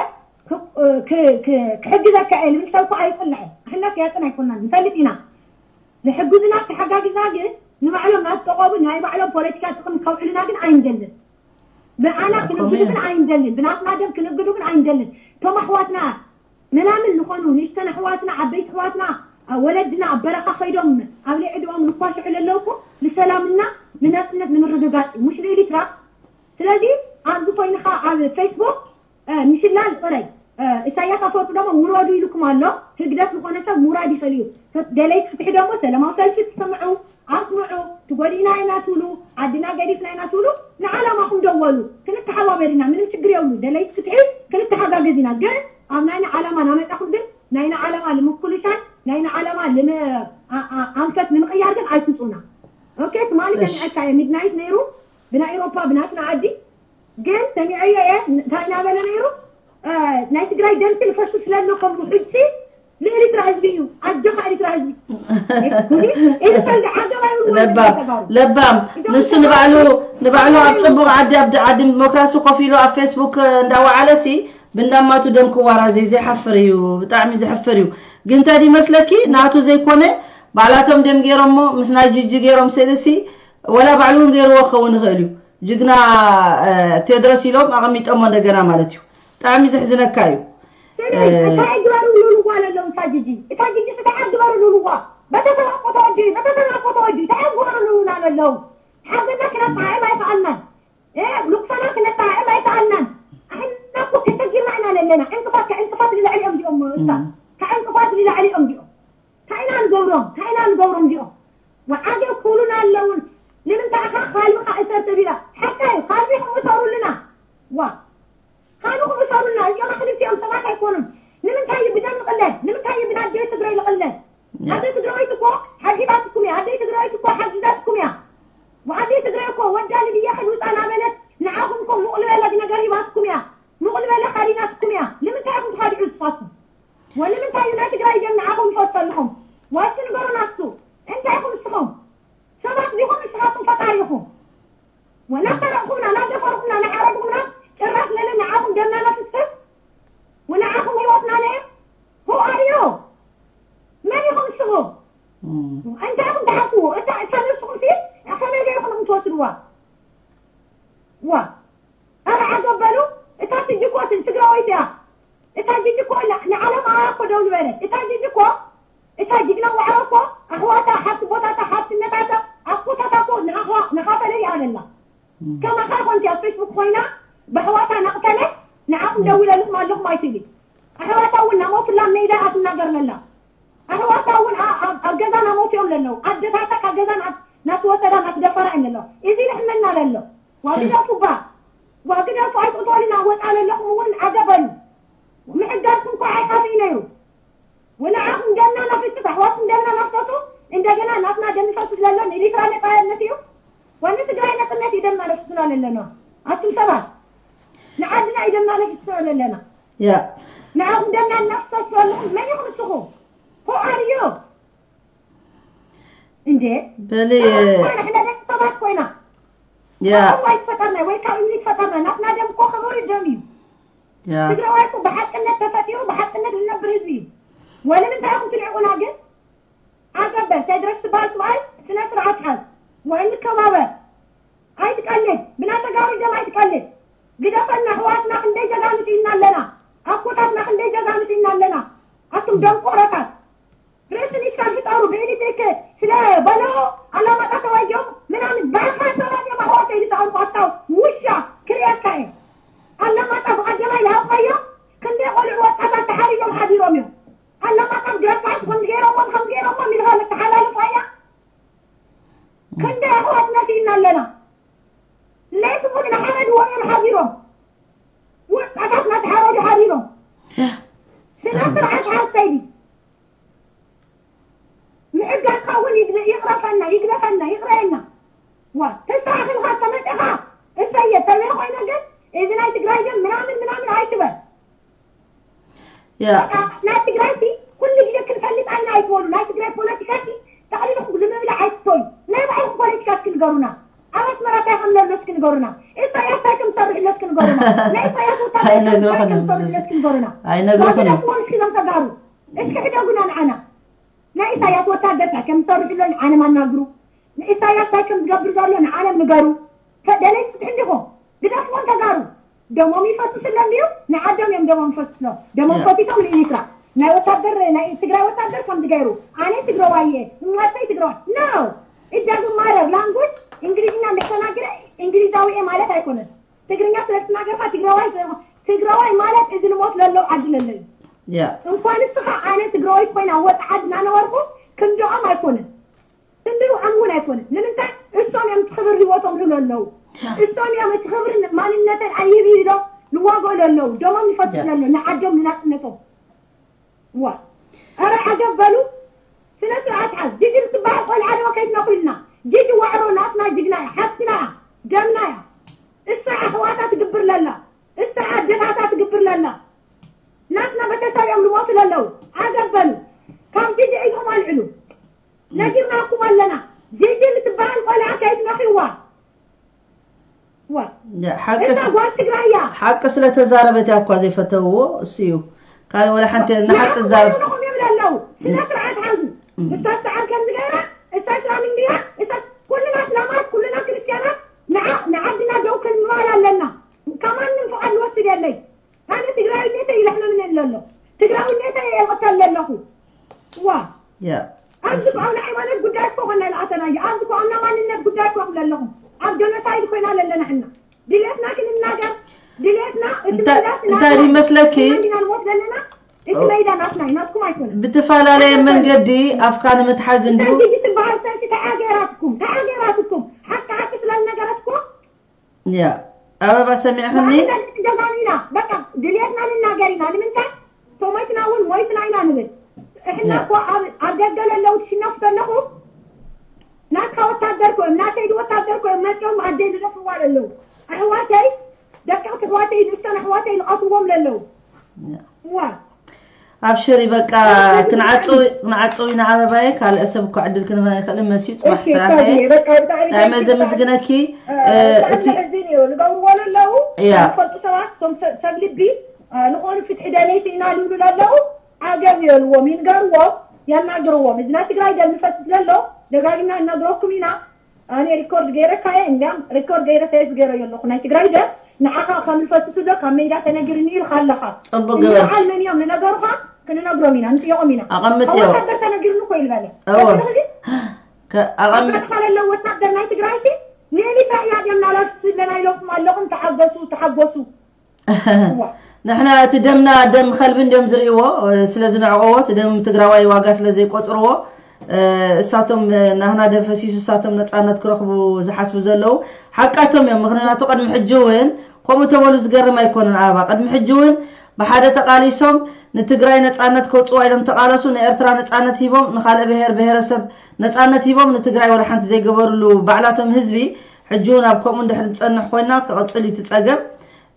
ክሕግዘካ እየ ልብል ሰብ እኮ ኣይፅልዕን። ኣሕና ክያፅን ኣይኮናን ንፈልጥ ኢና። ዝሕግዙና ተሓጋጊዝና ግን ንባዕሎም ናጥቀቐቡ ናይ ባዕሎም ፖለቲካ ጥቕሚ ከውዕልና ግን ኣይንደልን። ብኣና ክንግዱ ግን ኣይንደልን። ብናትና ደም ክንግዱ ግን ኣይንደልን። እቶም ኣሕዋትና ምናምን ዝኾኑ ንእሽተን ኣሕዋትና ዓበይቲ ኣሕዋትና ወለድና ኣብ በረኻ ከይዶም ኣብ ልዕድኦም ልኳሽዑ ለለውኩ ንሰላምና ንናፅነት ንምርግጋፅ እዩ ሙሽ ንኤሊትራ ስለዚ ኣብዚ ኮይንኻ ኣብ ፌስቡክ ምሽላል ጥራይ ኢሳያስ ኣፈወርቂ ደሞ ውረዱ ኢልኩም ኣሎ ህግደፍ ዝኾነ ሰብ ምውራድ ይኽእል እዩ ደለይቲ ፍትሒ ደሞ ሰላማዊ ሰልፊ ትስምዑ ኣስምዑ ትጎዲእና ኢና ትብሉ ዓድና ገዲፍና ኢና ትብሉ ንዓላማኹም ደወሉ ክንተሓባበር ኢና ምንም ችግር የብሉ ደለይቲ ፍትሒ ክንተሓጋገዝ ኢና ግን ኣብ ናይና ዓላማ ናመጣኹም ግን ናይና ዓላማ ንምኩልሻን ናይና ዓላማ ኣንፈት ንምቕያር ግን ኣይትምፁና ኦኬ ትማሊ ሰሚዐካ እየ ሚድናይት ነይሩ ብናይ ኤሮፓ ብናትና ዓዲ ግን ሰሚዐዮ እየ እንታይ እናበለ ነይሩ ናይ ትግራይ ደምሲ ንፈሱ ስለሎ ከም ውሕጅ ንኤሪትራ ህዝቢ እዩ ኣጆኻ ኤሪትራ ህዝቢ ኤሪትራ ዓገባ ይብሉ ለባም ለባም ንሱ ንባዕሉ ንባዕሉ ኣብ ፅቡቅ ዓዲ ኣብ ዓዲ ዲሞክራሲ ኮፍ ኢሉ ኣብ ፌስቡክ እንዳወዓለ ሲ ብእንዳማቱ ደም ክዋራዘይ ዘይሓፍር እዩ ብጣዕሚ ዘሕፍር እዩ ግን እንታይ ይመስለኪ ናቱ ዘይኮነ ባዕላቶም ደም ገይሮሞ ምስ ናይ ጅጂ ገይሮም ስእልሲ ወላ ባዕሉ እውን ገይርዎ ክኸውን ይኽእል እዩ ጅግና ቴድሮስ ኢሎም ኣቐሚጦሞ እንደገና ማለት እዩ ብጣዕሚ ዘሕዝነካ እዩ እንታይ ግበሩ ልብልዋ ለለው እታ ጅጂ እታ ጅጂ እንታይ ግበሩ ልብልዋ በተሰባቆ ተወዲ በተሰባቆ ተወዲ ተሐጎሩ ንውና ለለው። ሓገና ክነጣዕም ኣይከኣልናን። እ፣ ልቅሶና ክነጣዕም ኣይከኣልናን። ኣሕና እኮ ተሸጊርና ኢና ለለና። ዕንቅፋት ከዕንቅፋት ንላዕሊ እዮም ዲኦም። እታ ከዕንቅፋት ንላዕሊ እዮም ዲኦም። እንታይ ኢና ንገብሮም? እንታይ ኢና ንገብሮም ዲኦም? ወዓገብ ክብሉና ኣለውን። ንምንታይ ኢኻ ካልብኻ እሰር ተቢላ? ሓቃ እዩ። ካልቢኹም እሰሩልና። ዋ፣ ካልኹም እሰሩልና። እዚኦም ክልቲኦም ሰባት ኣይኮኑን። ንምንታይ እዩ ብደም ንቕለድ? ንምንታይ እዩ ብናደይ ትግራይ ንቕለድ? ኣደይ ትግራዊት እኮ ሓጊዛትኩም እያ። ኣደይ ትግራዊት እኮ ሓጊዛትኩም እያ። ወኣደይ ትግራይ እኮ ወዳ ንብየ ከድውፃ ናበለት ንዓኹም እኮ ሙቕልበለ ነገር ሂባትኩም እያ። ሙቕልበለ ካዲናትኩም እያ። ንምንታይ ኢኹም ትኻድዑ ንስኻትኩም? ወንምንታይ እዩ ናይ ትግራይ ደም ንዓኹም ይፈሱ ኣለኹም? ዋስቲ ንገሩና እሱ። እንታይ ኢኹም ንስኹም? ሰባት ዲኹም ንስኻትኩም ፈጣሪ ኢኹም? ወላ ሰረቕኹምና፣ ላ ደፈርኹምና፣ ንዓረድኹምና፣ ጭራሽ ለለ ንዓኹም ደምና ነፍስስ? ወንዓኹም ህይወትና ነየ? Who are you? መን ኢኹም ንስኹም? እንታይ ኢኹም ትሓስቡ? እታ እታ ነብስኹም ሲ ከመይ ገይርኹም ኢኹም ትወስድዋ? ዋ፣ ኣረ ዓገብ በሉ። እታ ትጅኮ ትግራወይቲ እያ። እታ ጅጅኮ ንዓለም ኣያ እኮ ደው ዝበለት። እታ ጅጅኮ፣ እታ ጅግና ዋዕሮ እኮ ኣሕዋታ፣ ሓብቲ ቦታታ፣ ሓብትነታታ፣ ኣቦታታ እኮ ንኻፈለ ይኣለላ። ከማኻ ኮንቲ ኣብ ፌስቡክ ኮይና ብኣሕዋታ ናቕተለት ንዓኹም ደዊለልኩም ኣለኹም ኣይትብሊ። ኣሕዋታ እውን ናሞትላ ሜዳ ኣትናገር ለላ። ኣሕዋታ እውን ኣ-፣ ኣብ፣ ኣብ ገዛ ናሞት እዮም ለለዉ። ኣደታታ ካብ ገዛ ናት-፣ ናትወሰዳ ናትደፈራ እዮም ለለዉ። እዚ ልሕመና ለሎ። ዋግደፉ ባ፣ ዋግደፉ ኣይትቕተሉና ወፃ ለለኹም እውን ዓገበሉ። ምሕጋዝኩም እኳ ኣይካፍእ ነይሩ። ወንዓኹም ደምና ናፍስስ፣ ኣሕዋትኩም ደምና ናፍሰሱ፣ እንደገና ናትና ደም ይፈስስ ዘሎ ንኤሪትራ ነፃነት እዩ። ዋኒ ትግራይ ነፃነት እዩ ደምና ነፍስስና ለለና። ኣቱም ሰባት፣ ንዓድና እዩ ደምና ነፍስስና ለለና። ያ ንዓኹም ደምና እናፍሰስ ዘለኹም መን ኢኹም ንስኹም? Who are you? እንዴ? በሊ። ንሕና ደቂ ሰባት ኮይና። ያ ካብ እምኒ ኣይተፈጠርና ወይ ካብ እምኒ ተፈጠርና። ናትና ደም እኮ ክቡር ደም እዩ። ያ ትግራዋይ እኮ ብሓቅነት ተፈጢሩ ብሓቅነት ዝነብር ህዝቢ እዩ። ወንምንታይ ኢኹም ትንዕቁና ግን? ኣገበል፣ ቴድሮስ ትበሃል ሰብኣይ ስነ ስርዓት ሓዝ። ወይ ንከባበር። ኣይትቀልድ። ብናይ ተጋሩ ደም ኣይትቀልድ። ግደፈና፣ ኣሕዋትና ክንደይ ጀጋኑ ስኢንና ኣለና። ኣቦታትና ክንደይ ጀጋኑ ስኢንና ኣለና። ኣቱም ደንቆሮታት። ርእሲ ኒስካን ሕጠሩ ብኤሊቴክ ስለ በሎ ኣላማጣ ተዋጊኦም ምናምን ባዕልኻ ሰላም እዮም ኣሕዋተይ ዝሰኣኑ ኣታ ውሻ ክርእየካ እየ። ኣላማጣ ብቐደማይ ዝሃብካዮ ክንደይ ቆልዑ ወጣታት ተሓሪዶም ሓዲሮም እዮም። ኣላማጣ ብግረፋት ከም ገይሮሞም ከም ገይሮሞም ኢልካ መተሓላልፋያ። ክንደይ ኣሕዋትና ስኢና ኣለና። ለይቲ ሙሉ ንሓረድዎም እዮም ሓዲሮም። ወጣታት ናተሓረዱ ሓዲሮም። ስነ ስርዓት ሓሰይዲ ምሕጋዝካ እውን ይግረ-፣ ይቕረፈና፣ ይግረፈና፣ ይቕረየና። ዋ፣ ተስተኻኺልካ ተመፂኻ እሰየ ተዘይ ኮይነ ግን እዚ ናይ ትግራይ ግን ምናምን ምናምን ኣይትበል። ያ በቃ ናይ ትግራይ ሲ ኩሉ ግዜ ክንፈልጥ ኣይና ኣይትበሉ። ናይ ትግራይ ፖለቲካ ሲ ጠቕሊልኩም ንምብላዕ ኣይትተዩ። ናይ ባዕልኩም ፖለቲካ እስኪ ንገሩና። ኣብ ኣስመራ እንታይ ከም ዘሎ እስኪ ንገሩና። ኢሳያስ እንታይ ከም ዝሰርሕ ኣሎ እስኪ ንገሩና። ናይ ኢሳያስ ወታደር እንታይ ከም ኣይነግረኹን እዮም ዝሰርሕ ኣሎ ዝስ-፣ እስኪ ንገሩና። ኣይነግረኹን እዮም። ዋግደፍዎም እስኪ ዞም ተጋሩ። እስኪ ሕደጉና ንዓና። ናይ ኢሳያስ ወታደር እንታይ ከም ዝሰርሕ ኣሎ ንዓለም ኣናግሩ። ንኢሳያስ እንታይ ከም ዝገብር ዘሎ ንዓለም ንገሩ። ከ-፣ ደለይቲ ፍትሒ እንዲኹም። ግደፍዎም ተጋሩ። ደሞም ይፈስስ ኣሎ እንድዩ። ንዓዶም እዮም ደሞም ይፈስስ ኣሎ። ደሞም ያ። ፈሲሶም ንኤሪትራ። ናይ ወታደር፣ ናይ ትግራይ ወታደር ከም ዝገይሩ። ኣነ ትግራዋይ እየ። እማተይ ትግራዋይ። No! It doesn't matter. Language፣ እንግሊዝኛ እንድሕር ተናግረ፣ እንግሊዛዊ እየ ማለት ኣይኮነን። ትግርኛ ስለ ትናገርካ ትግራዋይ ስለ-፣ ትግራዋይ ማለት እዚ ልሞት ለለው ዓዲ ለለዩ። ያ። እንኳን እስኻ ኣነ ትግራዋይ ኮይና ወፃ ዓዲ እናነበርኩ ክንድኦም ኣይኮነን። ክንድኡ ኣም እውን ኣይኮነን። ንምንታይ? እሶም እዮም እቲ ክብሪ ህይወቶም ዝብሉ ኣለዉ። እሶም እዮም እቲ ክብሪ ማንነተን ኣይህብ ኢሎም ዝዋግኡ ዘለዉ። ደሞም ይፈስስ ያ። ዘሎ ንዓዶም ንናፅነቶም። ዋ። ኧረ ዓገብ በሉ። ስነ ስርዓት ሓዝ። ጂጂ ትበሃል ቆልዓ ዶ ከይትነኹልና? ጂጂ ዋዕሮ ናትና ጅግና እያ። ሓፍትና እያ። ደምና እያ። እሳ ኣሕዋታ ትግብር ለላ። እሳ ኣደታታ ትግብር ለላ። ናትና በተሰብ እዮም ዝሞቱ ለለዉ። ዓገብ በሉ። ካብ ጂጂ ኢድኹም ኣልዕሉ። ነጊርናኩም ኣለና። ጂጂ ንትበሃል ቆልዓ ከይትነኺዋ። ዋ። ያ፣ ሓቂ እዛ ስ-፣ ጓል ትግራይ እያ። ሓቂ ስለተዛረበት እያ እኳ ዘይፈተውዎ፣ እሱ እዩ። ካልእ ወላ ሓንቲ የለን። ንሓቂ ንዓኹም ዛረብ ኮይኖም ይብሉ ኣለዉ። ስነ ስርዓት ሓዙ። እም። እሳ ሰዓር ከም ዝገበራ፣ እሳ እስላም እንድያ፣ እሳ ኩልና እስላማት፣ ኩልና ክርስትያናት፣ ንዓ-፣ ንዓድና ደው ክንባል ኣለና። ካብ ማንም ፍቓድ ንወስድ የለይ። ኣነ ትግራዊነተይ ይለሕመኒ ኣሎ። ትግራዊነተይ እየ ይቕተል ዘለኹ። ዋ። ያ። ኣብዚ እኮ ኣብ ናይ ሃይማኖት ጉዳይ እኮ ኮና ለኣተና እዩ። ኣብዚ እኮ ኣብ ናይ ማንነት ጉዳይ እኮ ክብለ ኣለኹም። ኣብ ጀኖሳይድ ኮይና ዘለና ሕና ድሌትና ክንናገር ድሌትና እቲ እንታይ መግዛእቲ እንታይ ናትና ይመስለኪ? ኢና ንሞት ዘለና። እቲ መይዳ ናትና እዩ፣ ናትኩም ኣይኮነን። ብተፈላለየ መንገዲ ኣፍካ ንምትሓዝ እንዱ እንታይ ትበሃል ሰልፊ እንታይ ኣገይራትኩም? እንታይ ኣገይራትኩም? ሓቂ ሓቂ ስለዝነገረትኩም ያ ኣበባ ሰሚዕኽኒ? ንዓና ንገዛም ኢና። በቃ ድልየትና ንናገር ኢና። ንምንታይ? ተሞይትና እውን ሞይትና ኢና ንብል። እሕና ያ። እኮ ኣብ ኣብ ደገ ለለዉ ትሽነፉ ዘለኹ ናትካ ወታደር ኮይም ናተይ ወታደር ኮይም መፅኦም ኣደይ ዝደፍዋ ለለዉ ኣሕዋተይ ደቀቕቲ ኣሕዋተይ ንእሽተን ኣሕዋተይ ዝቐትዎም ለለዉ ያ። እዋ ኣብሽሪ በቃ ክንዓጽው ክንዓጽው ኢና ኣበባየ። ካልእ ሰብ እኮ ዕድል ክንህበና ይኽእል መሲዩ ጽባሕ እሺ፣ ስራሕ ሳቢ፣ እየ። በቃ ብጣዕሚ ብጣዕሚ ደስ ይብል። ዘመስግነኪ። እ፣ እ፣ ብጣዕሚ እቲ ዘሕዝን እዩ። ዝገብርዎ ዘለዉ ያ። ዝፈልጡ ሰባት እቶም ሰብ ሰብ ልቢ እ፣ ዝኾኑ ፍትሒ ደለይቲ ኢና ዝብሉ ዘለዉ ዓገብ ይበልዎም፣ ይንገርዎም፣ የናግርዎም። እዚ ናይ ትግራይ ደም ዝፈስስ ዘሎ ደጋጊምና ንነግረኩም ኢና። ኣነ ሪኮርድ ገይረካ እየ እንዲያም ሪኮርድ ገይረ ሴቭ ገይረዮ ኣለኹ ናይ ትግራይ ደም ንዓኻ ከም ዝፈስስ ዘሎ ካብ ሜዳ ተነጊርኒ ኢልካ ኣለኻ። ጽቡቅ እንዲ ገበርኪ። በዓል መን እዮም ንነገሩኻ ክንነግሮም ኢና ንጥየቖም ኢና። ኣቐምጥዮ። ካብ ወታደር ተነጊርኒ እኮ ኢልበለ። እወ። ወትረኽዚ ከ- ኣቐም- ኣባትካ ለለው ወታደር ናይ ትግራይ ሲ ንኤሊሳ እያ ደም ናላፍስ ዘለና ኢለኩም ኣለኹም ተሓገሱ ተሓጎሱ። እዋ። ንሕና እቲ ደምና ደም ከልቢ እንዲዮም ዝርእይዎ፣ እ፣ ስለ ዝንዕቕዎ፣ እቲ ደም ትግራዋይ ዋጋ ስለ ዘይቆጽርዎ፣ እ፣ እሳቶም፣ እ፣ ናህና ደም ፈሲሱ እሳቶም ነጻነት ክረኽቡ ዝሓስቡ ዘለዉ ሓቃቶም እዮም። ምኽንያቱ ቅድሚ ሕጂ እውን ከምኡ ተበሉ ዝገርም ኣይኮነን። ኣበባ ቅድሚ ሕጂ እውን ብሓደ ተቓሊሶም ንትግራይ ነጻነት ከውፅዋ ኢሎም ተቓለሱ፣ ንኤርትራ ነጻነት ሂቦም፣ ንኻልእ ብሄር ብሄረሰብ ነጻነት ሂቦም፣ ንትግራይ ወላ ሓንቲ ዘይገበርሉ ባዕላቶም ህዝቢ ሕጂ እውን ኣብ ከምኡ እንድሕር ንጸንሕ ኮይና ክቕጽል እዩ እቲ ጸገም።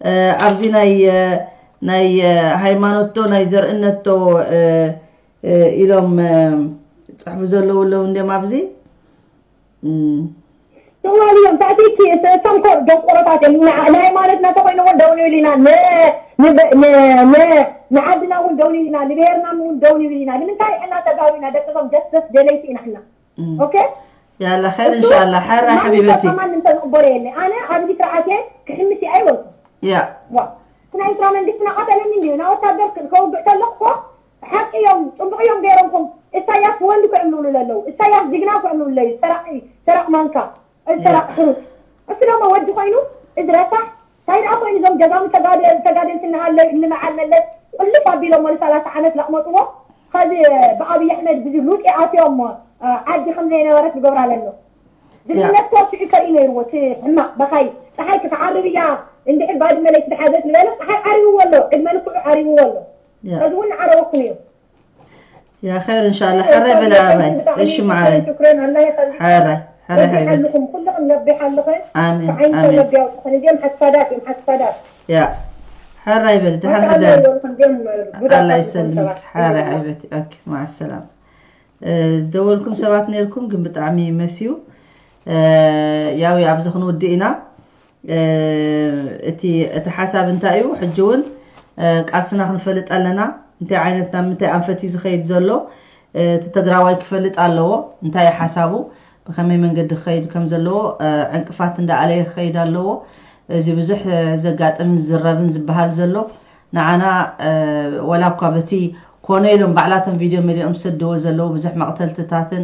እ፣ ኣብዚ ናይ፣ እ፣ ናይ፣ እ፣ ሃይማኖት ዶ ናይ ዘርእነት ዶ፣ እ፣ እ፣ ኢሎም፣ እ፣ ጽሕፉ ዘለዉ ኣለዉ እንድዮም ኣብዚ። እም፣ ትዋል እዮም ታእቲኪ እቶም ኮ ደንቆሮታት እዮም። ንዓ- ንሃይማኖትና ተኮይኑ እውን ደው ንብል ኢና። ን- ን- ን- ን- ንዓድና እውን ደው ንብል ኢና። ንብሄርና እውን ደው ንብል ኢና። ንምንታይ ሕና ተጋሩ ኢና። ደቅቶም ደስደስ ደለይቲ ኢና ሕና። እም። ኦኬ? ያላ ኸይር እንሻላ። ሓራ ሓቢበቲ። ማን እንተዝቕበሎ የለ። ኣነ ኣብዚ ስርዓት እየ ክሕምስ እየ ኣይበልኩ። ያ ዋ። እቲ ናይ ኤርትራ መንግስቲ ናቐተለኒ እንዲዩ። ናብ ወታደር ከውግእ ከለኹ እኮ ሓቂ እዮም፣ ጽቡቕ እዮም ገይሮምኩም። ኢሳያስ ወንድ ኮ እዮም ዝብሉ ዘለዉ። ኢሳያስ ጅግና ኮ እዮም ዝብሉ ዘለዉ። ሰራቂ፣ ሰራቅ ማንካ፣ እዚ ሰራቅ ሕሩት። እሱ ደሞ ወዲ ኮይኑ፣ እዚ ረሳሕ፣ እንታይ ደኣ ኮይኑ እዞም ጀጋኑ ተጋደ-፣ ተጋደልቲ እናሃለዩ እንበዓል መለስ፣ ቁልፍ ኣቢሎሞ ንሰላሳ ዓመት ለቕመጥዎ። ኸዚ ብኣብይ ኣሕመድ ብዚ ሉጢ ኣትዮም፣ እ፣ ዓዲ ከም ዘይነበረት ዝገብራ ዘሎ። ዝብነት ኮ ሽዑ ከርኢ ነይርዎ፣ እቲ ሕማቕ በኻይ። ፀሓይ ክትዓርብ እያ፣ እንድሕር ባድመ ለይትሓዘት ዝበለ፣ ፀሓይ ዓሪብዎ ኣሎ፣ ዕድመ ልክዑ ዓሪብዎ ኣሎ። ያ። ሕዚ እውን ንዓረበኩም እዮም። ያ ኸይር እንሻላ። ሓራይ በላ ኣባይ። እሺ መዓረይ። ሽክረን ኣላ ይኸል ሓራይ ሓራይ ሓይበት። ኣለኹም ኩልኹም ነቢሕ ኣለኸ ኣሜን ከዓይን ኣሜን። ነቢያው ተኸን እዚኦም ሓስፋዳት እዮም ሓስፋዳት ያ ሓራይ በል ድሓን ሓዳር ሕደር። ይበልኩም እዚኦም ጉዳት ኣላ ኣለኩም ይሰልምክ ሰባት። ሓራይ ሓይበት። ኦኬ ማዓ ሰላም። እ፣ ዝደወልኩም ሰባት ነይርኩም ግን ብጣዕሚ መሲዩ። እ፣ ያው ኣብዚ ክንውድእ ኢና። እ፣ እቲ እቲ ሓሳብ እንታይ እዩ? ሕጂ እውን እ፣ ቃልስና ክንፈልጥ ኣለና። እንታይ ዓይነት ናብ ምንታይ ኣንፈት እዩ ዝኸይድ ዘሎ? እ፣ እቲ ትግራዋይ ክፈልጥ ኣለዎ። እንታይ እዩ ሓሳቡ? ብኸመይ መንገዲ ክኸይድ ከም ዘለዎ፣ እ፣ ዕንቅፋት እንዳኣለየ ክኸይድ ኣለዎ። እዚ ብዙሕ እ፣ ዘጋጥምን ዝዝረብን ዝበሃል ዘሎ ንዓና እ፣ ወላ እኳ በቲ ኮነ ኢሎም ባዕላቶም ቪድዮ መሊኦም ዝሰድዎ ዘለዉ ብዙሕ መቕተልትታትን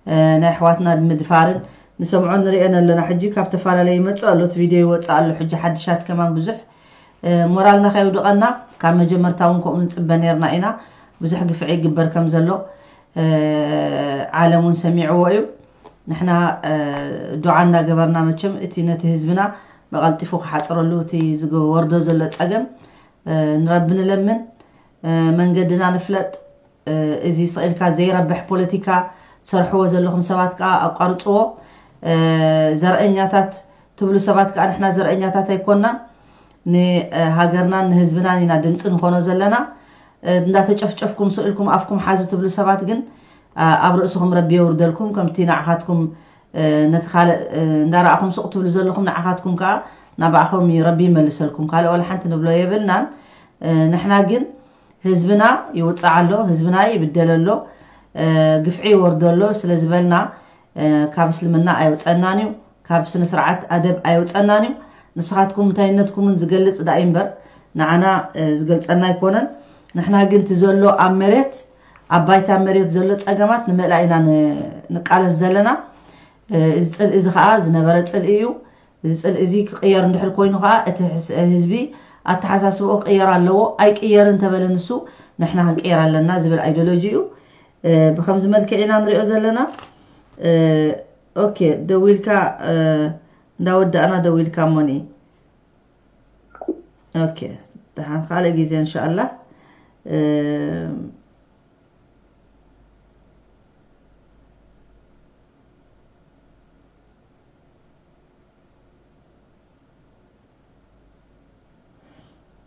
እ፣ ናይ ኣሕዋትና ምድፋርን ንሰምዖ ንሪኤን ኣለና። ሕጂ ካብ ተፈላለየ ይመፅእ ኣሎ፣ እቲ ቪድዮ ይወፅእ ኣሎ። ሕጂ ሓድሻት ከማን ብዙሕ እ፣ ሞራልና ከየውድቐና ካብ መጀመርታ እውን ከምኡ ንፅበ ነይርና ኢና። ብዙሕ ግፍዒ ይግበር ከም ዘሎ እ፣ ዓለም እውን ሰሚዕዎ እዩ። ንሕና እ፣ ዱዓ እንዳገበርና መቸም እቲ ነቲ ህዝብና ብቐልጢፉ ክሓፅረሉ እቲ ዝወርዶ ዘሎ ፀገም እ፣ ንረቢ ንለምን። እ፣ መንገድና ንፍለጥ። እ፣ እዚ ስቕ ኢልካ ዘይረብሕ ፖለቲካ ትሰርሕዎ ዘለኹም ሰባት ከዓ ኣቋርፅዎ። እ፣ ዘርእኛታት ትብሉ ሰባት ከዓ ንሕና ዘርእኛታት ኣይኮንናን። ንሃገርናን ንህዝብናን ኢና ድምፂ ንኾኖ ዘለና። እ፣ እንዳተጨፍጨፍኩም ስቕ ኢልኩም ኣፍኩም ሓዙ ትብሉ ሰባት ግን እ፣ ኣብ ርእስኹም ረቢ የውርደልኩም። ከምቲ ንዓኻትኩም እ፣ ነቲ ካልእ እ፣ እንዳረኣኹም ስቕ ትብሉ ዘለኹም ንዓኻትኩም ከዓ ናባእኹም እዩ ረቢ ይመልሰልኩም። ካልእ ዋላ ሓንቲ ንብሎ የብልናን። እ፣ ንሕና ግን ህዝብና ይውፃዕ ኣሎ፣ ህዝብና ይብደል ኣሎ፣ እ፣ ግፍዒ ይወርዶ ኣሎ ስለ ዝበልና እ፣ ካብ እስልምና ኣይውፀናን እዩ፣ ካብ ስነ ስርዓት ኣደብ ኣይውፀናን እዩ። ንስኻትኩም እንታይነትኩምን ዝገልፅ ዳእ እምበር ንዓና እ፣ ዝገልፀና ኣይኮነን። ንሕና ግን እቲ ዘሎ ኣብ መሬት ኣብ ባይታ መሬት ዘሎ ጸገማት ንምእላይ ኢና ን-፣ ንቃለስ ዘለና። እ፣ እዚ ጽልኢ እዚ ኸኣ ዝነበረ ጽልኢ እዩ። እዚ ጽልኢ እዚ ክቕየር እንድሕር ኮይኑ ኸኣ እቲ ሕስ-፣ ህዝቢ ኣተሓሳስብኡ ክቕየር ኣለዎ። ኣይቅየርን እንተበለ ንሱ ንሕና ክንቅየር ኣለና ዝብል ኣይዲዮሎጂ እዩ። እ፣ ብኸምዚ መልክዕ ኢና ንሪኦ ዘለና። እ፣ ኦኬ፣ ደዊልካ፣ እ፣ እንዳወዳእና ደዊልካ እሞኒ። ኦኬ፣ ደሓን ካልእ ግዜ እንሻኣላ። እ፣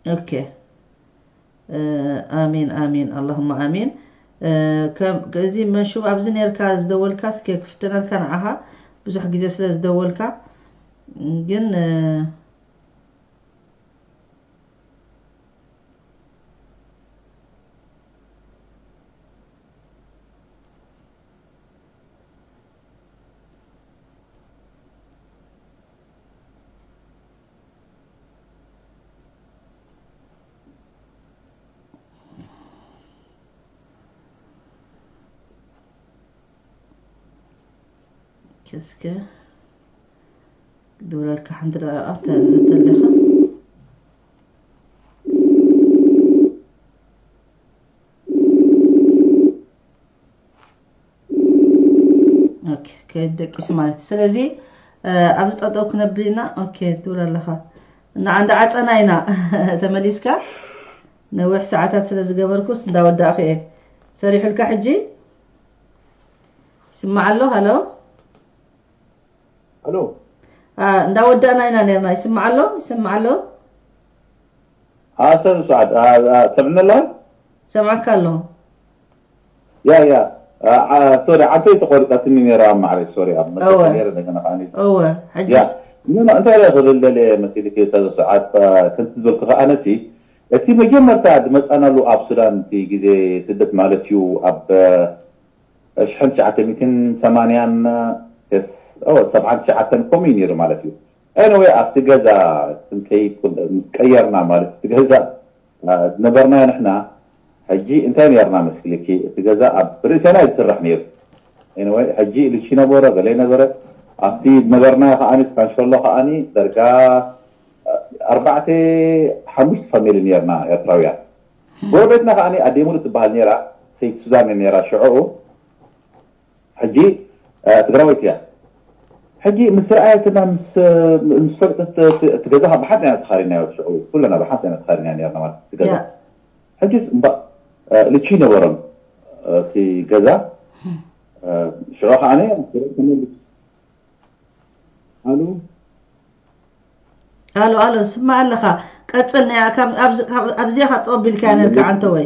ኦኬ። እ፣ ኣሚን፣ ኣሚን፣ ኣላሁማ ኣሚን። እ፣ ከም፣ እዚ መንሹብ ኣብዚ ኔርካ ዝደወልካ እስከ ክፍትነልካ ንዓኻ። ብዙሕ ግዜ ስለ ዝደወልካ። ግን፣ እ፣ እስከ ክድውለልካ ሓንቲ ደቂቃ ተልህት ኣለኻ። ኦኬ፣ ከይድ ደቂሱ ማለት እዩ። ስለዚ፣ እ፣ ኣብዚ ጠጠው ክነብል ኢና። ኦኬ፣ ትብል ኣለኻ። እና እንዳ ዓጸና ኢና። ተመሊስካ? ነዊሕ ሰዓታት ስለ ዝገበርኩስ እንዳወዳእኹ እየ። ሰሪሑልካ ሕጂ? ይስማዕ ኣሎ? ሃሎ? ሃሎ? አ፣ እንዳወዳእና ኢና ነርና። ይስማዕ ኣሎ? ይስማዕ ኣሎ? አ፣ ሰብ ሰዓት፣ አ፣ አ፣ ሰምዕኒ ኣለኻ? ሰምዓካ ኣለኹ። ያ፣ ያ። አ፣ አ፣ ሶሪ፣ ዓንተይ ተቆሪጻትኒ ነይራ ኣብ ማዕረይ፣ ሶሪ፣ ኣብ መድረኽ እወ። ነይረ እንደገና ከኣ። እወ፣ ያ። ሕጅስ? ምን፣ እንታይ ኢለ ክብል ደልየ መሲልኪ፣ ሰብ ሰዓት፣ አ፣ ከምቲ ዝበልኩ ከኣ ነቲ፣ እቲ መጀመርታ ዝመጻናሉ ኣብ ሱዳን፣ እቲ ግዜ ስደት ማለት እዩ፣ ኣብ፣ አ፣ ሽሕን ትሽዓተ ሚእትን ሰማንያን፣ እ፣ ኦ፣ ሰብዓን ትሽዓተን ከምኡ እዩ ነይሩ ማለት እዩ። ኤኒወይ፣ ኣብቲ ገዛ ክንከይድ ምስ ቀየርና ማለት እቲ ገዛ፣ እ፣ ዝነበርናዮ ንሕና፣ ሕጂ እንታይ ነርና መስልኪ? እቲ ገዛ ኣብ ርእስና እዩ ዝስራሕ ነይሩ። ኤኒወይ፣ ሕጂ ልቺ ነበረ፣ ገለ ነበረ። ኣብቲ ዝነበርናዮ ከኣኒ፣ ካንሸሎ ከኣኒ፣ ደርጋ፣ እ፣ ኣርባዕተ፣ ሓሙሽተ ፋሚሊ ነርና ኤርትራውያን። ጎረቤትና ከኣኒ ኣዴ ሙሉ ትበሃል ነይራ፣ ሰይቲ ሱዛን ነይራ ሽዑኡ። ሕጂ፣ እ፣ ትግራወይቲ እያ። ሕጂ ምስ ረኣየትና፣ ምስ፣ ምስ ፈለጠት፣ እቲ፣ እቲ ገዛ ካብ ብሓንቲ ኢና ተኻሪናዮ ሽዑ። ኩልና ብሓንቲ ኢና ተኻሪናዮ ነርና ማለት እቲ ገዛ። ያ። ሕጂስ እምባ፣ እ፣ ልቺ ነበሮም፣ እ፣ እቲ ገዛ። እ፣ ሽዑ ከኣኒ፣ ኣሉ? ኣሉ፣ ኣሉ፣ ስማዕ ኣለኻ። ቀጽል፣ ናይ፣ ካብ፣ ኣብዚ፣ ካብ፣ ኣብዚኣ ኻብ ጠወብ ኢልካ ነርካ፣ ዓንተወይ።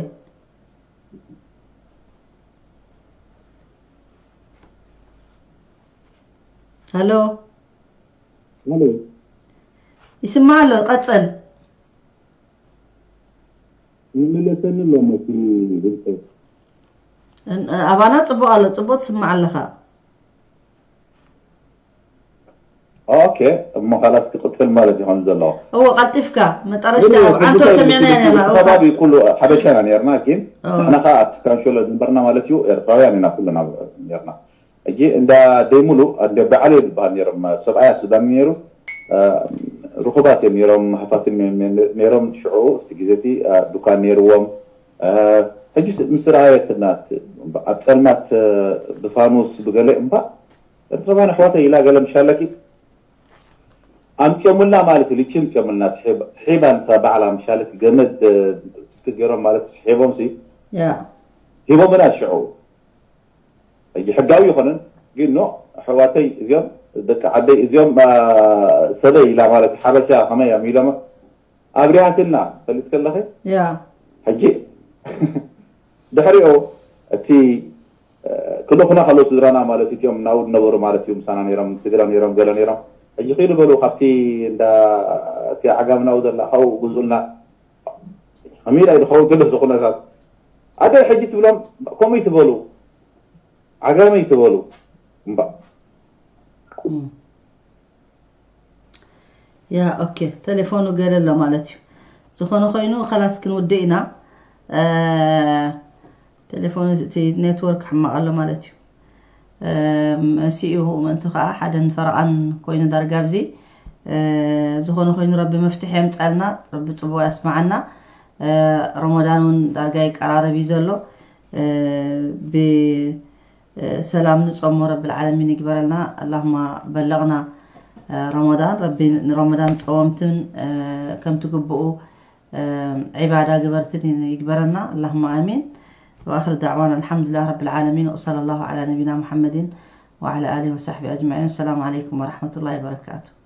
ሃሎ? ሃሎ? ይስማዕ ኣሎ፣ ቀጽል። ይምለሰኒ ኣሎ፣ መሲ፣ ብልጠት። እን-፣ ኣባና ጽቡቕ ኣሎ፣ ጽቡቕ ትስማዕ ኣለኻ። ኦኬ፣ እሞ ኻላስ ክቕጽል ማለት እዩ ከምዚ ዘሎ። እወ፣ ቀልጢፍካ፣ መጠረሽታ ግን፣ ዓንቶ ሰሚዕናዮ ነርና፣ እወ። ከባቢ ኩሉ ሓበሻ ኢና ነርና፣ ግን እወ። ንሕና ኸኣ ኣብቲ ካንሸሎ ዝነበርና ማለት እዩ፣ ኤርትራውያን ኢና ኩልና ነርና። ሕጂ እንዳ ደይ ሙሉ፣ እንደ በዓል ዝበሃል ነይሮም፣ ሰብኣያ ሱዳን ነይሩ፣ እ፣ ርኹባት እዮም ነይሮም፣ ሃፋትም እዮም ነይሮም። ሽዑ፣ እቲ ግዜ እቲ፣ እ፣ ዱካን ነይርዎም። እ፣ ሕጂ ምስ ረኣየትና፣ ኣብ ጸልማት፣ እ፣ ብፋኑስ ብገለ እምባ፣ ኤርትራውያን ኣሕዋተይ ኢላ ገለ ምሻለኪ ኣምጽኦምልና ማለት እዩ። ልቺ ኣምጽኦምልና፣ ስሒብ-፣ ስሒባ ንሳ ባዕላ ምሻለኪ ገመድ፣ እ፣ እስኪ ገይሮም ማለት ስሒቦም ሲ ያ። ሂቦምና ሽዑ። ሕጂ ሕጋዊ ይኾነን፣ ግን ኖ፣ ኣሕዋተይ እዚኦም፣ ደቂ ዓደይ እዚኦም፣ አ፣ ሰበይ ኢላ ማለት ሓበሻ ከመይ እዮም ኢሎም ኣብሪሃትልና፣ ፈሊጥኪ ኣለኺ? ያ። ሕጂ ድሕሪኡ እቲ፣ እ፣ ክልእኹና ከለዉ ስድራና ማለት እቲኦም ናው ዝነበሩ ማለት እዩ፣ ምሳና ነይሮም፣ ስድራ ነይሮም፣ ገለ ነይሮም። ሕጂ ኪዱ በሉ ካብቲ እንዳ፣ እቲ ዓጋመ ናው ዘላ ካብኡ ግዝኡልና። ከመይ ኢላ እዩ ዝኸውን ዘሎ እዚ ኩነታት? ኣደይ ሕጂ ትብሎም፣ ከምኡ ይትበሉ፣ ዓጋመ ይትበሉ እምባ። እም። ያ፣ ኦኬ፣ ቴሌፎኑ ገለ ኣሎ ማለት እዩ። ዝኾነ ኮይኑ፣ ኸላስ ክንውድእ ኢና። እ፣ ቴሌፎን እቲ ኔትወርክ ሕማቕ ኣሎ ማለት እዩ። መሲኡ ምእንቲ ከዓ ሓደን ፈረቓን ኮይኑ ዳርጋ ኣብዚ ዝኾነ ኮይኑ ረቢ መፍትሒ የምፃልና። ረቢ ፅቡቅ ያስማዓና። ረመዳን እውን ዳርጋ ይቀራረብ እዩ ዘሎ። ብሰላም ንፀሞ ረቢ ልዓለሚን ይግበረልና። ኣላሁማ በለቕና ረመዳን። ረቢ ንረመዳን ፀወምትን ከምቲ ግብኡ ዒባዳ ግበርትን ይግበረና። ኣላሁማ ኣሚን። وآخر دعوانا الحمد لله رب العالمين، وصلى الله على نبينا محمد وعلى آله وصحبه أجمعين. السلام عليكم ورحمة الله وبركاته.